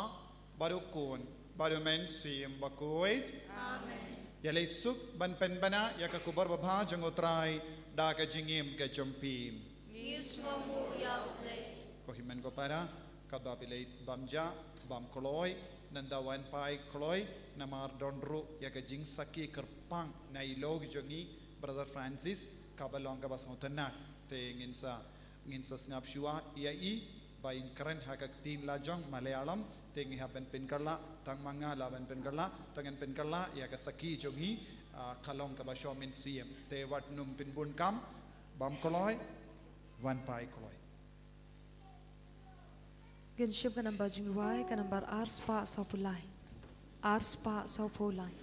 bad u Khun, bad u Mynsiem Bakhuid. Amen. Ïaleh suk ban pynbna ïa ka khubor babha jong u Trai da ka jingim ka jong phi. Ngi sngewnguh ïa u Blei. Ko hynmen ko para, kaba phi leit bam jah, bam kloi, nangta wan phai kloi, namar don ruh ïa ka jingsakhi kyrpang na i lok jong ngi, Brother Francis, kaba long kaba sngewtynnat. Te ngin sa, ngin sa sngap shuwa ïa i, ba in kren ha ka ktien la jong Malayalam, te ngi hap ban pynkylla, tang ma nga lah ban pynkylla, tang ban pynkylla ïa ka sakhi jong i, ah, ka long kaba shong mynsiem. Te wat nym pynbun kam, bam kloi, wan phai kloi. Ngin shim ka nambar jingrwai, ka nambar ar spah sawphew lai. Ar spah sawphew lai.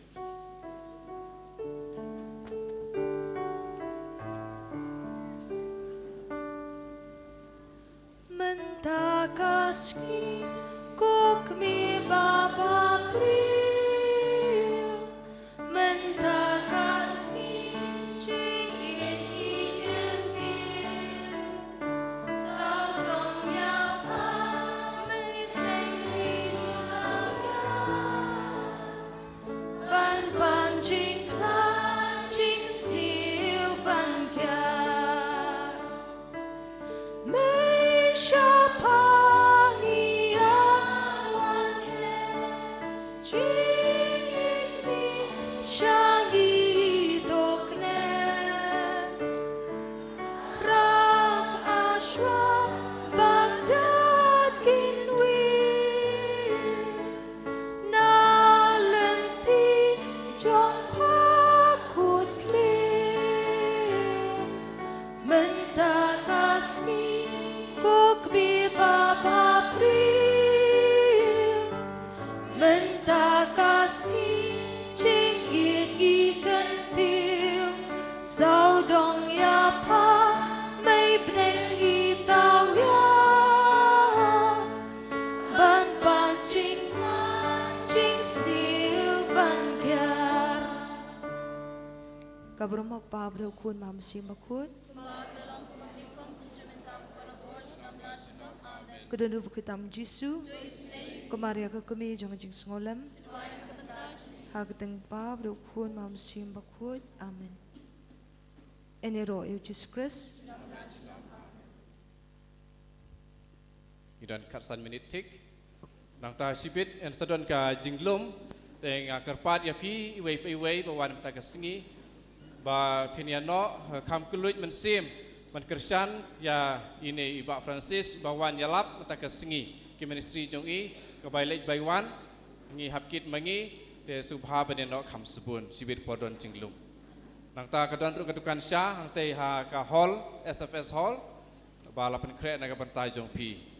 Mynta ka sngi, ko kmie ba bapli. Mynta ka sngi, jingïeit i kyntiew. Sawdong ïa pha, mei pdeng i thaw ïa. Ban pan jingkhlaiñ, jingsniew ban kiar. Mei shaphang ïa wan heh, jingïeit mei sha ngi to klet. Rap ha shuwa bad kin wi. Na lynti jong pha kut kli. Mynta ka sngi ko kmie ba bapli. Mynta ka sngi jingïeit i kyntiew. Sawdong ïa pha mei pdeng i thaw ïa. Ban pan jingkhlaiñ, jingsniew ban kiar. Ka burom u Kpa bad u Khun bad u Mynsiem Bakhuid. Ka don ruh ha ka kyrteng u Jisu. Ka Maria ka kmie jong ka jingsngewlem. Ha ka kyrteng u Kpa bad u Khun bad u Mynsiem Bakhuid. Amen. Ïaroh ïa u Jisu Khrist. Ngi don khatsan minit tik. Nangta shibit yn sa don ka jinglum. Te nga kyrpad ïa phi iwei pa iwei ba wan mynta ka sngi, ba phin ïa noh, eh, kham kylluid mynsiem ban kyrshan ïa ine i Bah Francis ba wan ïalap mynta ka sngi. Ki ministry jong i ka bai leit bai wan, ngi hap kit ma ngi, te sngewbha ban ïa noh kham sbun, shibit por don jinglum. Nangta ka don ruh ka dukan sha hangtei ha ka hall, S F S hall. Ba la pynkhreh na ka bynta jong phi.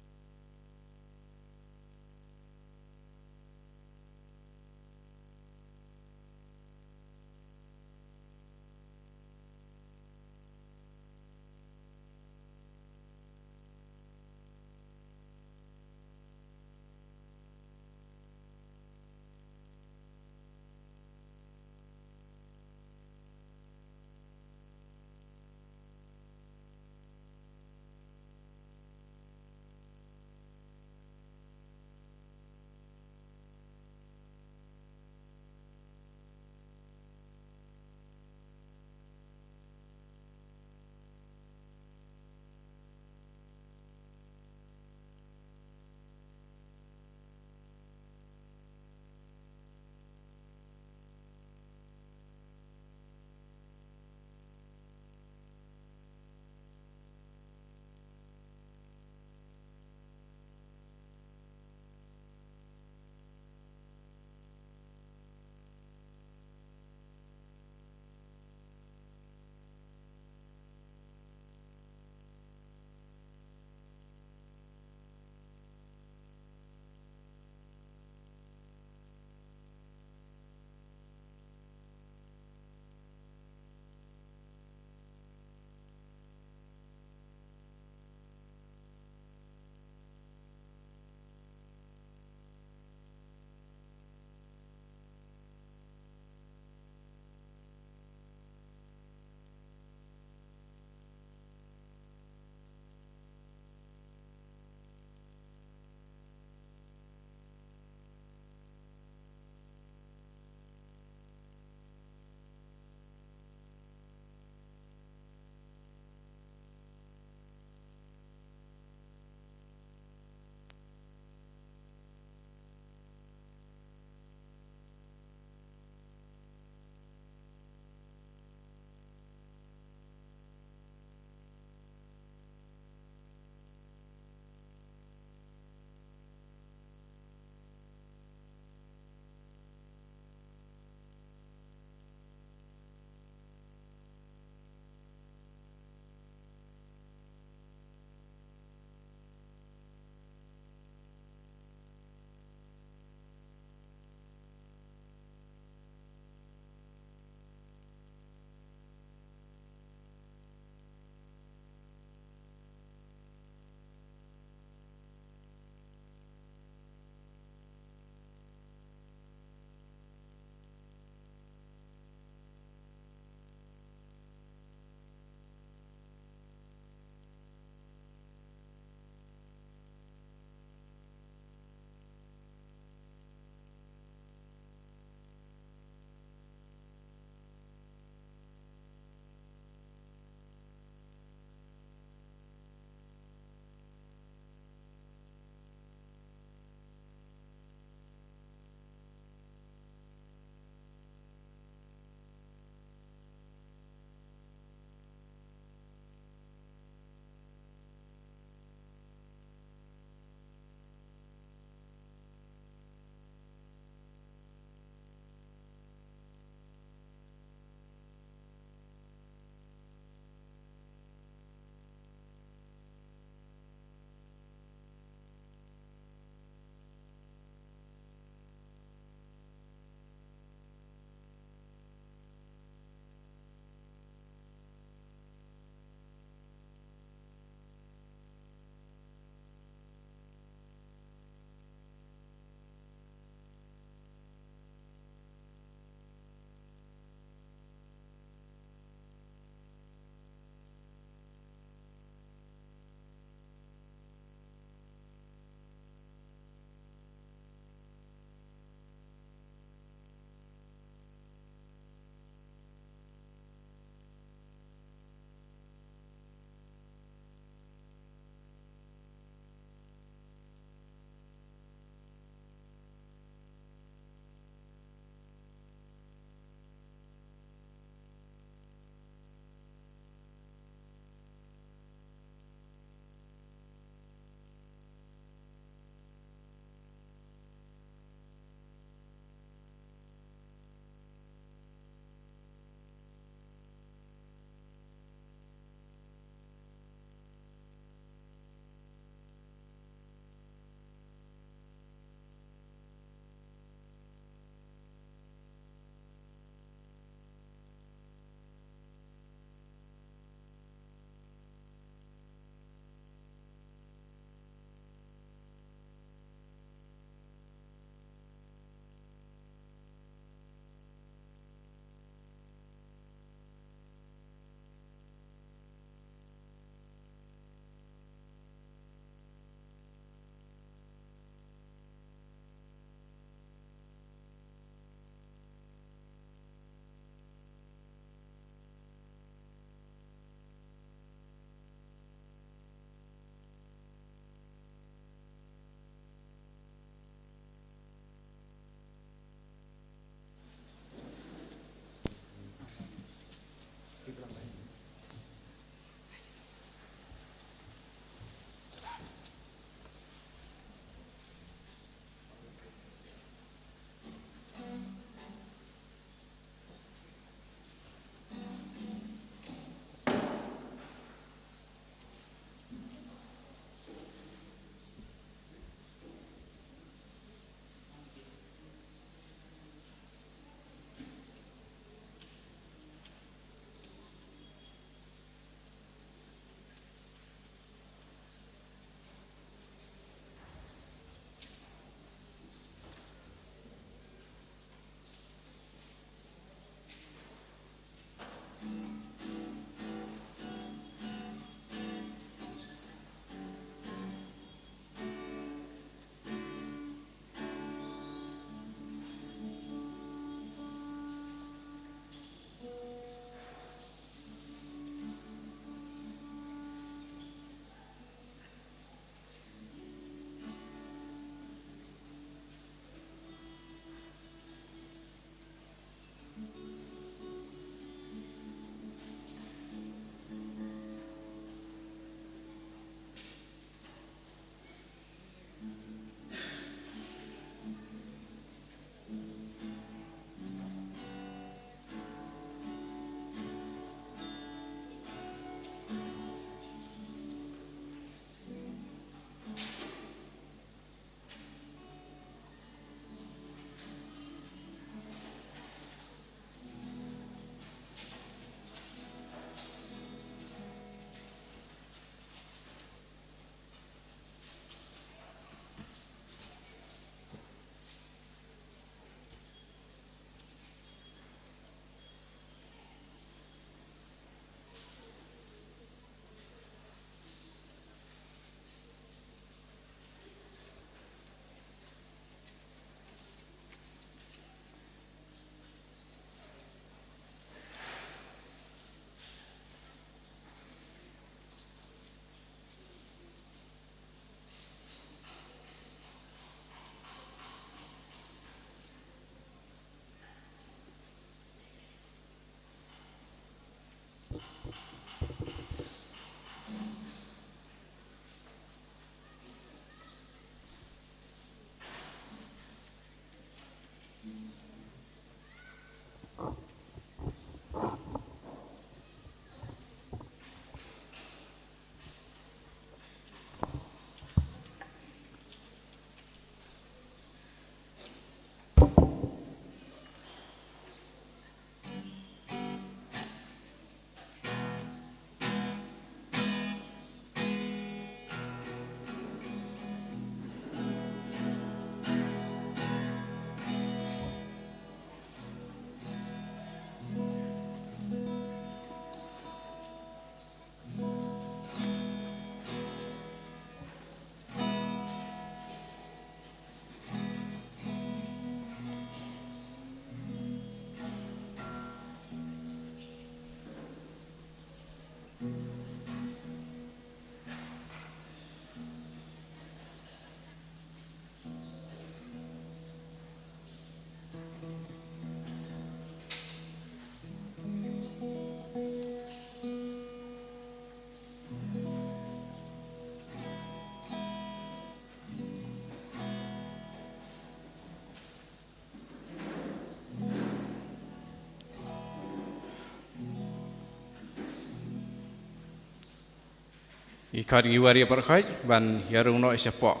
Ki khot ngi wer ïa pyrkhat ban ïa rung noh shapoh.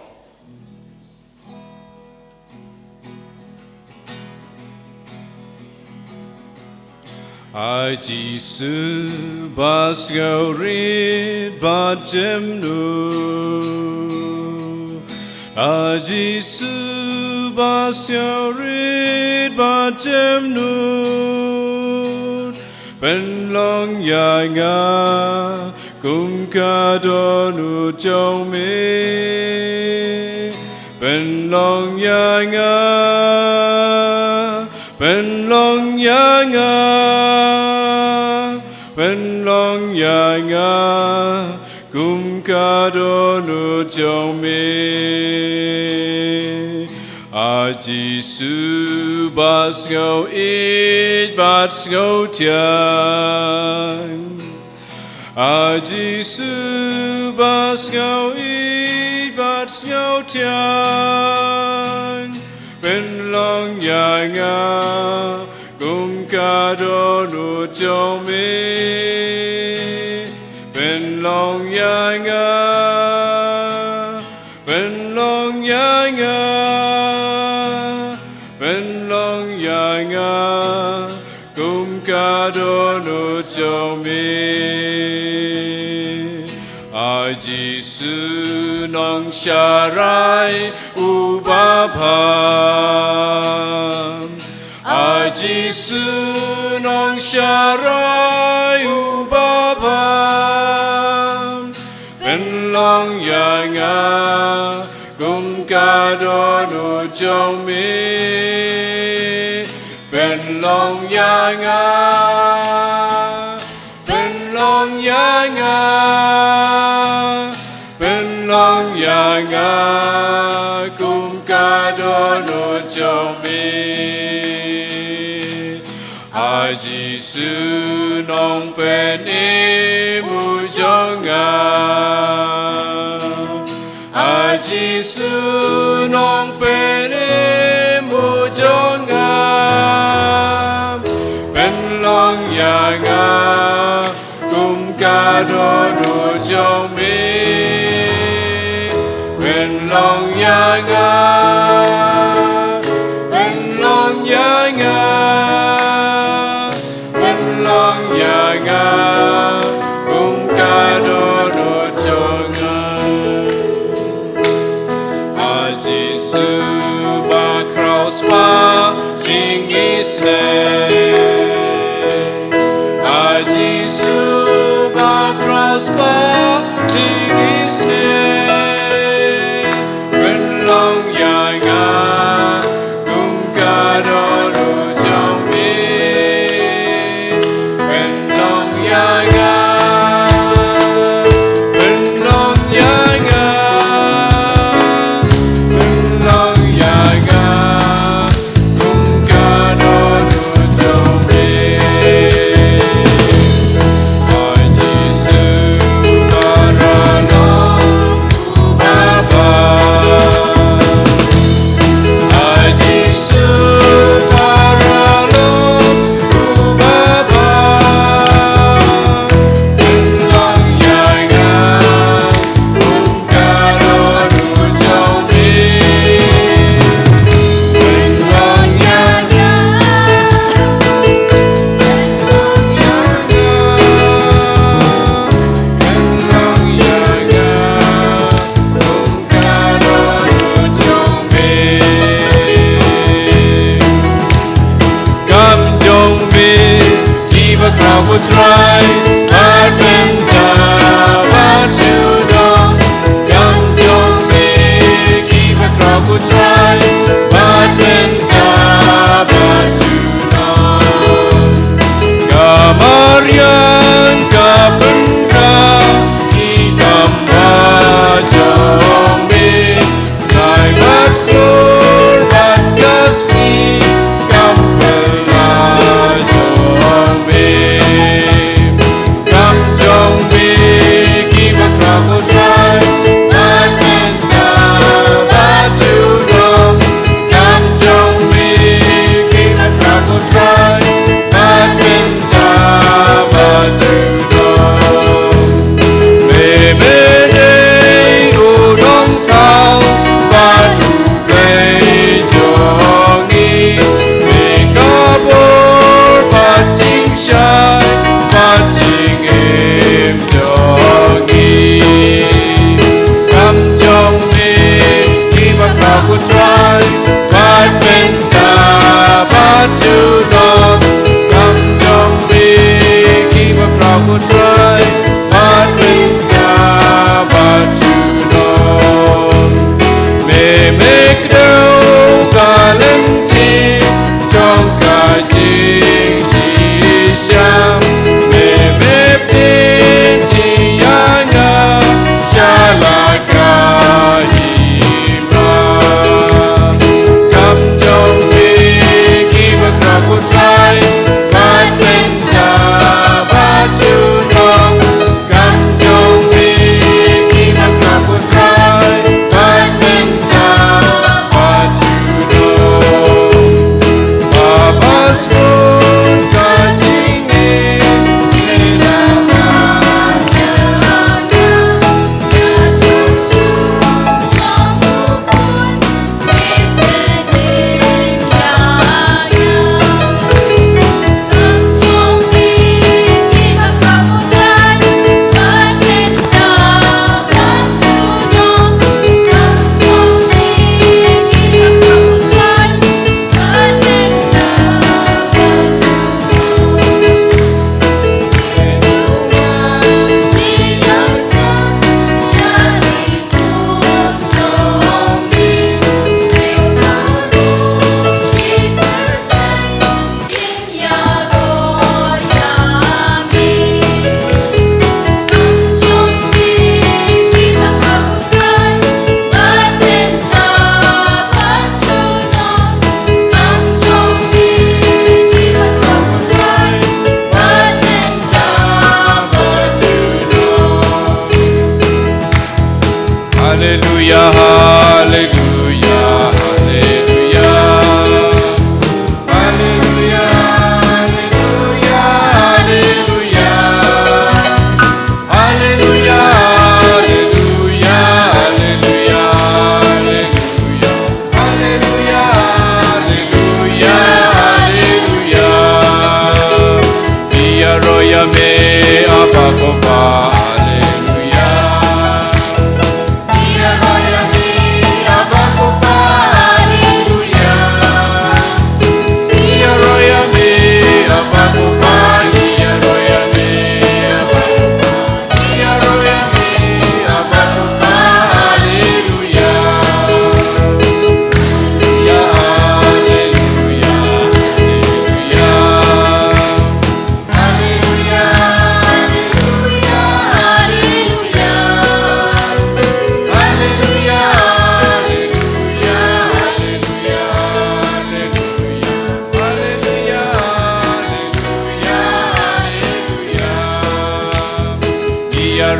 A Jisu ba sngewrit bad jemnud. A Jisu ba sngewrit bad jemnud. Pynlong ïa nga kum ka dohnud jong me. Pynlong ïa nga, pynlong ïa nga, pynlong ïa nga kum ka dohnud jong me. A Jisu ba sngewieid bad sngewtiang. A Jisu ba sngewieid bad sngewtiang. Pynlong ïa nga kum ka dohnud jong me. Pynlong ïa nga, pynlong ïa nga, pynlong ïa nga kum ka dohnud jong me. A Jisu Nongsharai uba bha. A Jisu Nongsharai uba bha. Pynlong ïa nga kum ka dohnud jong me. Pynlong ïa nga, pynlong ïa nga, pynlong ïa nga kum ka dohnud jong me. A Jisu Nongpynim u jong nga. A Jisu Nongpynim u jong nga. Pynlong ïa nga kum ka dohnud jong me. Pynlong ïa nga, pynlong ïa nga, pynlong ïa nga kum ka dohnud jong nga. A Jisu ba khraw spah jingisynei. A Jisu ba khraw spah jingisynei. Pynlong ïa nga kum ka dohnud jong me. Pynlong ïa nga, pynlong ïa nga, pynlong ïa nga kum ka dohnud jong me. A Jisu paralok uba bha. A Jisu paralok uba bha. Pynlong ïa nga kum ka dohnud jong me. Pynlong ïa nga, pynlong ïa nga, pynlong ïa nga kum ka dohnud jong me. Kam jong me kiba khraw ko Trai, bad mynta bad junom. Kam jong me kiba khraw ko Trai, bad mynta bad junom. Ka mariang ka pynrah ïa ki kam ba jong me. Lai bad klur bad ka sngi kam pynlah jong me.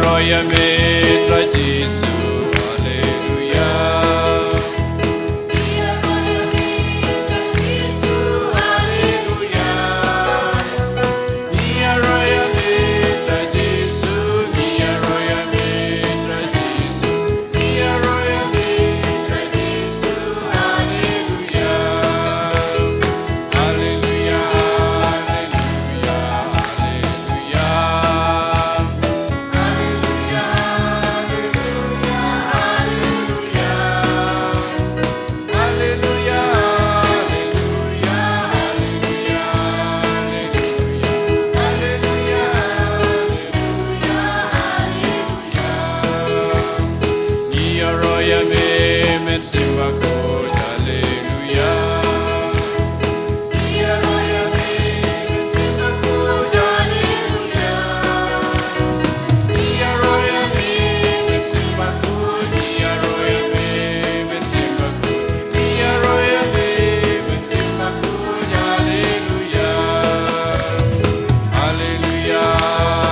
Roya me tra Jisu, haleluya. Roya me tra Jisu, haleluya. Roya me tra Jisu, roya me tra Jisu, roya me tra Jisu, haleluya. Haleluya, haleluya, haleluya. Haleluya, haleluya, haleluya. Haleluya, haleluya, haleluya. Haleluya, haleluya, haleluya. Ngi ïaroh ïa me Mynsiem Bakhuid, haleluya. Ngi ïaroh ïa me Mynsiem Bakhuid, haleluya. Ngi ïaroh ïa me Mynsiem Bakhuid, ngi ïaroh ïa me Mynsiem Bakhuid, ngi ïaroh ïa me Mynsiem Bakhuid, haleluya. Haleluya,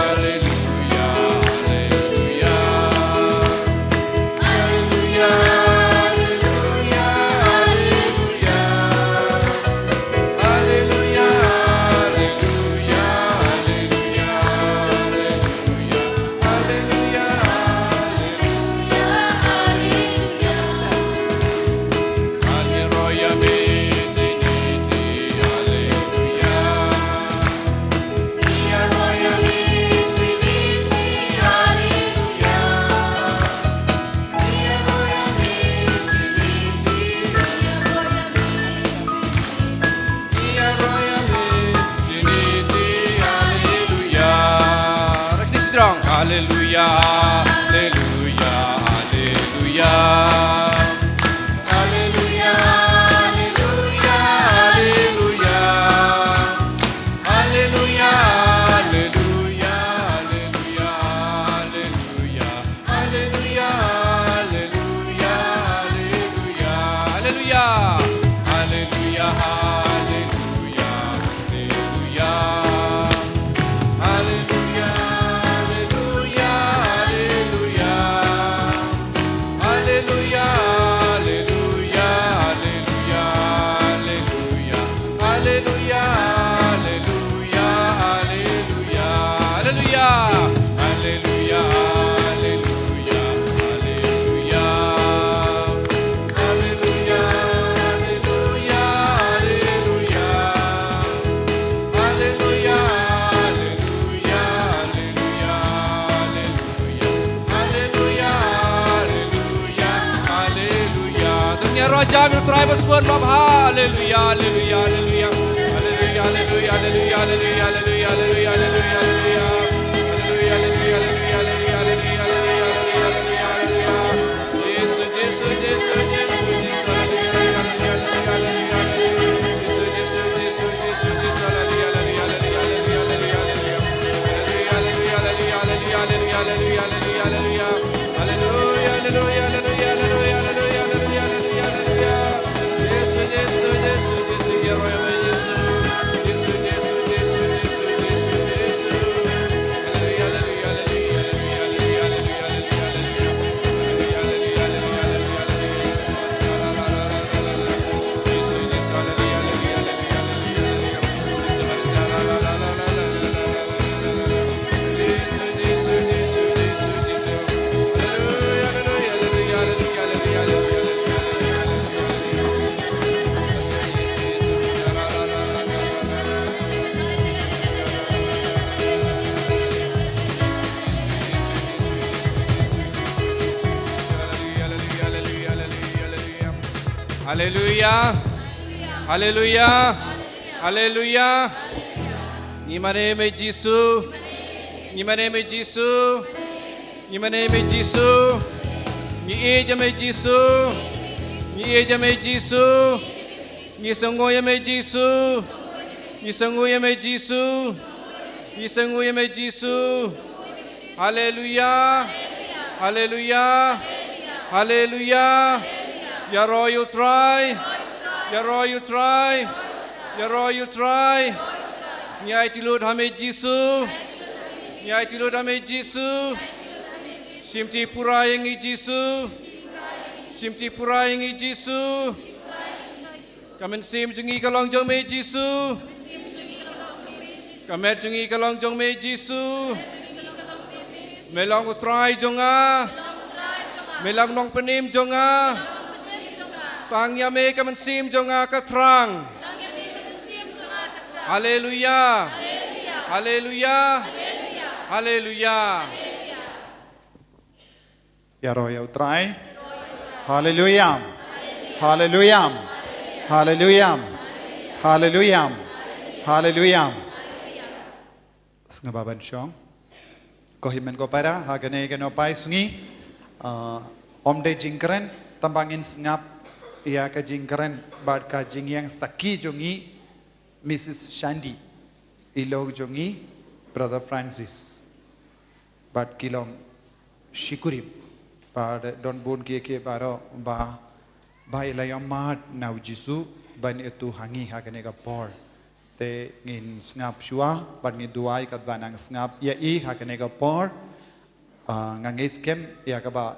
haleluya, haleluya. Haleluya, haleluya, haleluya. Haleluya, haleluya, haleluya, haleluya. Haleluya, haleluya, haleluya. Haleluya, me Trinity, haleluya. Strong. Haleluya, haleluya, haleluya. Haleluya, haleluya, haleluya. Haleluya, haleluya, haleluya, haleluya. Haleluya, haleluya, haleluya. Haleluya, haleluya, haleluya. Haleluya, haleluya, haleluya. Haleluya, haleluya, haleluya, haleluya. Haleluya, haleluya, haleluya, haleluya. Haleluya, haleluya, haleluya. Haleluya, haleluya, haleluya. Haleluya, haleluya, haleluya, haleluya. Haleluya, haleluya, haleluya, haleluya. To ngin ïaroh jam ïa U Trai ba sbun ba bha. Haleluya, haleluya, haleluya. Haleluya, haleluya, haleluya, haleluya. Haleluya, haleluya, haleluya, haleluya. Haleluya, haleluya, haleluya, haleluya. Jisu, Jisu, Jisu, Jisu, Jisu, haleluya, haleluya, haleluya, haleluya. Jisu, Jisu, Jisu, Jisu, Jisu, haleluya, haleluya, haleluya, haleluya, haleluya. Haleluya, haleluya, haleluya, haleluya, haleluya, haleluya. Haleluya, haleluya, haleluya, haleluya, haleluya, haleluya, haleluya. Jisu, Jisu, Jisu, Jisu, Jisu, Jisu. Jisu, Jisu, Jisu, Jisu, Jisu, Jisu. Haleluya, haleluya, haleluya, haleluya, haleluya, haleluya. Haleluya. Haleluya. Haleluya. Ngi mane me Jisu. Ngi mane me Jisu. Ngi mane me Jisu. Ngi ïeit ïa me Jisu. Ngi ïeit ïa me Jisu. Ngi sngew ïa me Jisu. Ngi sngew ïa me Jisu. Ngi sngew ïa me Jisu. Haleluya. Haleluya. Haleluya. Ïaroh ïa U Trai. Ïaroh ïa U Trai. Ïaroh ïa U Trai. Ngi aiti lut ha me Jisu. Ngi aiti lut ha me Jisu. Shim ti pura ïa ngi Jisu. Shim ti pura ïa ngi Jisu. Ka mynsiem jong ngi ka long jong me Jisu. Ka met jong ngi ka long jong me Jisu. Me long u Trai jong nga. Me long nongpynim jong nga. Tang ïa me ka mynsiem jong nga ka thrang. Haleluya. Haleluya. Haleluya. Ïaroh ïa u Trai. Haleluya. Haleluya. Haleluya. Haleluya. Haleluya. Sngap ban shong. Ko hynmen ko para, ha kane ka nohpai sngi, ah, ym dei jingkren, tang ba ngin sngap ïa ka jingkren bad ka jingïeng sakhi jong ngi, Missus Shandy, i lok jong ngi, Brother Francis. Bad ki long shi kurim. Bad don bun kiei kiei baroh ba, ba i la ïohmad na u Jisu ban ïathuh ha ngi ha kane ka por. Te ngin sngap shuwa bad ngin duwai katba nang sngap ïa i ha kane ka por. Ah, nga ngeit skhem ïa kaba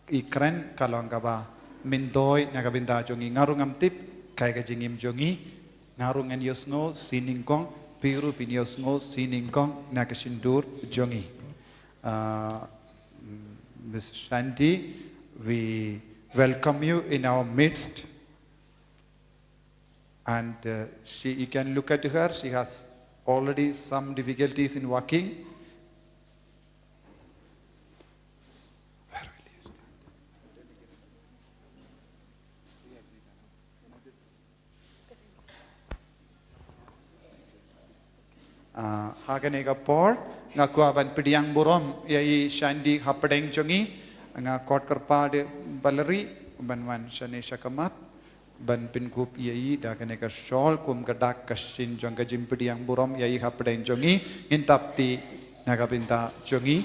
i kren ka long kaba myntoi na ka bynta jong ngi. Nga ruh ngam tip kaei ka jingim jong ngi. Nga ruh ngan ïohsngew shi nyngkong, phi ruh phin ïohsngew shi nyngkong na ka shyntur jong ngi. Uh, Miss Shandy, we welcome you in our midst. And, uh, she, you can look at her, she has already some difficulties in walking. Where will you stand? Ah, ha kane ka por, nga kwah ban pdiang burom ïa i Shandy hapdeng jong ngi, nga khot kyrpad ïa Valerie ban wan shane sha khmat, ban pynkup ïa i da kane ka shawl kum ka dak ka shin jong ka jingpdiang burom ïa i hapdeng jong ngi, ngin tap ti na ka bynta jong ngi.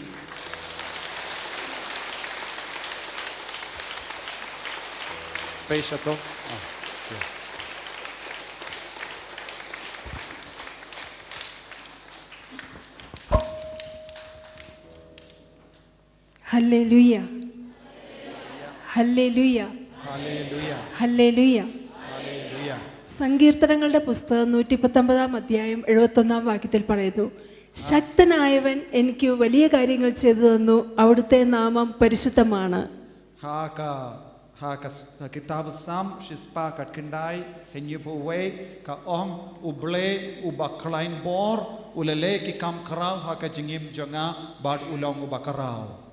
Pei sha to. Ah, yes. Haleluya. Haleluya. Haleluya. Haleluya. Haleluya. സങ്കീർത്തനങ്ങളുടെ പുസ്തകം നൂറ്റി പത്തൊമ്പതാം അധ്യായം എഴുപത്തൊന്നാം വാക്യത്തിൽ പറയുന്നു, ശക്തനായവൻ എനിക്ക് വലിയ കാര്യങ്ങൾ ചെയ്തു തന്നു, അവിടുത്തെ നാമം പരിശുദ്ധമാണ്. Ha ka, ha ka s- ha kitab Sam shispah khatkhyndai hynñiewphew wei ka ong, U Blei uba khlaiñ bor u la leh ki kam khraw ha ka jingim jong nga bad u long uba khraw.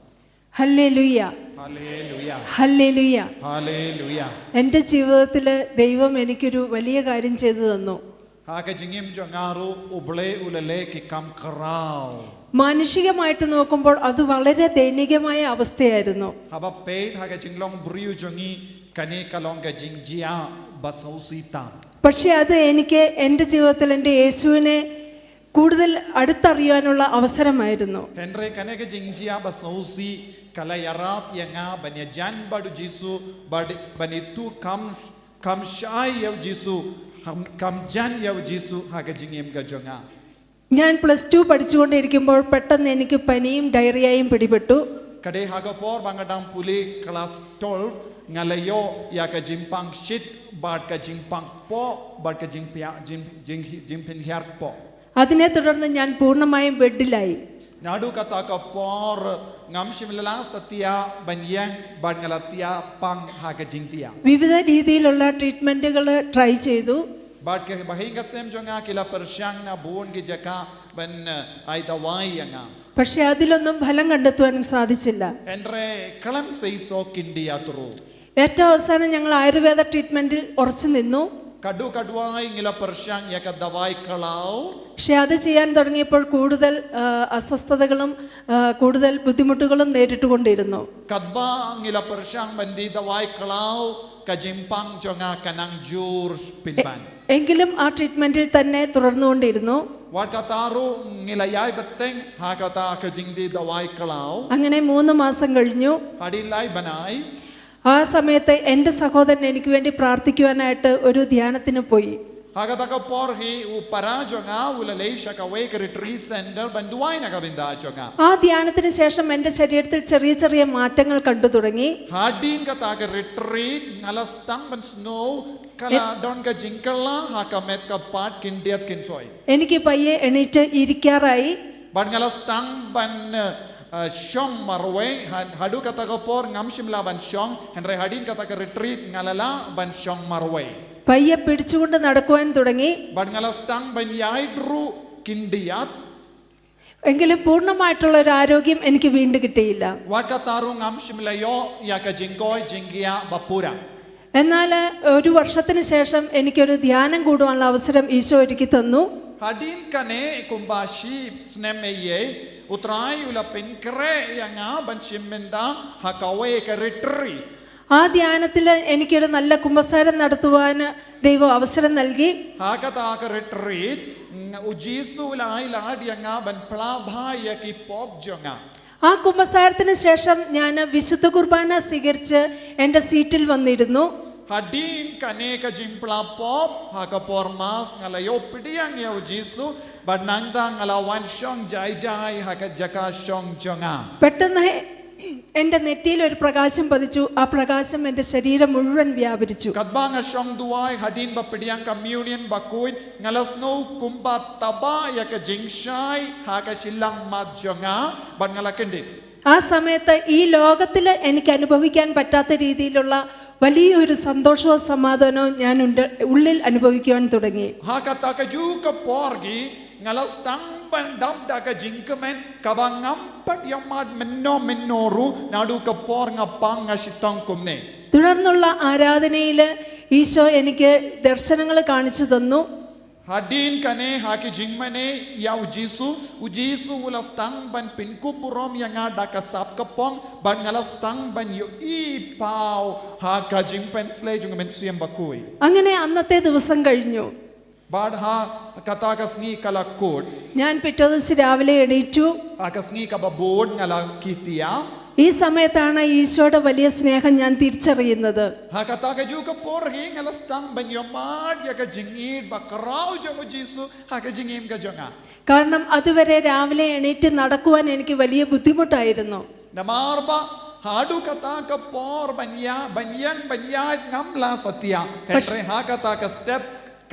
Hallelujah. Haleluya. Hallelujah. Haleluya. എൻ്റെ ജീവിതത്തിൽ ദൈവം എനിക്കൊരു വലിയ കാര്യം ചെയ്തു തന്നു. Ha ka jingim jong nga ruh U Blei u la leh ki kam khraw. മാനുഷികമായിട്ട് നോക്കുമ്പോൾ അത് വളരെ ദയനീയമായ അവസ്ഥയായിരുന്നു. Haba peit ha ka jinglong briew jong ngi, kane ka long ka jingjia ba sngewsih tam. പക്ഷെ അത് എനിക്ക് എൻ്റെ ജീവിതത്തിൽ എൻ്റെ യേശുവിനെ കൂടുതൽ അടുത്തറിയാനുള്ള അവസരമായിരുന്നു. Hynrei kane ka jingjia ba sngewsih ka la ïarap ïa nga ban ïajan bad u Jisu, bad ban ïathuh kam, kam shai ïa u Jisu, kam, kam jan ïa u Jisu ha ka jingim ka jong nga. ഞാൻ plus two പഠിച്ചുകൊണ്ടിരിക്കുമ്പോൾ പെട്ടെന്ന് എനിക്ക് പനിയും ഡയറിയയും പിടിപെട്ടു. Ka dei ha ka por ba nga dang pule klas twelve, nga la ïoh ïa ka jingpang shit bad ka jingpang kpoh bad ka jingpia- jing- jing- jingpynhiar kpoh. അതിനെ തുടർന്ന് ഞാൻ പൂർണ്ണമായും ബെഡിലായി. Naduh kata ka por ngam shym la lah satia ban ïeng bad nga la tiah pang ha ka jingtiah. വിവിധ രീതിയിലുള്ള ട്രീറ്റ്മെന്റുകൾ ട്രൈ ചെയ്തു. Bad ka bahing ka sem jong nga ki la pyrshang na bun ki jaka ban, eh, ai dawai ïa nga. പക്ഷെ അതിലൊന്നും ഫലം കണ്ടെത്തുവാൻ സാധിച്ചില്ല. Hynrei khlem seisoh kin die ïathuh. ഏറ്റവും അവസാനം ഞങ്ങൾ ആയുർവേദ ട്രീറ്റ്മെന്റിൽ ഉറച്ചു നിന്നു. Katba ka duwai ngi la pyrshang ïa ka dawai khlaw. പക്ഷെ അത് ചെയ്യാൻ തുടങ്ങിയപ്പോൾ കൂടുതൽ ആ, അസ്വസ്ഥതകളും ആ, കൂടുതൽ ബുദ്ധിമുട്ടുകളും നേരിട്ടുകൊണ്ടിരുന്നു. Katba ngi la pyrshang ban die dawai khlaw, ka jingpang jong nga ka nang jur pynban. എങ്കിലും ആ ട്രീറ്റ്മെന്റിൽ തന്നെ തുടർന്നുകൊണ്ടിരുന്നു. Wat kata ruh ngi la ïai bteng ha kata ka jingdie dawai khlaw. അങ്ങനെ മൂന്ന് മാസം കഴിഞ്ഞു. Hadien lai bnai. ആ സമയത്ത് എൻ്റെ സഹോദരൻ എനിക്ക് വേണ്ടി പ്രാർത്ഥിക്കുവാനായിട്ട് ഒരു ധ്യാനത്തിന് പോയി. Ha kata ka por hi u para jong nga u la leit sha kawei ka retreat center ban duwai na ka bynta jong nga. ആ ധ്യാനത്തിന് ശേഷം എൻ്റെ ശരീരത്തിൽ ചെറിയ ചെറിയ മാറ്റങ്ങൾ കണ്ടു തുടങ്ങി. Hadien kata ka retreat nga la sdang ban sngew ka la don ka jingkylla ha ka met ka pat khyndiat khyndiat. എനിക്ക് പയ്യെ എണീറ്റ് ഇരിക്കാറായി. Bad nga la sdang ban uh, shong marwei. Haduh kata ka por ngam shym la ban shong, hynrei hadien kata ka retreat nga la lah ban shong marwei. പയ്യെ പിടിച്ചുകൊണ്ട് നടക്കുവാൻ തുടങ്ങി. Bad nga la sdang ban ïaid ruh khyndiat. എങ്കിലും പൂർണ്ണമായിട്ടുള്ള ഒരു ആരോഗ്യം എനിക്ക് വീണ്ടും കിട്ടിയില്ല. Wat kata ruh ngam shym la ïoh ïa ka jingkoit jingkhiah ba pura. എന്നാൽ ഒരു വർഷത്തിന് ശേഷം എനിക്കൊരു ധ്യാനം കൂടുവാനുള്ള അവസരം ഈശോ ഒരുക്കി തന്നു. Hadien kane kumba shi snem eiei, U Trai u la pynkhreh ïa nga ban shim bynta ha kawei ka retreat. ആ ധ്യാനത്തിൽ എനിക്കൊരു നല്ല കുമ്പസാരം നടത്തുവാൻ ദൈവം അവസരം നൽകി. Ha kata ka retreat, u Jisu u la ai lad ïa nga ban phla bha ïa ki pop jong nga. ആ കുമ്പസാരത്തിന് ശേഷം ഞാൻ വിശുദ്ധ കുർബാന സ്വീകരിച്ച് എൻ്റെ സീറ്റിൽ വന്നിരുന്നു. Hadien kane ka jingphla pop, ha ka por mass nga la ïoh pdiang ïa u Jisu, bad nangta nga la wan shong jai jai ha ka jaka shong jong nga. പെട്ടെന്ന് എൻ്റെ നെറ്റിയിൽ ഒരു പ്രകാശം പതിച്ചു. ആ പ്രകാശം എൻ്റെ ശരീരം മുഴുവൻ വ്യാപരിച്ചു. Katba nga shong duwai, hadien ba pdiang communion bakhuid, nga la sngew kumba taba ïa ka jingshai ha ka shilliang mat jong nga, bad nga la kyndit. ആ സമയത്ത് ഈ ലോകത്തിൽ എനിക്ക് അനുഭവിക്കാൻ പറ്റാത്ത രീതിയിലുള്ള വലിയൊരു സന്തോഷവും സമാധാനവും ഞാൻ ഉള്ളിൽ അനുഭവിക്കുവാൻ തുടങ്ങി. Ha kata ka ju ka por hi nga la sdang ban dap da ka jingkmen kaba ngam pat ïohmad mynno mynno ruh naduh ka por nga pang nga shitom kumne. തുടർന്നുള്ള ആരാധനയിൽ ഈശോ എനിക്ക് ദർശനങ്ങൾ കാണിച്ചു തന്നു. Hadien kane ha ki jingmane ïa u Jisu, u Jisu u la sdang ban pynkup burom ïa nga da ka sap ka pong, bad nga la sdang ban ïohi paw ha ka jingpynshlei jong ka mynsiem bakhuid. അങ്ങനെ അന്നത്തെ ദിവസം കഴിഞ്ഞു. Bad ha kata ka sngi ka la kut. ഞാൻ പിറ്റേ ദിവസം രാവിലെ എണീറ്റു. Ha ka sngi kaba bud nga la kit ïa. ഈ സമയത്താണ് ഈശോയുടെ വലിയ സ്നേഹം ഞാൻ തിരിച്ചറിയുന്നത്. Ha kata ka ju ka por hi nga la sdang ban ïohmad ïa ka jingïeit ba khraw jong u Jisu ha ka jingim ka jong nga. കാരണം അതുവരെ രാവിലെ എണീറ്റ് നടക്കുവാൻ എനിക്ക് വലിയ ബുദ്ധിമുട്ടായിരുന്നു. Namar ba haduh kata ka por ban ïa ban ïeng ban ïaid ngam la satia. Hynrei ha kata ka step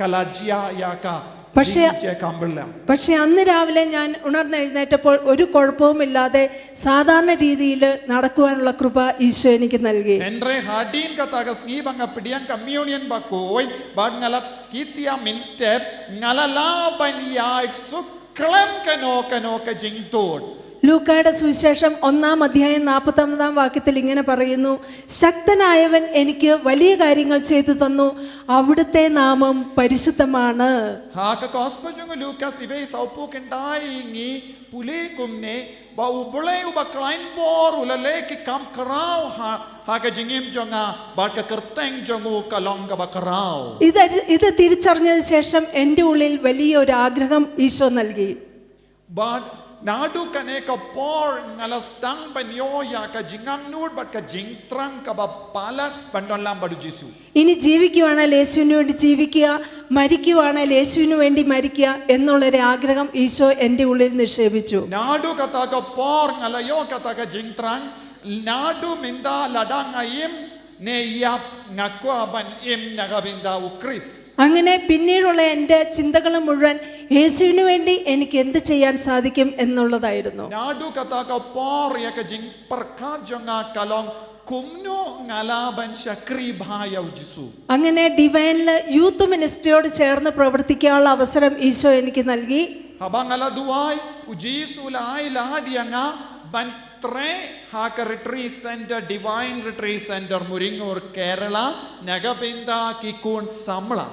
ka la jia ïa ka. പക്ഷേ Jingïeit ka bymlem. പക്ഷെ അന്ന് രാവിലെ ഞാൻ ഉണർന്നെഴുന്നേറ്റപ്പോൾ ഒരു കുഴപ്പവുമില്ലാതെ സാധാരണ രീതിയിൽ നടക്കുവാനുള്ള കൃപ ഈശോ എനിക്ക് നൽകി. Hynrei hadien kata ka sngi ba nga pdiang communion bakhuid bad nga la kit ïa mynstep, nga la lah ban ïaid suk khlem kano kano ka jingtud. ലൂക്കയുടെ സുവിശേഷം ഒന്നാം അധ്യായം നാൽപ്പത്തൊമ്പതാം വാക്യത്തിൽ ഇങ്ങനെ പറയുന്നു, "ശക്തനായവൻ എനിക്ക് വലിയ കാര്യങ്ങൾ ചെയ്തു തന്നു, അവിടുത്തെ നാമം പരിശുദ്ധമാണ്." Ha ka gospel jong u Lukas, iwei sawphew khyndai, ngi pule kumne, ba U Blei uba khlaiñ bor u la leh ki kam khraw ha, ha ka jingim jong nga, bad ka kyrteng jong u ka long kaba khraw. ഇത് അരി- ഇത് തിരിച്ചറിഞ്ഞതിന് ശേഷം എൻ്റെ ഉള്ളിൽ വലിയ ഒരു ആഗ്രഹം ഈശോ നൽകി. Bad naduh kane ka por nga la sdang ban ïoh ïa ka jingangnud bad ka jingthrang kaba palat ban don lang bad u Jisu. ഇനി ജീവിക്കുവാണേൽ യേശുവിന് വേണ്ടി ജീവിക്കുക, മരിക്കുവാണേൽ യേശുവിന് വേണ്ടി മരിക്കുക എന്നുള്ളൊരു ആഗ്രഹം ഈശോ എൻ്റെ ഉള്ളിൽ നിക്ഷേപിച്ചു. Naduh kata ka por nga la ïoh kata ka jingthrang, naduh mynta lada nga im ne ïap nga kwah ban im na ka bynta u Khrist. അങ്ങനെ പിന്നീടുള്ള എൻ്റെ ചിന്തകൾ മുഴുവൻ യേശുവിന് വേണ്ടി എനിക്ക് എന്ത് ചെയ്യാൻ സാധിക്കും എന്നുള്ളതായിരുന്നു. Naduh kata ka por ïa ka jingpyrkhat jong nga ka long kumno nga lah ban shakri bha ïa u Jisu. അങ്ങനെ ഡിവൈനിൽ യൂത്ത് മിനിസ്ട്രിയോട് ചേർന്ന് പ്രവർത്തിക്കാനുള്ള അവസരം ഈശോ എനിക്ക് നൽകി. Haba nga la duwai, u Jisu u la ai lad ïa nga ban trei ha ka retreat center, Divine Retreat Center, Muringur, Kerala, na ka bynta ki khun samla.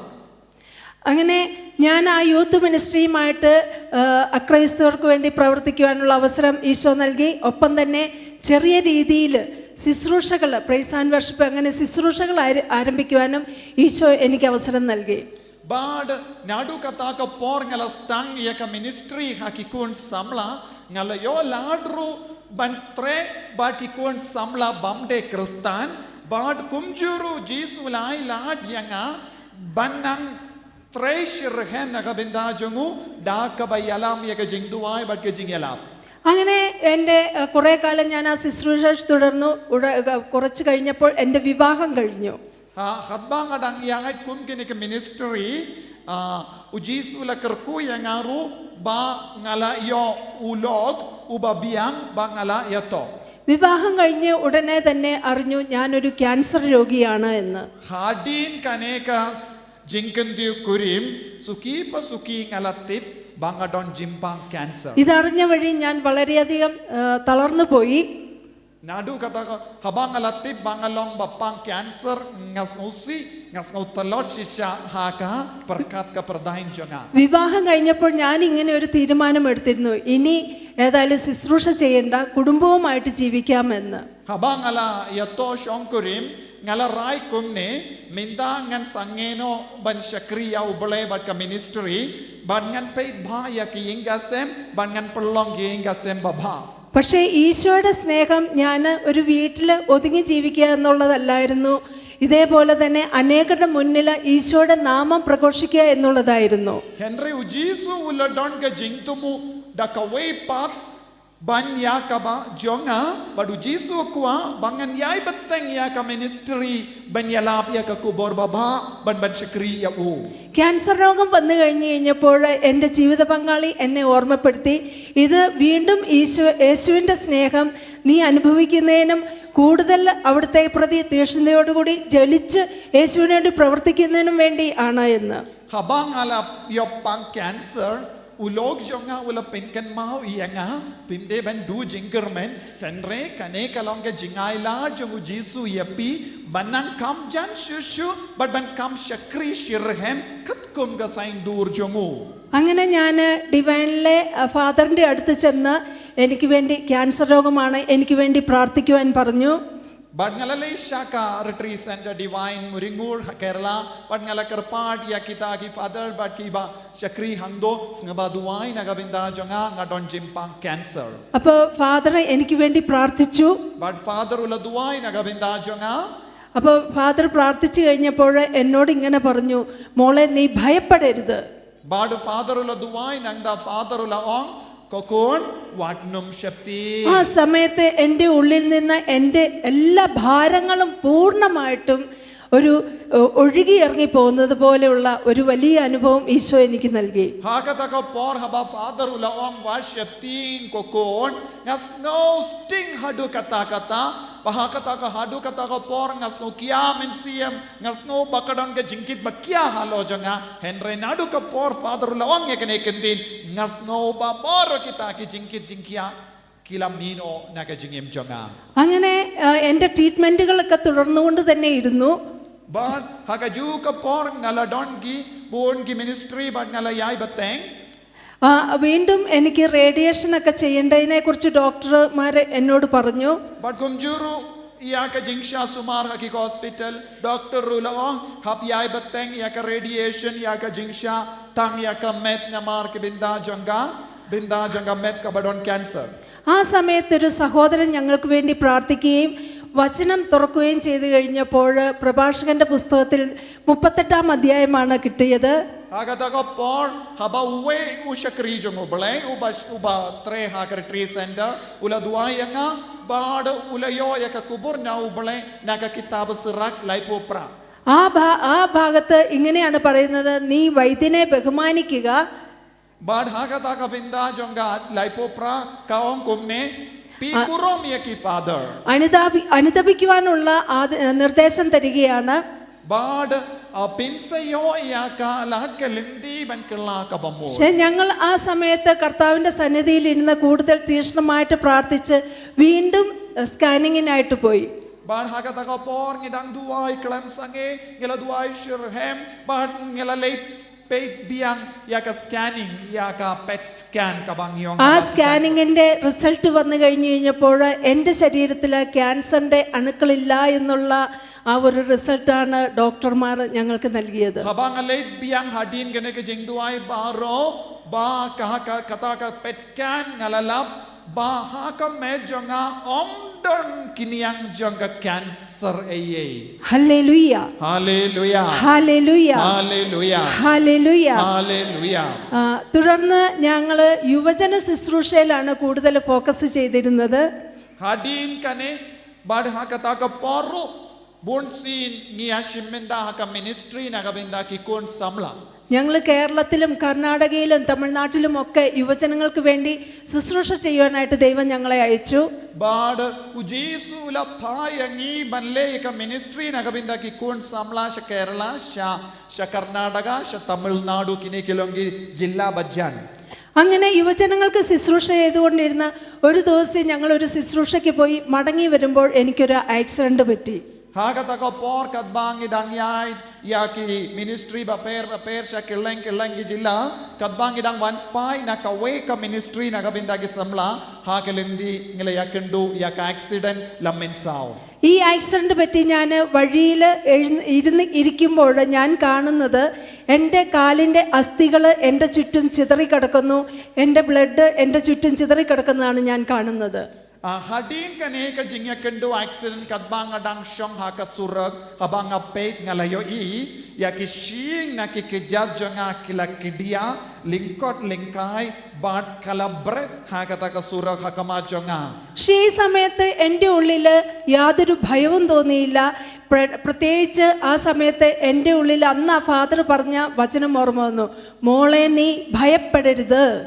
അങ്ങനെ ഞാൻ ആ യൂത്ത് മിനിസ്ട്രിയുമായിട്ട്, ആ, അക്രൈസ്തവർക്ക് വേണ്ടി പ്രവർത്തിക്കുവാനുള്ള അവസരം ഈശോ നൽകി. ഒപ്പം തന്നെ ചെറിയ രീതിയിൽ ശുശ്രൂഷകൾ, പ്രൈസ് ആൻഡ് വർഷിപ്പ്, അങ്ങനെ ശുശ്രൂഷകൾ ആര- ആരംഭിക്കുവാനും ഈശോ എനിക്ക് അവസരം നൽകി. Bad naduh kata ka por nga la sdang ïa ka ministry ha ki khun samla, nga la ïoh lad ruh ban trei bad ki khun samla bym dei Khristan, bad kumjuh ruh u Jisu u la ai lad ïa nga ban nang Trei shitrhem na ka bynta jong u da kaba ïalam ïa ka jingduwai bad ka jingïalap. അങ്ങനെ എൻ്റെ, ഏഹ്, കുറേ കാലം ഞാൻ ആ ശുശ്രൂഷ തുടർന്നു. ഉട-, ഏഹ്, കുറച്ച് കഴിഞ്ഞപ്പോൾ എൻ്റെ വിവാഹം കഴിഞ്ഞു. Ha, katba nga dang ïaid kum kine ki ministry, ah, u Jisu u la kyrkhu ïa nga ruh ba nga la ïoh u lok uba biang ba nga la ïathoh. വിവാഹം കഴിഞ്ഞ ഉടനെ തന്നെ അറിഞ്ഞു, ഞാനൊരു ക്യാൻസർ രോഗിയാണ് എന്ന്. Hadien kane ka s-, jingkyntiew kurim, suki pa suki nga la tip ba nga don jingpang cancer. ഇതറിഞ്ഞ വഴി ഞാൻ വളരെയധികം, ഏഹ്, തളർന്നു പോയി. Naduh kata ka, haba nga la tip ba nga long ba pang cancer, nga sngewsih, nga sngew tlot shisha ha ka pyrkhat ka pyrdain jong nga. വിവാഹം കഴിഞ്ഞപ്പോൾ ഞാൻ ഇങ്ങനെ ഒരു തീരുമാനമെടുത്തിരുന്നു, ഇനി ഏതായാലും ശുശ്രൂഷ ചെയ്യണ്ട, കുടുംബവുമായിട്ട് ജീവിക്കാമെന്ന്. Haba nga la ïathoh shongkurim, nga la rai kumne, mynta ngan sangeh noh ban shakri ïa U Blei bad ka ministry, bad ngan peit bha ïa ki ïing ki sem, bad ngan pynlong ki ïing ki sem babha. പക്ഷേ, ഈശോയുടെ സ്നേഹം, ഞാൻ ഒരു വീട്ടിൽ ഒതുങ്ങി ജീവിക്കുക എന്നുള്ളതല്ലായിരുന്നു, ഇതേപോലെ തന്നെ അനേകരുടെ മുന്നിൽ ഈശോയുടെ നാമം പ്രഘോഷിക്കുക എന്നുള്ളതായിരുന്നു. Hynrei U Jisu u la don ka jingthmu da kawei pat ban ïa kaba jong nga, bad U Jisu u kwah ba ngan ïai bteng ïa ka ministry ban ïalap ïa ka khubor babha, ban ban shakri ïa u. Cancer രോഗം വന്നു കഴിഞ്ഞു കഴിഞ്ഞപ്പോൾ, എൻ്റെ ജീവിത പങ്കാളി എന്നെ ഓർമ്മപ്പെടുത്തി, ഇത് വീണ്ടും ഈശോ, യേശുവിൻ്റെ സ്നേഹം നീ അനുഭവിക്കുന്നതിനും, കൂടുതൽ അവിടുത്തെ പ്രതി തീക്ഷ്ണതയോടുകൂടി ജ്വലിച്ച് യേശുവിന് വേണ്ടി പ്രവർത്തിക്കുന്നതിനും വേണ്ടി ആണ് എന്ന്. Haba nga la ïoh pang cancer, u lok jong nga u la pynkynmaw ïa nga, phim dei ban duh jingkyrmen, hynrei kane ka long ka jingai lad jong U Jisu ïa phi, ban nang kam jan shuh shuh, bad ban kam shakri shitrhem katkum ka saiñdur jong u. അങ്ങനെ ഞാൻ ഡിവൈനിലെ, ആ, ഫാദറിൻ്റെ അടുത്ത് ചെന്ന്, "എനിക്ക് വേണ്ടി ക്യാൻസർ രോഗമാണ്, എനിക്ക് വേണ്ടി പ്രാർത്ഥിക്കുവാൻ" പറഞ്ഞു. Bad nga la leit sha ka Retreat Center Divine Muringur ha Kerala, bad nga la kyrpad ïa kita ki father bad kiba shakri hangto, sngewbha duwai na ka bynta jong nga, nga don jingpang cancer. അപ്പോൾ ഫാദർ എനിക്ക് വേണ്ടി പ്രാർത്ഥിച്ചു. Bad father u la duwai na ka bynta jong nga. അപ്പോൾ ഫാദർ പ്രാർത്ഥിച്ചു കഴിഞ്ഞപ്പോൾ എന്നോട് ഇങ്ങനെ പറഞ്ഞു, "മോളെ, നീ ഭയപ്പെടരുത്." Bad father u la duwai nangta father u la ong, "Ko khun, wat nym sheptieng." ആ സമയത്ത് എൻ്റെ ഉള്ളിൽ നിന്ന് എൻ്റെ എല്ലാ ഭാരങ്ങളും പൂർണ്ണമായിട്ടും ഒരു, ഏഹ്, ഒഴുകി ഇറങ്ങി പോകുന്നത് പോലെയുള്ള ഒരു വലിയ അനുഭവം ഈശോ എനിക്ക് നൽകി. Ha kata ka por haba father u la ong, "Wat sheptieng ko khun," nga sngew sting haduh katta katta. Bad ha kata ka, haduh kata ka por nga sngew kia mynsiem, nga sngew ba ka don ka jingkit ba kia halor jong nga. Hynrei naduh ka por father u la ong ïa kane ka ktien, nga sngew ba baroh kita ki jingkit jingkia ki la mih noh na ka jingim jong nga. അങ്ങനെ, ആ, എൻ്റെ ട്രീറ്റ്മെൻറ്റുകളൊക്കെ തുടർന്നുകൊണ്ട് തന്നെ ഇരുന്നു. Bad ha kajuh ka por nga la don ki bun ki ministry bad nga la ïai bteng. ആ, വീണ്ടും എനിക്ക് റേഡിയേഷനൊക്കെ ചെയ്യേണ്ടതിനെ കുറിച്ച് ഡോക്ടർമാർ എന്നോട് പറഞ്ഞു. Bad kumjuh ruh ïa ka jingshisha sumar ha ki hospital, doctor ruh la ong, hap ïai bteng ïa ka radiation, ïa ka jingshisha tang ïa ka met namar ka bynta jong ka, bynta jong ka met kaba don cancer. ആ സമയത്ത് ഒരു സഹോദരൻ ഞങ്ങൾക്ക് വേണ്ടി പ്രാർത്ഥിക്കുകയും വചനം തുറക്കുകയും ചെയ്തു കഴിഞ്ഞപ്പോൾ, പ്രഭാഷകന്റെ പുസ്തകത്തിൽ മുപ്പത്തെട്ടാം അധ്യായമാണ് കിട്ടിയത്. Ha kata ka por, haba uwei u shakri jong U Blei, uba, uba trei ha ka Retreat Center, u la duwai ïa nga, bad u la ïoh ïa ka khubor na U Blei na ka kitab Sirak laiphew phra. ആ ഭാ ആ ഭാഗത്ത് ഇങ്ങനെയാണ് പറയുന്നത്, "നീ വൈദ്യനെ ബഹുമാനിക്കുക." Bad ha kata ka bynta jong ka laiphew phra ka ong kumne, pynburom ïa ki father. അനുതാപി അനുതപിക്കുവാനുള്ള ആ, ഏഹ്, നിർദ്ദേശം തരികയാണ്. Bad, uh, pynsngew ïa ka lad ka lynti ban kylla kaba mut. പക്ഷേ, ഞങ്ങൾ ആ സമയത്ത് കർത്താവിന്റെ സന്നിധിയിൽ ഇരുന്ന് കൂടുതൽ തീക്ഷ്ണമായിട്ട് പ്രാർത്ഥിച്ച്, വീണ്ടും, ഏഹ്, സ്കാനിങ്ങിനായിട്ട് പോയി. Bad ha kata ka por ngi dang duwai khlem sangeh, ngi la duwai shitrhem, bad ngi la leit peit biang ïa ka scanning, ïa ka PET scan kaba ngi ong. ആ സ്കാനിങ്ങിന്റെ റിസൾട്ട് വന്നു കഴിഞ്ഞു കഴിഞ്ഞപ്പോൾ, എന്റെ ശരീരത്തിൽ ക്യാൻസറിന്റെ അണുക്കളില്ല എന്നുള്ള ആ ഒരു റിസൾട്ടാണ് ഡോക്ടർമാർ ഞങ്ങൾക്ക് നൽകിയത്. Haba nga leit biang hadien kane ka jingduwai baroh, ba ka, ka, kata ka PET scan nga la lap, ba ha ka met jong nga ym don ki niang jong ka cancer ei ei. Haleluya. Haleluya. Haleluya. Haleluya. Haleluya. Haleluya. ആ, തുടർന്ന് ഞങ്ങൾ യുവജന ശുശ്രൂഷയിലാണ് കൂടുതൽ ഫോക്കസ് ചെയ്തിരുന്നത്. Hadien kane bad ha kata ka por ruh bun sien ngi ïa shim bynta ha ka ministry na ka bynta ki khun samla. ഞങ്ങൾ കേരളത്തിലും കർണാടകയിലും തമിഴ്നാട്ടിലും ഒക്കെ യുവജനങ്ങൾക്ക് വേണ്ടി ശുശ്രൂഷ ചെയ്യുവാനായിട്ട് ദൈവം ഞങ്ങളെ അയച്ചു. Bad u Jisu u la phah ïa ngi ban leh ïa ka ministry na ka bynta ki khun samla sha Kerala, sha sha Karnataka, sha Tamil Nadu, kine ki long ki jylla ba jan. അങ്ങനെ യുവജനങ്ങൾക്ക് ശുശ്രൂഷ ചെയ്തുകൊണ്ടിരുന്ന ഒരു ദിവസം ഞങ്ങൾ ഒരു ശുശ്രൂഷയ്ക്ക് പോയി മടങ്ങി വരുമ്പോൾ എനിക്കൊരു ആക്സിഡന്റ് പറ്റി. Ha kata ka por katba ngi dang ïaid ïa ki ministry bapher bapher sha kylleng kylleng ki jylla, katba ngi dang wan phai na kawei ka ministry na ka bynta ki samla, ha ka lynti ngi la ïakynduh ïa ka accident la mynsaw. ഈ ആക്സിഡന്റ് പറ്റി ഞാൻ വഴിയിൽ എഴുന്ന- ഇരുന്ന് ഇരിക്കുമ്പോൾ ഞാൻ കാണുന്നത് എൻ്റെ കാലിൻ്റെ അസ്ഥികൾ എൻ്റെ ചുറ്റും ചിതറിക്കിടക്കുന്നു. എൻ്റെ ബ്ലഡ് എൻ്റെ ചുറ്റും ചിതറിക്കിടക്കുന്നതാണ് ഞാൻ കാണുന്നത്. Ah, hadien kane ka jingïakynduh accident, katba nga dang shong ha ka surok, haba nga peit nga la ïohi ïa ki shyieng na ki kjat jong nga ki la kdia lyngkot lyngkai bad ka la bret ha kata ka surok ha khmat jong nga. പക്ഷേ ഈ സമയത്ത് എൻ്റെ ഉള്ളിൽ യാതൊരു ഭയവും തോന്നിയില്ല. പ്ര- പ്രത്യേകിച്ച് ആ സമയത്ത് എൻ്റെ ഉള്ളിൽ അന്ന് ആ ഫാദർ പറഞ്ഞ വചനം ഓർമ്മ വന്നു, "മോളെ, നീ ഭയപ്പെടരുത്."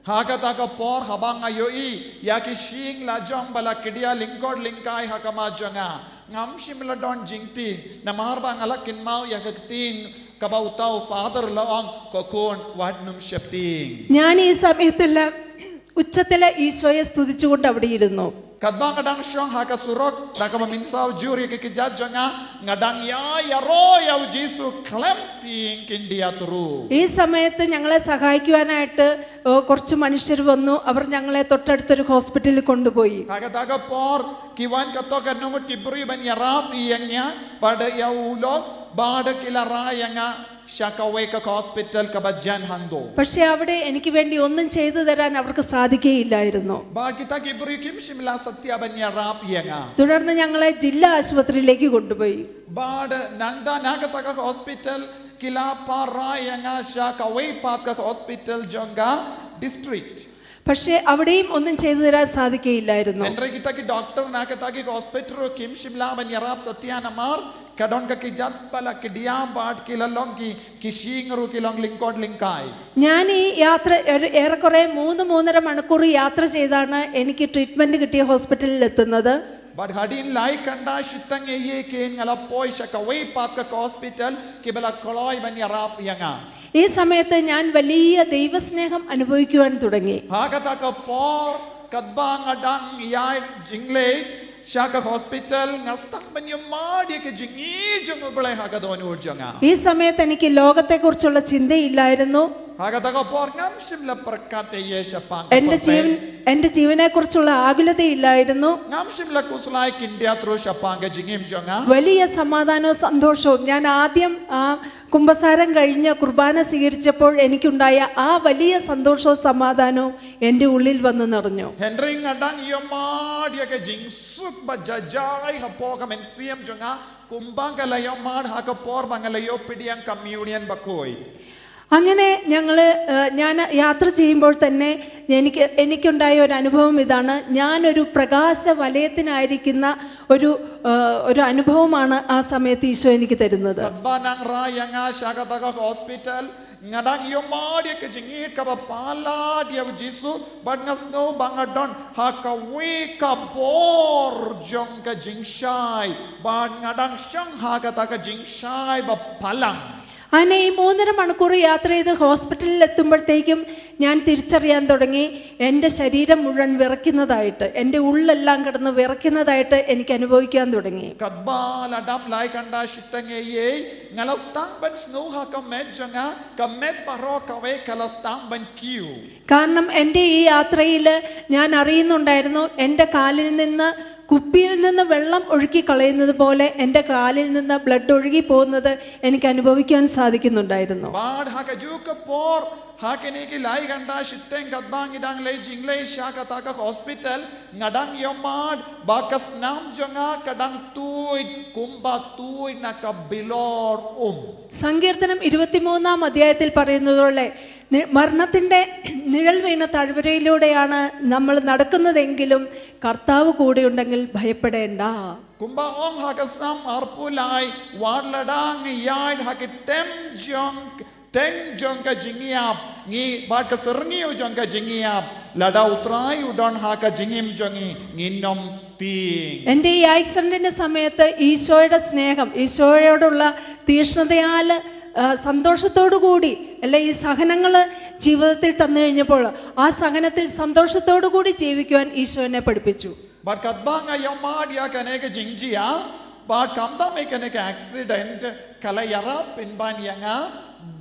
Ha kata ka por haba nga ïohi ïa ki shyieng la jong ba la kdia lyngkot lyngkai ha khmat jong nga, ngam shym la don jingtieng, namar ba nga la kynmaw ïa ka ktien kaba uta u fadar la ong, "Ko khun, wat nym sheptieng." ഞാൻ ഈ സമയത്തെല്ലാം ഉച്ചത്തിൽ ഈശോയെ സ്തുതിച്ചുകൊണ്ട് അവിടെ ഇരുന്നു. Katba nga dang shong ha ka surok da kaba mynsaw jur ïa ki kjat jong nga, nga dang ïa ïaroh ïa u Jisu khlem tieng khyndiat ruh. ഈ സമയത്ത് ഞങ്ങളെ സഹായിക്കുവാനായിട്ട്, ഓ, കുറച്ച് മനുഷ്യർ വന്നു. അവർ ഞങ്ങളെ തൊട്ടടുത്തൊരു ഹോസ്പിറ്റലിൽ കൊണ്ടുപോയി. Ha kata ka por ki wan katto katne ngut ki briew ban ïarap ïa nga, bad ïa u lok, bad ki la rai ïa nga sha kawei ka hospital kaba jan hangto. പക്ഷെ അവിടെ എനിക്ക് വേണ്ടി ഒന്നും ചെയ്തു തരാൻ അവർക്ക് സാധിക്കുകയില്ലായിരുന്നു. Bad kita ki briew kim shym la satia ban ïarap ïa nga. തുടർന്ന് ഞങ്ങളെ ജില്ലാ ആശുപത്രിയിലേക്ക് കൊണ്ടുപോയി. Bad nangta na kata ka hospital ki la phah rai ïa nga sha kawei pat ka hospital jong ka district. പക്ഷെ അവിടെയും ഒന്നും ചെയ്തു തരാൻ സാധിക്കുകയില്ലായിരുന്നു. Hynrei kita ki doctor na kata ki hospital ruh kim shym la ban ïarap satia namar ka don ka kjat ba la kdia bad ki la long ki, ki shyieng ruh ki long lyngkot lyngkai. ഞാൻ ഈ യാത്ര ഒരു ഏറെക്കുറെ മൂന്ന് മൂന്നര മണിക്കൂർ യാത്ര ചെയ്താണ് എനിക്ക് ട്രീറ്റ്മെന്റ് കിട്ടിയ ഹോസ്പിറ്റലിൽ എത്തുന്നത്. Bad hadien lai kynda shiteng ei ei kein nga la poi sha kawei pat ka hospital kiba la kloi ban ïarap ïa nga. ഈ സമയത്ത് ഞാൻ വലിയ ദൈവസ്നേഹം അനുഭവിക്കുവാൻ തുടങ്ങി. Ha kata ka por katba nga dang ïaid jingleit sha ka hospital, nga sdang ban ïohmad ïa ka jingïeit jong U Blei ha ka dohnud jong nga. ഈ സമയത്ത് എനിക്ക് ലോകത്തെക്കുറിച്ചുള്ള ചിന്തയില്ലായിരുന്നു. Ha kata ka por ngam shym la pyrkhat ei ei shaphang ka എൻ്റെ pyrthei. Jeevan, എൻ്റെ jeevan-െക്കുറിച്ചുള്ള ആകുലതയില്ലായിരുന്നു. Ngam shym la khuslai khyndiat ruh shaphang ka jingim jong nga. വലിയ സമാധാനവും സന്തോഷവും. ഞാൻ ആദ്യം ആ കുമ്പസാരം കഴിഞ്ഞ് കുർബാന സ്വീകരിച്ചപ്പോൾ എനിക്കുണ്ടായ ആ വലിയ സന്തോഷവും സമാധാനവും എൻ്റെ ഉള്ളിൽ വന്ന് നിറഞ്ഞു. Hynrei nga dang ïohmad ïa ka jingsuk ba jai jai hapoh ka mynsiem jong nga, kumba nga la ïohmad ha ka por ba nga la ïoh pdiang communion bakhuid. അങ്ങനെ ഞങ്ങൾ, ഞാൻ യാത്ര ചെയ്യുമ്പോൾ തന്നെ എനിക്ക്, എനിക്കുണ്ടായ ഒരു അനുഭവം ഇതാണ്. ഞാനൊരു പ്രകാശ വലയത്തിനായിരിക്കുന്ന ഒരു, ആ, ഒരു അനുഭവമാണ് ആ സമയത്ത് ഈശോ എനിക്ക് തരുന്നത്. Katba nang rai ïa nga sha kata ka hospital, nga dang ïohmad ïa ka jingïeit kaba palat ïa U Jisu, bad nga sngew ba nga don ha kawei ka bor jong ka jingshai, bad nga dang shong ha kata ka jingshai ba phalang. അങ്ങനെ ഈ മൂന്നര മണിക്കൂർ യാത്ര ചെയ്ത് ഹോസ്പിറ്റലിൽ എത്തുമ്പോഴത്തേക്കും ഞാൻ തിരിച്ചറിയാൻ തുടങ്ങി, എൻ്റെ ശരീരം മുഴുവൻ വിറയ്ക്കുന്നതായിട്ട്, എൻ്റെ ഉള്ളെല്ലാം കിടന്ന് വിറയ്ക്കുന്നതായിട്ട് എനിക്ക് അനുഭവിക്കാൻ തുടങ്ങി. Katba la dap lai kynda shiteng ei ei, nga la sdang ban sngew ha ka met jong nga, ka met baroh kawei ka la sdang ban kiew. കാരണം എൻ്റെ ഈ യാത്രയിൽ ഞാൻ അറിയുന്നുണ്ടായിരുന്നു, എൻ്റെ കാലിൽ നിന്ന് കുപ്പിയിൽ നിന്ന് വെള്ളം ഒഴുക്കി കളയുന്നത് പോലെ എൻ്റെ കാലിൽ നിന്ന് ബ്ലഡ് ഒഴുകി പോകുന്നത് എനിക്ക് അനുഭവിക്കുവാൻ സാധിക്കുന്നുണ്ടായിരുന്നു. Bad ha kajuh ka por, ha kine ki lai ghanta shiteng katba ngi dang leit jingleit sha kata ka hospital, nga dang ïohmad ba ka snam jong nga ka dang tuid kumba tuid na ka bilor um. സങ്കീർത്തനം ഇരുപത്തിമൂന്നാം അധ്യായത്തിൽ പറയുന്നതുപോലെ നി- മരണത്തിൻ്റെ നിഴൽ വീണ താഴ്വരയിലൂടെയാണ് നമ്മൾ നടക്കുന്നതെങ്കിലും കർത്താവ് കൂടെയുണ്ടെങ്കിൽ ഭയപ്പെടേണ്ട. Kumba ong ha ka Salm arphew lai, wat lada ngi ïaid ha ki tem jong, teng jong ka jingïap, ngi bad ka syrngiew jong ka jingïap, lada U Trai u don ha ka jingim jong ngi, ngin ym tieng. എൻ്റെ ഈ ആക്സിഡന്റിന്റെ സമയത്ത് ഈശോയുടെ സ്നേഹം, ഈശോയോടുള്ള തീക്ഷ്ണതയാൽ, ആ, സന്തോഷത്തോടു കൂടി, അല്ലെ, ഈ സഹനങ്ങൾ ജീവിതത്തിൽ തന്നു കഴിഞ്ഞപ്പോൾ ആ സഹനത്തിൽ സന്തോഷത്തോടു കൂടി ജീവിക്കുവാൻ ഈശോ എന്നെ പഠിപ്പിച്ചു. Bad katba nga ïohmad ïa kane ka jingjia, bad khamtam ïa kane ka accident, ka la ïarap pynban ïa nga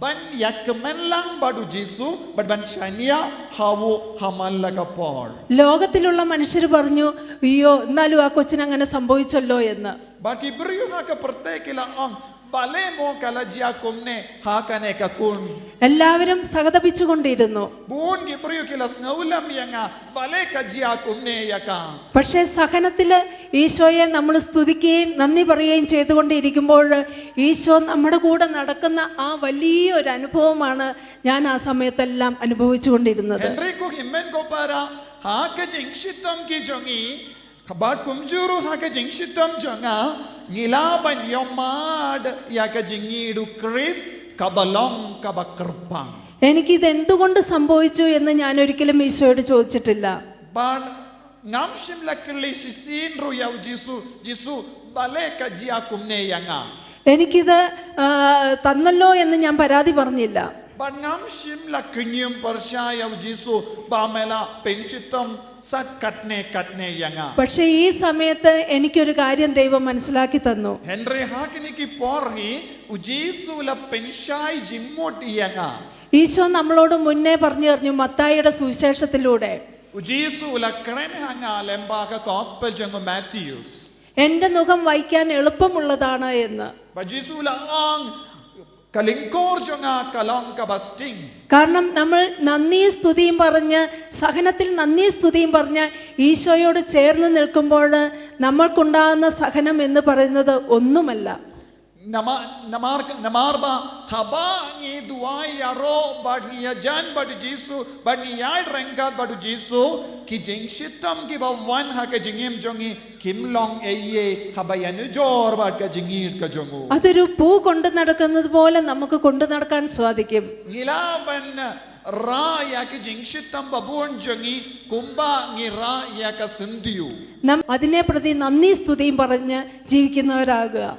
ban ïakmen lang bad U Jisu, bad ban shaniah ha u ha man la ka por. ലോകത്തിലുള്ള മനുഷ്യർ പറഞ്ഞു, "അയ്യോ, എന്നാലും ആ കൊച്ചിന് അങ്ങനെ സംഭവിച്ചല്ലോ" എന്ന്. Bad ki briew ha ka pyrthei ki la ong, balei mo ka la jia kumne ha kane ka khun. എല്ലാവരും സഹതപിച്ചുകൊണ്ടിരുന്നു. Bun ki briew ki la sngewlem ïa nga, balei ka jia kumne ïa ka. പക്ഷേ സഹനത്തിൽ ഈശോയെ നമ്മൾ സ്തുതിക്കുകയും നന്ദി പറയുകയും ചെയ്തുകൊണ്ടിരിക്കുമ്പോൾ, ഈശോ നമ്മുടെ കൂടെ നടക്കുന്ന ആ വലിയൊരു അനുഭവമാണ് ഞാൻ ആ സമയത്തെല്ലാം അനുഭവിച്ചുകൊണ്ടിരുന്നത്. Hynrei ko hynmen ko para, ha ka jingshitom ki jong ngi, bad kumjuh ruh ha ka jingshitom jong nga, ngi lah ban ïohmad ïa ka jingïeit U Khrist kaba long kaba kyrpang. "എനിക്കിത് എന്തുകൊണ്ട് സംഭവിച്ചു?" എന്ന് ഞാൻ ഒരിക്കലും ഈശോയോട് ചോദിച്ചിട്ടില്ല. Bad ngam shym la kylli shisien ruh ïa U Jisu, Jisu, balei ka jia kumne ïa nga. "എനിക്കിത്, ആ, തന്നല്ലോ" എന്ന് ഞാൻ പരാതി പറഞ്ഞില്ല. Bad ngam shym la kynñium pyrshah ïa U Jisu ba me la pynshitom sat katne katne ïa nga. പക്ഷേ ഈ സമയത്ത് എനിക്കൊരു കാര്യം ദൈവം മനസ്സിലാക്കി തന്നു. Hynrei ha kine ki por hi, U Jisu u la pynshai jingmut ïa nga. Isho നമ്മളോട് മുന്നേ പറഞ്ഞു കഴിഞ്ഞു, മത്തായിയുടെ സുവിശേഷത്തിലൂടെ. U Jisu u la kren ha nga lyngba ka gospel jong u Mattheus. "എന്റെ നുകം വഹിക്കാൻ എളുപ്പമുള്ളതാണ്" എന്ന്. Bad U Jisu u la ong, ka lyngkor jong nga ka long kaba sting. കാരണം നമ്മൾ നന്ദി സ്തുതിയും പറഞ്ഞ്, സഹനത്തിൽ നന്ദി സ്തുതിയും പറഞ്ഞ്, ഈശോയോട് ചേർന്ന് നിൽക്കുമ്പോൾ, നമ്മൾക്കുണ്ടാകുന്ന സഹനം എന്ന് പറയുന്നത് ഒന്നുമല്ല. Nama-, namar, namar ba haba ngi duwai ïaroh bad ngi ïajan bad U Jisu, bad ngi ïaid ryngkat bad U Jisu, ki jingshitom kiba wan ha ka jingim jong ngi kim long ei ei haba ïanujor bad ka jingïeit ka jong u. അതൊരു പൂ കൊണ്ടു നടക്കുന്നത് പോലെ നമുക്ക് കൊണ്ടു നടക്കാൻ സാധിക്കും. Ngi lah ban rah ïa ki jingshitom ba bun jong ngi kumba ngi rah ïa ka syntiew. നാം അതിനെ പ്രതി നന്ദി സ്തുതിയും പറഞ്ഞ് ജീവിക്കുന്നവരാകുക.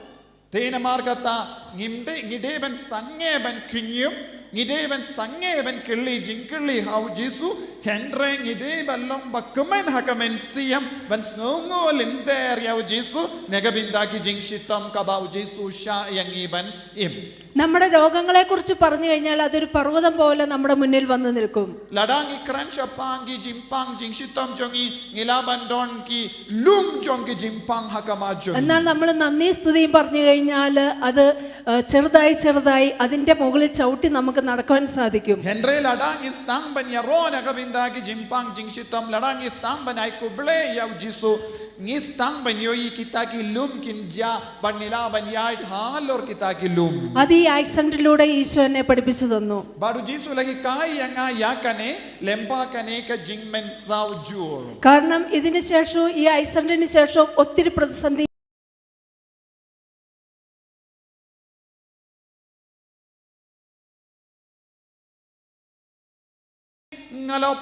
Te namar kata, ngim dei, ngi dei ban sangeh ban kynñium, ngi dei ban sangeh ban kylli jingkylli ha U Jisu, hynrei ngi dei ban long ba kmen ha ka mynsiem, ban sngewnguh lynter ïa U Jisu na ka bynta ki jingshitom kaba U Jisu u shah ïa ngi ban im. നമ്മുടെ രോഗങ്ങളെക്കുറിച്ച് പറഞ്ഞു കഴിഞ്ഞാൽ അതൊരു പർവ്വതം പോലെ നമ്മുടെ മുന്നിൽ വന്ന് നിൽക്കും. Lada ngi kren shaphang ki jingpang jingshitom jong ngi, ngi lah ban don ki lum jong ki jingpang ha khmat jong ngi. എന്നാൽ നമ്മൾ നന്ദി സ്തുതിയും പറഞ്ഞു കഴിഞ്ഞാൽ അത്, ഏഹ്, ചെറുതായി ചെറുതായി അതിൻ്റെ മുകളിൽ ചവിട്ടി നമുക്ക് നടക്കുവാൻ സാധിക്കും. Hynrei lada ngi sdang ban ïaroh na ka bynta ki jingpang jingshitom, lada ngi sdang ban ai khublei ïa U Jisu, ngi sdang ban ïohi kita ki lum kin jia, bad ngi lah ban ïaid halor kita ki lum. അത് ഈ ആക്സിഡന്റിലൂടെ ഈശോ എന്നെ പഠിപ്പിച്ചു തന്നു. Bad U Jisu u la hikai ïa nga ïa kane, lyngba kane ka jingmynsaw jur. കാരണം ഇതിന് ശേഷവും, ഈ ആക്സിഡന്റിന് ശേഷവും ഒത്തിരി പ്രതിസന്ധി Nga la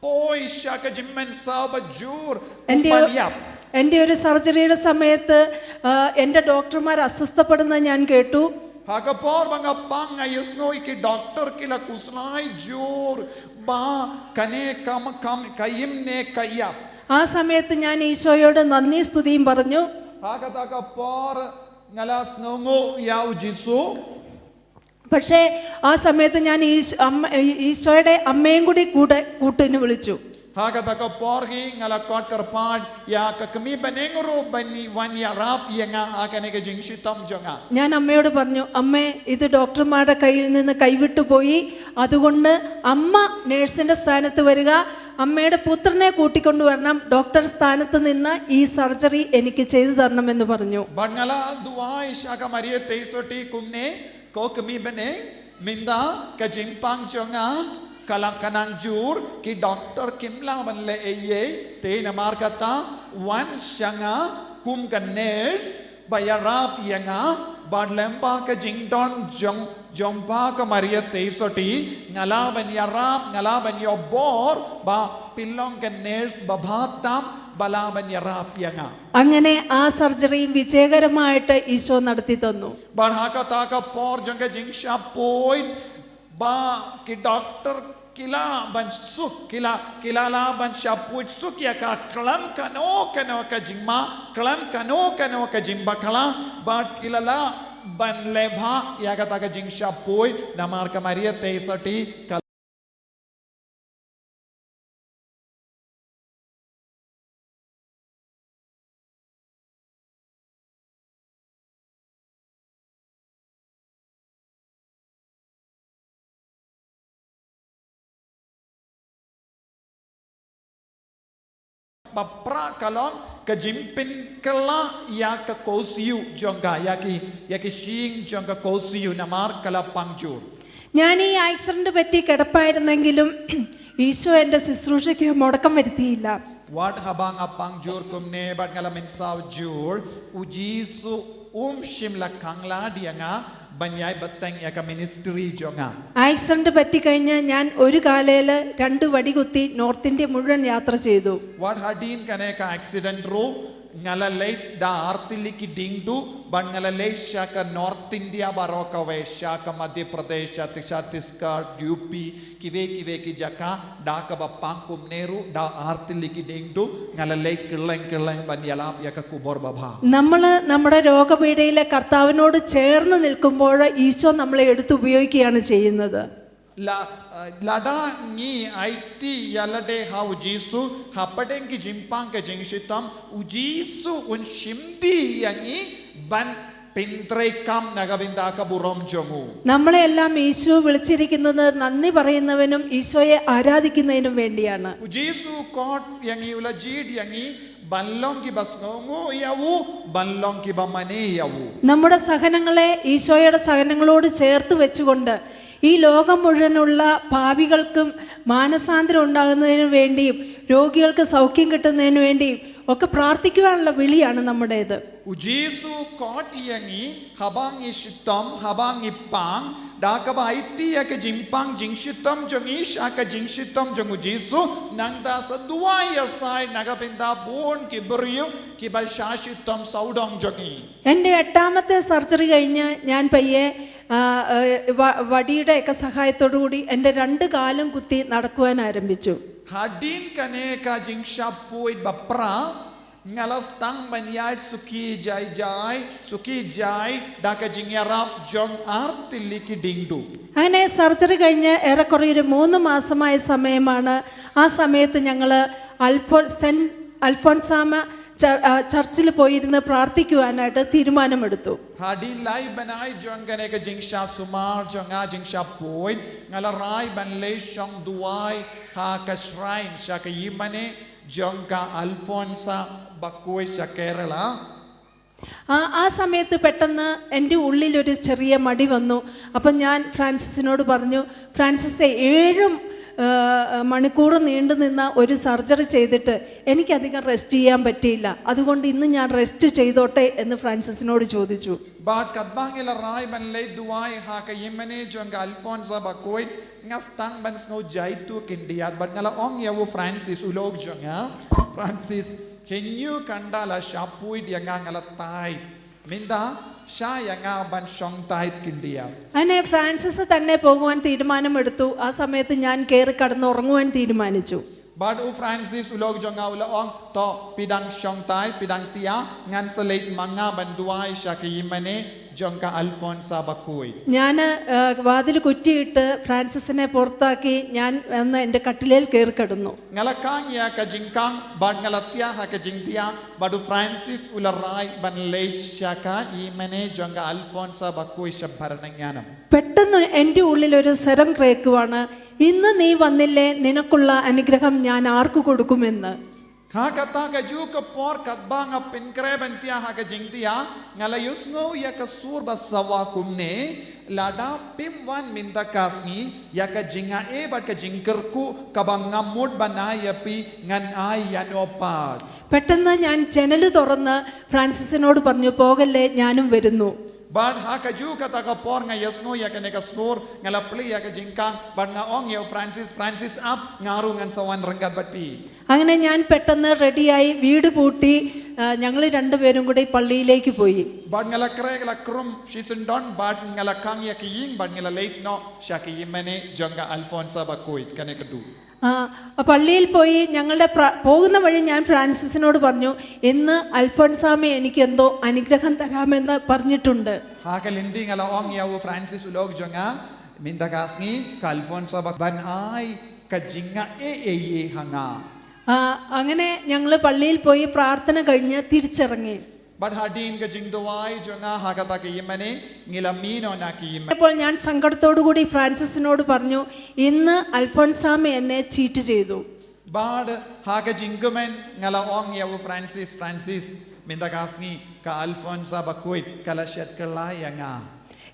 poi sha ka jingmynsaw ba jur. എന്റെ Kumba ïap. എന്റെ ഒരു സർജറിയുടെ സമയത്ത്, ആ, എന്റെ ഡോക്ടർമാർ അസ്വസ്ഥപ്പെടുന്നത് ഞാൻ കേട്ടു. Ha ka por ba nga pang, nga ïohsngew ïa ki doktor ki la khuslai jur ba kane kam, kam, ka im ne ka ïap. ആ സമയത്ത് ഞാൻ ഈശോയോട് നന്ദി സ്തുതിയും പറഞ്ഞു. Ha kata ka por nga la sngewnguh ïa U Jisu. പക്ഷേ ആ സമയത്ത് ഞാൻ ഈശ്-, അമ്മ, ഈ-, ഈശോയുടെ അമ്മയും കൂടി കൂടെ, കൂട്ടിന് വിളിച്ചു. Ha kata ka por hi nga la kot kyrpad ïa ka kmie bneng ruh ban wan ïarap ïa nga ha kane ka jingshitom jong nga. ഞാൻ അമ്മയോട് പറഞ്ഞു, അമ്മേ, ഇത് ഡോക്ടർമാരുടെ കയ്യിൽ നിന്ന് കൈവിട്ടു പോയി, അതുകൊണ്ട് അമ്മ നേഴ്സിന്റെ സ്ഥാനത്ത് വരിക, അമ്മയുടെ പുത്രനെ കൂട്ടിക്കൊണ്ടുവരണം, ഡോക്ടർ സ്ഥാനത്ത് നിന്ന് ഈ സർജറി എനിക്ക് ചെയ്തു തരണമെന്ന് പറഞ്ഞു. Bad nga la duwai sha ka Maria Theisotti kumne, ko kmie bneng, mynta ka jingpang jong nga ka la ka nang jur, ki doktor kim lah ban leh ei ei, te namar kata wan sha nga kum ka nurse ba ïarap ïa nga, bad lyngba ka jingdon jong jong pha ka Maria Theisotti nga lah ban ïarap, nga lah ban ïoh bor ba pynlong ka nurse ba bha tam ba lah ban ïarap ïa nga. അങ്ങനെ ആ സർജറിയും വിജയകരമായിട്ട് ഈശോ നടത്തി തന്നു. Bad ha kata ka por jong ka jingshapoid ba ki doktor ki lah ban suk, ki lah, ki lah lah ban shapoid suk ïa ka khlem kano kano ka jingma, khlem kano kano ka jingbakla, bad ki la lah ban leh bha ïa kata ka jingshapoid namar ka Maria Theisotti ka Ba pra ka long ka jingpynkylla ïa ka kosiew jong ka, ïa ki, ïa ki shyieng jong ka kosiew namar ka la pang jur. ഞാൻ ഈ ആക്സിഡന്റ് പറ്റി കിടപ്പായിരുന്നെങ്കിലും, ഈശോ എന്റെ ശുശ്രൂഷയ്ക്ക് മുടക്കം വരുത്തിയില്ല. Wat haba nga pang jur kumne bad nga la mynsaw jur, U Jisu um shym la khang lad ïa nga ban ïai bteng ïa ka ministry jong nga. Accident പറ്റിക്കഴിഞ്ഞ് ഞാൻ ഒരു കാലയിൽ രണ്ട് വടി കുത്തി നോർത്ത് ഇന്ത്യ മുഴുവൻ യാത്ര ചെയ്തു. Wat hadien kane ka accident ruh nga la leit da artylli ki diengduh bad nga la leit sha ka North India baroh kawei, sha ka Madhya Pradesh, sha Chhattisgarh, U P, kiwei kiwei ki jaka, da kaba pang kumne ruh da artylli ki diengduh nga la leit kylleng kylleng ban ïalap ïa ka khubor babha. നമ്മൾ നമ്മുടെ രോഗപീഠയിലെ കർത്താവിനോട് ചേർന്ന് നിൽക്കുമ്പോൾ, ഈശോ നമ്മളെ എടുത്തുപയോഗിക്കുകയാണ് ചെയ്യുന്നത്. La, lada ngi aiti ïa lade ha U Jisu hapdeng ki jingpang ka jingshitom, U Jisu un shim die ïa ngi ban pyntreikam na ka bynta ka burom jong u. നമ്മളെല്ലാം യേശു വിളിച്ചിരിക്കുന്നത് നന്ദി പറയുന്നവനും ഈശോയെ ആരാധിക്കുന്നതിനും വേണ്ടിയാണ്. U Jisu khot ïa ngi, u la jied ïa ngi ban long kiba sngewnguh ïa u, ban long kiba mane ïa u. നമ്മുടെ സഹനങ്ങളെ ഈശോയുടെ സഹനങ്ങളോട് ചേർത്ത് വെച്ചുകൊണ്ട്, ഈ ലോകം മുഴുവനുള്ള പാപികൾക്കും മാനസാന്തരം ഉണ്ടാകുന്നതിന് വേണ്ടിയും രോഗികൾക്ക് സൗഖ്യം കിട്ടുന്നതിന് വേണ്ടിയും ഒക്കെ പ്രാർത്ഥിക്കുവാനുള്ള വിളിയാണ് നമ്മുടേത്. U Jisu khot ïa ngi haba ngi shitom, haba ngi pang, da kaba aiti ïa ka jingpang jingshitom jong ngi sha ka jingshitom jong U Jisu, nangta sa duwai ïa sai na ka bynta bun ki briew kiba sha shitom sawdong jong ngi. എൻ്റെ എട്ടാമത്തെ സർജറി കഴിഞ്ഞ് ഞാൻ പയ്യെ, ആ, ആ, വ- വടിയുടെയൊക്കെ സഹായത്തോടു കൂടി എൻ്റെ രണ്ട് കാലും കുത്തി നടക്കുവാൻ ആരംഭിച്ചു. Hadien kane ka jingshapoid ba pra, nga la sdang ban ïaid suki jai jai, suki jai da ka jingïarap jong artylli ki diengduh. അങ്ങനെ സർജറി കഴിഞ്ഞ് ഏറെക്കുറെ ഒരു മൂന്ന് മാസമായ സമയമാണ്. ആ സമയത്ത് ഞങ്ങൾ അൽഫോ സെന്റ് അൽഫോൻസാമ ച- ആ, ചർച്ചിൽ പോയിരുന്ന് പ്രാർത്ഥിക്കുവാനായിട്ട് തീരുമാനമെടുത്തു. Hadien lai bnai jong kane ka jingshah sumar jong nga, jingshapoid, nga la rai ban leit shong duwai ha ka shrine, sha ka ïingmane jong ka Alphonsa Bakhuid sha Kerala. ആ ആ സമയത്ത് പെട്ടെന്ന് എൻ്റെ ഉള്ളിലൊരു ചെറിയ മടി വന്നു. അപ്പം ഞാൻ ഫ്രാൻസിസിനോട് പറഞ്ഞു, "ഫ്രാൻസിസെ, ഏഴും, ആ, മണിക്കൂർ നീണ്ടു നിന്ന ഒരു സർജറി ചെയ്തിട്ട് എനിക്കധികം റെസ്റ്റ് ചെയ്യാൻ പറ്റിയില്ല, അതുകൊണ്ട് ഇന്ന് ഞാൻ റെസ്റ്റ് ചെയ്തോട്ടെ" എന്ന് ഫ്രാൻസിസിനോട് ചോദിച്ചു. Bad katba ngi la rai ban leit duwai ha ka ïingmane jong ka Alphonsa Bakhuid, nga sdang ban sngew jai tu khyndiat, bad nga la ong ïa u Francis, u lok jong nga, "Francis, hynñiew kynda la shapoid ïa nga, nga la tied. Mynta shah ïa nga ban shong tied khyndiat." അങ്ങനെ ഫ്രാൻസിസ് തന്നെ പോകുവാൻ തീരുമാനമെടുത്തു. ആ സമയത്ത് ഞാൻ കയറി കടന്നുറങ്ങുവാൻ തീരുമാനിച്ചു. Bad u Francis u lok jong nga u la ong, "To, phi dang shong tied, phi dang thiah, ngan sa leit ma nga ban duwai sha ka ïingmane jong ka Alfonsa Bakhuid. ഞാൻ വാതിൽ കുറ്റിയിട്ട് ഫ്രാൻസിസിനെ പുറത്താക്കി. ഞാൻ വന്ന് എൻ്റെ കട്ടിലേൽ കയറി കിടന്നു. Nga la khang ïa ka jingkhang bad nga la thiah ha ka jingthiah bad u Francis u la rai ban leit sha ka ïingmane jong ka Alfonsa Bakhuid sha Bharanangyanam. പെട്ടെന്ന് എൻ്റെ ഉള്ളിൽ ഒരു സ്വരം കേൾക്കുവാണ്, "ഇന്ന് നീ വന്നില്ലേ, നിനക്കുള്ള അനുഗ്രഹം ഞാൻ ആർക്കു കൊടുക്കുമെന്ന്." Ha kata ka juh ka por katba nga pynkhreh ban thiah ha ka jingthiah, nga la ïohsngew ïa ka sur ba sawa kumne, "Lada phim wan mynta ka sngi, ïa ka jingaiei bad ka jingkyrkhu kaba nga mut ban ai ïa phi, ngan ai ïano pat." പെട്ടെന്ന് ഞാൻ ജനൽ തുറന്ന് ഫ്രാൻസിസിനോട് പറഞ്ഞു, "പോകല്ലേ, ഞാനും വരുന്നു." Bad ha ka juh kata ka por nga ïohsngew ïa kane ka sur, nga la plie ïa ka jingkhang bad nga ong ïa u Francis, "Francis, ap, nga ruh ngan sa wan ryngkat bad phi." അങ്ങനെ ഞാൻ പെട്ടെന്ന് റെഡിയായി, വീട് പൂട്ടി. ഞങ്ങൾ രണ്ടുപേരും കൂടി പള്ളിയിലേക്ക് പോയി. Bad nga la khreh la khrum shisyndon bad nga la khang ïa ka ïing bad nga la leit noh sha ka ïingmane jong ka Alfonsa Bakhuid, kane ka duh. ആ, പള്ളിയിൽ പോയി. ഞങ്ങളുടെ പ്ര- പോകുന്ന വഴി ഞാൻ ഫ്രാൻസിസിനോട് പറഞ്ഞു, "ഇന്ന് അൽഫോൻസാമ്മ എനിക്ക് എന്തോ അനുഗ്രഹം തരാമെന്ന് പറഞ്ഞിട്ടുണ്ട്." Ha ka lynti nga la ong ïa u Francis u lok jong nga, "Mynta ka sngi ka Alfonsa Bakhuid ban ai ka jingaiei ha nga." ആ, അങ്ങനെ ഞങ്ങൾ പള്ളിയിൽ പോയി, പ്രാർത്ഥന കഴിഞ്ഞ് തിരിച്ചിറങ്ങി. Bad hadien ka jingduwai jong nga ha kata ka ïingmane, ngi la mih noh na ka ïingmane. അപ്പോൾ ഞാൻ സങ്കടത്തോടു കൂടി ഫ്രാൻസിസിനോട് പറഞ്ഞു, "ഇന്ന് അൽഫോൻസാമ്മ എന്നെ ചീറ്റ് ചെയ്തു." Bad ha ka jingkmen nga la ong ïa u Francis, "Francis, mynta ka sngi ka Alfonsa Bakhuid ka la shet kylla ïa nga."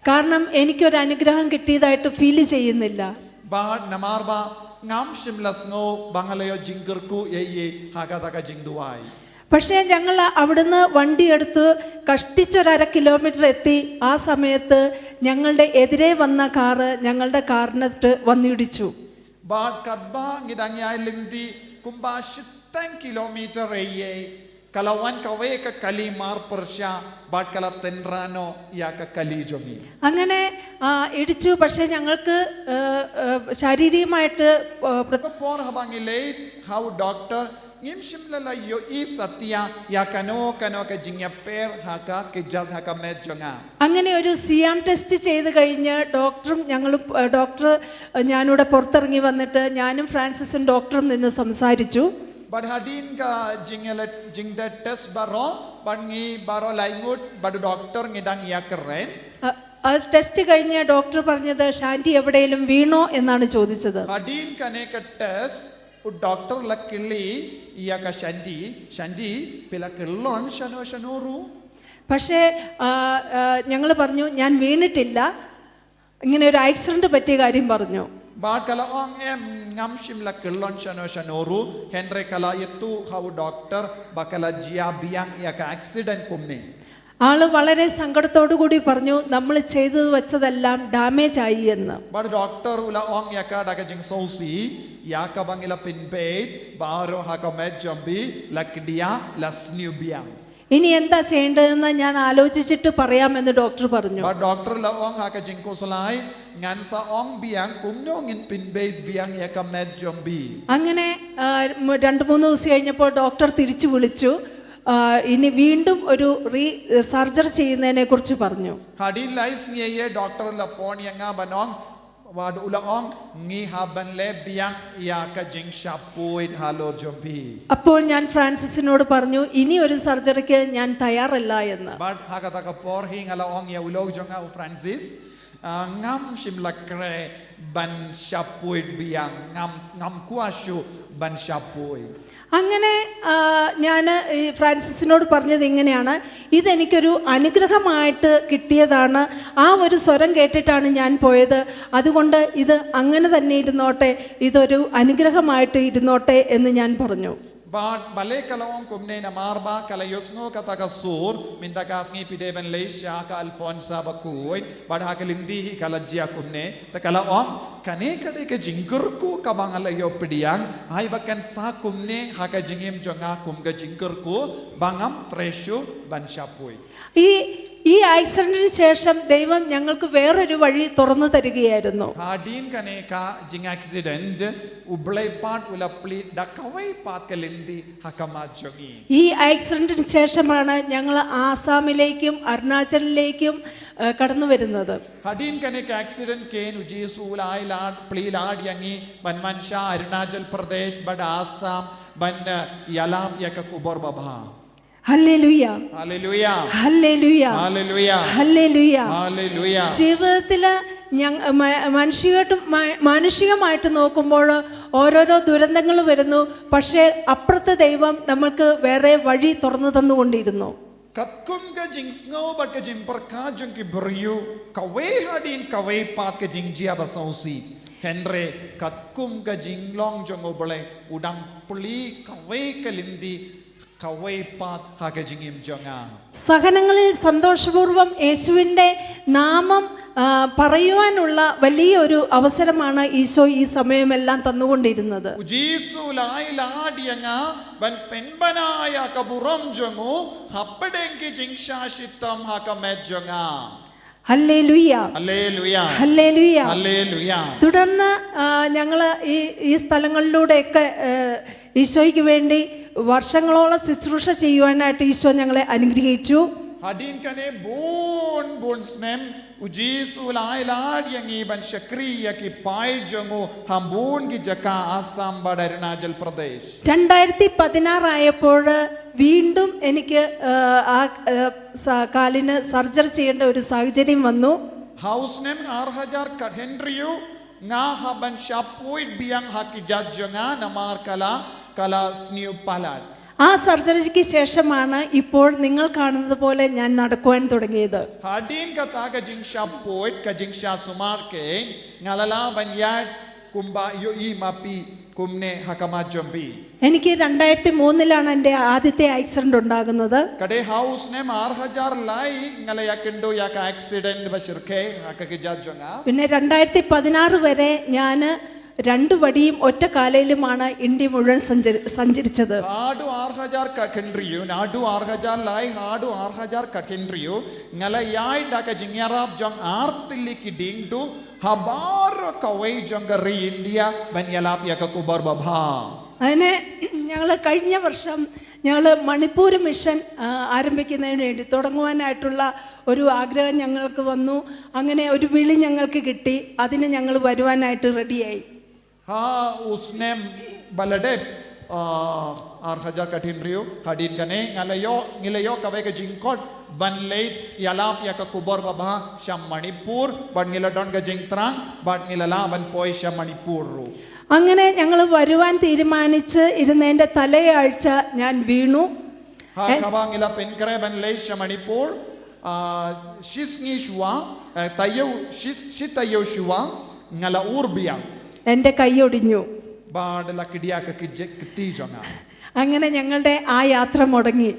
കാരണം എനിക്കൊരു അനുഗ്രഹം കിട്ടിയതായിട്ട് ഫീൽ ചെയ്യുന്നില്ല. Bad namar ba ngam shym la sngew ba nga la ïoh jingkyrkhu eiei ha kata ka jingduwai. പക്ഷേ ഞങ്ങൾ അവിടുന്ന് വണ്ടിയെടുത്ത് കഷ്ടിച്ചൊരര കിലോമീറ്റർ എത്തി. ആ സമയത്ത് ഞങ്ങളുടെ എതിരെ വന്ന കാറ് ഞങ്ങളുടെ കാറിനകത്ത് വന്നിടിച്ചു. Bad katba ngi dang ïai lynti kumba shiteng kilometer eiei, ka la wan kawei ka kali mar pyrshah bad ka la tynrah noh ïa ka kali jong ngi. അങ്ങനെ ആ, ഇടിച്ചു. പക്ഷേ ഞങ്ങൾക്ക്, ആ, ആ, ശാരീരികമായിട്ട്, ആ, പ്ര- Ka por haba ngi leit ha u doctor, ngim shym la la ïohi satia ïa kano kano ka jingïapher ha ka kjat ha ka met jong nga. അങ്ങനെ ഒരു സിയാം ടെസ്റ്റ് ചെയ്ത് കഴിഞ്ഞ് ഡോക്ടറും ഞങ്ങളും, ആ, ഡോക്ടർ, ആ, ഞാനിവിടെ പുറത്തിറങ്ങി വന്നിട്ട് ഞാനും ഫ്രാൻസിസും ഡോക്ടറും നിന്ന് സംസാരിച്ചു. Bad hadien ka jingïaleh jingdet test baroh, bad ngi baroh laingut bad u doctor ngi dang ïakren. ആ, ആ ടെസ്റ്റ് കഴിഞ്ഞ് ഡോക്ടർ പറഞ്ഞത്, "ഷാന്റി എവിടെയെങ്കിലും വീണോ?" എന്നാണ് ചോദിച്ചത്. Hadien kane ka test, u doctor la kylli ïa ka Shanti, "Shanti, phi la kyllon shano shano ruh?" പക്ഷേ ഞങ്ങൾ പറഞ്ഞു, "ഞാൻ വീണിട്ടില്ല, ഇങ്ങനെ ഒരു ആക്സിഡന്റ് പറ്റിയ കാര്യം" പറഞ്ഞു. Bad ka la ong, "Em, ngam shym la kyllon shano shano ruh." Hynrei ka la ïathuh ha u doctor ba ka la jia biang ïa ka accident kumne. ആള് വളരെ സങ്കടത്തോടു കൂടി പറഞ്ഞു, "നമ്മൾ ചെയ്തത് വെച്ചതെല്ലാം ഡാമേജ് ആയി" എന്ന്. Bad u doctor u la ong ïa ka da ka jingsngewsih, "Ïa kaba ngi la pynbeit baroh ha ka met jong phi la kdiah, la sniew biang." "ഇനി എന്താ ചെയ്യേണ്ടതെന്ന് ഞാൻ ആലോചിച്ചിട്ട് പറയാമെന്ന്" ഡോക്ടർ പറഞ്ഞു. Bad u doctor u la ong ha ka jingkhuslai, "Ngan sa ong biang kumno ngin pynbeit biang ïa ka met jong phi." അങ്ങനെ ആ, മ- രണ്ട് മൂന്ന് ദിവസം കഴിഞ്ഞപ്പോൾ ഡോക്ടർ തിരിച്ചു വിളിച്ചു. ആ, ഇനി വീണ്ടും ഒരു റീ- സർജറി ചെയ്യുന്നതിനെ കുറിച്ച് പറഞ്ഞു. Hadien lai sngi ïa, doctor u la phone ïa nga ban ong, bad u la ong, "Ngi hap ban leh biang ïa ka jingshah phuid halor jong phi." അപ്പോൾ ഞാൻ ഫ്രാൻസിസിനോട് പറഞ്ഞു, "ഇനി ഒരു സർജറിക്ക് ഞാൻ തയ്യാറല്ല" എന്ന്. Bad ha kata ka por hi nga la ong ïa u lok jong nga u Francis, "Ah, ngam shym la khreh ban shah phuid biang, ngam, ngam kwah shuh ban shah phuid." അങ്ങനെ ആ, ഞാൻ ഈ ഫ്രാൻസിസിനോട് പറഞ്ഞത് ഇങ്ങനെയാണ്, "ഇതെനിക്കൊരു അനുഗ്രഹമായിട്ട് കിട്ടിയതാണ്, ആ ഒരു സ്വരം കേട്ടിട്ടാണ് ഞാൻ പോയത്, അതുകൊണ്ട് ഇത് അങ്ങനെ തന്നെ ഇരുന്നോട്ടെ, ഇതൊരു അനുഗ്രഹമായിട്ട് ഇരുന്നോട്ടെ" എന്ന് ഞാൻ പറഞ്ഞു. Bad balei ka la ong kumne, namar ba ka la ïohsngew kata ka sur, "Mynta ka sngi phi dei ban leit sha ka Alfonsa Bakhuid." Bad ha ka lynti hi ka la jia kumne, te ka la ong, "Kane ka dei ka jingkyrkhu kaba nga la ïoh pdiang, ai ba kan sah kumne ha ka jingim jong nga kum ka jingkyrkhu, ba ngam treh shuh ban shah phuid." ഈ ഈ ആക്സിഡന്റിന് ശേഷം ദൈവം ഞങ്ങൾക്ക് വേറൊരു വഴി തുറന്നു തരികയായിരുന്നു. Hadien kane ka jing accident, U Blei pat u la plie da kawei pat ka lynti ha khmat jong ngi. ഈ ആക്സിഡന്റിന് ശേഷമാണ് ഞങ്ങൾ ആസാമിലേക്കും അരുണാചലിലേക്കും ആ, കടന്നു വരുന്നത്. Hadien kane ka accident kein, U Jisu u la ai lad, plie lad ïa ngi ban wan sha Arunachal Pradesh bad Assam ban eh, ïalap ïa ka khubor babha. Hallelujah. Hallelujah. Hallelujah. Hallelujah. Hallelujah. Hallelujah. ജീവിതത്തിൽ ഞങ്ങൾ മാനുഷികമായിട്ട്, മാ- മാനുഷികമായിട്ട് നോക്കുമ്പോൾ ഓരോരോ ദുരന്തങ്ങൾ വരുന്നു. പക്ഷേ അപ്പുറത്തെ ദൈവം നമ്മൾക്ക് വേറെ വഴി തുറന്നു തന്നുകൊണ്ടിരുന്നു. Katkum ka jingsngew bad ka jingpyrkhat jong ki briew, kawei hadien kawei pat ka jingjia ba sngewsih. Hynrei katkum ka jinglong jong U Blei, u dang plie kawei ka lynti, kawei pat ha ka jingim jong nga. സഹനങ്ങളിൽ സന്തോഷപൂർവ്വം യേശുവിൻ്റെ നാമം ആ, പറയുവാനുള്ള വലിയൊരു അവസരമാണ് ഈശോ ഈ സമയമെല്ലാം തന്നുകൊണ്ടിരുന്നത്. U Jisu u la ai lad ïa nga ban pynbna ïa ka burom jong u hapdeng ki jingshah shitom ha ka met jong nga. Hallelujah. Hallelujah. Hallelujah. Hallelujah. തുടർന്ന് ഞങ്ങൾ ഈ ഈ സ്ഥലങ്ങളിലൂടെയൊക്കെ ആ, ഈശോയ്ക്ക് വേണ്ടി വർഷങ്ങളോളം ശുശ്രൂഷ ചെയ്യുവാനായിട്ട് ഈശോ ഞങ്ങളെ അനുഗ്രഹിച്ചു. Hadien kane bun bun snem, U Jisu u la ai lad ïa ngi ban shakri ïa ki paid jong u ha bun ki jaka Assam bad Arunachal Pradesh. രണ്ടായിരത്തി പതിനാറായപ്പോൾ വീണ്ടും എനിക്ക് ആ, ആ, സ- കാലിന് സർജറി ചെയ്യേണ്ട ഒരു സാഹചര്യം വന്നു. Ha u snem ar hajar khathynriew, nga hap ban shah poi biang ha ki jait jong nga namar ka la, ka la sniew palat. ആ സർജറിക്ക് ശേഷമാണ് ഇപ്പോൾ നിങ്ങൾ കാണുന്നത് പോലെ ഞാൻ നടക്കുവാൻ തുടങ്ങിയത്. Hadien kata ka jingshah poi, ka jingshah sumar kein, nga la lah ban ïaid kumba ïohi ma phi kumne ha khmat jong phi. എനിക്ക് രണ്ടായിരത്തി മൂന്നിലാണ് എൻ്റെ ആദ്യത്തെ ആക്സിഡന്റ് ഉണ്ടാകുന്നത്. Ka dei ha u snem ar hajar lai nga la ïakynduh ïa ka accident ba shyrkhei ha ka kjat jong nga. പിന്നെ രണ്ടായിരത്തി പതിനാറ് വരെ ഞാൻ രണ്ടു വടിയും ഒറ്റ കാലയിലുമാണ് ഇന്ത്യ മുഴുവൻ സഞ്ചരി സഞ്ചരിച്ചത്. Haduh ar hajar khathynriew, naduh ar hajar lai haduh ar hajar khathynriew, nga la ïaid da ka jingïarap jong ar tylli ki diengduh ha baroh kawei jong ka ri India ban ïalap ïa ka khubor babha. അതിന് ഞങ്ങൾ കഴിഞ്ഞ വർഷം ഞങ്ങൾ മണിപ്പൂർ മിഷൻ ആ, ആരംഭിക്കുന്നതിന് വേണ്ടി, തുടങ്ങുവാനായിട്ടുള്ള ഒരു ആഗ്രഹം ഞങ്ങൾക്ക് വന്നു. അങ്ങനെ ഒരു വിളി ഞങ്ങൾക്ക് കിട്ടി. അതിന് ഞങ്ങൾ വരുവാനായിട്ട് റെഡിയായി. Ha u snem ba la dep, ah, ar hajar khathynriew, hadien kane nga la ïoh, ngi la ïoh kawei ka jingkhot ban leit ïalap ïa ka khubor babha sha Manipur, bad ngi la don ka jingthrang bad ngi la lah ban poi sha Manipur ruh. അങ്ങനെ ഞങ്ങൾ വരുവാൻ തീരുമാനിച്ച് ഇരുന്നതിൻ്റെ തലയാഴ്ച ഞാൻ വീണു. Ha kaba ngi la pynkhreh ban leit sha Manipur, ah, shi sngi shuwa, eh, taïew, shi, shi taïew shuwa, nga la ur biang. എൻ്റെ കൈ ഒടിഞ്ഞു. Bad la kdiah ka kje-, kti jong nga. അങ്ങനെ ഞങ്ങളുടെ ആ യാത്ര മുടങ്ങി.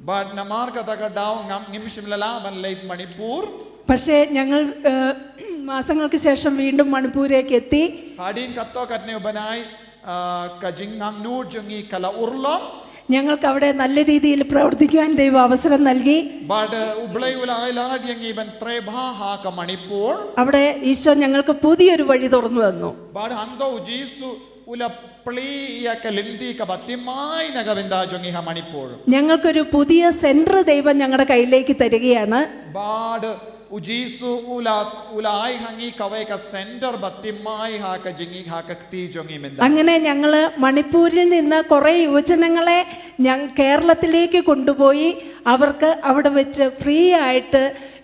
Bad namar kata ka daw ngam, ngim shym la lah ban leit Manipur. പക്ഷേ ഞങ്ങൾ ഏഹ്, മാസങ്ങൾക്ക് ശേഷം വീണ്ടും മണിപ്പൂരേക്ക് എത്തി. Hadien katto katne u bnai, ah, ka jingangnud jong ngi ka la urlong. ഞങ്ങൾക്ക് അവിടെ നല്ല രീതിയിൽ പ്രവർത്തിക്കുവാൻ ദൈവം അവസരം നൽകി. Bad, eh, U Blei u la ai lad ïa ngi ban trei bha ha ka Manipur. അവിടെ ഈശോ ഞങ്ങൾക്ക് പുതിയൊരു വഴി തുറന്നു തന്നു. Bad hangto U Jisu u la plie ïa ka lynti kaba thymmai na ka bynta jong ngi ha Manipur. ഞങ്ങൾക്കൊരു പുതിയ സെന്റർ ദൈവം ഞങ്ങളുടെ കയ്യിലേക്ക് തരികയാണ്. Bad U Jisu u la, u la ai ha ngi kawei ka center ba thymmai ha ka jong ngi, ha ka kti jong ngi mynta. അങ്ങനെ ഞങ്ങൾ മണിപ്പൂരിൽ നിന്ന് കുറേ യുവജനങ്ങളെ ഞാൻ കേരളത്തിലേക്ക് കൊണ്ടുപോയി. അവർക്ക് അവിടെ വെച്ച് ഫ്രീ ആയിട്ട്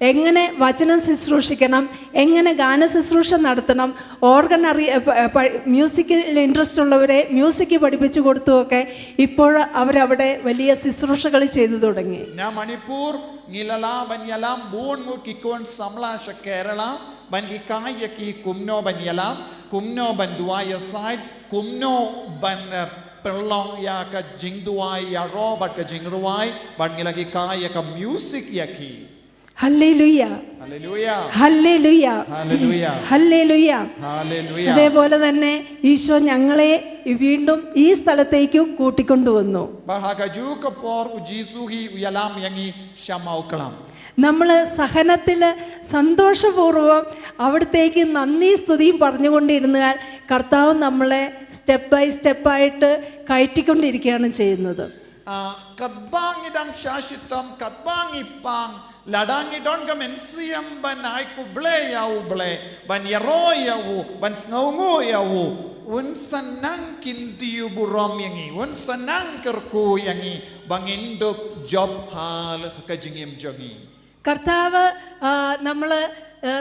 എങ്ങനെ വചനം ശുശ്രൂഷിക്കണം, എങ്ങനെ ഗാന ശുശ്രൂഷ നടത്തണം, ഓർഗൻ അറി മ്യൂസിക്കിൽ ഇൻട്രസ്റ്റ് ഉള്ളവരെ മ്യൂസിക് പഠിപ്പിച്ചു കൊടുത്തുമൊക്കെ ഇപ്പോൾ അവരവിടെ വലിയ ശുശ്രൂഷകൾ ചെയ്തു തുടങ്ങി. Na Manipur ngi la lah ban ïalam bun ngut ki khun samla sha Kerala, ban hikai ïa ki kumno ban ïalam, kumno ban duwai ïasaid, kumno ban, eh, pynlong ïa ka jingduwai ïaroh bad ka jingrwai, bad ngi la hikai ïa ka music ïa ki. Hallelujah. Hallelujah. Hallelujah. Hallelujah. Hallelujah. Hallelujah. അതേപോലെ തന്നെ ഈശോ ഞങ്ങളെ വീണ്ടും ഈ സ്ഥലത്തേക്ക് കൂട്ടിക്കൊണ്ടുവന്നു. Bad ha kajuh ka por U Jisu hi u ïalam ïa ngi sha Mawklam. നമ്മൾ സഹനത്തിൽ സന്തോഷപൂർവ്വം അവിടത്തേക്ക് നന്ദി സ്തുതിയും പറഞ്ഞുകൊണ്ടിരുന്നാൽ, കർത്താവ് നമ്മളെ സ്റ്റെപ്പ് ബൈ സ്റ്റെപ്പായിട്ട് കയറ്റിക്കൊണ്ടിരിക്കുകയാണ് ചെയ്യുന്നത്. Ah, katba ngi dang shah shitom, katba ngi pang, lada ngi don ka mynsiem ban ai khublei ïa U Blei, ban ïaroh ïa U, ban sngewnguh ïa U, Un sa nang kyntiew burom ïa ngi, Un sa nang kyrkhu ïa ngi ba ngin dup jop ha ka jingim jong ngi. കർത്താവ്, നമ്മൾ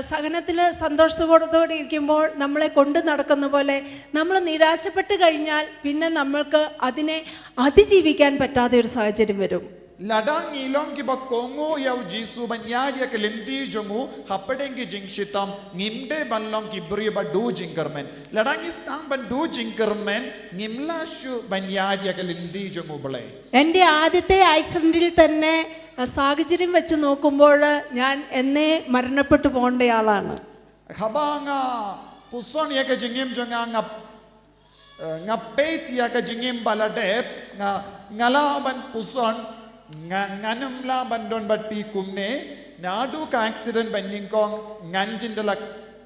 സഹനത്തിൽ സന്തോഷത്തോടെ ഇരിക്കുമ്പോൾ, നമ്മളെ കൊണ്ട് നടക്കുന്ന പോലെ, നമ്മൾ നിരാശപ്പെട്ട് കഴിഞ്ഞാൽ, പിന്നെ നമ്മൾക്ക് അതിനെ അതിജീവിക്കാൻ പറ്റാത്ത ഒരു സാഹചര്യം വരും. Lada ngi long kiba kohnguh ïa U Jisu ban ïaid ïa ka lynti jong U hapdeng ki jingshitom, ngim dei ban long ki briew ba duh jingkyrmen. Lada ngi sdang ban duh jingkyrmen, ngim lah shuh ban ïaid ïa ka lynti jong U Blei. എൻ്റെ ആദ്യത്തെ ആക്സിഡന്റിൽ തന്നെ, ആ, സാഹചര്യം വെച്ച് നോക്കുമ്പോൾ, ഞാൻ എന്നെ മരണപ്പെട്ടു പോകേണ്ടയാളാണ്. Haba nga puson ïa ka jingim jong nga, nga, eh, nga peit ïa ka jingim ba la dep, nga, nga lah ban puson, nga, ngan ym lah ban don bad phi kumne. Naduh ka accident ba nyngkong ngan jin da la,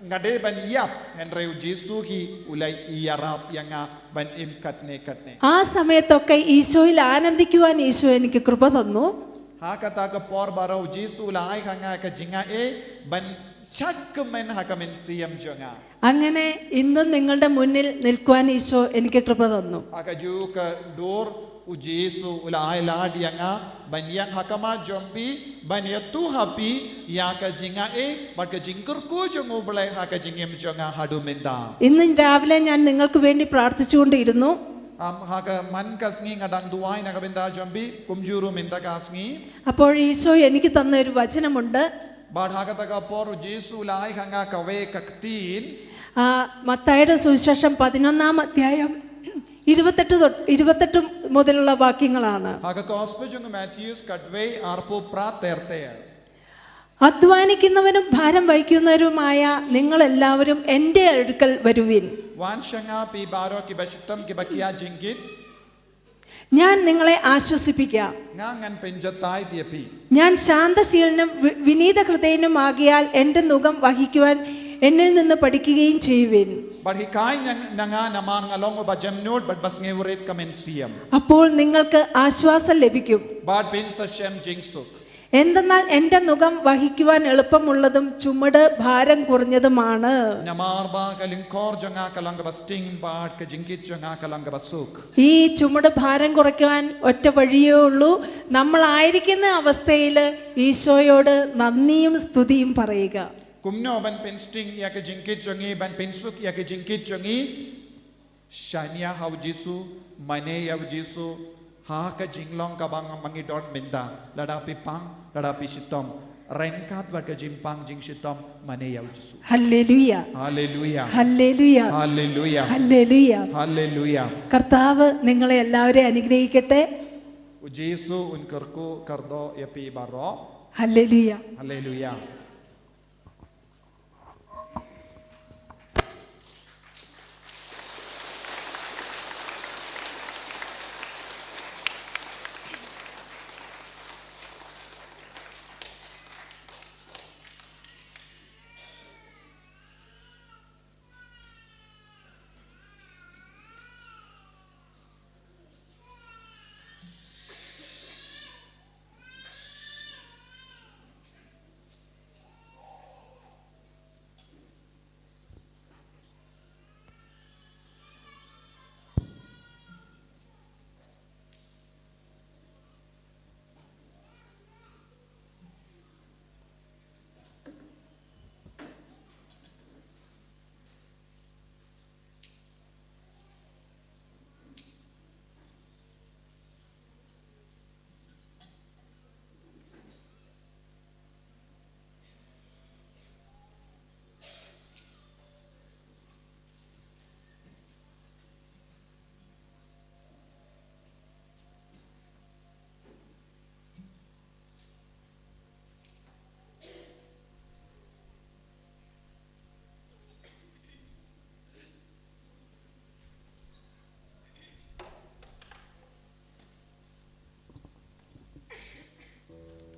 nga dei ban ïap, hynrei U Jisu hi u la ïarap ïa nga ban im katne katne. ആ സമയത്തൊക്കെ ഈശോയിൽ ആനന്ദിക്കുവാൻ ഈശോ എനിക്ക് കൃപ തന്നു. Ha kata ka por baroh U Jisu u la ai ha nga ka jingaiei ban shad kmen ha ka mynsiem jong nga. അങ്ങനെ ഇന്നും നിങ്ങളുടെ മുന്നിൽ നിൽക്കുവാൻ ഈശോ എനിക്ക് കൃപ തന്നു. Ha kajuh ka dur U Jisu u la ai lad ïa nga ban ïeng ha khmat jong phi, ban ïathuh ha phi ïa ka jingaiei bad ka jingkyrkhu jong U Blei ha ka jingim jong nga haduh mynta. ഇന്ന് രാവിലെ ഞാൻ നിങ്ങൾക്ക് വേണ്ടി പ്രാർത്ഥിച്ചുകൊണ്ടിരുന്നു. Am, ha ka man ka sngi nga dang duwai na ka bynta jong phi kumjuh ruh mynta ka sngi. അപ്പോൾ ഈശോ എനിക്ക് തന്ന ഒരു വചനമുണ്ട്. Bad ha kata ka por U Jisu u la ai ha nga kawei ka ktien. ആ, മത്തായിയുടെ സുവിശേഷം പതിനൊന്നാം അധ്യായം, ഇരുപത്തെട്ട് തൊട്ട്, ഇരുപത്തെട്ട് മുതലുള്ള വാക്യങ്ങളാണ്. Ha ka Gospel jong u Mathaios khatwei, arphew phra ter ter. അധ്വാനിക്കുന്നവനും ഭാരം വഹിക്കുന്നവരുമായ നിങ്ങളെല്ലാവരും എൻ്റെ അടുക്കൽ വരുവിൻ. Wan sha nga phi baroh kiba shitom kiba kiar jingkit. ഞാൻ നിങ്ങളെ ആശ്വസിപ്പിക്കാം. Nga ngan pynjatai ïa phi. ഞാൻ ശാന്തശീലനും വി- വിനീത ഹൃദയനുമാകയാൽ എൻ്റെ നുകം വഹിക്കുവാൻ എന്നിൽ നിന്ന് പഠിക്കുകയും ചെയ്യുവിൻ. Bad hikai na nga namar nga long uba jemnud bad ba sngewrit ka mynsiem. അപ്പോൾ നിങ്ങൾക്ക് ആശ്വാസം ലഭിക്കും. Bad phin sa shem jingsuk. എന്തെന്നാൽ എൻ്റെ നുകം വഹിക്കുവാൻ എളുപ്പമുള്ളതും ചുമട് ഭാരം കുറഞ്ഞതുമാണ്. Namar ba ka lyngkor jong nga ka long kaba sting bad ka jingkit jong nga ka long kaba suk. ഈ ചുമട് ഭാരം കുറയ്ക്കുവാൻ ഒറ്റ വഴിയേ ഉള്ളൂ. നമ്മളായിരിക്കുന്ന അവസ്ഥയിൽ ഈശോയോട് നന്ദിയും സ്തുതിയും പറയുക. Kumno ban pynsting ïa ka jingkit jong ngi, ban pynsuk ïa ka jingkit jong ngi? Shaniah ha U Jisu, mane ïa U Jisu ha ka jinglong kaba ngi don mynta. Lada phi pang, lada phi shitom, ryngkat bad ka jingpang jingshitom, mane ïa U Jisu. Haleluya. Haleluya. Haleluya. Haleluya. Haleluya. Haleluya. കർത്താവ് നിങ്ങളെ എല്ലാവരെയും അനുഗ്രഹിക്കട്ടെ. U Jisu un kyrkhu kyrdoh ïa phi baroh. Haleluya. Haleluya.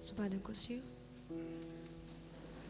Suba nang khusiu.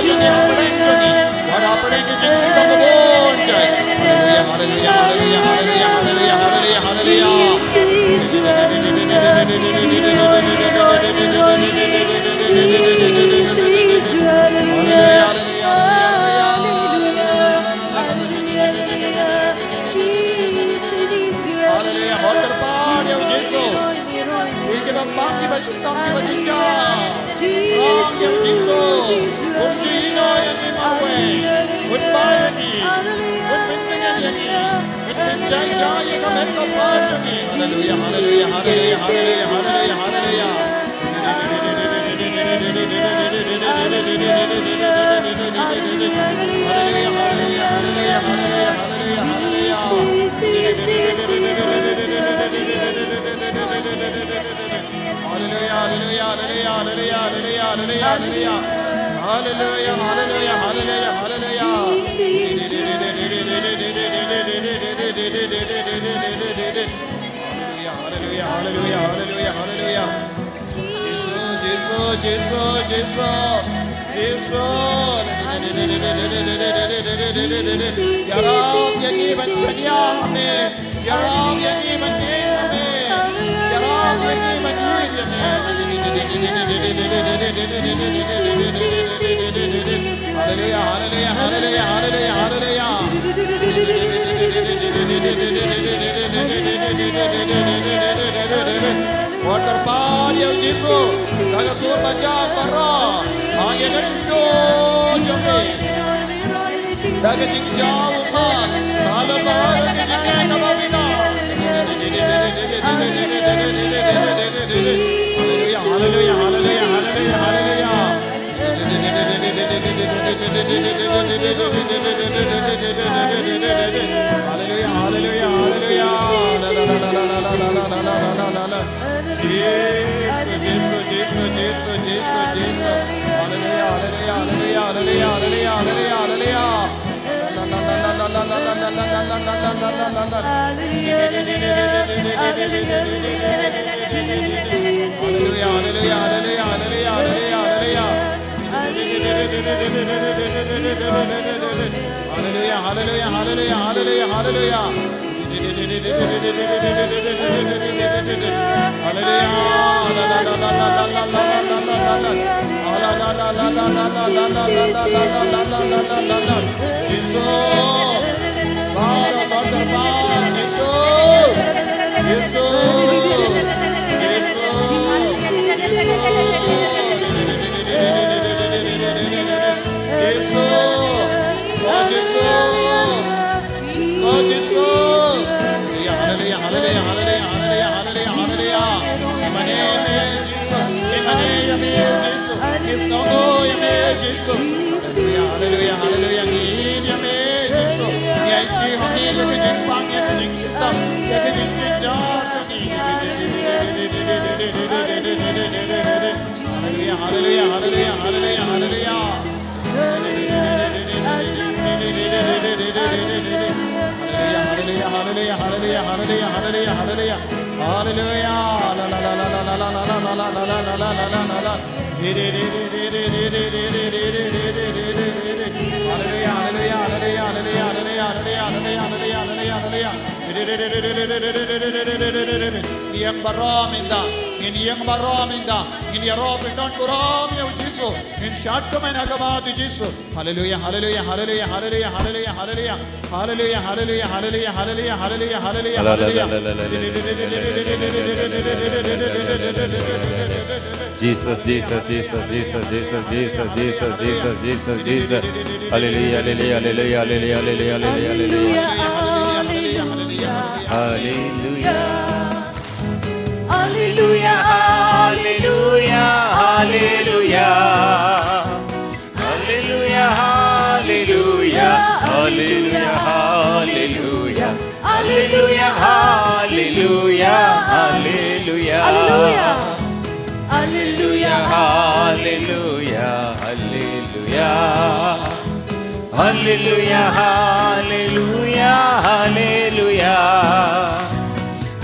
Jong ngi, hapdeng jong ngi. Wat hapdeng ka jingshitom ka bun jai. Haleluya, haleluya, haleluya, haleluya, haleluya, haleluya, haleluya. Haleluya, haleluya, haleluya, haleluya, haleluya. Haleluya, hot kyrpad ïa u Jisu. Ïa kiba pang, kiba shitom, kiba jynjar. Rong ïa u Jisu. Un ju ïehnoh ïa ngi marwei. Un bai ïa ngi. Un pyntngen ïa ngi. Un pynjai jai ïa ka met ka phad jong ngi. Haleluya, haleluya, haleluya, haleluya, haleluya, haleluya. Haleluya, haleluya, haleluya, haleluya, haleluya, haleluya, haleluya. Haleluya, haleluya, haleluya, haleluya. Haleluya, haleluya, haleluya, haleluya. Jisu, Jisu, Jisu, Jisu, Jisu. Ïarap ïa ngi ban shaniah ha me. Ïarap ïa ngi ban ïeit ha me. Ïarap ïa ngi ban ïeit ha me. Haleluya, haleluya, haleluya, haleluya, haleluya. Wat kyrpad ïa u Jisu da ka sur bajam baroh, ha ïa ka shyntur jong ngi. Da ka jingjaw ummat, ka lon baroh ka jingeh kaba biang. Haleluya, haleluya, haleluya, haleluya, haleluya. Haleluya, haleluya, haleluya, haleluya. Jisu, Jisu, Jisu, Jisu, Jisu, Jisu. Haleluya, haleluya, haleluya, haleluya, haleluya, haleluya. Haleluya, haleluya, haleluya, haleluya, haleluya, haleluya. Haleluya, haleluya, haleluya, haleluya, haleluya. Haleluya. Jisu. Baroh kyrpad, Jisu. Jisu. Jisu. Jisu. Oh, Jisu. Oh, Jisu. Haleluya, haleluya, haleluya, haleluya, haleluya, haleluya. Ïa mane ïa me, Jisu. Ïa mane ïa me, Jisu. Ngi sngewnguh ïa me, Jisu. Haleluya, haleluya, haleluya. Ngi ïeit ïa me, Jisu. Ngi ïeit ïa me, Jisu. Pang ïa me, Jisu. Ïa me, Jisu. Haleluya, haleluya, haleluya, haleluya, haleluya. Haleluya, haleluya, haleluya, haleluya, haleluya, haleluya, haleluya. Haleluya. La, la, la, la. Haleluya, haleluya, haleluya, haleluya, haleluya, haleluya. Ïeng baroh mynta, ngin ïeng baroh mynta, ngin ïaroh pynban baroh ïa u Jisu, ngin shad kumne ha khmat u Jisu. Haleluya, haleluya, haleluya, haleluya, haleluya, haleluya. Haleluya, haleluya, haleluya, haleluya, haleluya, haleluya, haleluya. Jesus, Jesus, Jesus. Haleluya, haleluya, haleluya, haleluya, haleluya, haleluya, haleluya. Haleluya, haleluya, haleluya, haleluya, haleluya. Haleluya, haleluya, haleluya, haleluya. Haleluya, haleluya, haleluya. Haleluya. Haleluya, haleluya, haleluya. Haleluya, haleluya, haleluya.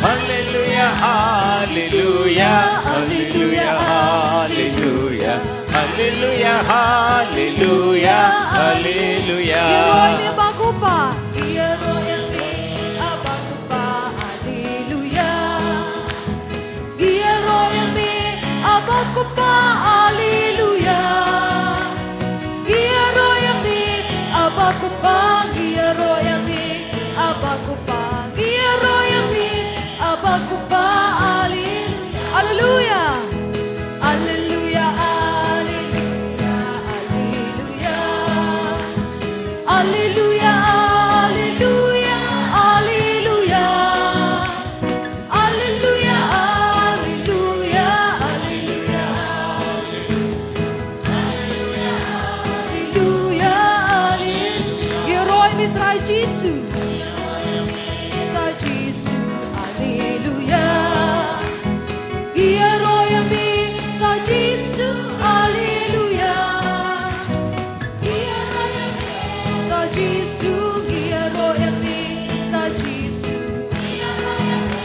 Haleluya, haleluya, haleluya, haleluya. Haleluya, haleluya, haleluya. Ïaroh ïa me Abba ko Pa. Ïaroh ïa me Abba ko Pa. Haleluya. Ïaroh ïa me Abba ko Pa. Haleluya. Ïaroh ïa me Abba ko Pa. Ïaroh ïa me Abba ko Pa. Ïaroh ïa me Abba ko Pa. Haleluya. Haleluya. Haleluya, haleluya, haleluya. Haleluya, haleluya, haleluya. Haleluya, haleluya, haleluya. Haleluya, haleluya. Ïaroh ïa me Trai Jisu. Trai Jisu, haleluya. Ïaroh ïa me Trai Jisu, haleluya. Ïaroh ïa me Trai Jisu, ïaroh ïa me Trai Jisu. Ïaroh ïa me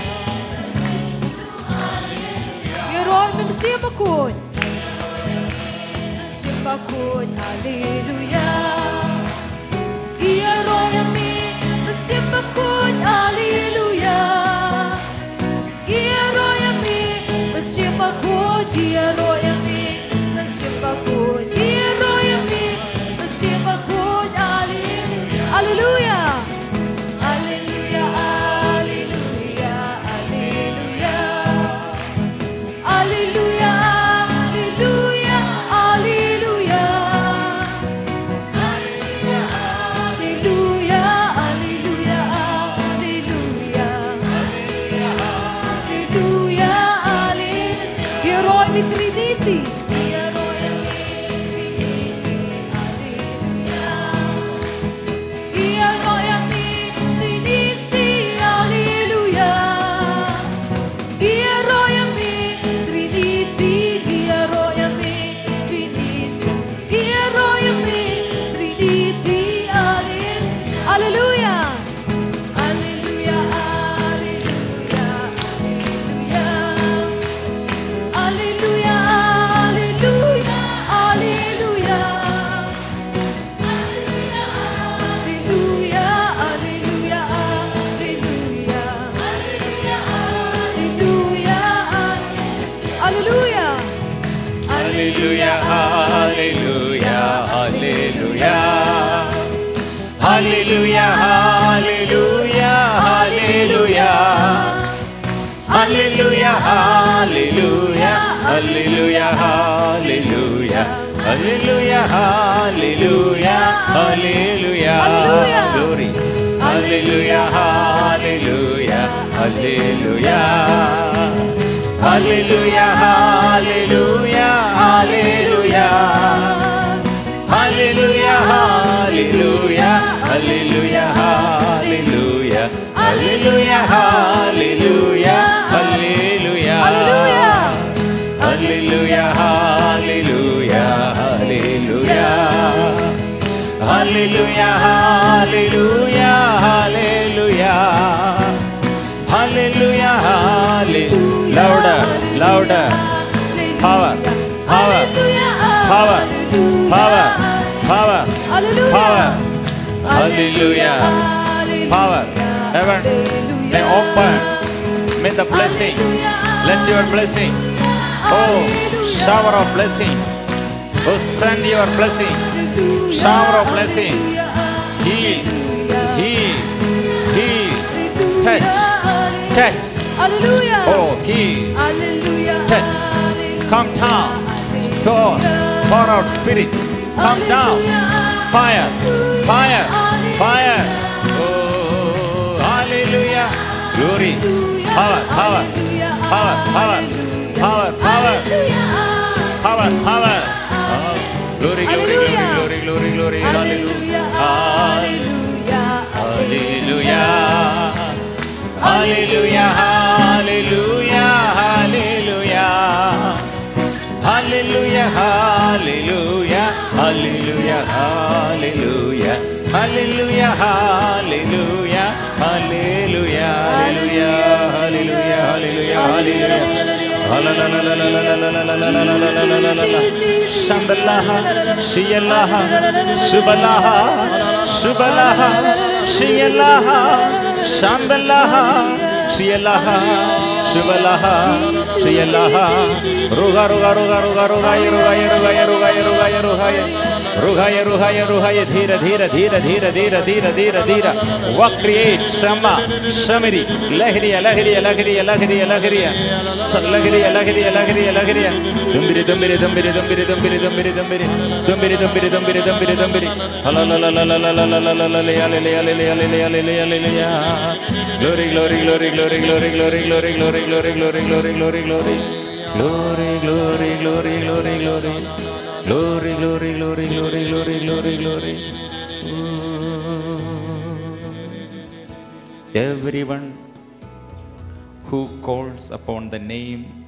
Mynsiem Bakhuid. Mynsiem Bakhuid, haleluya. Ïaroh ïa me Mynsiem Bakhuid, haleluya. Ïaroh ïa me Mynsiem Bakhuid, ïaroh ïa me Mynsiem Bakhuid, ïaroh ïa me Mynsiem Bakhuid, haleluya. Haleluya, haleluya, haleluya. Haleluya, haleluya, haleluya. Haleluya, haleluya, haleluya. Haleluya, haleluya. Ïaroh ïa me Trinity. Ïaroh ïa me Trinity. Haleluya. Ïaroh ïa me Trinity, haleluya. Ïaroh ïa me Trinity, ïaroh ïa me Trinity. Ïaroh ïa me Trinity, haleluya. Haleluya, haleluya, haleluya. Haleluya, haleluya, haleluya. Haleluya, haleluya, haleluya. Haleluya, haleluya, haleluya. Haleluya, haleluya, haleluya. Haleluya, haleluya, haleluya. Haleluya, haleluya, haleluya, haleluya. Haleluya, haleluya, haleluya. Haleluya. Glory. Haleluya, haleluya, haleluya. Haleluya, haleluya, haleluya. Haleluya, haleluya, haleluya, haleluya. Haleluya, haleluya, haleluya. Haleluya. Haleluya, haleluya, haleluya. Haleluya, haleluya, haleluya. Haleluya, haleluya. Louder, louder. Power, power, power, power, power, power. Hallelujah. Power. Heaven, may open. May the blessing. Let your blessing. Oh, shower of blessing. Oh, send your blessing. Shower of blessing. Heal. Heal. Heal. Touch. Touch. Hallelujah. Oh, heal. Hallelujah. Touch. Come down. Pour. Pour out spirit. Come down. Fire. Fire. Fire. Oh, hallelujah. Glory. Power. Power. Power. Power. Power. Power. Power. Power. Oh, glory, glory, glory, glory, glory, glory. Hallelujah. Hallelujah. Hallelujah. Hallelujah, hallelujah, hallelujah. Hallelujah, hallelujah, hallelujah, hallelujah. Hallelujah, hallelujah, hallelujah, hallelujah, hallelujah, hallelujah, hallelujah. Shandallaha, Shielaha, Shubalaha, Shubalaha, Shielaha, Shandallaha, Shielaha, Shubalaha, Shielaha. Ruga, ruga, ruga, ruga, ruga, ruga, ruga, ruga, ruga, ruga. Ruhaya, ruhaya, ruhaya, dhira, dhira, dhira. Wa create, shama, shamiri, lahriya, lahriya, lahriya, lahriya, lahriya. Sa-, lahriya, lahriya, lahriya, lahriya. Dumbiri, dumbiri, dumbiri, dumbiri, dumbiri, dumbiri, dumbiri. Dumbiri, dumbiri, dumbiri, dumbiri, dumbiri. Hala, la, la, la, la, la, la, la, la, la, la, ya, le, le, ya, le, le, ya, le, le, ya, le, le, ya, le, le, ya. Glory, glory, glory, glory, glory, glory, glory, glory, glory, glory, glory, glory, glory. Glory, glory, glory, glory, glory. Glory, glory, glory, glory, glory, glory, glory. Ooh. Everyone who calls upon the name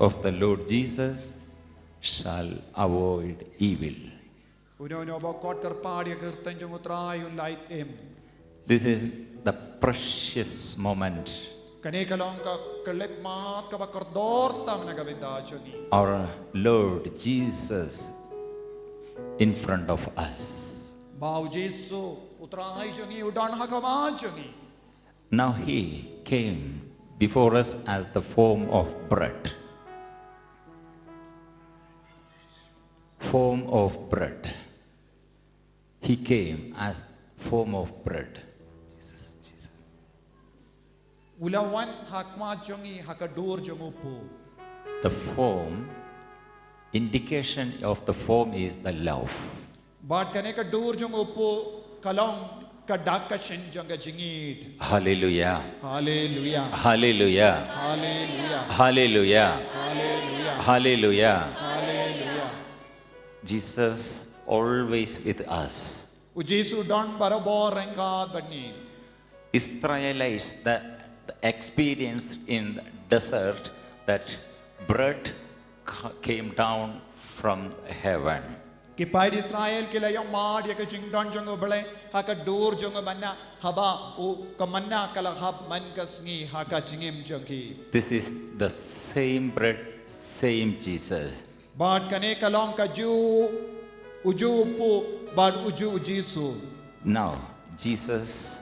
of the Lord Jesus shall avoid evil. Uno uno ba khot kyrpad ïa ka kyrteng jong U Trai un lait im. This is the precious moment. Kane ka long ka, ka khyllipmat kaba kordor tam na ka bynta jong ngi. Our Lord Jesus in front of us. Ba U Jisu, U Trai jong ngi, u don ha khmat jong ngi. Now he came before us as the form of bread. Form of bread. He came as form of bread. Jesus, Jesus. U la wan ha khmat jong ngi ha ka dur jong u kpu. The form, indication of the form is the love. Bad kane ka dur jong u kpu ka long ka dak ka shin jong ka jingïeit. Hallelujah. Hallelujah. Hallelujah. Hallelujah. Hallelujah. Hallelujah. Hallelujah. Hallelujah. Jesus always with us. U Jisu don barabor ryngkat bad ngi. Israelites, the, the experience in the desert that bread ca-, came down from heaven. Ki paid Israel ki la ïoh mad ïa ka jingdon jong U Blei ha ka dur jong u manna, haba u ka manna ka la hap man ka sngi ha ka jingim jong ki. This is the same bread, same Jesus. Bad kane ka long ka ju, u ju u kpu, bad u ju u Jisu. Now, Jesus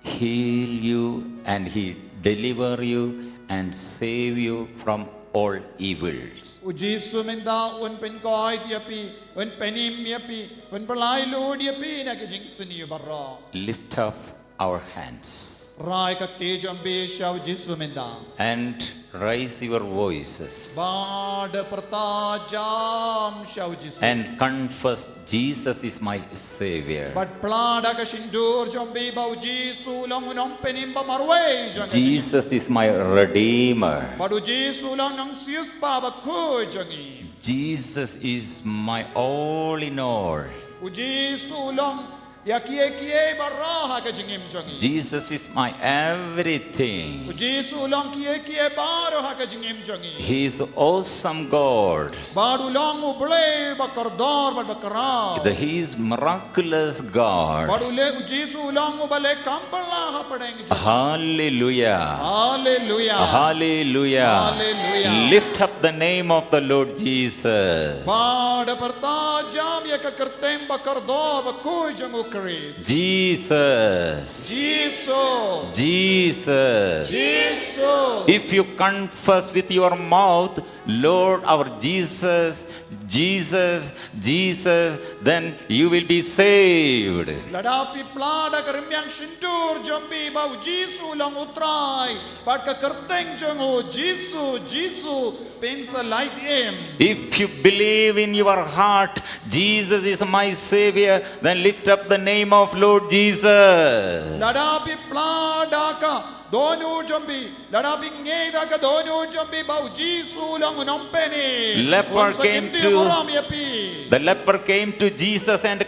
heal you and he deliver you and save you from all evils. U Jisu mynta un pynkoit ïa phi, un pynim ïa phi, un pynlait lut ïa phi na ki jingsniew baroh. Lift up our hands. Rai ka kti jong phi sha u Jisu mynta. And raise your voices. Bad pyrta jam sha u Jisu. And confess, "Jesus is my Savior." Bad pla da ka shyntur jong phi ba u Jisu u long u nongpynim ba marwei jong ka jingim. "Jesus is my Redeemer." Bad u Jisu u long u nongsiewspah bakhuid jong ngi. "Jesus is my all in all." U Jisu u long ïa kiei kiei baroh ha ka jingim jong ngi. "Jesus is my everything." U Jisu u long kiei kiei baroh ha ka jingim jong ngi. "He is awesome God." Bad u long U Blei ba kordor bad ba khraw. The, He is miraculous God. Bad u leh, u Jisu u long uba leh kam bylla hapdeng jong ngi. Hallelujah. Hallelujah. Hallelujah. Hallelujah. Lift up the name of the Lord Jesus. Bad pyrta jam ïa ka kyrteng ba kordor bakhuid jong u Khrist. Jesus. Jisu. Jesus. Jisu. If you confess with your mouth, "Lord our Jesus, Jesus, Jesus," then you will be saved. Lada phi pla da ka rmiang shyntur jong phi ba u Jisu u long u Trai, bad ka kyrteng jong u Jisu, Jisu, phin sa lait im. If you believe in your heart, "Jesus is my Savior," then lift up the name of Lord Jesus. Lada phi pla da ka dohnud jong phi, lada phi ngeit ha ka dohnud jong phi ba u Jisu u long u nongpynim, leper un sa came kyntiew to, burom ïa phi. The leper came to Jesus and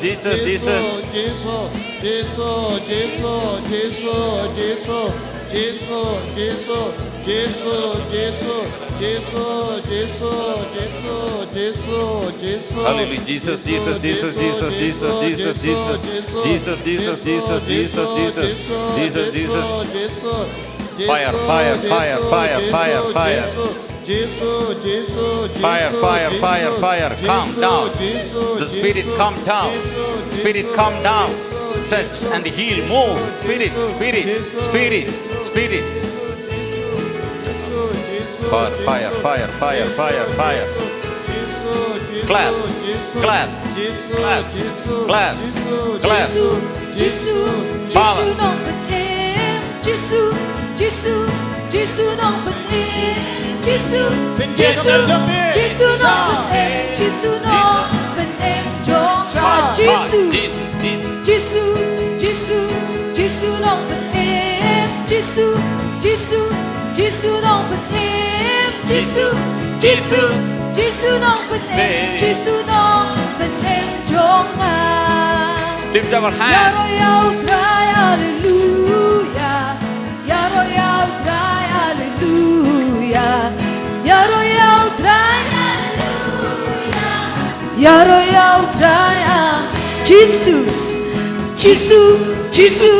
Jesus, Jesus. Hallelujah. Jesus, Jesus, Jesus, Jesus, Jesus, Jesus, Jesus, Jesus, Jesus, Jesus, Jesus, Jesus, Jesus, Jesus, Jesus, Jesus. Fire, fire, fire, fire, fire, fire. Fire, fire, fire, fire. Come down. The Spirit come down. Spirit come down. Touch and heal. Move. Spirit, Spirit, Spirit, Spirit. Fire, fire, fire, fire, fire, fire. Clap, clap, clap, clap, clap. Jisu, Jisu, Jisu nongpynim. Jisu, Jisu, Jisu nongpynim. Jisu, Jisu, Jisu nongpynim. Jisu nongpynim jong nga. Jisu, Jisu, Jisu, Jisu nongpynim. Jisu, Jisu, Jisu nongpynim. Jisu, Jisu, Jisu nongpynim. Jisu nongpynim jong nga. Lift up our hands. Ïaroh ïa U Trai, haleluya. Ïaroh ïa U Trai, haleluya. Ïaroh ïa U Trai, haleluya. Ïaroh ïa U Trai, ah. Jisu, Jisu, Jisu,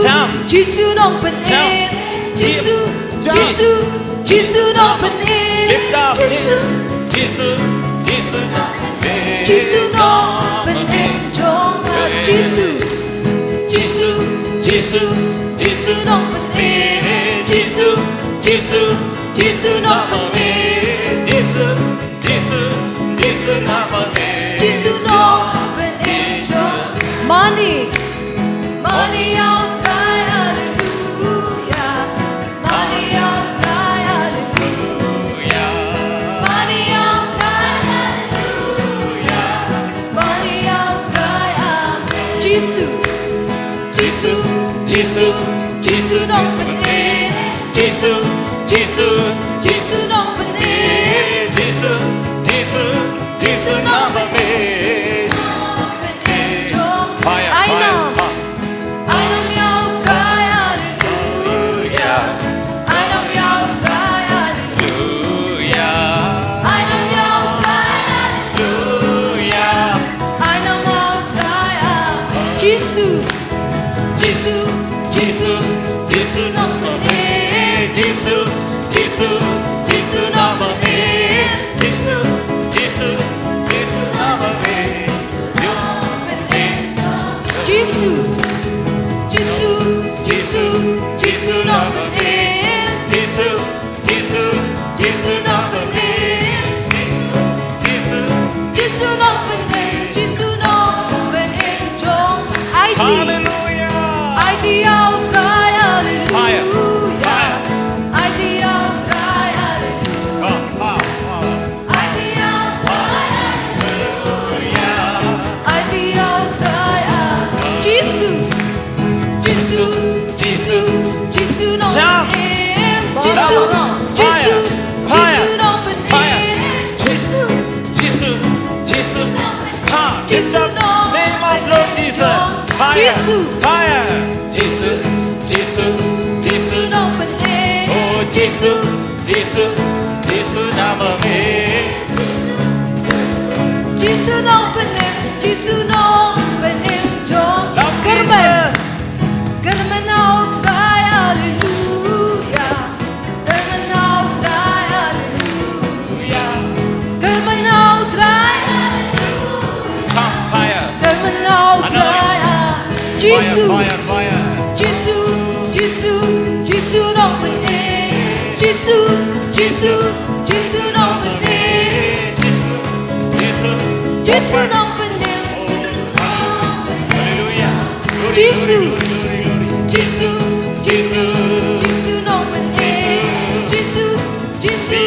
Jisu nongpynim. Jisu, Jisu, Jisu nongpynim. Lift up. Jisu, Jisu, Jisu nongpynim. Jisu nongpynim jong nga. Jisu, Jisu, Jisu, Jisu nongpynim. Jisu, Jisu, Jisu nongpynim. Jisu, Jisu, Jisu nongpynim. Jisu nongpynim jong nga. Mane, mane ïa U Trai, haleluya. Mane ïa U Trai, haleluya. Mane ïa U Trai, haleluya. Mane ïa U Trai, ah. Jisu, Jisu, Jisu, Jisu nongpynim. Jisu, Jisu, Jisu nongpynim. Jisu, Jisu, Jisu nongpynim. Fire, fire, fire. Ainam ïa U Trai, haleluya. Ainam ïa U Trai, haleluya. Ainam Jisu, Jisu nongpynim. Jisu, Jisu, Jisu nongpynim. Jisu, Jisu, Jisu nongpynim. Jisu, Jisu, Jisu, Jisu nongpynim. Jisu, Jisu, Jisu nongpynim. Jisu, Jisu nongpynim, Jisu nongpynim jong. Aiti. Hallelujah. Aiti ïa U Trai, hallelujah. Fire. Fire. Aiti ïa U Trai, hallelujah. Come, come, come. Aiti ïa U Trai, hallelujah. Aiti ïa U Trai, ah. Jisu, Jisu, Jisu, Jisu nongpynim. Jisu, Jisu, Jisu nongpynim. Jisu, Jisu, Jisu. Come, in the name of Lord Jesus. Fire, fire. Jisu, Jisu, Jisu nongpynim. Oh, Jisu, Jisu, Jisu nongpynim. Jisu nongpynim, Jisu nongpynim jong. Love Kyrmen. Jesus. Kyrmen ha U Trai, hallelujah. Kyrmen ha U Trai, hallelujah. Kyrmen ha U Trai, hallelujah. Come, fire. Kyrmen ha U Trai, ah. Jisu. Fire, fire, fire. Jisu, Jisu, Jisu nongpynim. Jisu, Jisu, Jisu nongpynim. Jisu, Jisu, Jisu nongpynim. Hallelujah. Jisu. Jisu. Jisu. Jisu nongpynim. Jisu. Jisu.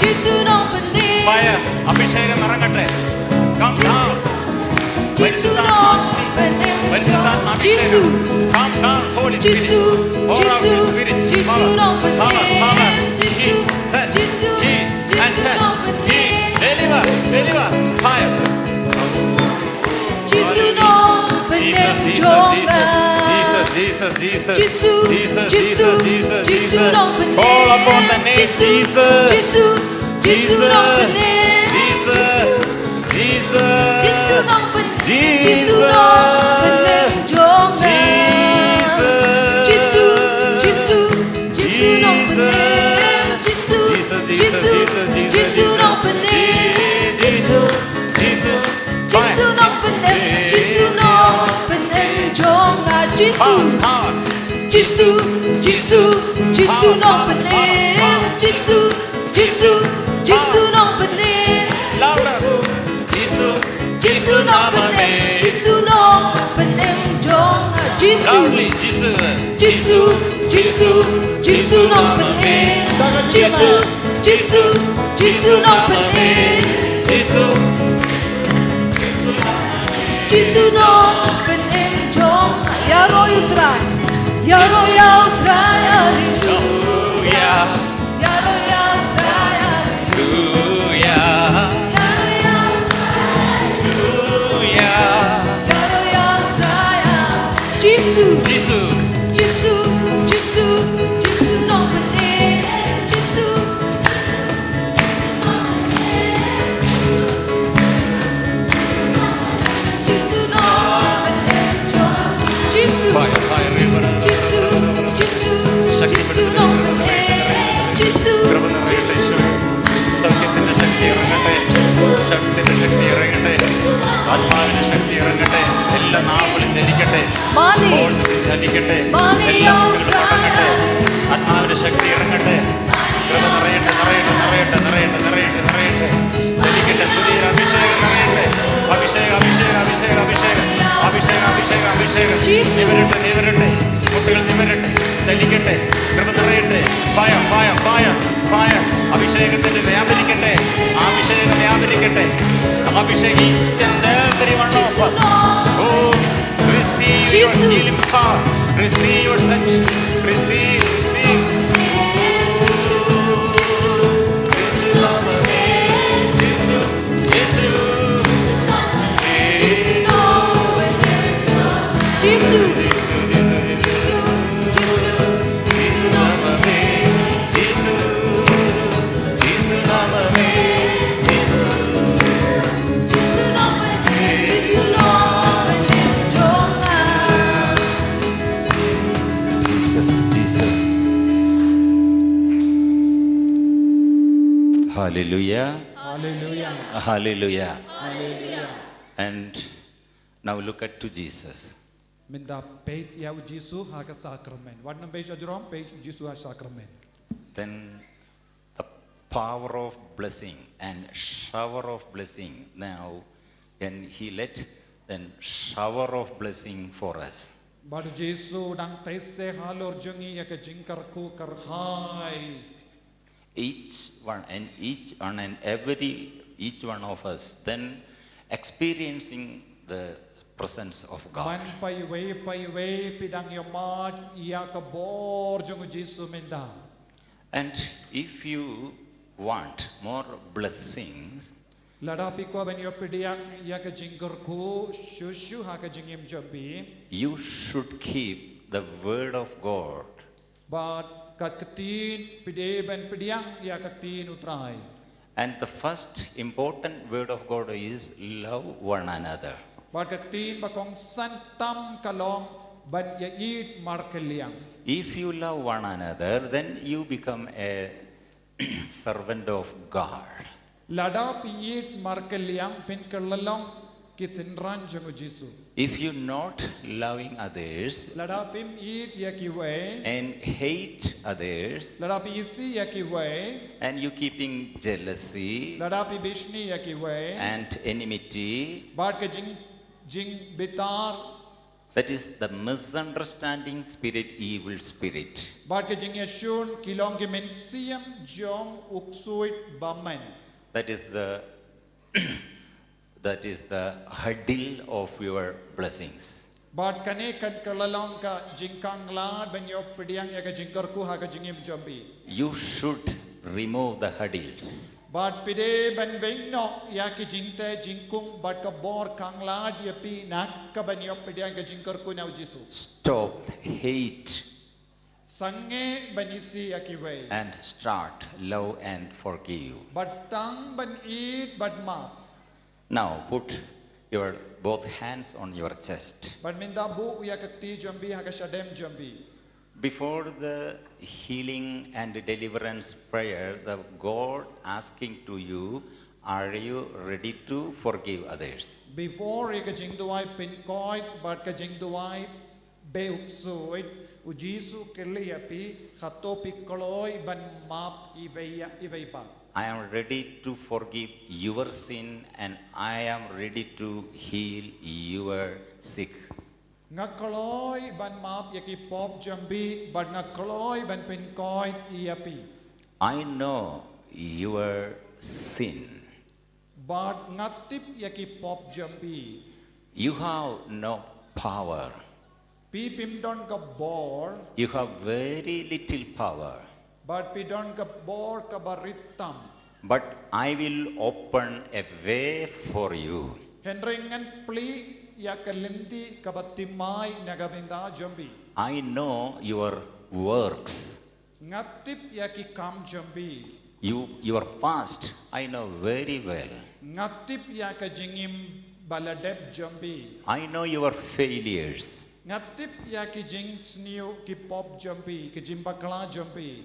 Jisu nongpynim. Fire. Abhishek ഇറങ്ങട്ടെ. Come down. Jisu nongpynim. Jisu. Come down, Holy Spirit. Jisu. Pour out your Spirit. Jisu nongpynim. Power, power, power. Heal, touch, heal and touch. Heal, deliver, deliver. Fire. Jisu nongpynim jong nga. Jesus, Jesus, Jesus, Jesus, Jesus. Jisu, Jisu, Jisu nongpynim. Call upon the name Jesus. Jisu, Jisu nongpynim. Jesus, Jesus. Jisu nongpynim. Jisu nongpynim jong nga. Jisu, Jisu, Jisu nongpynim. Jisu, Jisu, Jisu nongpynim. Jisu, Jisu. Jisu nongpynim, Jisu nongpynim jong nga. Jisu. Jisu, Jisu, Jisu nongpynim. Jisu, Jisu, Jisu nongpynim. Jisu, Jisu nongpynim, Jisu nongpynim jong nga. Jisu. Jisu, Jisu, Jisu nongpynim. Jisu, Jisu, Jisu nongpynim. Jisu. Jisu nongpynim jong nga. Ïaroh ïa U Trai. Ïaroh ïa U Trai, haleluya. Ïaroh ïa U Trai, haleluya. Ïaroh ïa U Trai, haleluya. Ïaroh ïa U Trai, haleluya. Jisu. Jisu. Jisu, Jisu, Jisu nongpynim. Jisu. Jisu nongpynim. Jisu. Fire, fire, river. Jisu, Jisu, Jisu nongpynim. Jisu. കൃപ നിറയട്ടെ, യേശുവേ. സൗഖ്യത്തിന്റെ ശക്തി ഇറങ്ങട്ടെ. യേശു. ശക്തിയുടെ ശക്തി ഇറങ്ങട്ടെ. യേശു. ആത്മാവിന്റെ ശക്തി ഇറങ്ങട്ടെ. എല്ലാ നാവുകളും ചലിക്കട്ടെ. Mani. ഇപ്പോൾ ചലിക്കട്ടെ. Mani. എല്ലാ മുറിവുകളും അടങ്ങട്ടെ. ആത്മാവിന്റെ ശക്തി ഇറങ്ങട്ടെ. കൃപ നിറയട്ടെ, നിറയട്ടെ, നിറയട്ടെ, നിറയട്ടെ, നിറയട്ടെ, നിറയട്ടെ. ചലിക്കട്ടെ, സ്തുതിയുടെ അഭിഷേകം നിറയട്ടെ. അഭിഷേകം, അഭിഷേകം, അഭിഷേകം, അഭിഷേകം. അഭിഷേകം, അഭിഷേകം, അഭിഷേകം. യേശു. നിവരട്ടെ, നിവരട്ടെ. മുട്ടുകൾ നിവരട്ടെ. ചലിക്കട്ടെ. കൃപ നിറയട്ടെ. Fire, fire, fire, fire. അഭിഷേകത്തിൽ വ്യാപരിക്കട്ടെ. അഭിഷേകം വ്യാപരിക്കട്ടെ. അഭിഷേകം each and every one of us. Oh, receive your healing power. Receive your touch. Receive, receive. Hallelujah. Hallelujah. Hallelujah. Hallelujah. And now look at to Jesus. Mynta peit ïa u Jisu ha ka sakramen. Wat nang peit ïa jrong, peit u Jisu ha sakramen. Then the power of blessing and shower of blessing now, and he let then shower of blessing for us. Bad u Jisu dang tei se halor jong ngi ïa ka jingkyrkhu kyrhai. Each one and each one and every each one of us then experiencing the presence of God. Man pa iwei pa iwei phi dang ïohmad ïa ka bor jong u Jisu mynta. And if you want more blessings, Lada phi kwah ban ïoh pdiang ïa ka jingkyrkhu shuh shuh ha ka jingim jong phi, you should keep the word of God. bad ka ktien, phi dei ban pdiang ïa ka ktien u Trai. And the first important word of God is love one another. Bad ka ktien ba kongsan tam ka long ban ïa ïeit markylliang. If you love one another, then you become a servant of God. Lada phi ïeit markylliang phin kylla long ki synran jong u Jisu. If you not loving others Lada phim ïeit ïa kiwei, and hate others, lada phi isih ïa kiwei, and you keeping jealousy lada phi bishni ïa kiwei, and enmity, bad ka jing jingbitar, that is the misunderstanding spirit, evil spirit. Bad ka jingïashun ki long ki mynsiem jong u ksuid bymman. That is the that is the hurdle of your blessings. Bad kane kan kylla long ka jingkhanglad ban ïoh pdiang ïa ka jingkyrkhu ha ka jingim jong phi. You should remove the hurdles. Bad phi dei ban weng noh ïa ki jingteh jingkung bad ka bor khanglad ïa phi na ka ban ïoh pdiang ka jingkyrkhu na u Jisu. Stop hate Sangeh ban isih ïa kiwei. And start love and forgive. Bad sdang ban ïeit bad map. Now put your both hands on your chest. Bad mynta buh ïa ka kti jong phi ha ka shadem jong phi. Before the healing and deliverance prayer, the God asking to you, are you ready to forgive others? Before ïa ka jingduwai pynkoit bad ka jingduwai beh u ksuid, u Jisu u kylli ïa phi, hato phi kloi ban map iwei ïa iwei pat? I am ready to forgive your sin and I am ready to heal your sick. Nga kloi ban map ïa ki pop jong phi bad nga kloi ban pynkoit ïa phi. I know your sin. Bad nga tip ïa ki pop jong phi. You have no power. Phi phim don ka bor. You have very little power. Bad phi don ka bor kaba rit tam. But I will open a way for you. Hynrei ngan plie ïa ka lynti kaba thymmai na ka bynta jong phi. I know your works. Nga tip ïa ki kam jong phi. You, your past, I know very well. Nga tip ïa ka jingim ba la dep jong phi. I know your failures. Nga tip ïa ki jingsniew ki pop jong phi, ki jingbakla jong phi.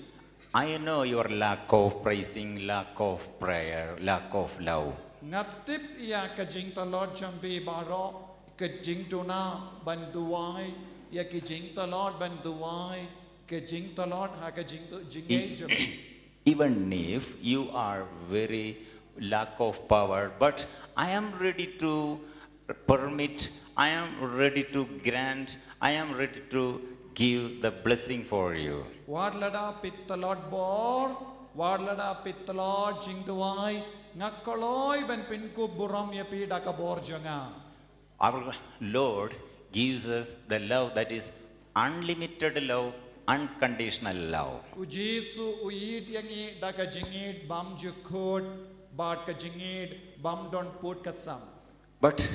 I know your lack of praising, lack of prayer, lack of love. Nga tip ïa ka jingtlot jong phi baroh, ka jingduna ban duwai, ïa ki jingtlot ban duwai, ka jingtlot ha ka jing jingngeit jong phi. Even if you are very lack of power, but I am ready to permit, I am ready to grant, I am ready to give the blessing for you. Wat lada phi tlot bor, wat lada phi tlot jingduwai, nga kloi ban pynkup burom ïa phi da ka bor jong nga. Our Lord gives us the love that is unlimited love, unconditional love. U Jisu u ïeit ïa ngi da ka jingïeit bym jukut bad ka jingïeit bym don put ka sam. But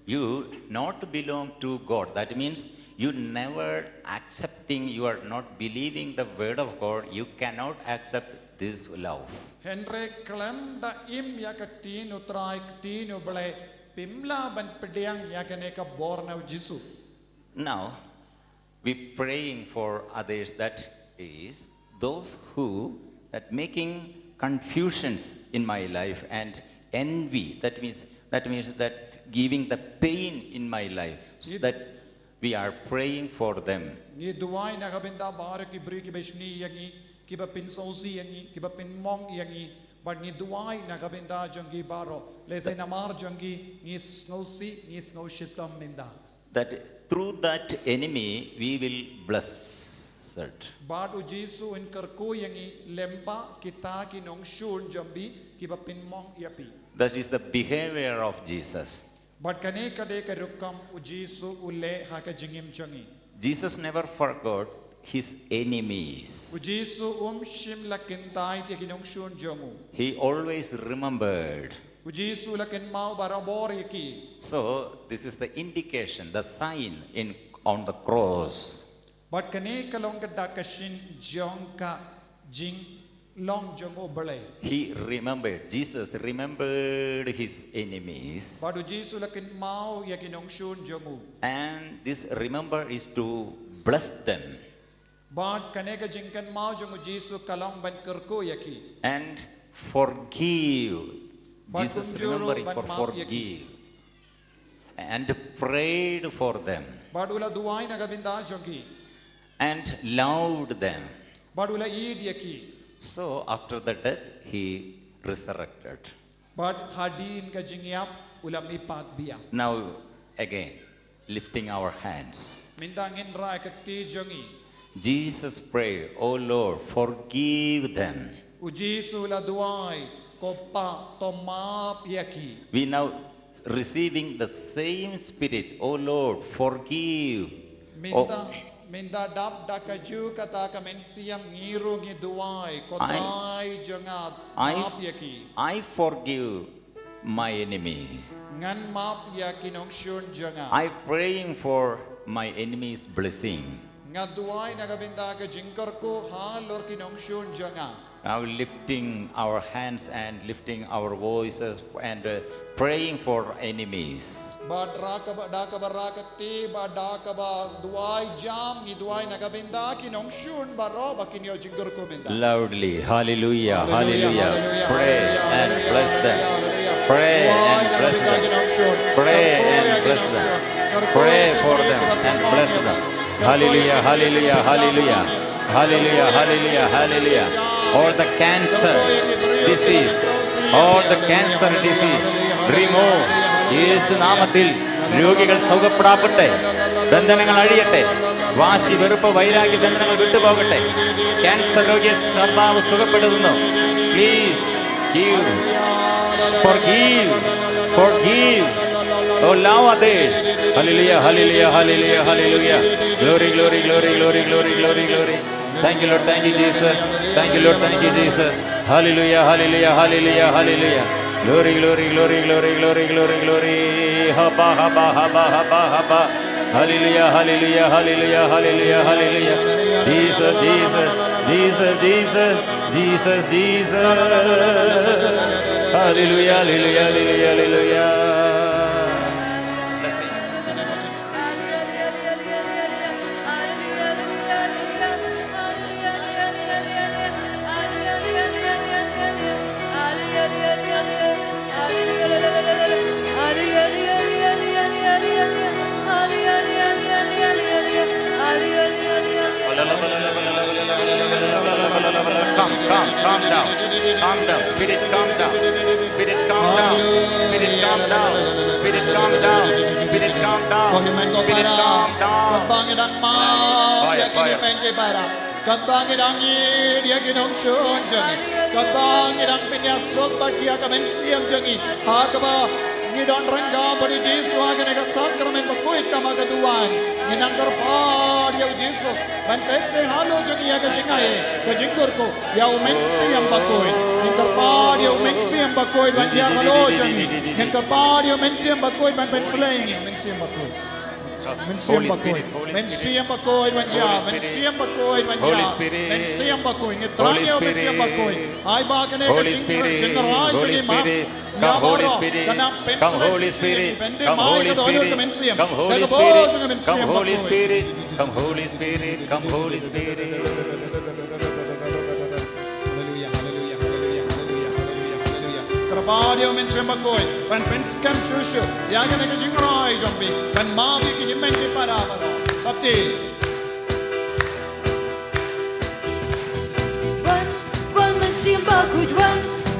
you not belong to God. That means you never accepting, you are not believing the word of God, you cannot accept this love. Hynrei khlem da im ïa ka ktien u Trai, ktien u Blei, phim lah ban pdiang ïa kane ka bor na u Jisu. Now, we praying for others, that is, those who that making confusions in my life and envy. That means, that means that giving the pain in my life, so that we are praying for them. Ngi duwai na ka bynta baroh ki briew kiba shni ïa ngi, kiba pynsngewsih ïa ngi, kiba pynmong ïa ngi. Bad ngi duwai na ka bynta jong ki baroh. Lehse namar jong ki ngi sngewsih, ngi sngewshitom mynta. That through that enemy we will blessed. Bad u Jisu un kyrkhu ïa ngi lyngba kita ki nongshun jong phi kiba pynmong ïa phi. That is the behavior of Jesus. Bad kane ka dei ka rukom u Jisu u leh ha ka jingim jong ngi. Jesus never forgot his enemies. U Jisu um shym la kyntait ïa ki nongshun jong u. He always remembered. U Jisu la kynmaw barabor ïa ki. So this is the indication, the sign in, on the cross. Bad kane ka long ka dak ka shin jong ka jinglong jong u Blei. He remembered, Jesus remembered his enemies. Bad u Jisu la kynmaw ïa ki nongshun jong u. And this remember is to bless them. Bad kane ka jingkynmaw jong u Jisu ka long ban kyrkhu ïa ki. And forgive. Bad Jesus kumjuh ruh remembering ban for map ïa ki. Forgive. And prayed for them. Bad u la duwai na ka bynta jong ki. And loved them. Bad u la ïeit ïa ki. So after the death, he resurrected. Bad hadien ka jingïap u la mihpat biang. Now again, lifting our hands. Mynta ngin rah ka kti jong ngi. Jesus pray, "O Lord, forgive them." U Jisu la duwai, "Ko Pa, to map ïa ki." We now receiving the same spirit, "O Lord, forgive." Mynta, mynta dap da kajuh kata ka mynsiem ngi ruh ngi duwai, "Ko Trai jong nga, map ïa ki." I forgive my enemies. Ngan map ïa ki nongshun jong nga. I praying for my enemies' blessing. Nga duwai na ka bynta ka jingkyrkhu halor ki nongshun jong nga. Now lifting our hands and lifting our voices and, uh, praying for enemies. Bad da kaba, da kaba rah ka kti, bad da kaba duwai jam, ngi duwai na ka bynta ki nongshun baroh ba kin ïoh jingkyrkhu mynta. Loudly, hallelujah, hallelujah, hallelujah. Pray and bless them. Pray and bless them. Pray and bless them. Pray for them and bless them. Hallelujah, hallelujah, hallelujah. Hallelujah, hallelujah, hallelujah. All the cancer disease, all the cancer disease, remove. യേശു നാമത്തിൽ രോഗികൾ സൗഖ്യപ്പെടട്ടെ. ബന്ധനങ്ങൾ അഴിയട്ടെ. വാശി, വെറുപ്പ്, വൈരാഗ്യ ബന്ധനങ്ങൾ വിട്ടുപോകട്ടെ. ക്യാൻസർ രോഗിയെ കർത്താവ് സുഖപ്പെടുത്തുന്നു. Please give, forgive, forgive. Oh, love others. Hallelujah, hallelujah, hallelujah, hallelujah. Glory, glory, glory, glory, glory, glory, glory. Thank you, Lord. Thank you, Jesus. Thank you, Lord. Thank you, Jesus. Hallelujah, hallelujah, hallelujah, hallelujah. Glory, glory, glory, glory, glory, glory, glory. Haba, haba, haba, haba, haba. Hallelujah, hallelujah, hallelujah, hallelujah, hallelujah. Jesus, Jesus, Jesus, Jesus, Jesus, Jesus. Hallelujah, hallelujah, hallelujah, hallelujah. Come, come, calm down. Calm down. Spirit, calm down. Spirit, calm down. Spirit, calm down. Spirit, calm down. Spirit, calm down. Ko hynmen ko para, kaba ngi dang map ïa ki hynmen ki para, kaba ngi dang ïeit ïa ki nongshun jong ngi, kaba ngi dang pynïasuk bad ïa ka mynsiem jong ngi, ha kaba ngi don ryngkat bad u Jisu ha kane ka sakramen bakhuid tang ha ka duwan. Ngi nang kyrpad ïa u Jisu ban pynshai halor jong ngi ïa ka jingai, ka jingkyrkhu ïa u Mynsiem Bakhuid. Ngi kyrpad ïa u Mynsiem Bakhuid ban ïaid halor jong ngi. Ngi kyrpad ïa u Mynsiem Bakhuid ban pynslei ïa ngi, u Mynsiem Bakhuid. Mynsiem Bakhuid. Mynsiem Bakhuid ban ïaid. Mynsiem Bakhuid ban ïaid. Mynsiem Bakhuid. Ngi thrang ïa u Mynsiem Bakhuid. Ai ba kane ka jingrai jong ngi map. Come, Holy Spirit. Come, Holy Spirit. Come, Holy Spirit. Come, Holy Spirit. Come, Holy Spirit. Come, Holy Spirit. Hallelujah, hallelujah, hallelujah. Ba ïa u Mynsiem Bakhuid ban pynskhem shuh shuh ïa kane ka jingrwai jong phi, ban map ïa ki hynmen ki para baroh. Kap ti. Wan, wan Mynsiem Bakhuid wan,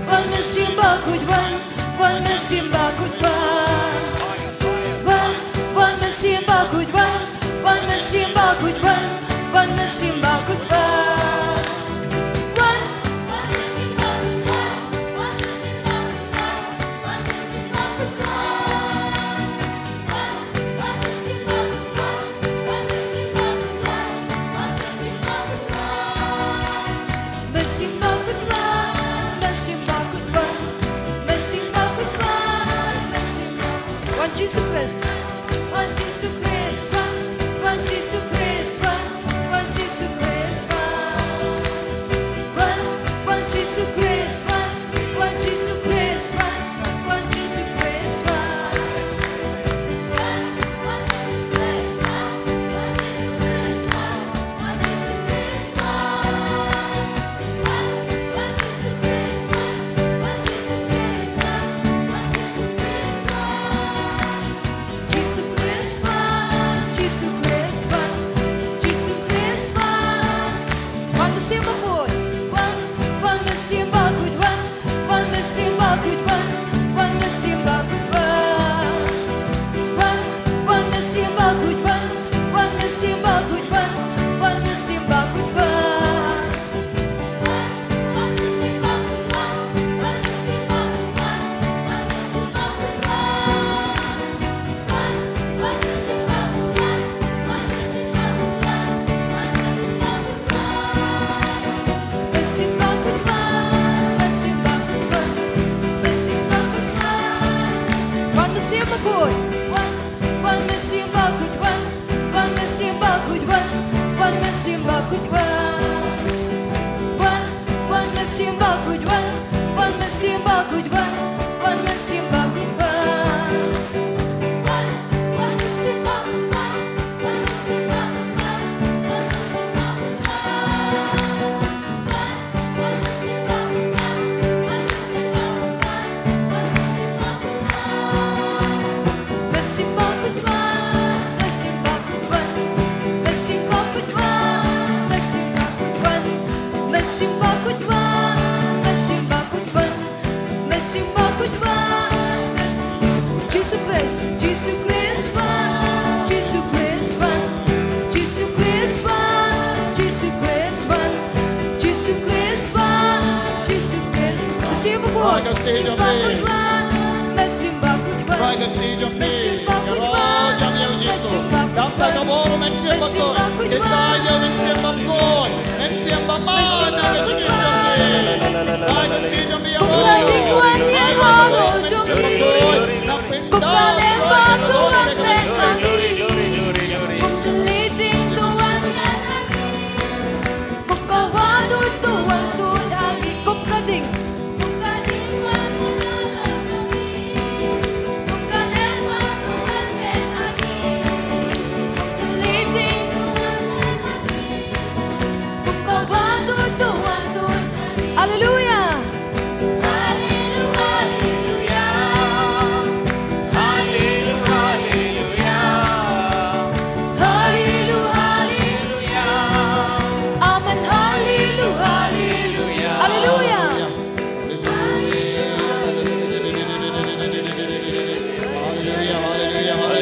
wan Mynsiem Bakhuid wan, wan Mynsiem Bakhuid wan. Wan, wan Mynsiem Bakhuid wan, wan Mynsiem Bakhuid wan, wan Mynsiem Bakhuid wan. Wan, wan Mynsiem Bakhuid wan, wan Mynsiem Bakhuid wan, wan Mynsiem Bakhuid wan. Wan Jisu Khrist. Wan Jisu Khrist, wan, wan Jisu Khrist, wan, wan Jisu Khrist, wan. Wan, wan Jisu Khrist, wan, wan Jisu Khrist, wan, wan Jisu Khrist, wan. Wan, wan Jisu Khrist, wan, wan Jisu Khrist, wan, wan Jisu Khrist, wan. Wan, wan Jisu Khrist, wan, wan Jisu Khrist, wan, wan Jisu Khrist, wan. Jisu Khrist wan, Jisu Khrist wan, Jisu Khrist wan. Wan Mynsiem Bakhuid wan, wan Mynsiem Bakhuid wan, wan Mynsiem Bakhuid wan, wan Mynsiem Bakhuid wan. Wan, wan Mynsiem Bakhuid wan, wan Mynsiem Bakhuid wan, wan Mynsiem Bakhuid wan. Wan Mynsiem Bakhuid wan, wan Mynsiem Bakhuid wan, wan Mynsiem Bakhuid wan, wan Mynsiem Bakhuid wan. Wan, wan Mynsiem Bakhuid wan, wan Mynsiem Bakhuid wan, wan Mynsiem Bakhuid wan. Wan, wan Mynsiem Bakhuid wan, wan Mynsiem Bakhuid wan, wan Mynsiem Bakhuid wan. Jisu Khrist, Jisu Khrist wan, Jisu Khrist wan, Jisu Khrist wan, Jisu Khrist wan, Jisu Khrist wan, Jisu Khrist. Mynsiem Bakhuid, Mynsiem Bakhuid wan, Mynsiem Bakhuid wan, Mynsiem Bakhuid wan, Mynsiem Bakhuid wan, Mynsiem Bakhuid wan, Mynsiem Bakhuid wan. Kum ka ding wan ïa la ruh jong ngi. Kum ka ding wan ïa ngi. Kum ka ding tu wan ïa ngi. Kum ka wan tu tu wan tu ïa ngi. Kum ka ding. Kum ka ding wan ïa la ruh jong ngi. Kum ka ding wan tu wan ïa ngi. Kum ka ding tu wan ïa ngi. Haleluya. Amen. Haleluya. Haleluya. Haleluya, haleluya, haleluya.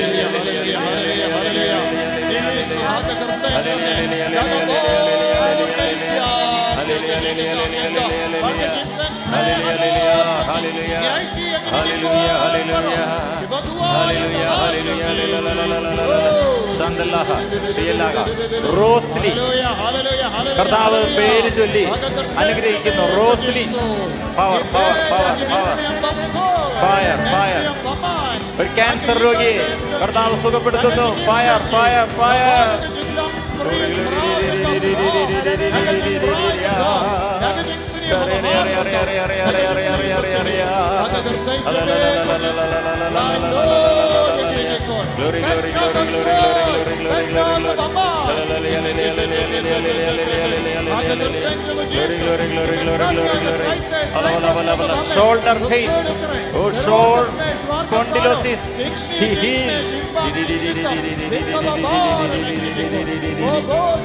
Haleluya, haleluya, haleluya. Haleluya, haleluya, haleluya. Shandallaha, shayalaga. Rosely. കർത്താവ് പേര് ചൊല്ലി അനുഗ്രഹിക്കുന്നു. Rosily. Power, power, power, power. Fire, fire. ഒരു ക്യാൻസർ രോഗിയെ കർത്താവ് സുഖപ്പെടുത്തുന്നു. Fire, fire, fire. Glory, glory, glory, glory, glory. Glory, glory, glory, glory, glory. Shoulder pain. Oh, shoulder spondylosis. He heals.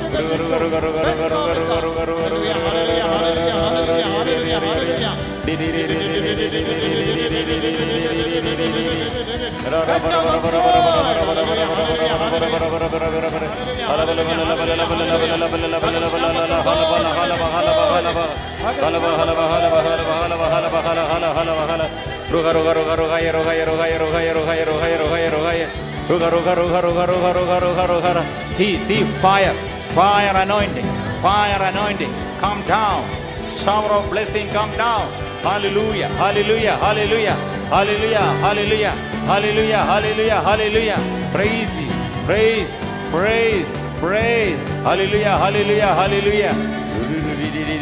Ruga, ruga, ruga, ruga, ruga, ruga, ruga, ruga, ruga, ruga, ruga, ruga, ruga, ruga, ruga, ruga. Thief, thief, fire, fire anointing, fire anointing. Come down. Shower of blessing come down. Hallelujah, hallelujah, hallelujah, hallelujah, hallelujah, hallelujah, hallelujah, hallelujah. Praise Him, praise, praise, praise. Hallelujah, hallelujah, hallelujah. Hallelujah.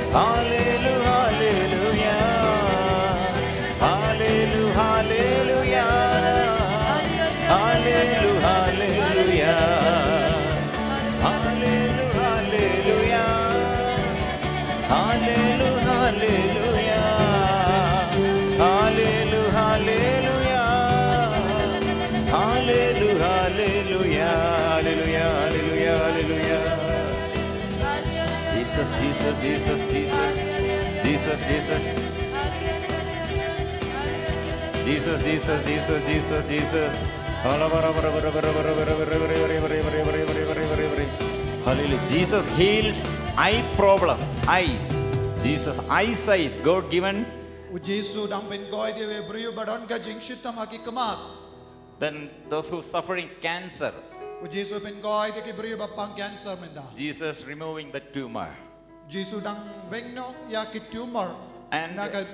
Hallelujah, hallelujah. Hallelujah, hallelujah. Hallelujah, hallelujah. Hallelujah, hallelujah. Hallelujah, hallelujah. Hallelujah, hallelujah. Hallelujah, hallelujah. Hallelujah, hallelujah, hallelujah. Jesus, Jesus, Jesus, Jesus. Jesus, Jesus. Jesus, Jesus, Jesus, Jesus, Jesus. Hallelujah. Jesus healed eye problem. Eyes. Jesus eyesight, God given. U Jisu dang pynkoit ïa u briew ba don ka jingshitom ha ki khmat. Then those who suffering cancer. U Jisu pynkoit ïa ki briew ba pang cancer mynta. Jesus removing the tumor. Jisu dang weng noh ïa ki tumor. And na ka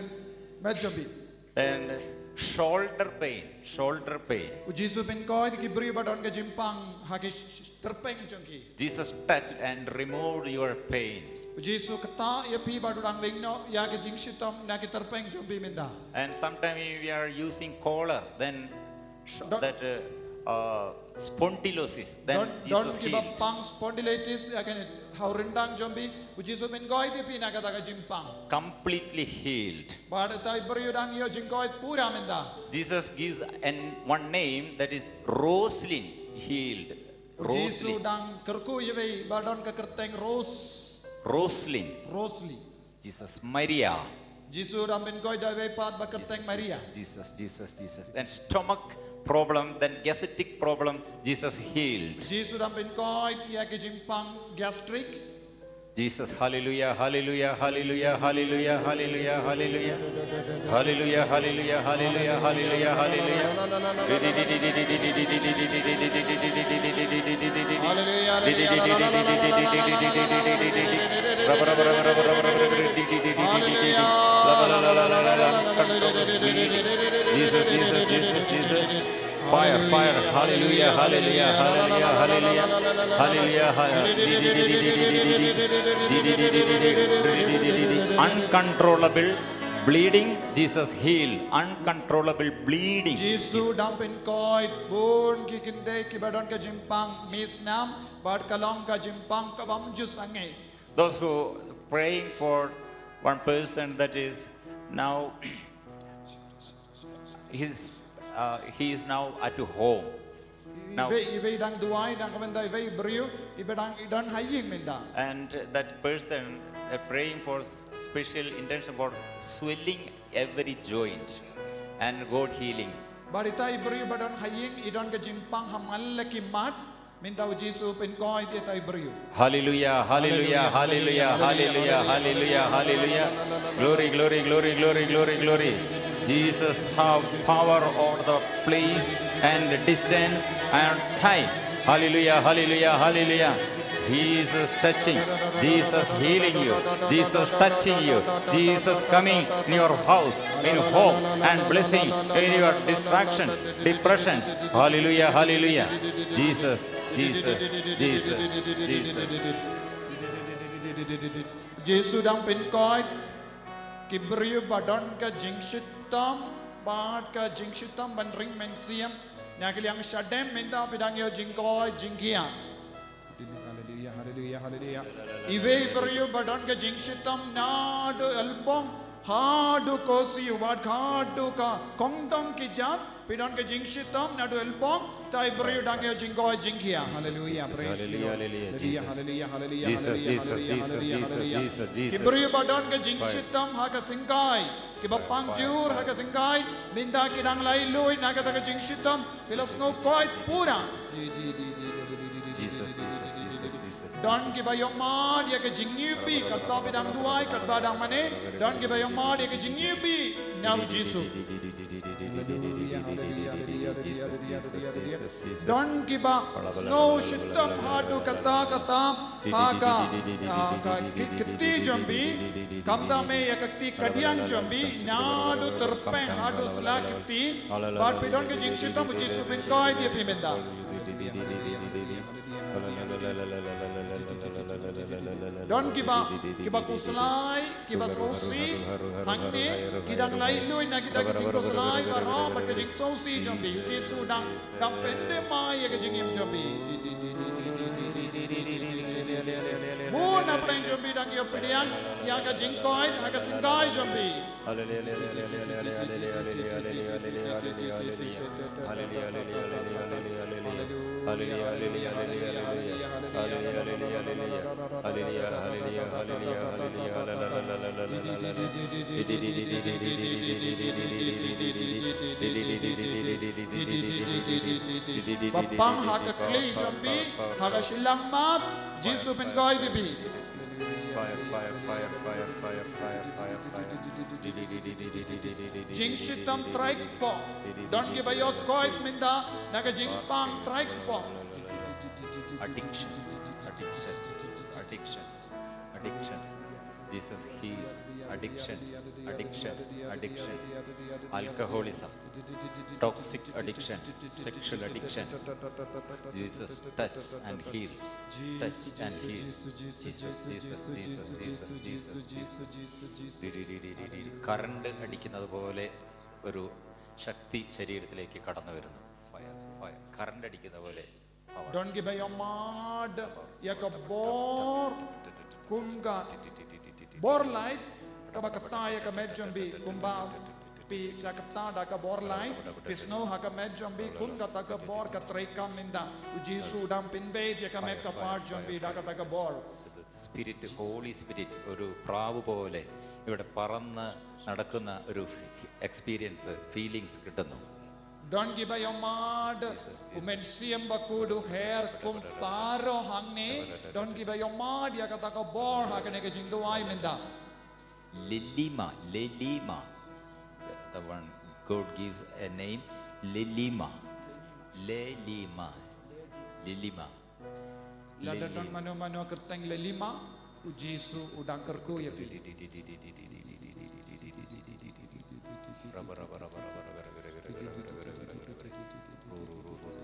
met jong phi. Then shoulder pain, shoulder pain. U Jisu pynkoit ïa ki briew ba don ka jingpang ha ki sh-, sh-, tyrpeng jong ki. Jesus touched and removed your pain. U Jisu ktah ïa phi bad u dang weng noh ïa ka jingshitom na ki tyrpeng jong phi mynta. And sometimes we are using collar, then sh-, don, that, uh, uh, spondylosis, then don, Jesus don kiba healed. Pang spondylitis ïa kane ha u ryndang jong phi, u Jisu pynkoit ïa phi na kata ka jingpang. Completely healed. Bad ita i briew dang ïoh jingkoit pura mynta. Jesus gives an, one name, that is Roslyn healed. U Jisu Roslyn. Dang kyrkhu ïa iwei ba don ka kyrteng Ros. Roslyn. Roslyn. Jesus, Maria. Jisu dang pynkoit da iwei pat ba kyrteng Maria. Jesus, Jesus, Jesus, Jesus. Then stomach problem, then gastric problem, Jesus healed. Jisu dang pynkoit ïa ki jingpang gastric. Jesus, hallelujah, hallelujah, hallelujah, hallelujah, hallelujah, hallelujah. Hallelujah, hallelujah, hallelujah, hallelujah, hallelujah. Hallelujah, hallelujah, hallelujah, hallelujah. Hallelujah. Jesus, Jesus, Jesus, Jesus. Fire, fire. Hallelujah, hallelujah, hallelujah, hallelujah. Hallelujah, hallelujah. Uncontrollable bleeding, Jesus heal. Uncontrollable bleeding. Jisu dang pynkoit bun ki kynthei kiba don ka jingpang misnam bad ka long ka jingpang kabym ju sangeh. Those who praying for one person that is now, he's, uh, he is now at home. Now, iwei, iwei dang duwai, dang ka bynta iwei i briew, iba dang, i don ha ïing mynta. And that person, uh, praying for s-, special intention for swelling every joint and God healing. Bad ita i briew ba don ha ïing, i don ka jingpang ha man la ki mat, mynta u Jisu u pynkoit ïa ita i briew. Hallelujah, hallelujah, hallelujah, hallelujah, hallelujah, hallelujah. Glory, glory, glory, glory, glory, glory. Jesus have power over the place and distance and time. Hallelujah, hallelujah, hallelujah. Jesus touching, Jesus healing you, Jesus touching you, Jesus coming in your house, in home, and blessing in your distractions, depressions. Hallelujah, hallelujah. Jesus, Jesus, Jesus, Jesus. Jisu dang pynkoit ki briew ba don ka jingshitom, bad ka jingshitom ban ring mynsiem. Na ki liang shadem mynta phi dang ïoh jingkoit jingkhiah. Haleluya, haleluya. Iwei i briew ba don ka jingshitom naduh Elbong haduh Khasi, wat haduh ka Kongdong ki jat, phi don ka jingshitom naduh Elbong, te i briew dang ïoh jingkoit jingkhiah. Haleluya, praise the Lord. Haleluya, haleluya, haleluya, haleluya, haleluya. Ki briew ba don ka jingshitom ha ka syngkai, kiba pang jur ha ka syngkai, mynta ki dang lait luid na kata ka jingshitom, phi la sngew koit pura. Don kiba ïohmad ïa ka jingïohi, katba phi dang duwai, katba dang mane, don kiba ïohmad ïa ka jingïohi na u Jisu. Don kiba sngew shitom haduh katta katta ha ka, ah, ka ki-, kti jong phi, khamtam ïa ka kti kadiang jong phi, naduh tyrpeng haduh sla ki kti, bad phi don ka jingshitom, u Jisu u pynkoit ïa phi mynta. Don kiba, kiba khuslai, kiba sngewsih hangne, ki dang lait luid na kita ki jingkhuslai baroh bad ka jingsngewsih jong phi, u Jisu u dang, dang pynthymmai ïa ka jingim jong phi. Bun na pdeng jong phi dang ïoh pdiang ïa ka jingkoit ha ka syngkai jong phi. Ba pang ha ka kli jong phi, ha ka shilliang mat, Jisu u pynkoit ïa phi. Fire, fire, fire, fire, fire, fire, fire, fire. Jingshitom trai kpoh. Don kiba ïoh koit mynta na ka jingpang trai kpoh. Addictions, addictions, addictions, addictions. Jesus heals addictions, addictions, addictions. Alcoholism, toxic addictions, sexual addictions. Jesus, touch and heal. Touch and heal. Jesus, Jesus, Jesus, Jesus, Jesus, Jesus. Current അടിക്കുന്നത് പോലെ ഒരു ശക്തി ശരീരത്തിലേക്ക് കടന്നു വരുന്നു. Fire, fire. Current അടിക്കുന്ന പോലെ. Don kiba ïohmad ïa ka bor kum ka bor light kaba ktah ïa ka met jong phi, kumba phi shu ktah da ka bor light, phi sngew ha ka met jong phi kum kata ka bor ka treikam mynta. U Jisu u dang pynbeit ïa ka met ka part jong phi da kata ka bor. Spirit, holy spirit ഒരു പ്രാവ് പോലെ ഇവിടെ പറന്ന് നടക്കുന്ന ഒരു experience, feelings കിട്ടുന്നു. Don kiba ïohmad u Mynsiem Bakhuid u her kum parrow hangne, don kiba ïohmad ïa kata ka bor ha kane ka jingduwai mynta. Lelima, Lelima. The, the one God gives a name, Lelima. Lelima. Lelima. Lada don mano mano kyrteng Lelima, u Jisu u dang kyrkhu ïa phi. Raba, raba, raba, raba, raba, raba, raba, raba, raba, raba, raba, raba, raba. Ru, ru, ru, ru, ru.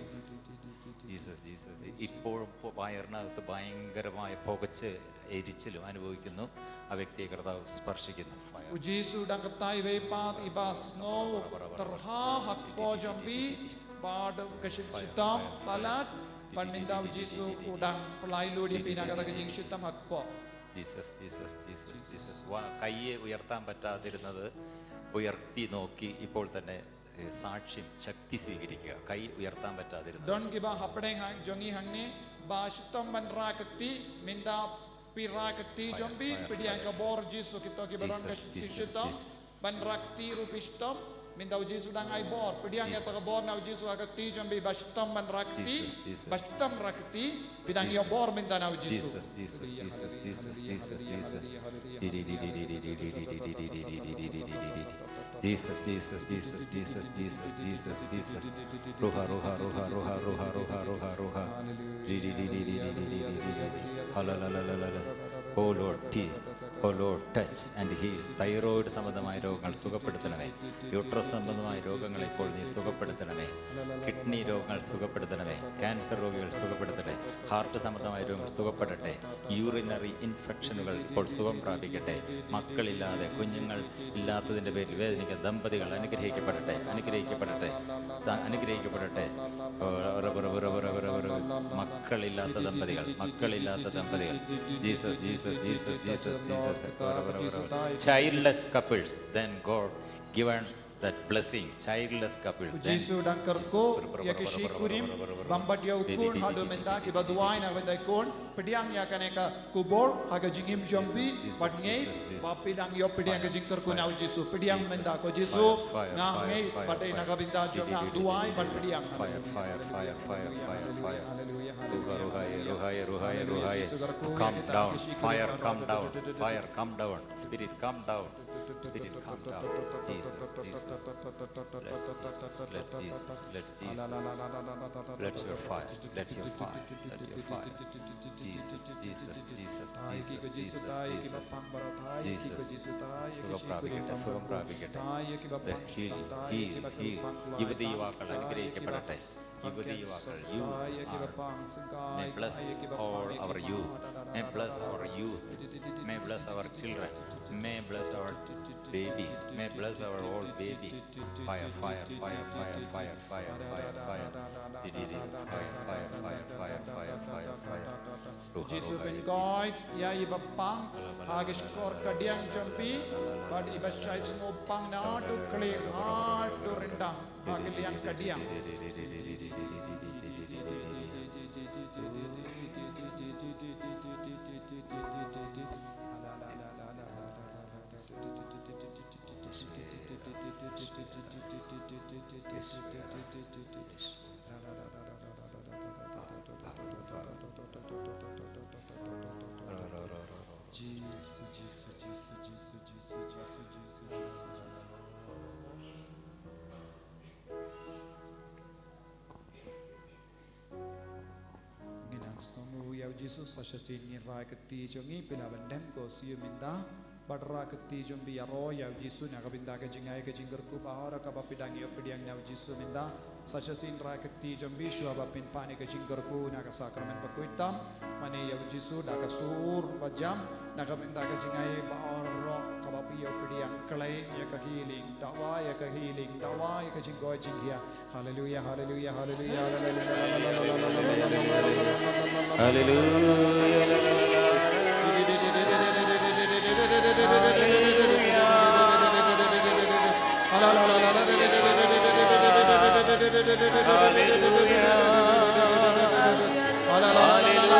Jesus, Jesus, Je-, ഇപ്പോൾ ഇപ്പോൾ വയറിനകത്ത് ഭയങ്കരമായ പുകച്ച് എരിച്ചിലും അനുഭവിക്കുന്നു. ആ വ്യക്തിയെ കർത്താവ് സ്പർശിക്കുന്നു. Fire. U Jisu u dang kata iwei pat iba sngew tyrha ha kpoh jong phi, bad ka shitom palat, bad mynta u Jisu u dang pynlait lut ïa phi na kata ka jingshitom ha kpoh. Jesus, Jesus, Jesus, Jesus. Wa, കയ്യ് ഉയർത്താൻ പറ്റാതിരുന്നത് ഉയർത്തി നോക്കി ഇപ്പോൾ തന്നെ, ഏ, സാക്ഷ്യം, ശക്തി സ്വീകരിക്കുക. കൈ ഉയർത്താൻ പറ്റാതിരുന്നത്. Don kiba hapdeng ha jong ngi hangne ba shitom ban rah kti, mynta phi rah kti jong phi, pdiang ka bor Jisu. Kito kiba don ka shitom ban rah kti ruh phi shitom, mynta u Jisu u dang ai bor. Pdiang ïa kata ka bor na u Jisu ha ka kti jong phi, ba shitom ban rah kti, ba shitom rah kti, phi dang ïoh bor mynta na u Jisu. Jesus, Jesus, Jesus, Jesus, Jesus, Jesus. Jesus, Jesus, Jesus, Jesus, Jesus, Jesus, Jesus. Ruha, ruha, ruha, ruha, ruha, ruha, ruha, ruha. Di, di, di, di. Hala, la, la, la, la, la. Oh Lord, Jesus. Oh Lord, touch and heal. Thyroid സംബന്ധമായ രോഗങ്ങൾ സുഖപ്പെടുത്തണമേ. യൂട്രസ് സംബന്ധമായ രോഗങ്ങൾ ഇപ്പോൾ നീ സുഖപ്പെടുത്തണമേ. കിഡ്നി രോഗങ്ങൾ സുഖപ്പെടുത്തണമേ. ക്യാൻസർ രോഗികൾ സുഖപ്പെടുത്തട്ടെ. ഹാർട്ട് സംബന്ധമായ രോഗങ്ങൾ സുഖപ്പെടട്ടെ. യൂറിനറി ഇൻഫെക്ഷനുകൾ ഇപ്പോൾ സുഖം പ്രാപിക്കട്ടെ. മക്കളില്ലാതെ, കുഞ്ഞുങ്ങൾ ഇല്ലാത്തതിൻ്റെ പേരിൽ വേദനിക്കുന്ന ദമ്പതികൾ അനുഗ്രഹിക്കപ്പെടട്ടെ, അനുഗ്രഹിക്കപ്പെടട്ടെ, ത-, അനുഗ്രഹിക്കപ്പെടട്ടെ. മക്കളില്ലാത്ത ദമ്പതികൾ, മക്കളില്ലാത്ത ദമ്പതികൾ. Jesus, Jesus, Jesus, Jesus, Jesus. Childless couples, then God given that blessing. Childless couple, then Jesus. U Jisu u dang kyrkhu ïa ki shi kurim bym pat ïoh khun haduh mynta, kiba duwai na ka bynta ki khun. Pdiang ïa kane ka khubor ha ka jingim jong phi, bad ngeit ba phi dang ïoh pdiang ka jingkyrkhu na U Jisu. Pdiang mynta, ko Jisu, nga ngeit ba dei na ka bynta jong nga, duwai bad pdiang. Fire, fire, fire, fire, fire, fire. Haleluya, haleluya, haleluya. Ruha, ruha, ruha, ruha, ruha. Come down, fire, come down, fire, come down. Spirit, come down. Spirit, come down. Jesus, Jesus. Let Jesus, let Jesus, let Jesus. Let your fire, let your fire, let your fire. Jesus, Jesus, Jesus, Jesus, Jesus, Jesus. Jesus. Sukham prapikite, sukham prapikite. Heal, heal, heal. Yuvati yuvakal, anigre ke padate. Yuvati yuvakal, you are. May bless all our youth. May bless our youth. May bless our children. May bless our babies. May bless our old babies. Fire, fire, fire, fire, fire, fire, fire, fire. Di, di, di. Fire, fire, fire, fire, fire, fire, fire. Ruha, Jisu ruha, pynkoit ïa i bapang ha ki shkor kadiang jong phi, bad i ba shait sngewbha pang na tu kli ha tu ryndang ha ki liang kadiang. Ngin nang sngewnguh ïa u Jisu, sa shisien ngin rai ka kti jong ngi, phi lah ban dem ko siew mynta. Bad rai ka kti jong phi ïaroh ïa u Jisu na ka bynta ka jingai ka jingkyrkhu baroh kaba phi dang ïoh pdiang na u Jisu mynta. Sa shisien rai ka kti jong phi shuwa ba phin pan ïa ka jingkyrkhu na ka sakramen bakhuid tam. Mane ïa u Jisu da ka sur ba jam na ka bynta ka jingai baroh kaba phi ïoh pdiang. Claim ïa ka healing, dawa ïa ka healing, dawa ïa ka jingkoit jingkhiah. Haleluya, haleluya, haleluya, haleluya. Haleluya. Haleluya. Haleluya. Haleluya. Haleluya. Haleluya. Haleluya.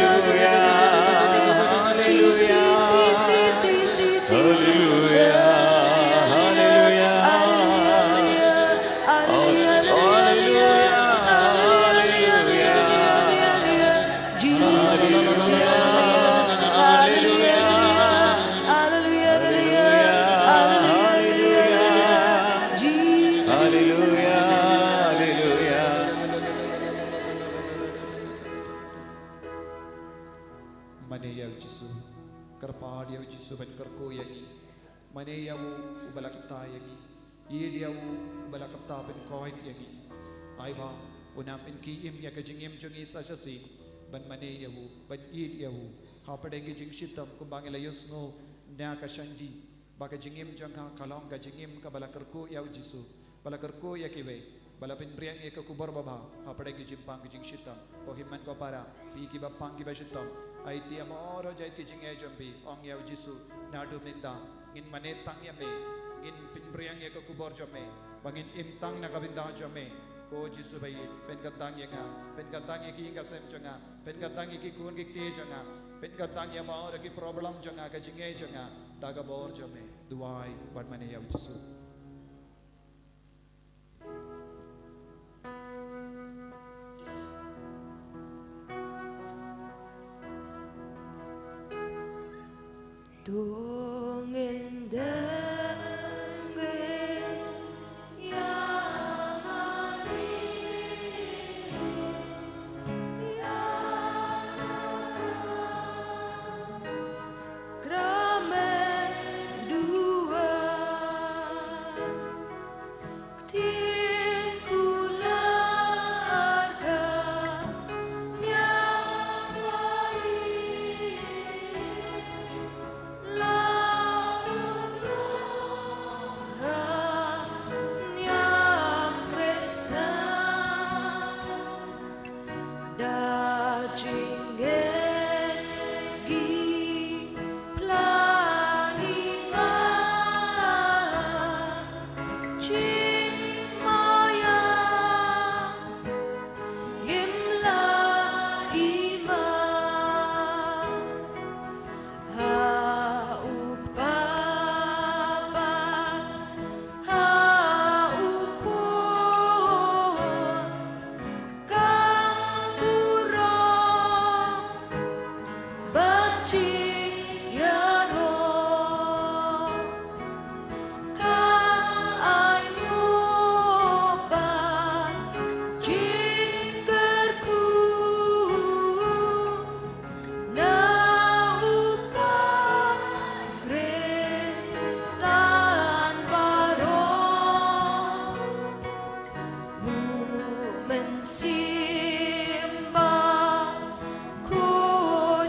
Haleluya. Haleluya. Haleluya. Haleluya. Haleluya. Haleluya. Haleluya. Haleluya. Haleluya. Haleluya. Mane ïa u Jisu. Kyrpad ïa u Jisu ban kyrkhu ïa ngi. Mane ïa u, uba la kata ïa ngi. Ïeit ïa u, uba la kata ban koit ïa ngi. Ai ba un nang pynkhie im ïa ka jingim jong ngi sa shisien. Ban mane ïa u, ban ïeit ïa u. Hapdeng ki jingshitom kumba ngi la ïohsngew na ka shynrang. Ba ka jingim jong nga ka long ka jingim kaba la kyrkhu ïa u Jisu. Ba la kyrkhu ïa kiwei. Ba la pynpriang ïa ka khubor babha hapdeng ki jingpang ki jingshitom. Ko hynmen ko para, phi kiba pang kiba shitom. Aiti ïa baroh jait ki jingeh jong phi, ong ïa u Jisu, naduh mynta ngin mane tang ïa me, ngin pynpriang ïa ka khubor jong me, ba ngin im tang na ka bynta jong me. Ko Jisu ba ïeit, pynkyntang ïa nga, pynkyntang ïa ki ïing ka sem jong nga, pynkyntang ïa ki khun ki kti jong nga, pynkyntang ïa baroh ki problem jong nga, ka jingeh jong nga, da ka bor jong me. Duwai bad mane ïa u Jisu. To ngin dang ngin ïa mane ïa sakramen duwan. Ktien kular ka niam wai la ha niam Khristan. Da jingngeit ngi pla i ma jingmaïa ngim la i ma ha u Kpa bad ha u Khun. Kam burom bad jingïaroh, kam ainguh bad jingkyrkhu na u Kpa Khristan baroh. U Mynsiem Bakhuid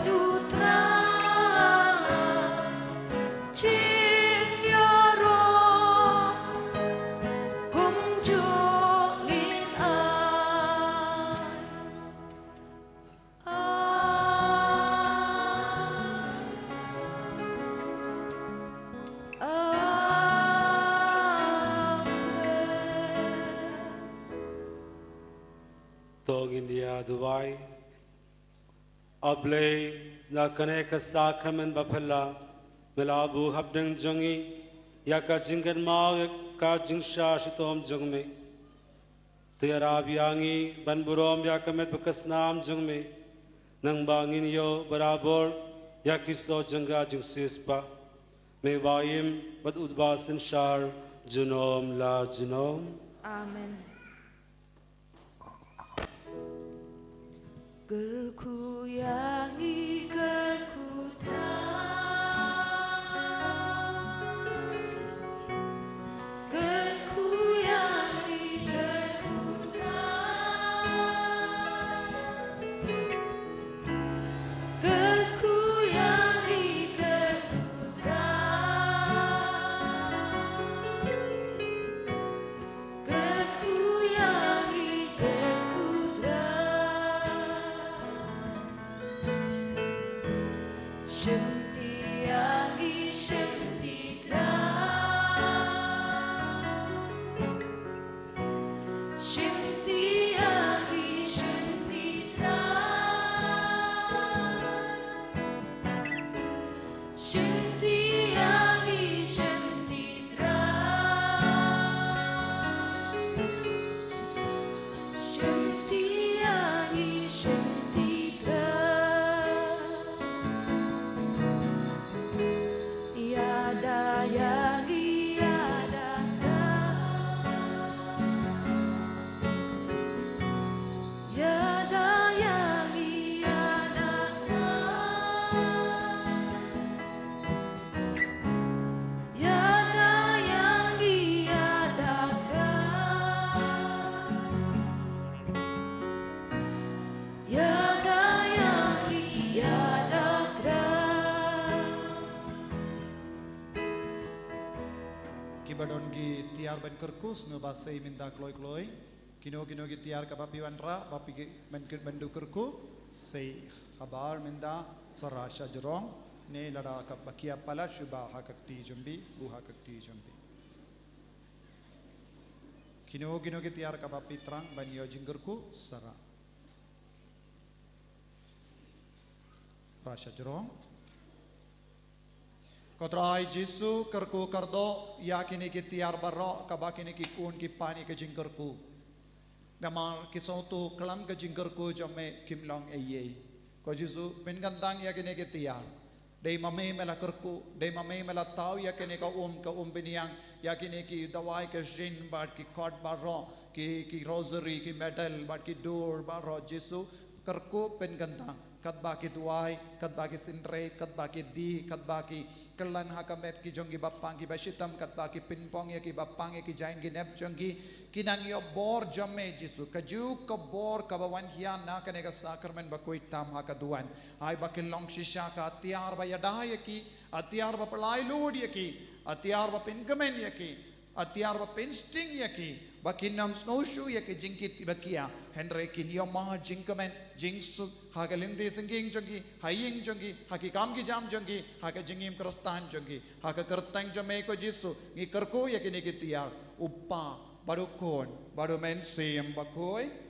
U Trai, jingïaroh kumjuh ngin ai. Amen. Amen. To ngin ïa duwai. A Blei, na kane ka sakramen baphylla, me la buh hapdeng jong ngi ïa ka jingkynmaw ïa ka jingshah shitom jong me. To ïarap ïa ngi ban burom ïa ka met bad ka snam jong me, nangba ngin ïoh barabor ïa ki soh jong ka jingsiewspah. Me uba im bad uba synshar junom la junom. Amen. Kyrkhu ïa ngi, kyrkhu Trai. Kyrkhu ïa ngi, kyrkhu Trai. Kyrkhu ïa ngi, kyrkhu Trai. Kyrkhu ïa ngi, kyrkhu Trai. Shimti ïa ngi, shimti Trai. Shimti ïa ngi, shimti Trai. Shimti ïa ngi, shimti Trai. Shimti ïa ngi, shimti Trai. Ïada ïa ngi, ïada Trai. Ïada ïa ngi, ïada Trai. Ïada ïa ngi, ïada Trai. Ïada ïa ngi, ïada Trai. Kiba don ki tiar ban kyrkhu sngewbha sei mynta kloi kloi. Kino kino ki tiar kaba phi wanrah ba phi ki ban kyr-, ban duh kyrkhu, sei habar mynta, sa rah sha jrong, ne lada kaba kiar palat shuh ba ha ka kti jong phi, buh ha ka kti jong phi. Kino kino ki tiar kaba phi thrang ban ïoh jingkyrkhu, sa rah. Rah sha jrong. Ko Trai Jisu, kyrkhu kyrdoh ïa kine ki tiar baroh kaba kine ki khun ki pan ïa ka jingkyrkhu. Namar ki sngewthuh khlem ka jingkyrkhu jong me kim long ei ei. Ko Jisu, pynkyntang ïa kine ki tiar. Dei ma me me la kyrkhu, dei ma me me la thaw ïa kane ka um, ka um bynïang, ïa kine ki dawai ka jin bad ki kot baroh, ki, ki rosary, ki medal bad ki dur baroh Jisu, kyrkhu pynkyntang, katba ki duwai, katba ki synreit, katba ki dih, katba ki kyllon ha ka met ki jong ki bapang ki bashitom, katba ki pynpong ïa ki bapang ïa ki jaiñ ki nep jong ki, ki nang ïoh bor jong me Jisu, kajuh ka bor kaba wan khia na kane ka sakramen bakhuid tam ha ka duwan. Ai ba kin long shisha ka atiar ba ïada ïa ki, atiar ba pynlait lut ïa ki, atiar ba pynkmen ïa ki, atiar ba pynsting ïa ki, ba kin ym sngew shuh ïa ki jingkit kiba khia, hynrei kin ïoh ma jingkmen, jingsuk, ha ka lynti syngkien jong ki, ha ïing jong ki, ha ki kam ki jam jong ki, ha ka jingim Khristan jong ki, ha ka kyrteng jong me ko Jisu, ngi kyrkhu ïa kine ki tiar, u Kpa, bad u Khun, bad u Mynsiem Bakhuid.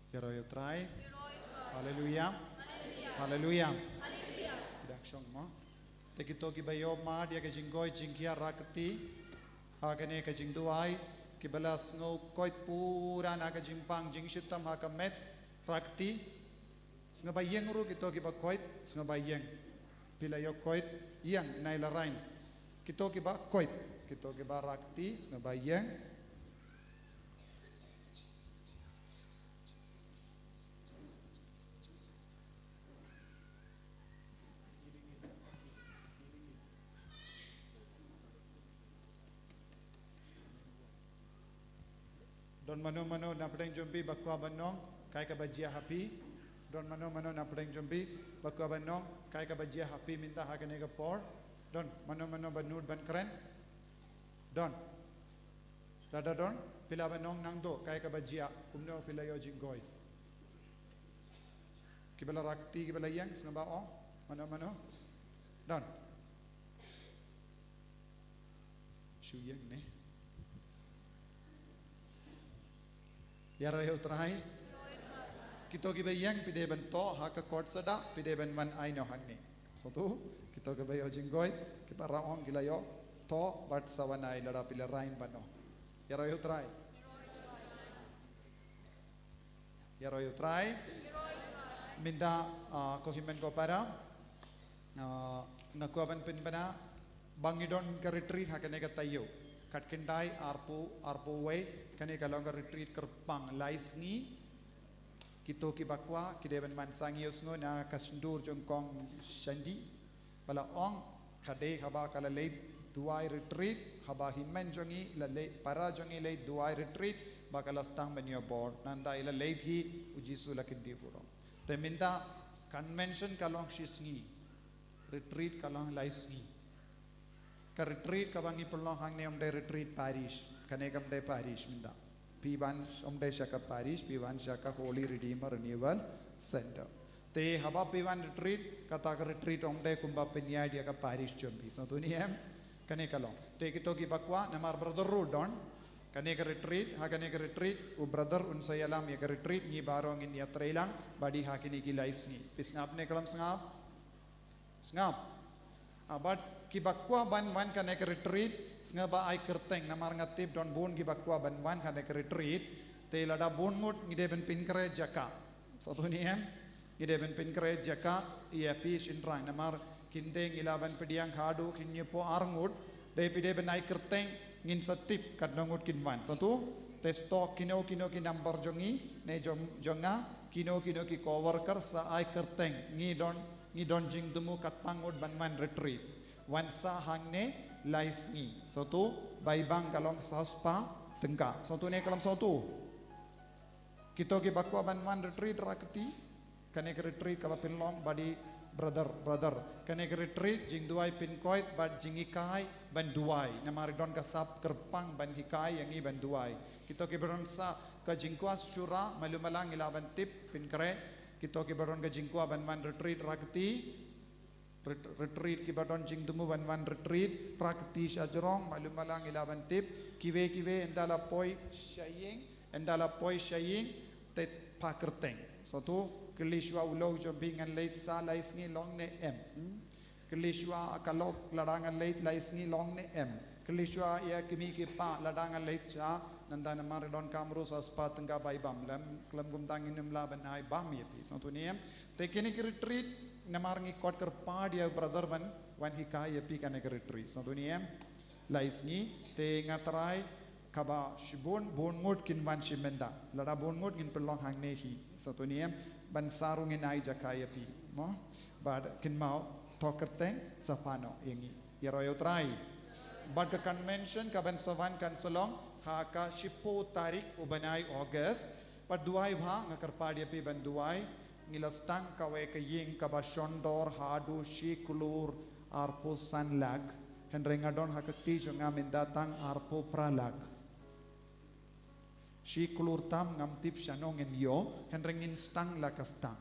Ïaroh ïa u Trai. Haleluia. Haleluia. Ki dang shong mo. Te kito kiba ïoh mad ïa ka jingkoit jingkhiah rakti ha kane ka jingduwai, kiba la sngew koit pura na ka jingpang jingshitom ha ka met rakti. Sngewbha ïeng ruh kito kiba koit, sngewbha ïeng. Phi la ïoh koit, ïeng, nai la rain. Kito kiba koit, kito kiba rakti, sngewbha ïeng. Don mano mano na pdeng jong phi ba kwah ban ong kaei kaba jia ha phi? Don mano mano na pdeng jong phi ba kwah ban ong kaei kaba jia ha phi mynta ha kane ka por? Don mano mano ba nud ban kren? Don. Lada don, phi lah ban ong nangto kaei kaba jia, kumno phi la ïoh jingkoit? Kiba la rakti, kiba la ïeng, sngewbha ong mano mano. Don. Shu ïeng ne. Ïaroh ïa u Trai. Kito kiba ïeng phi dei ban thoh ha ka kot sada, phi dei ban wan ai noh hangne. Sngewthuh, kito kiba ïoh jingkoit, kiba la ong ki la ïoh, thoh bad sa wan ai lada phi la rain ban noh. Ïaroh ïa u Trai. Ïaroh ïa u Trai. Mynta, ah, ko hynmen ko para, ah, nga kwah ban pynbna ba ngi don ka retreat ha kane ka taïew. Khatkhyndai arphew, arphew wei, kane ka long ka retreat kyrpang lai sngi. Kito kiba kwah ki dei ban wan sangeh ïa u sngew na ka shyntur jong kong Shandi. Ba la ong ka dei haba ka la leit duwai retreat, haba hynmen jong ngi la leit, para jong ngi leit duwai retreat, ba ka la sdang ban ïoh bor, nangta i la leit hi, u Jisu la kyntiew burom. Te mynta convention ka long shi sngi, retreat ka long lai sngi. Ka retreat kaba ngi pynlong hangne ym dei retreat parish, kane kam dei parish mynta. Phi wan ym dei sha ka parish, phi wan sha ka Holy Redeemer Renewal Center. Te haba phi wan retreat, kata ka retreat ym dei kumba pynïaid ïa ka parish jong phi. Sngewthuh ne em? Kane ka long. Te kito kiba kwah, namar brother ruh don. Kane ka retreat, ha kane ka retreat, u brother un sa ïalam ïa ka retreat, ngi baroh ngin ïatreilang, bad ha kine ki lai sngi. Phi sngap ne khlem sngap? Sngap. Ah, bad kiba kwah ban wan kane ka retreat, sngewbha ai kyrteng, namar nga tip don bun kiba kwah ban wan kane ka retreat, te lada bun ngut ngi dei ban pynkhreh jaka. Sngewthuh ne em? Ngi dei ban pynkhreh jaka ïa phi shynrang, namar kynthei ngi lah ban pdiang haduh khyndai phew ar ngut, dei phi dei ban ai kyrteng ngin sa tip katno ngut kin wan. Sngewthuh? Te stok kino kino ki number jong ngi, ne jong, jong nga, kino kino ki co-worker sa ai kyrteng, ngi don, ngi don jingthmu katno ngut ban wan retreat. Wan sah hangne lai sngi. Sngewthuh, bai bang ka long saw spah tyngka. Sngewthuh ne khlem sngewthuh? Kito kiba kwah ban wan retreat ra kti, kane ka retreat kaba pynlong bad i brother, brother. Kane ka retreat jingduwai pynkoit bad jinghikai ban duwai. Namar don ka sap kyrpang ban hikai ïa ngi ban duwai. Kito kiba don sa ka jingkwah shura, malu mala ngi lah ban tip, pynkhreh. Kito kiba don ka jingkwah ban wan retreat ra kti, ret-, retreat kiba don jingthmu ban wan retreat, ra kti shajrong, malu mala ngi lah ban tip, kiwei kiwei ynda la poi sha ïing, ynda la poi sha ïing, te phah kyrteng. Sngewthuh, kylli shuwa u lok jong phi ngan leit sa lai sngi long ne em. Hmm? Kylli shuwa ka lok lada ngan leit lai sngi long ne em. Kylli shuwa ïa ki kmie ki kpa lada ngan leit sha, nangta namar don kam ruh saw spah tyngka bai bam, lem, khlem kumta ngin ym lah ban ai bam ïa phi. Sngewthuh ne em? Te kine ki retreat, namar ngi kot kyrpad ïa u brother ban wan hikai ïa phi kane ka retreat. Sngewthuh ne em? Lai sngi, te nga trai kaba shibun, bun ngut kin wan shi mynta. Lada bun ngut ngin pynlong hangne hi. Sngewthuh ne em? Ban sa ruh ngin ai jaka ïa phi. Mo? Bad kynmaw thoh kyrteng sa phah noh ïa ngi. Ïaroh ïa u Trai. Bad ka convention kaban sa wan kan sa long ha ka shiphew tarik u bnai August. Bad duwai bha, nga kyrpad ïa phi ban duwai. Ngi la sdang kawei ka ïing kaba shon dor haduh shi klur arphew san lak. Hynrei nga don ha ka kti jong nga mynta tang arphew phra lak. Shi klur tam ngam tip shano ngin ïoh, hynrei ngin sdang la ka sdang.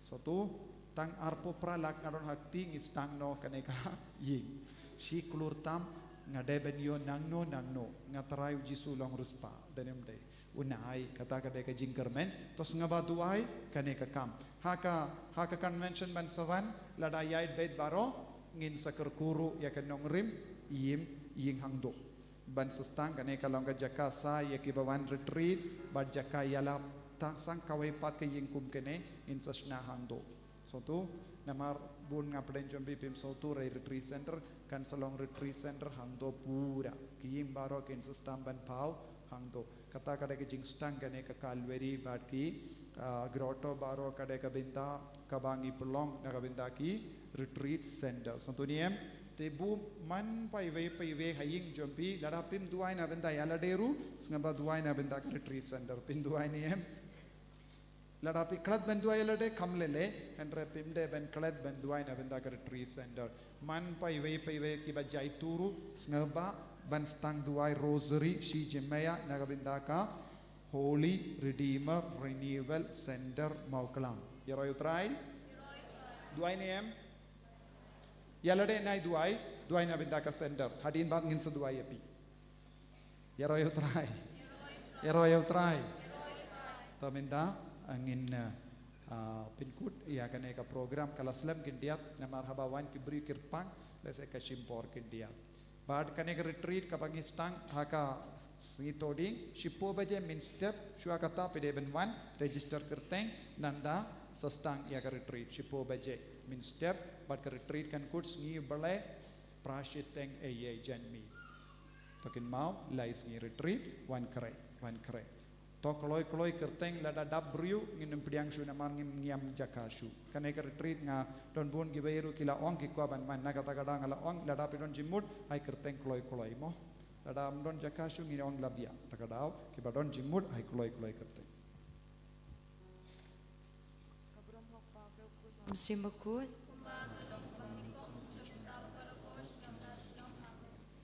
Sngewthuh, tang arphew phra lak nga don ha kti, ngi sdang noh kane ka ïing. Shi klur tam, nga dei ban ïoh nangno nangno, nga trai u Jisu long riewspah, dei ne ym dei? Un ai, kata ka dei ka jingkyrmen, to sngewbha duwai, kane ka kam. Ha ka, ha ka convention ban sa wan, lada ïaid beit baroh, ngin sa kyrkhu ruh ïa ka nongrim, ïing, ïing hangto. Ban sa sdang kane ka long ka jaka sa ïa kiba wan retreat, bad jaka ïalap, tang sang kawei pat ka ïing kum kane, ngin sa shna hangto. Sngewthuh, namar bun nga pdeng jong phi phim sngewthuh re retreat center, kan sa long retreat center hangto pura. Ki ïing baroh kin sa sdang ban phaw hangto. Kata ka dei ka jingsdang kane ka Calvary bad ki, ah, grotto baroh ka dei ka bynta kaba ngi pynlong na ka bynta ki retreat center. Sngewthuh ne em? Te bun man paiwei paiwei ha ïing jong phi, lada phim duwai na bynta ïa lade ruh, sngewbha duwai na bynta ka retreat center. Phim duwai ne em? Lada phi klet ban duwai ïa lade kam lei lei, hynrei phim dei ban klet ban duwai na bynta ka retreat center. Man paiwei paiwei kiba jaituh ruh, sngewbha ban sdang duwai rosary shi jingmia na ka bynta ka Holy Redeemer Renewal Center Mawklam. Ïaroh ïa u Trai? Duwai ne em? Ïa lade nai duwai, duwai na bynta ka center. Hadien bad ngin sa duwai ïa phi. Ïaroh ïa u Trai. Ïaroh ïa u Trai. To mynta, ah, ngin, ah, ah, pynkut ïa kane ka program ka la slem khyndiat, namar haba wan ki briew kyrpang, lehse ka shim por khyndiat. Bad kane ka retreat kaba ngi sdang ha ka sngi Thohdieng, shiphew baje mynstep, shuwa kata phi dei ban wan, register kyrteng, nangta sa sdang ïa ka retreat, shiphew baje mynstep, bad ka retreat kan kut sngi Blei, phra shiteng eiei janmiet. To kynmaw, lai sngi retreat, wan khreh, wan khreh. To kloi kloi kyrteng, lada dap briew ngin ym pdiang shuh namar ngim ngiam jaka shuh. Kane ka retreat nga don bun kiwei ruh ki la ong ki kwah ban man, na kata ka daw nga la ong lada phi don jingmut ai kyrteng kloi kloi mo. Lada ym don jaka shuh ngin ong la biang. Ta ka daw kiba don jingmut ai kloi kloi kyrteng. Mynsiem Bakhuid.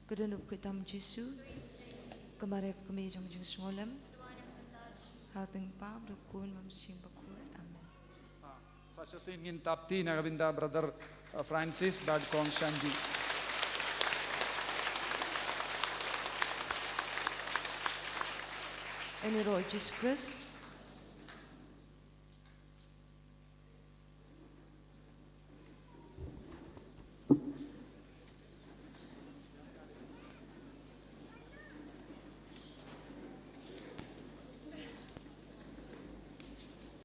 Ka don u Khristan Jisu. Ka Maria ka kmie jong jingsngewlem. Ha ka bynta u Khun bad Mynsiem Bakhuid. Amen. Ah, sa shisien ngin tap ti na ka bynta brother, uh, Francis bad Kong Shanji. Yn ïaroh Jisu Khrist.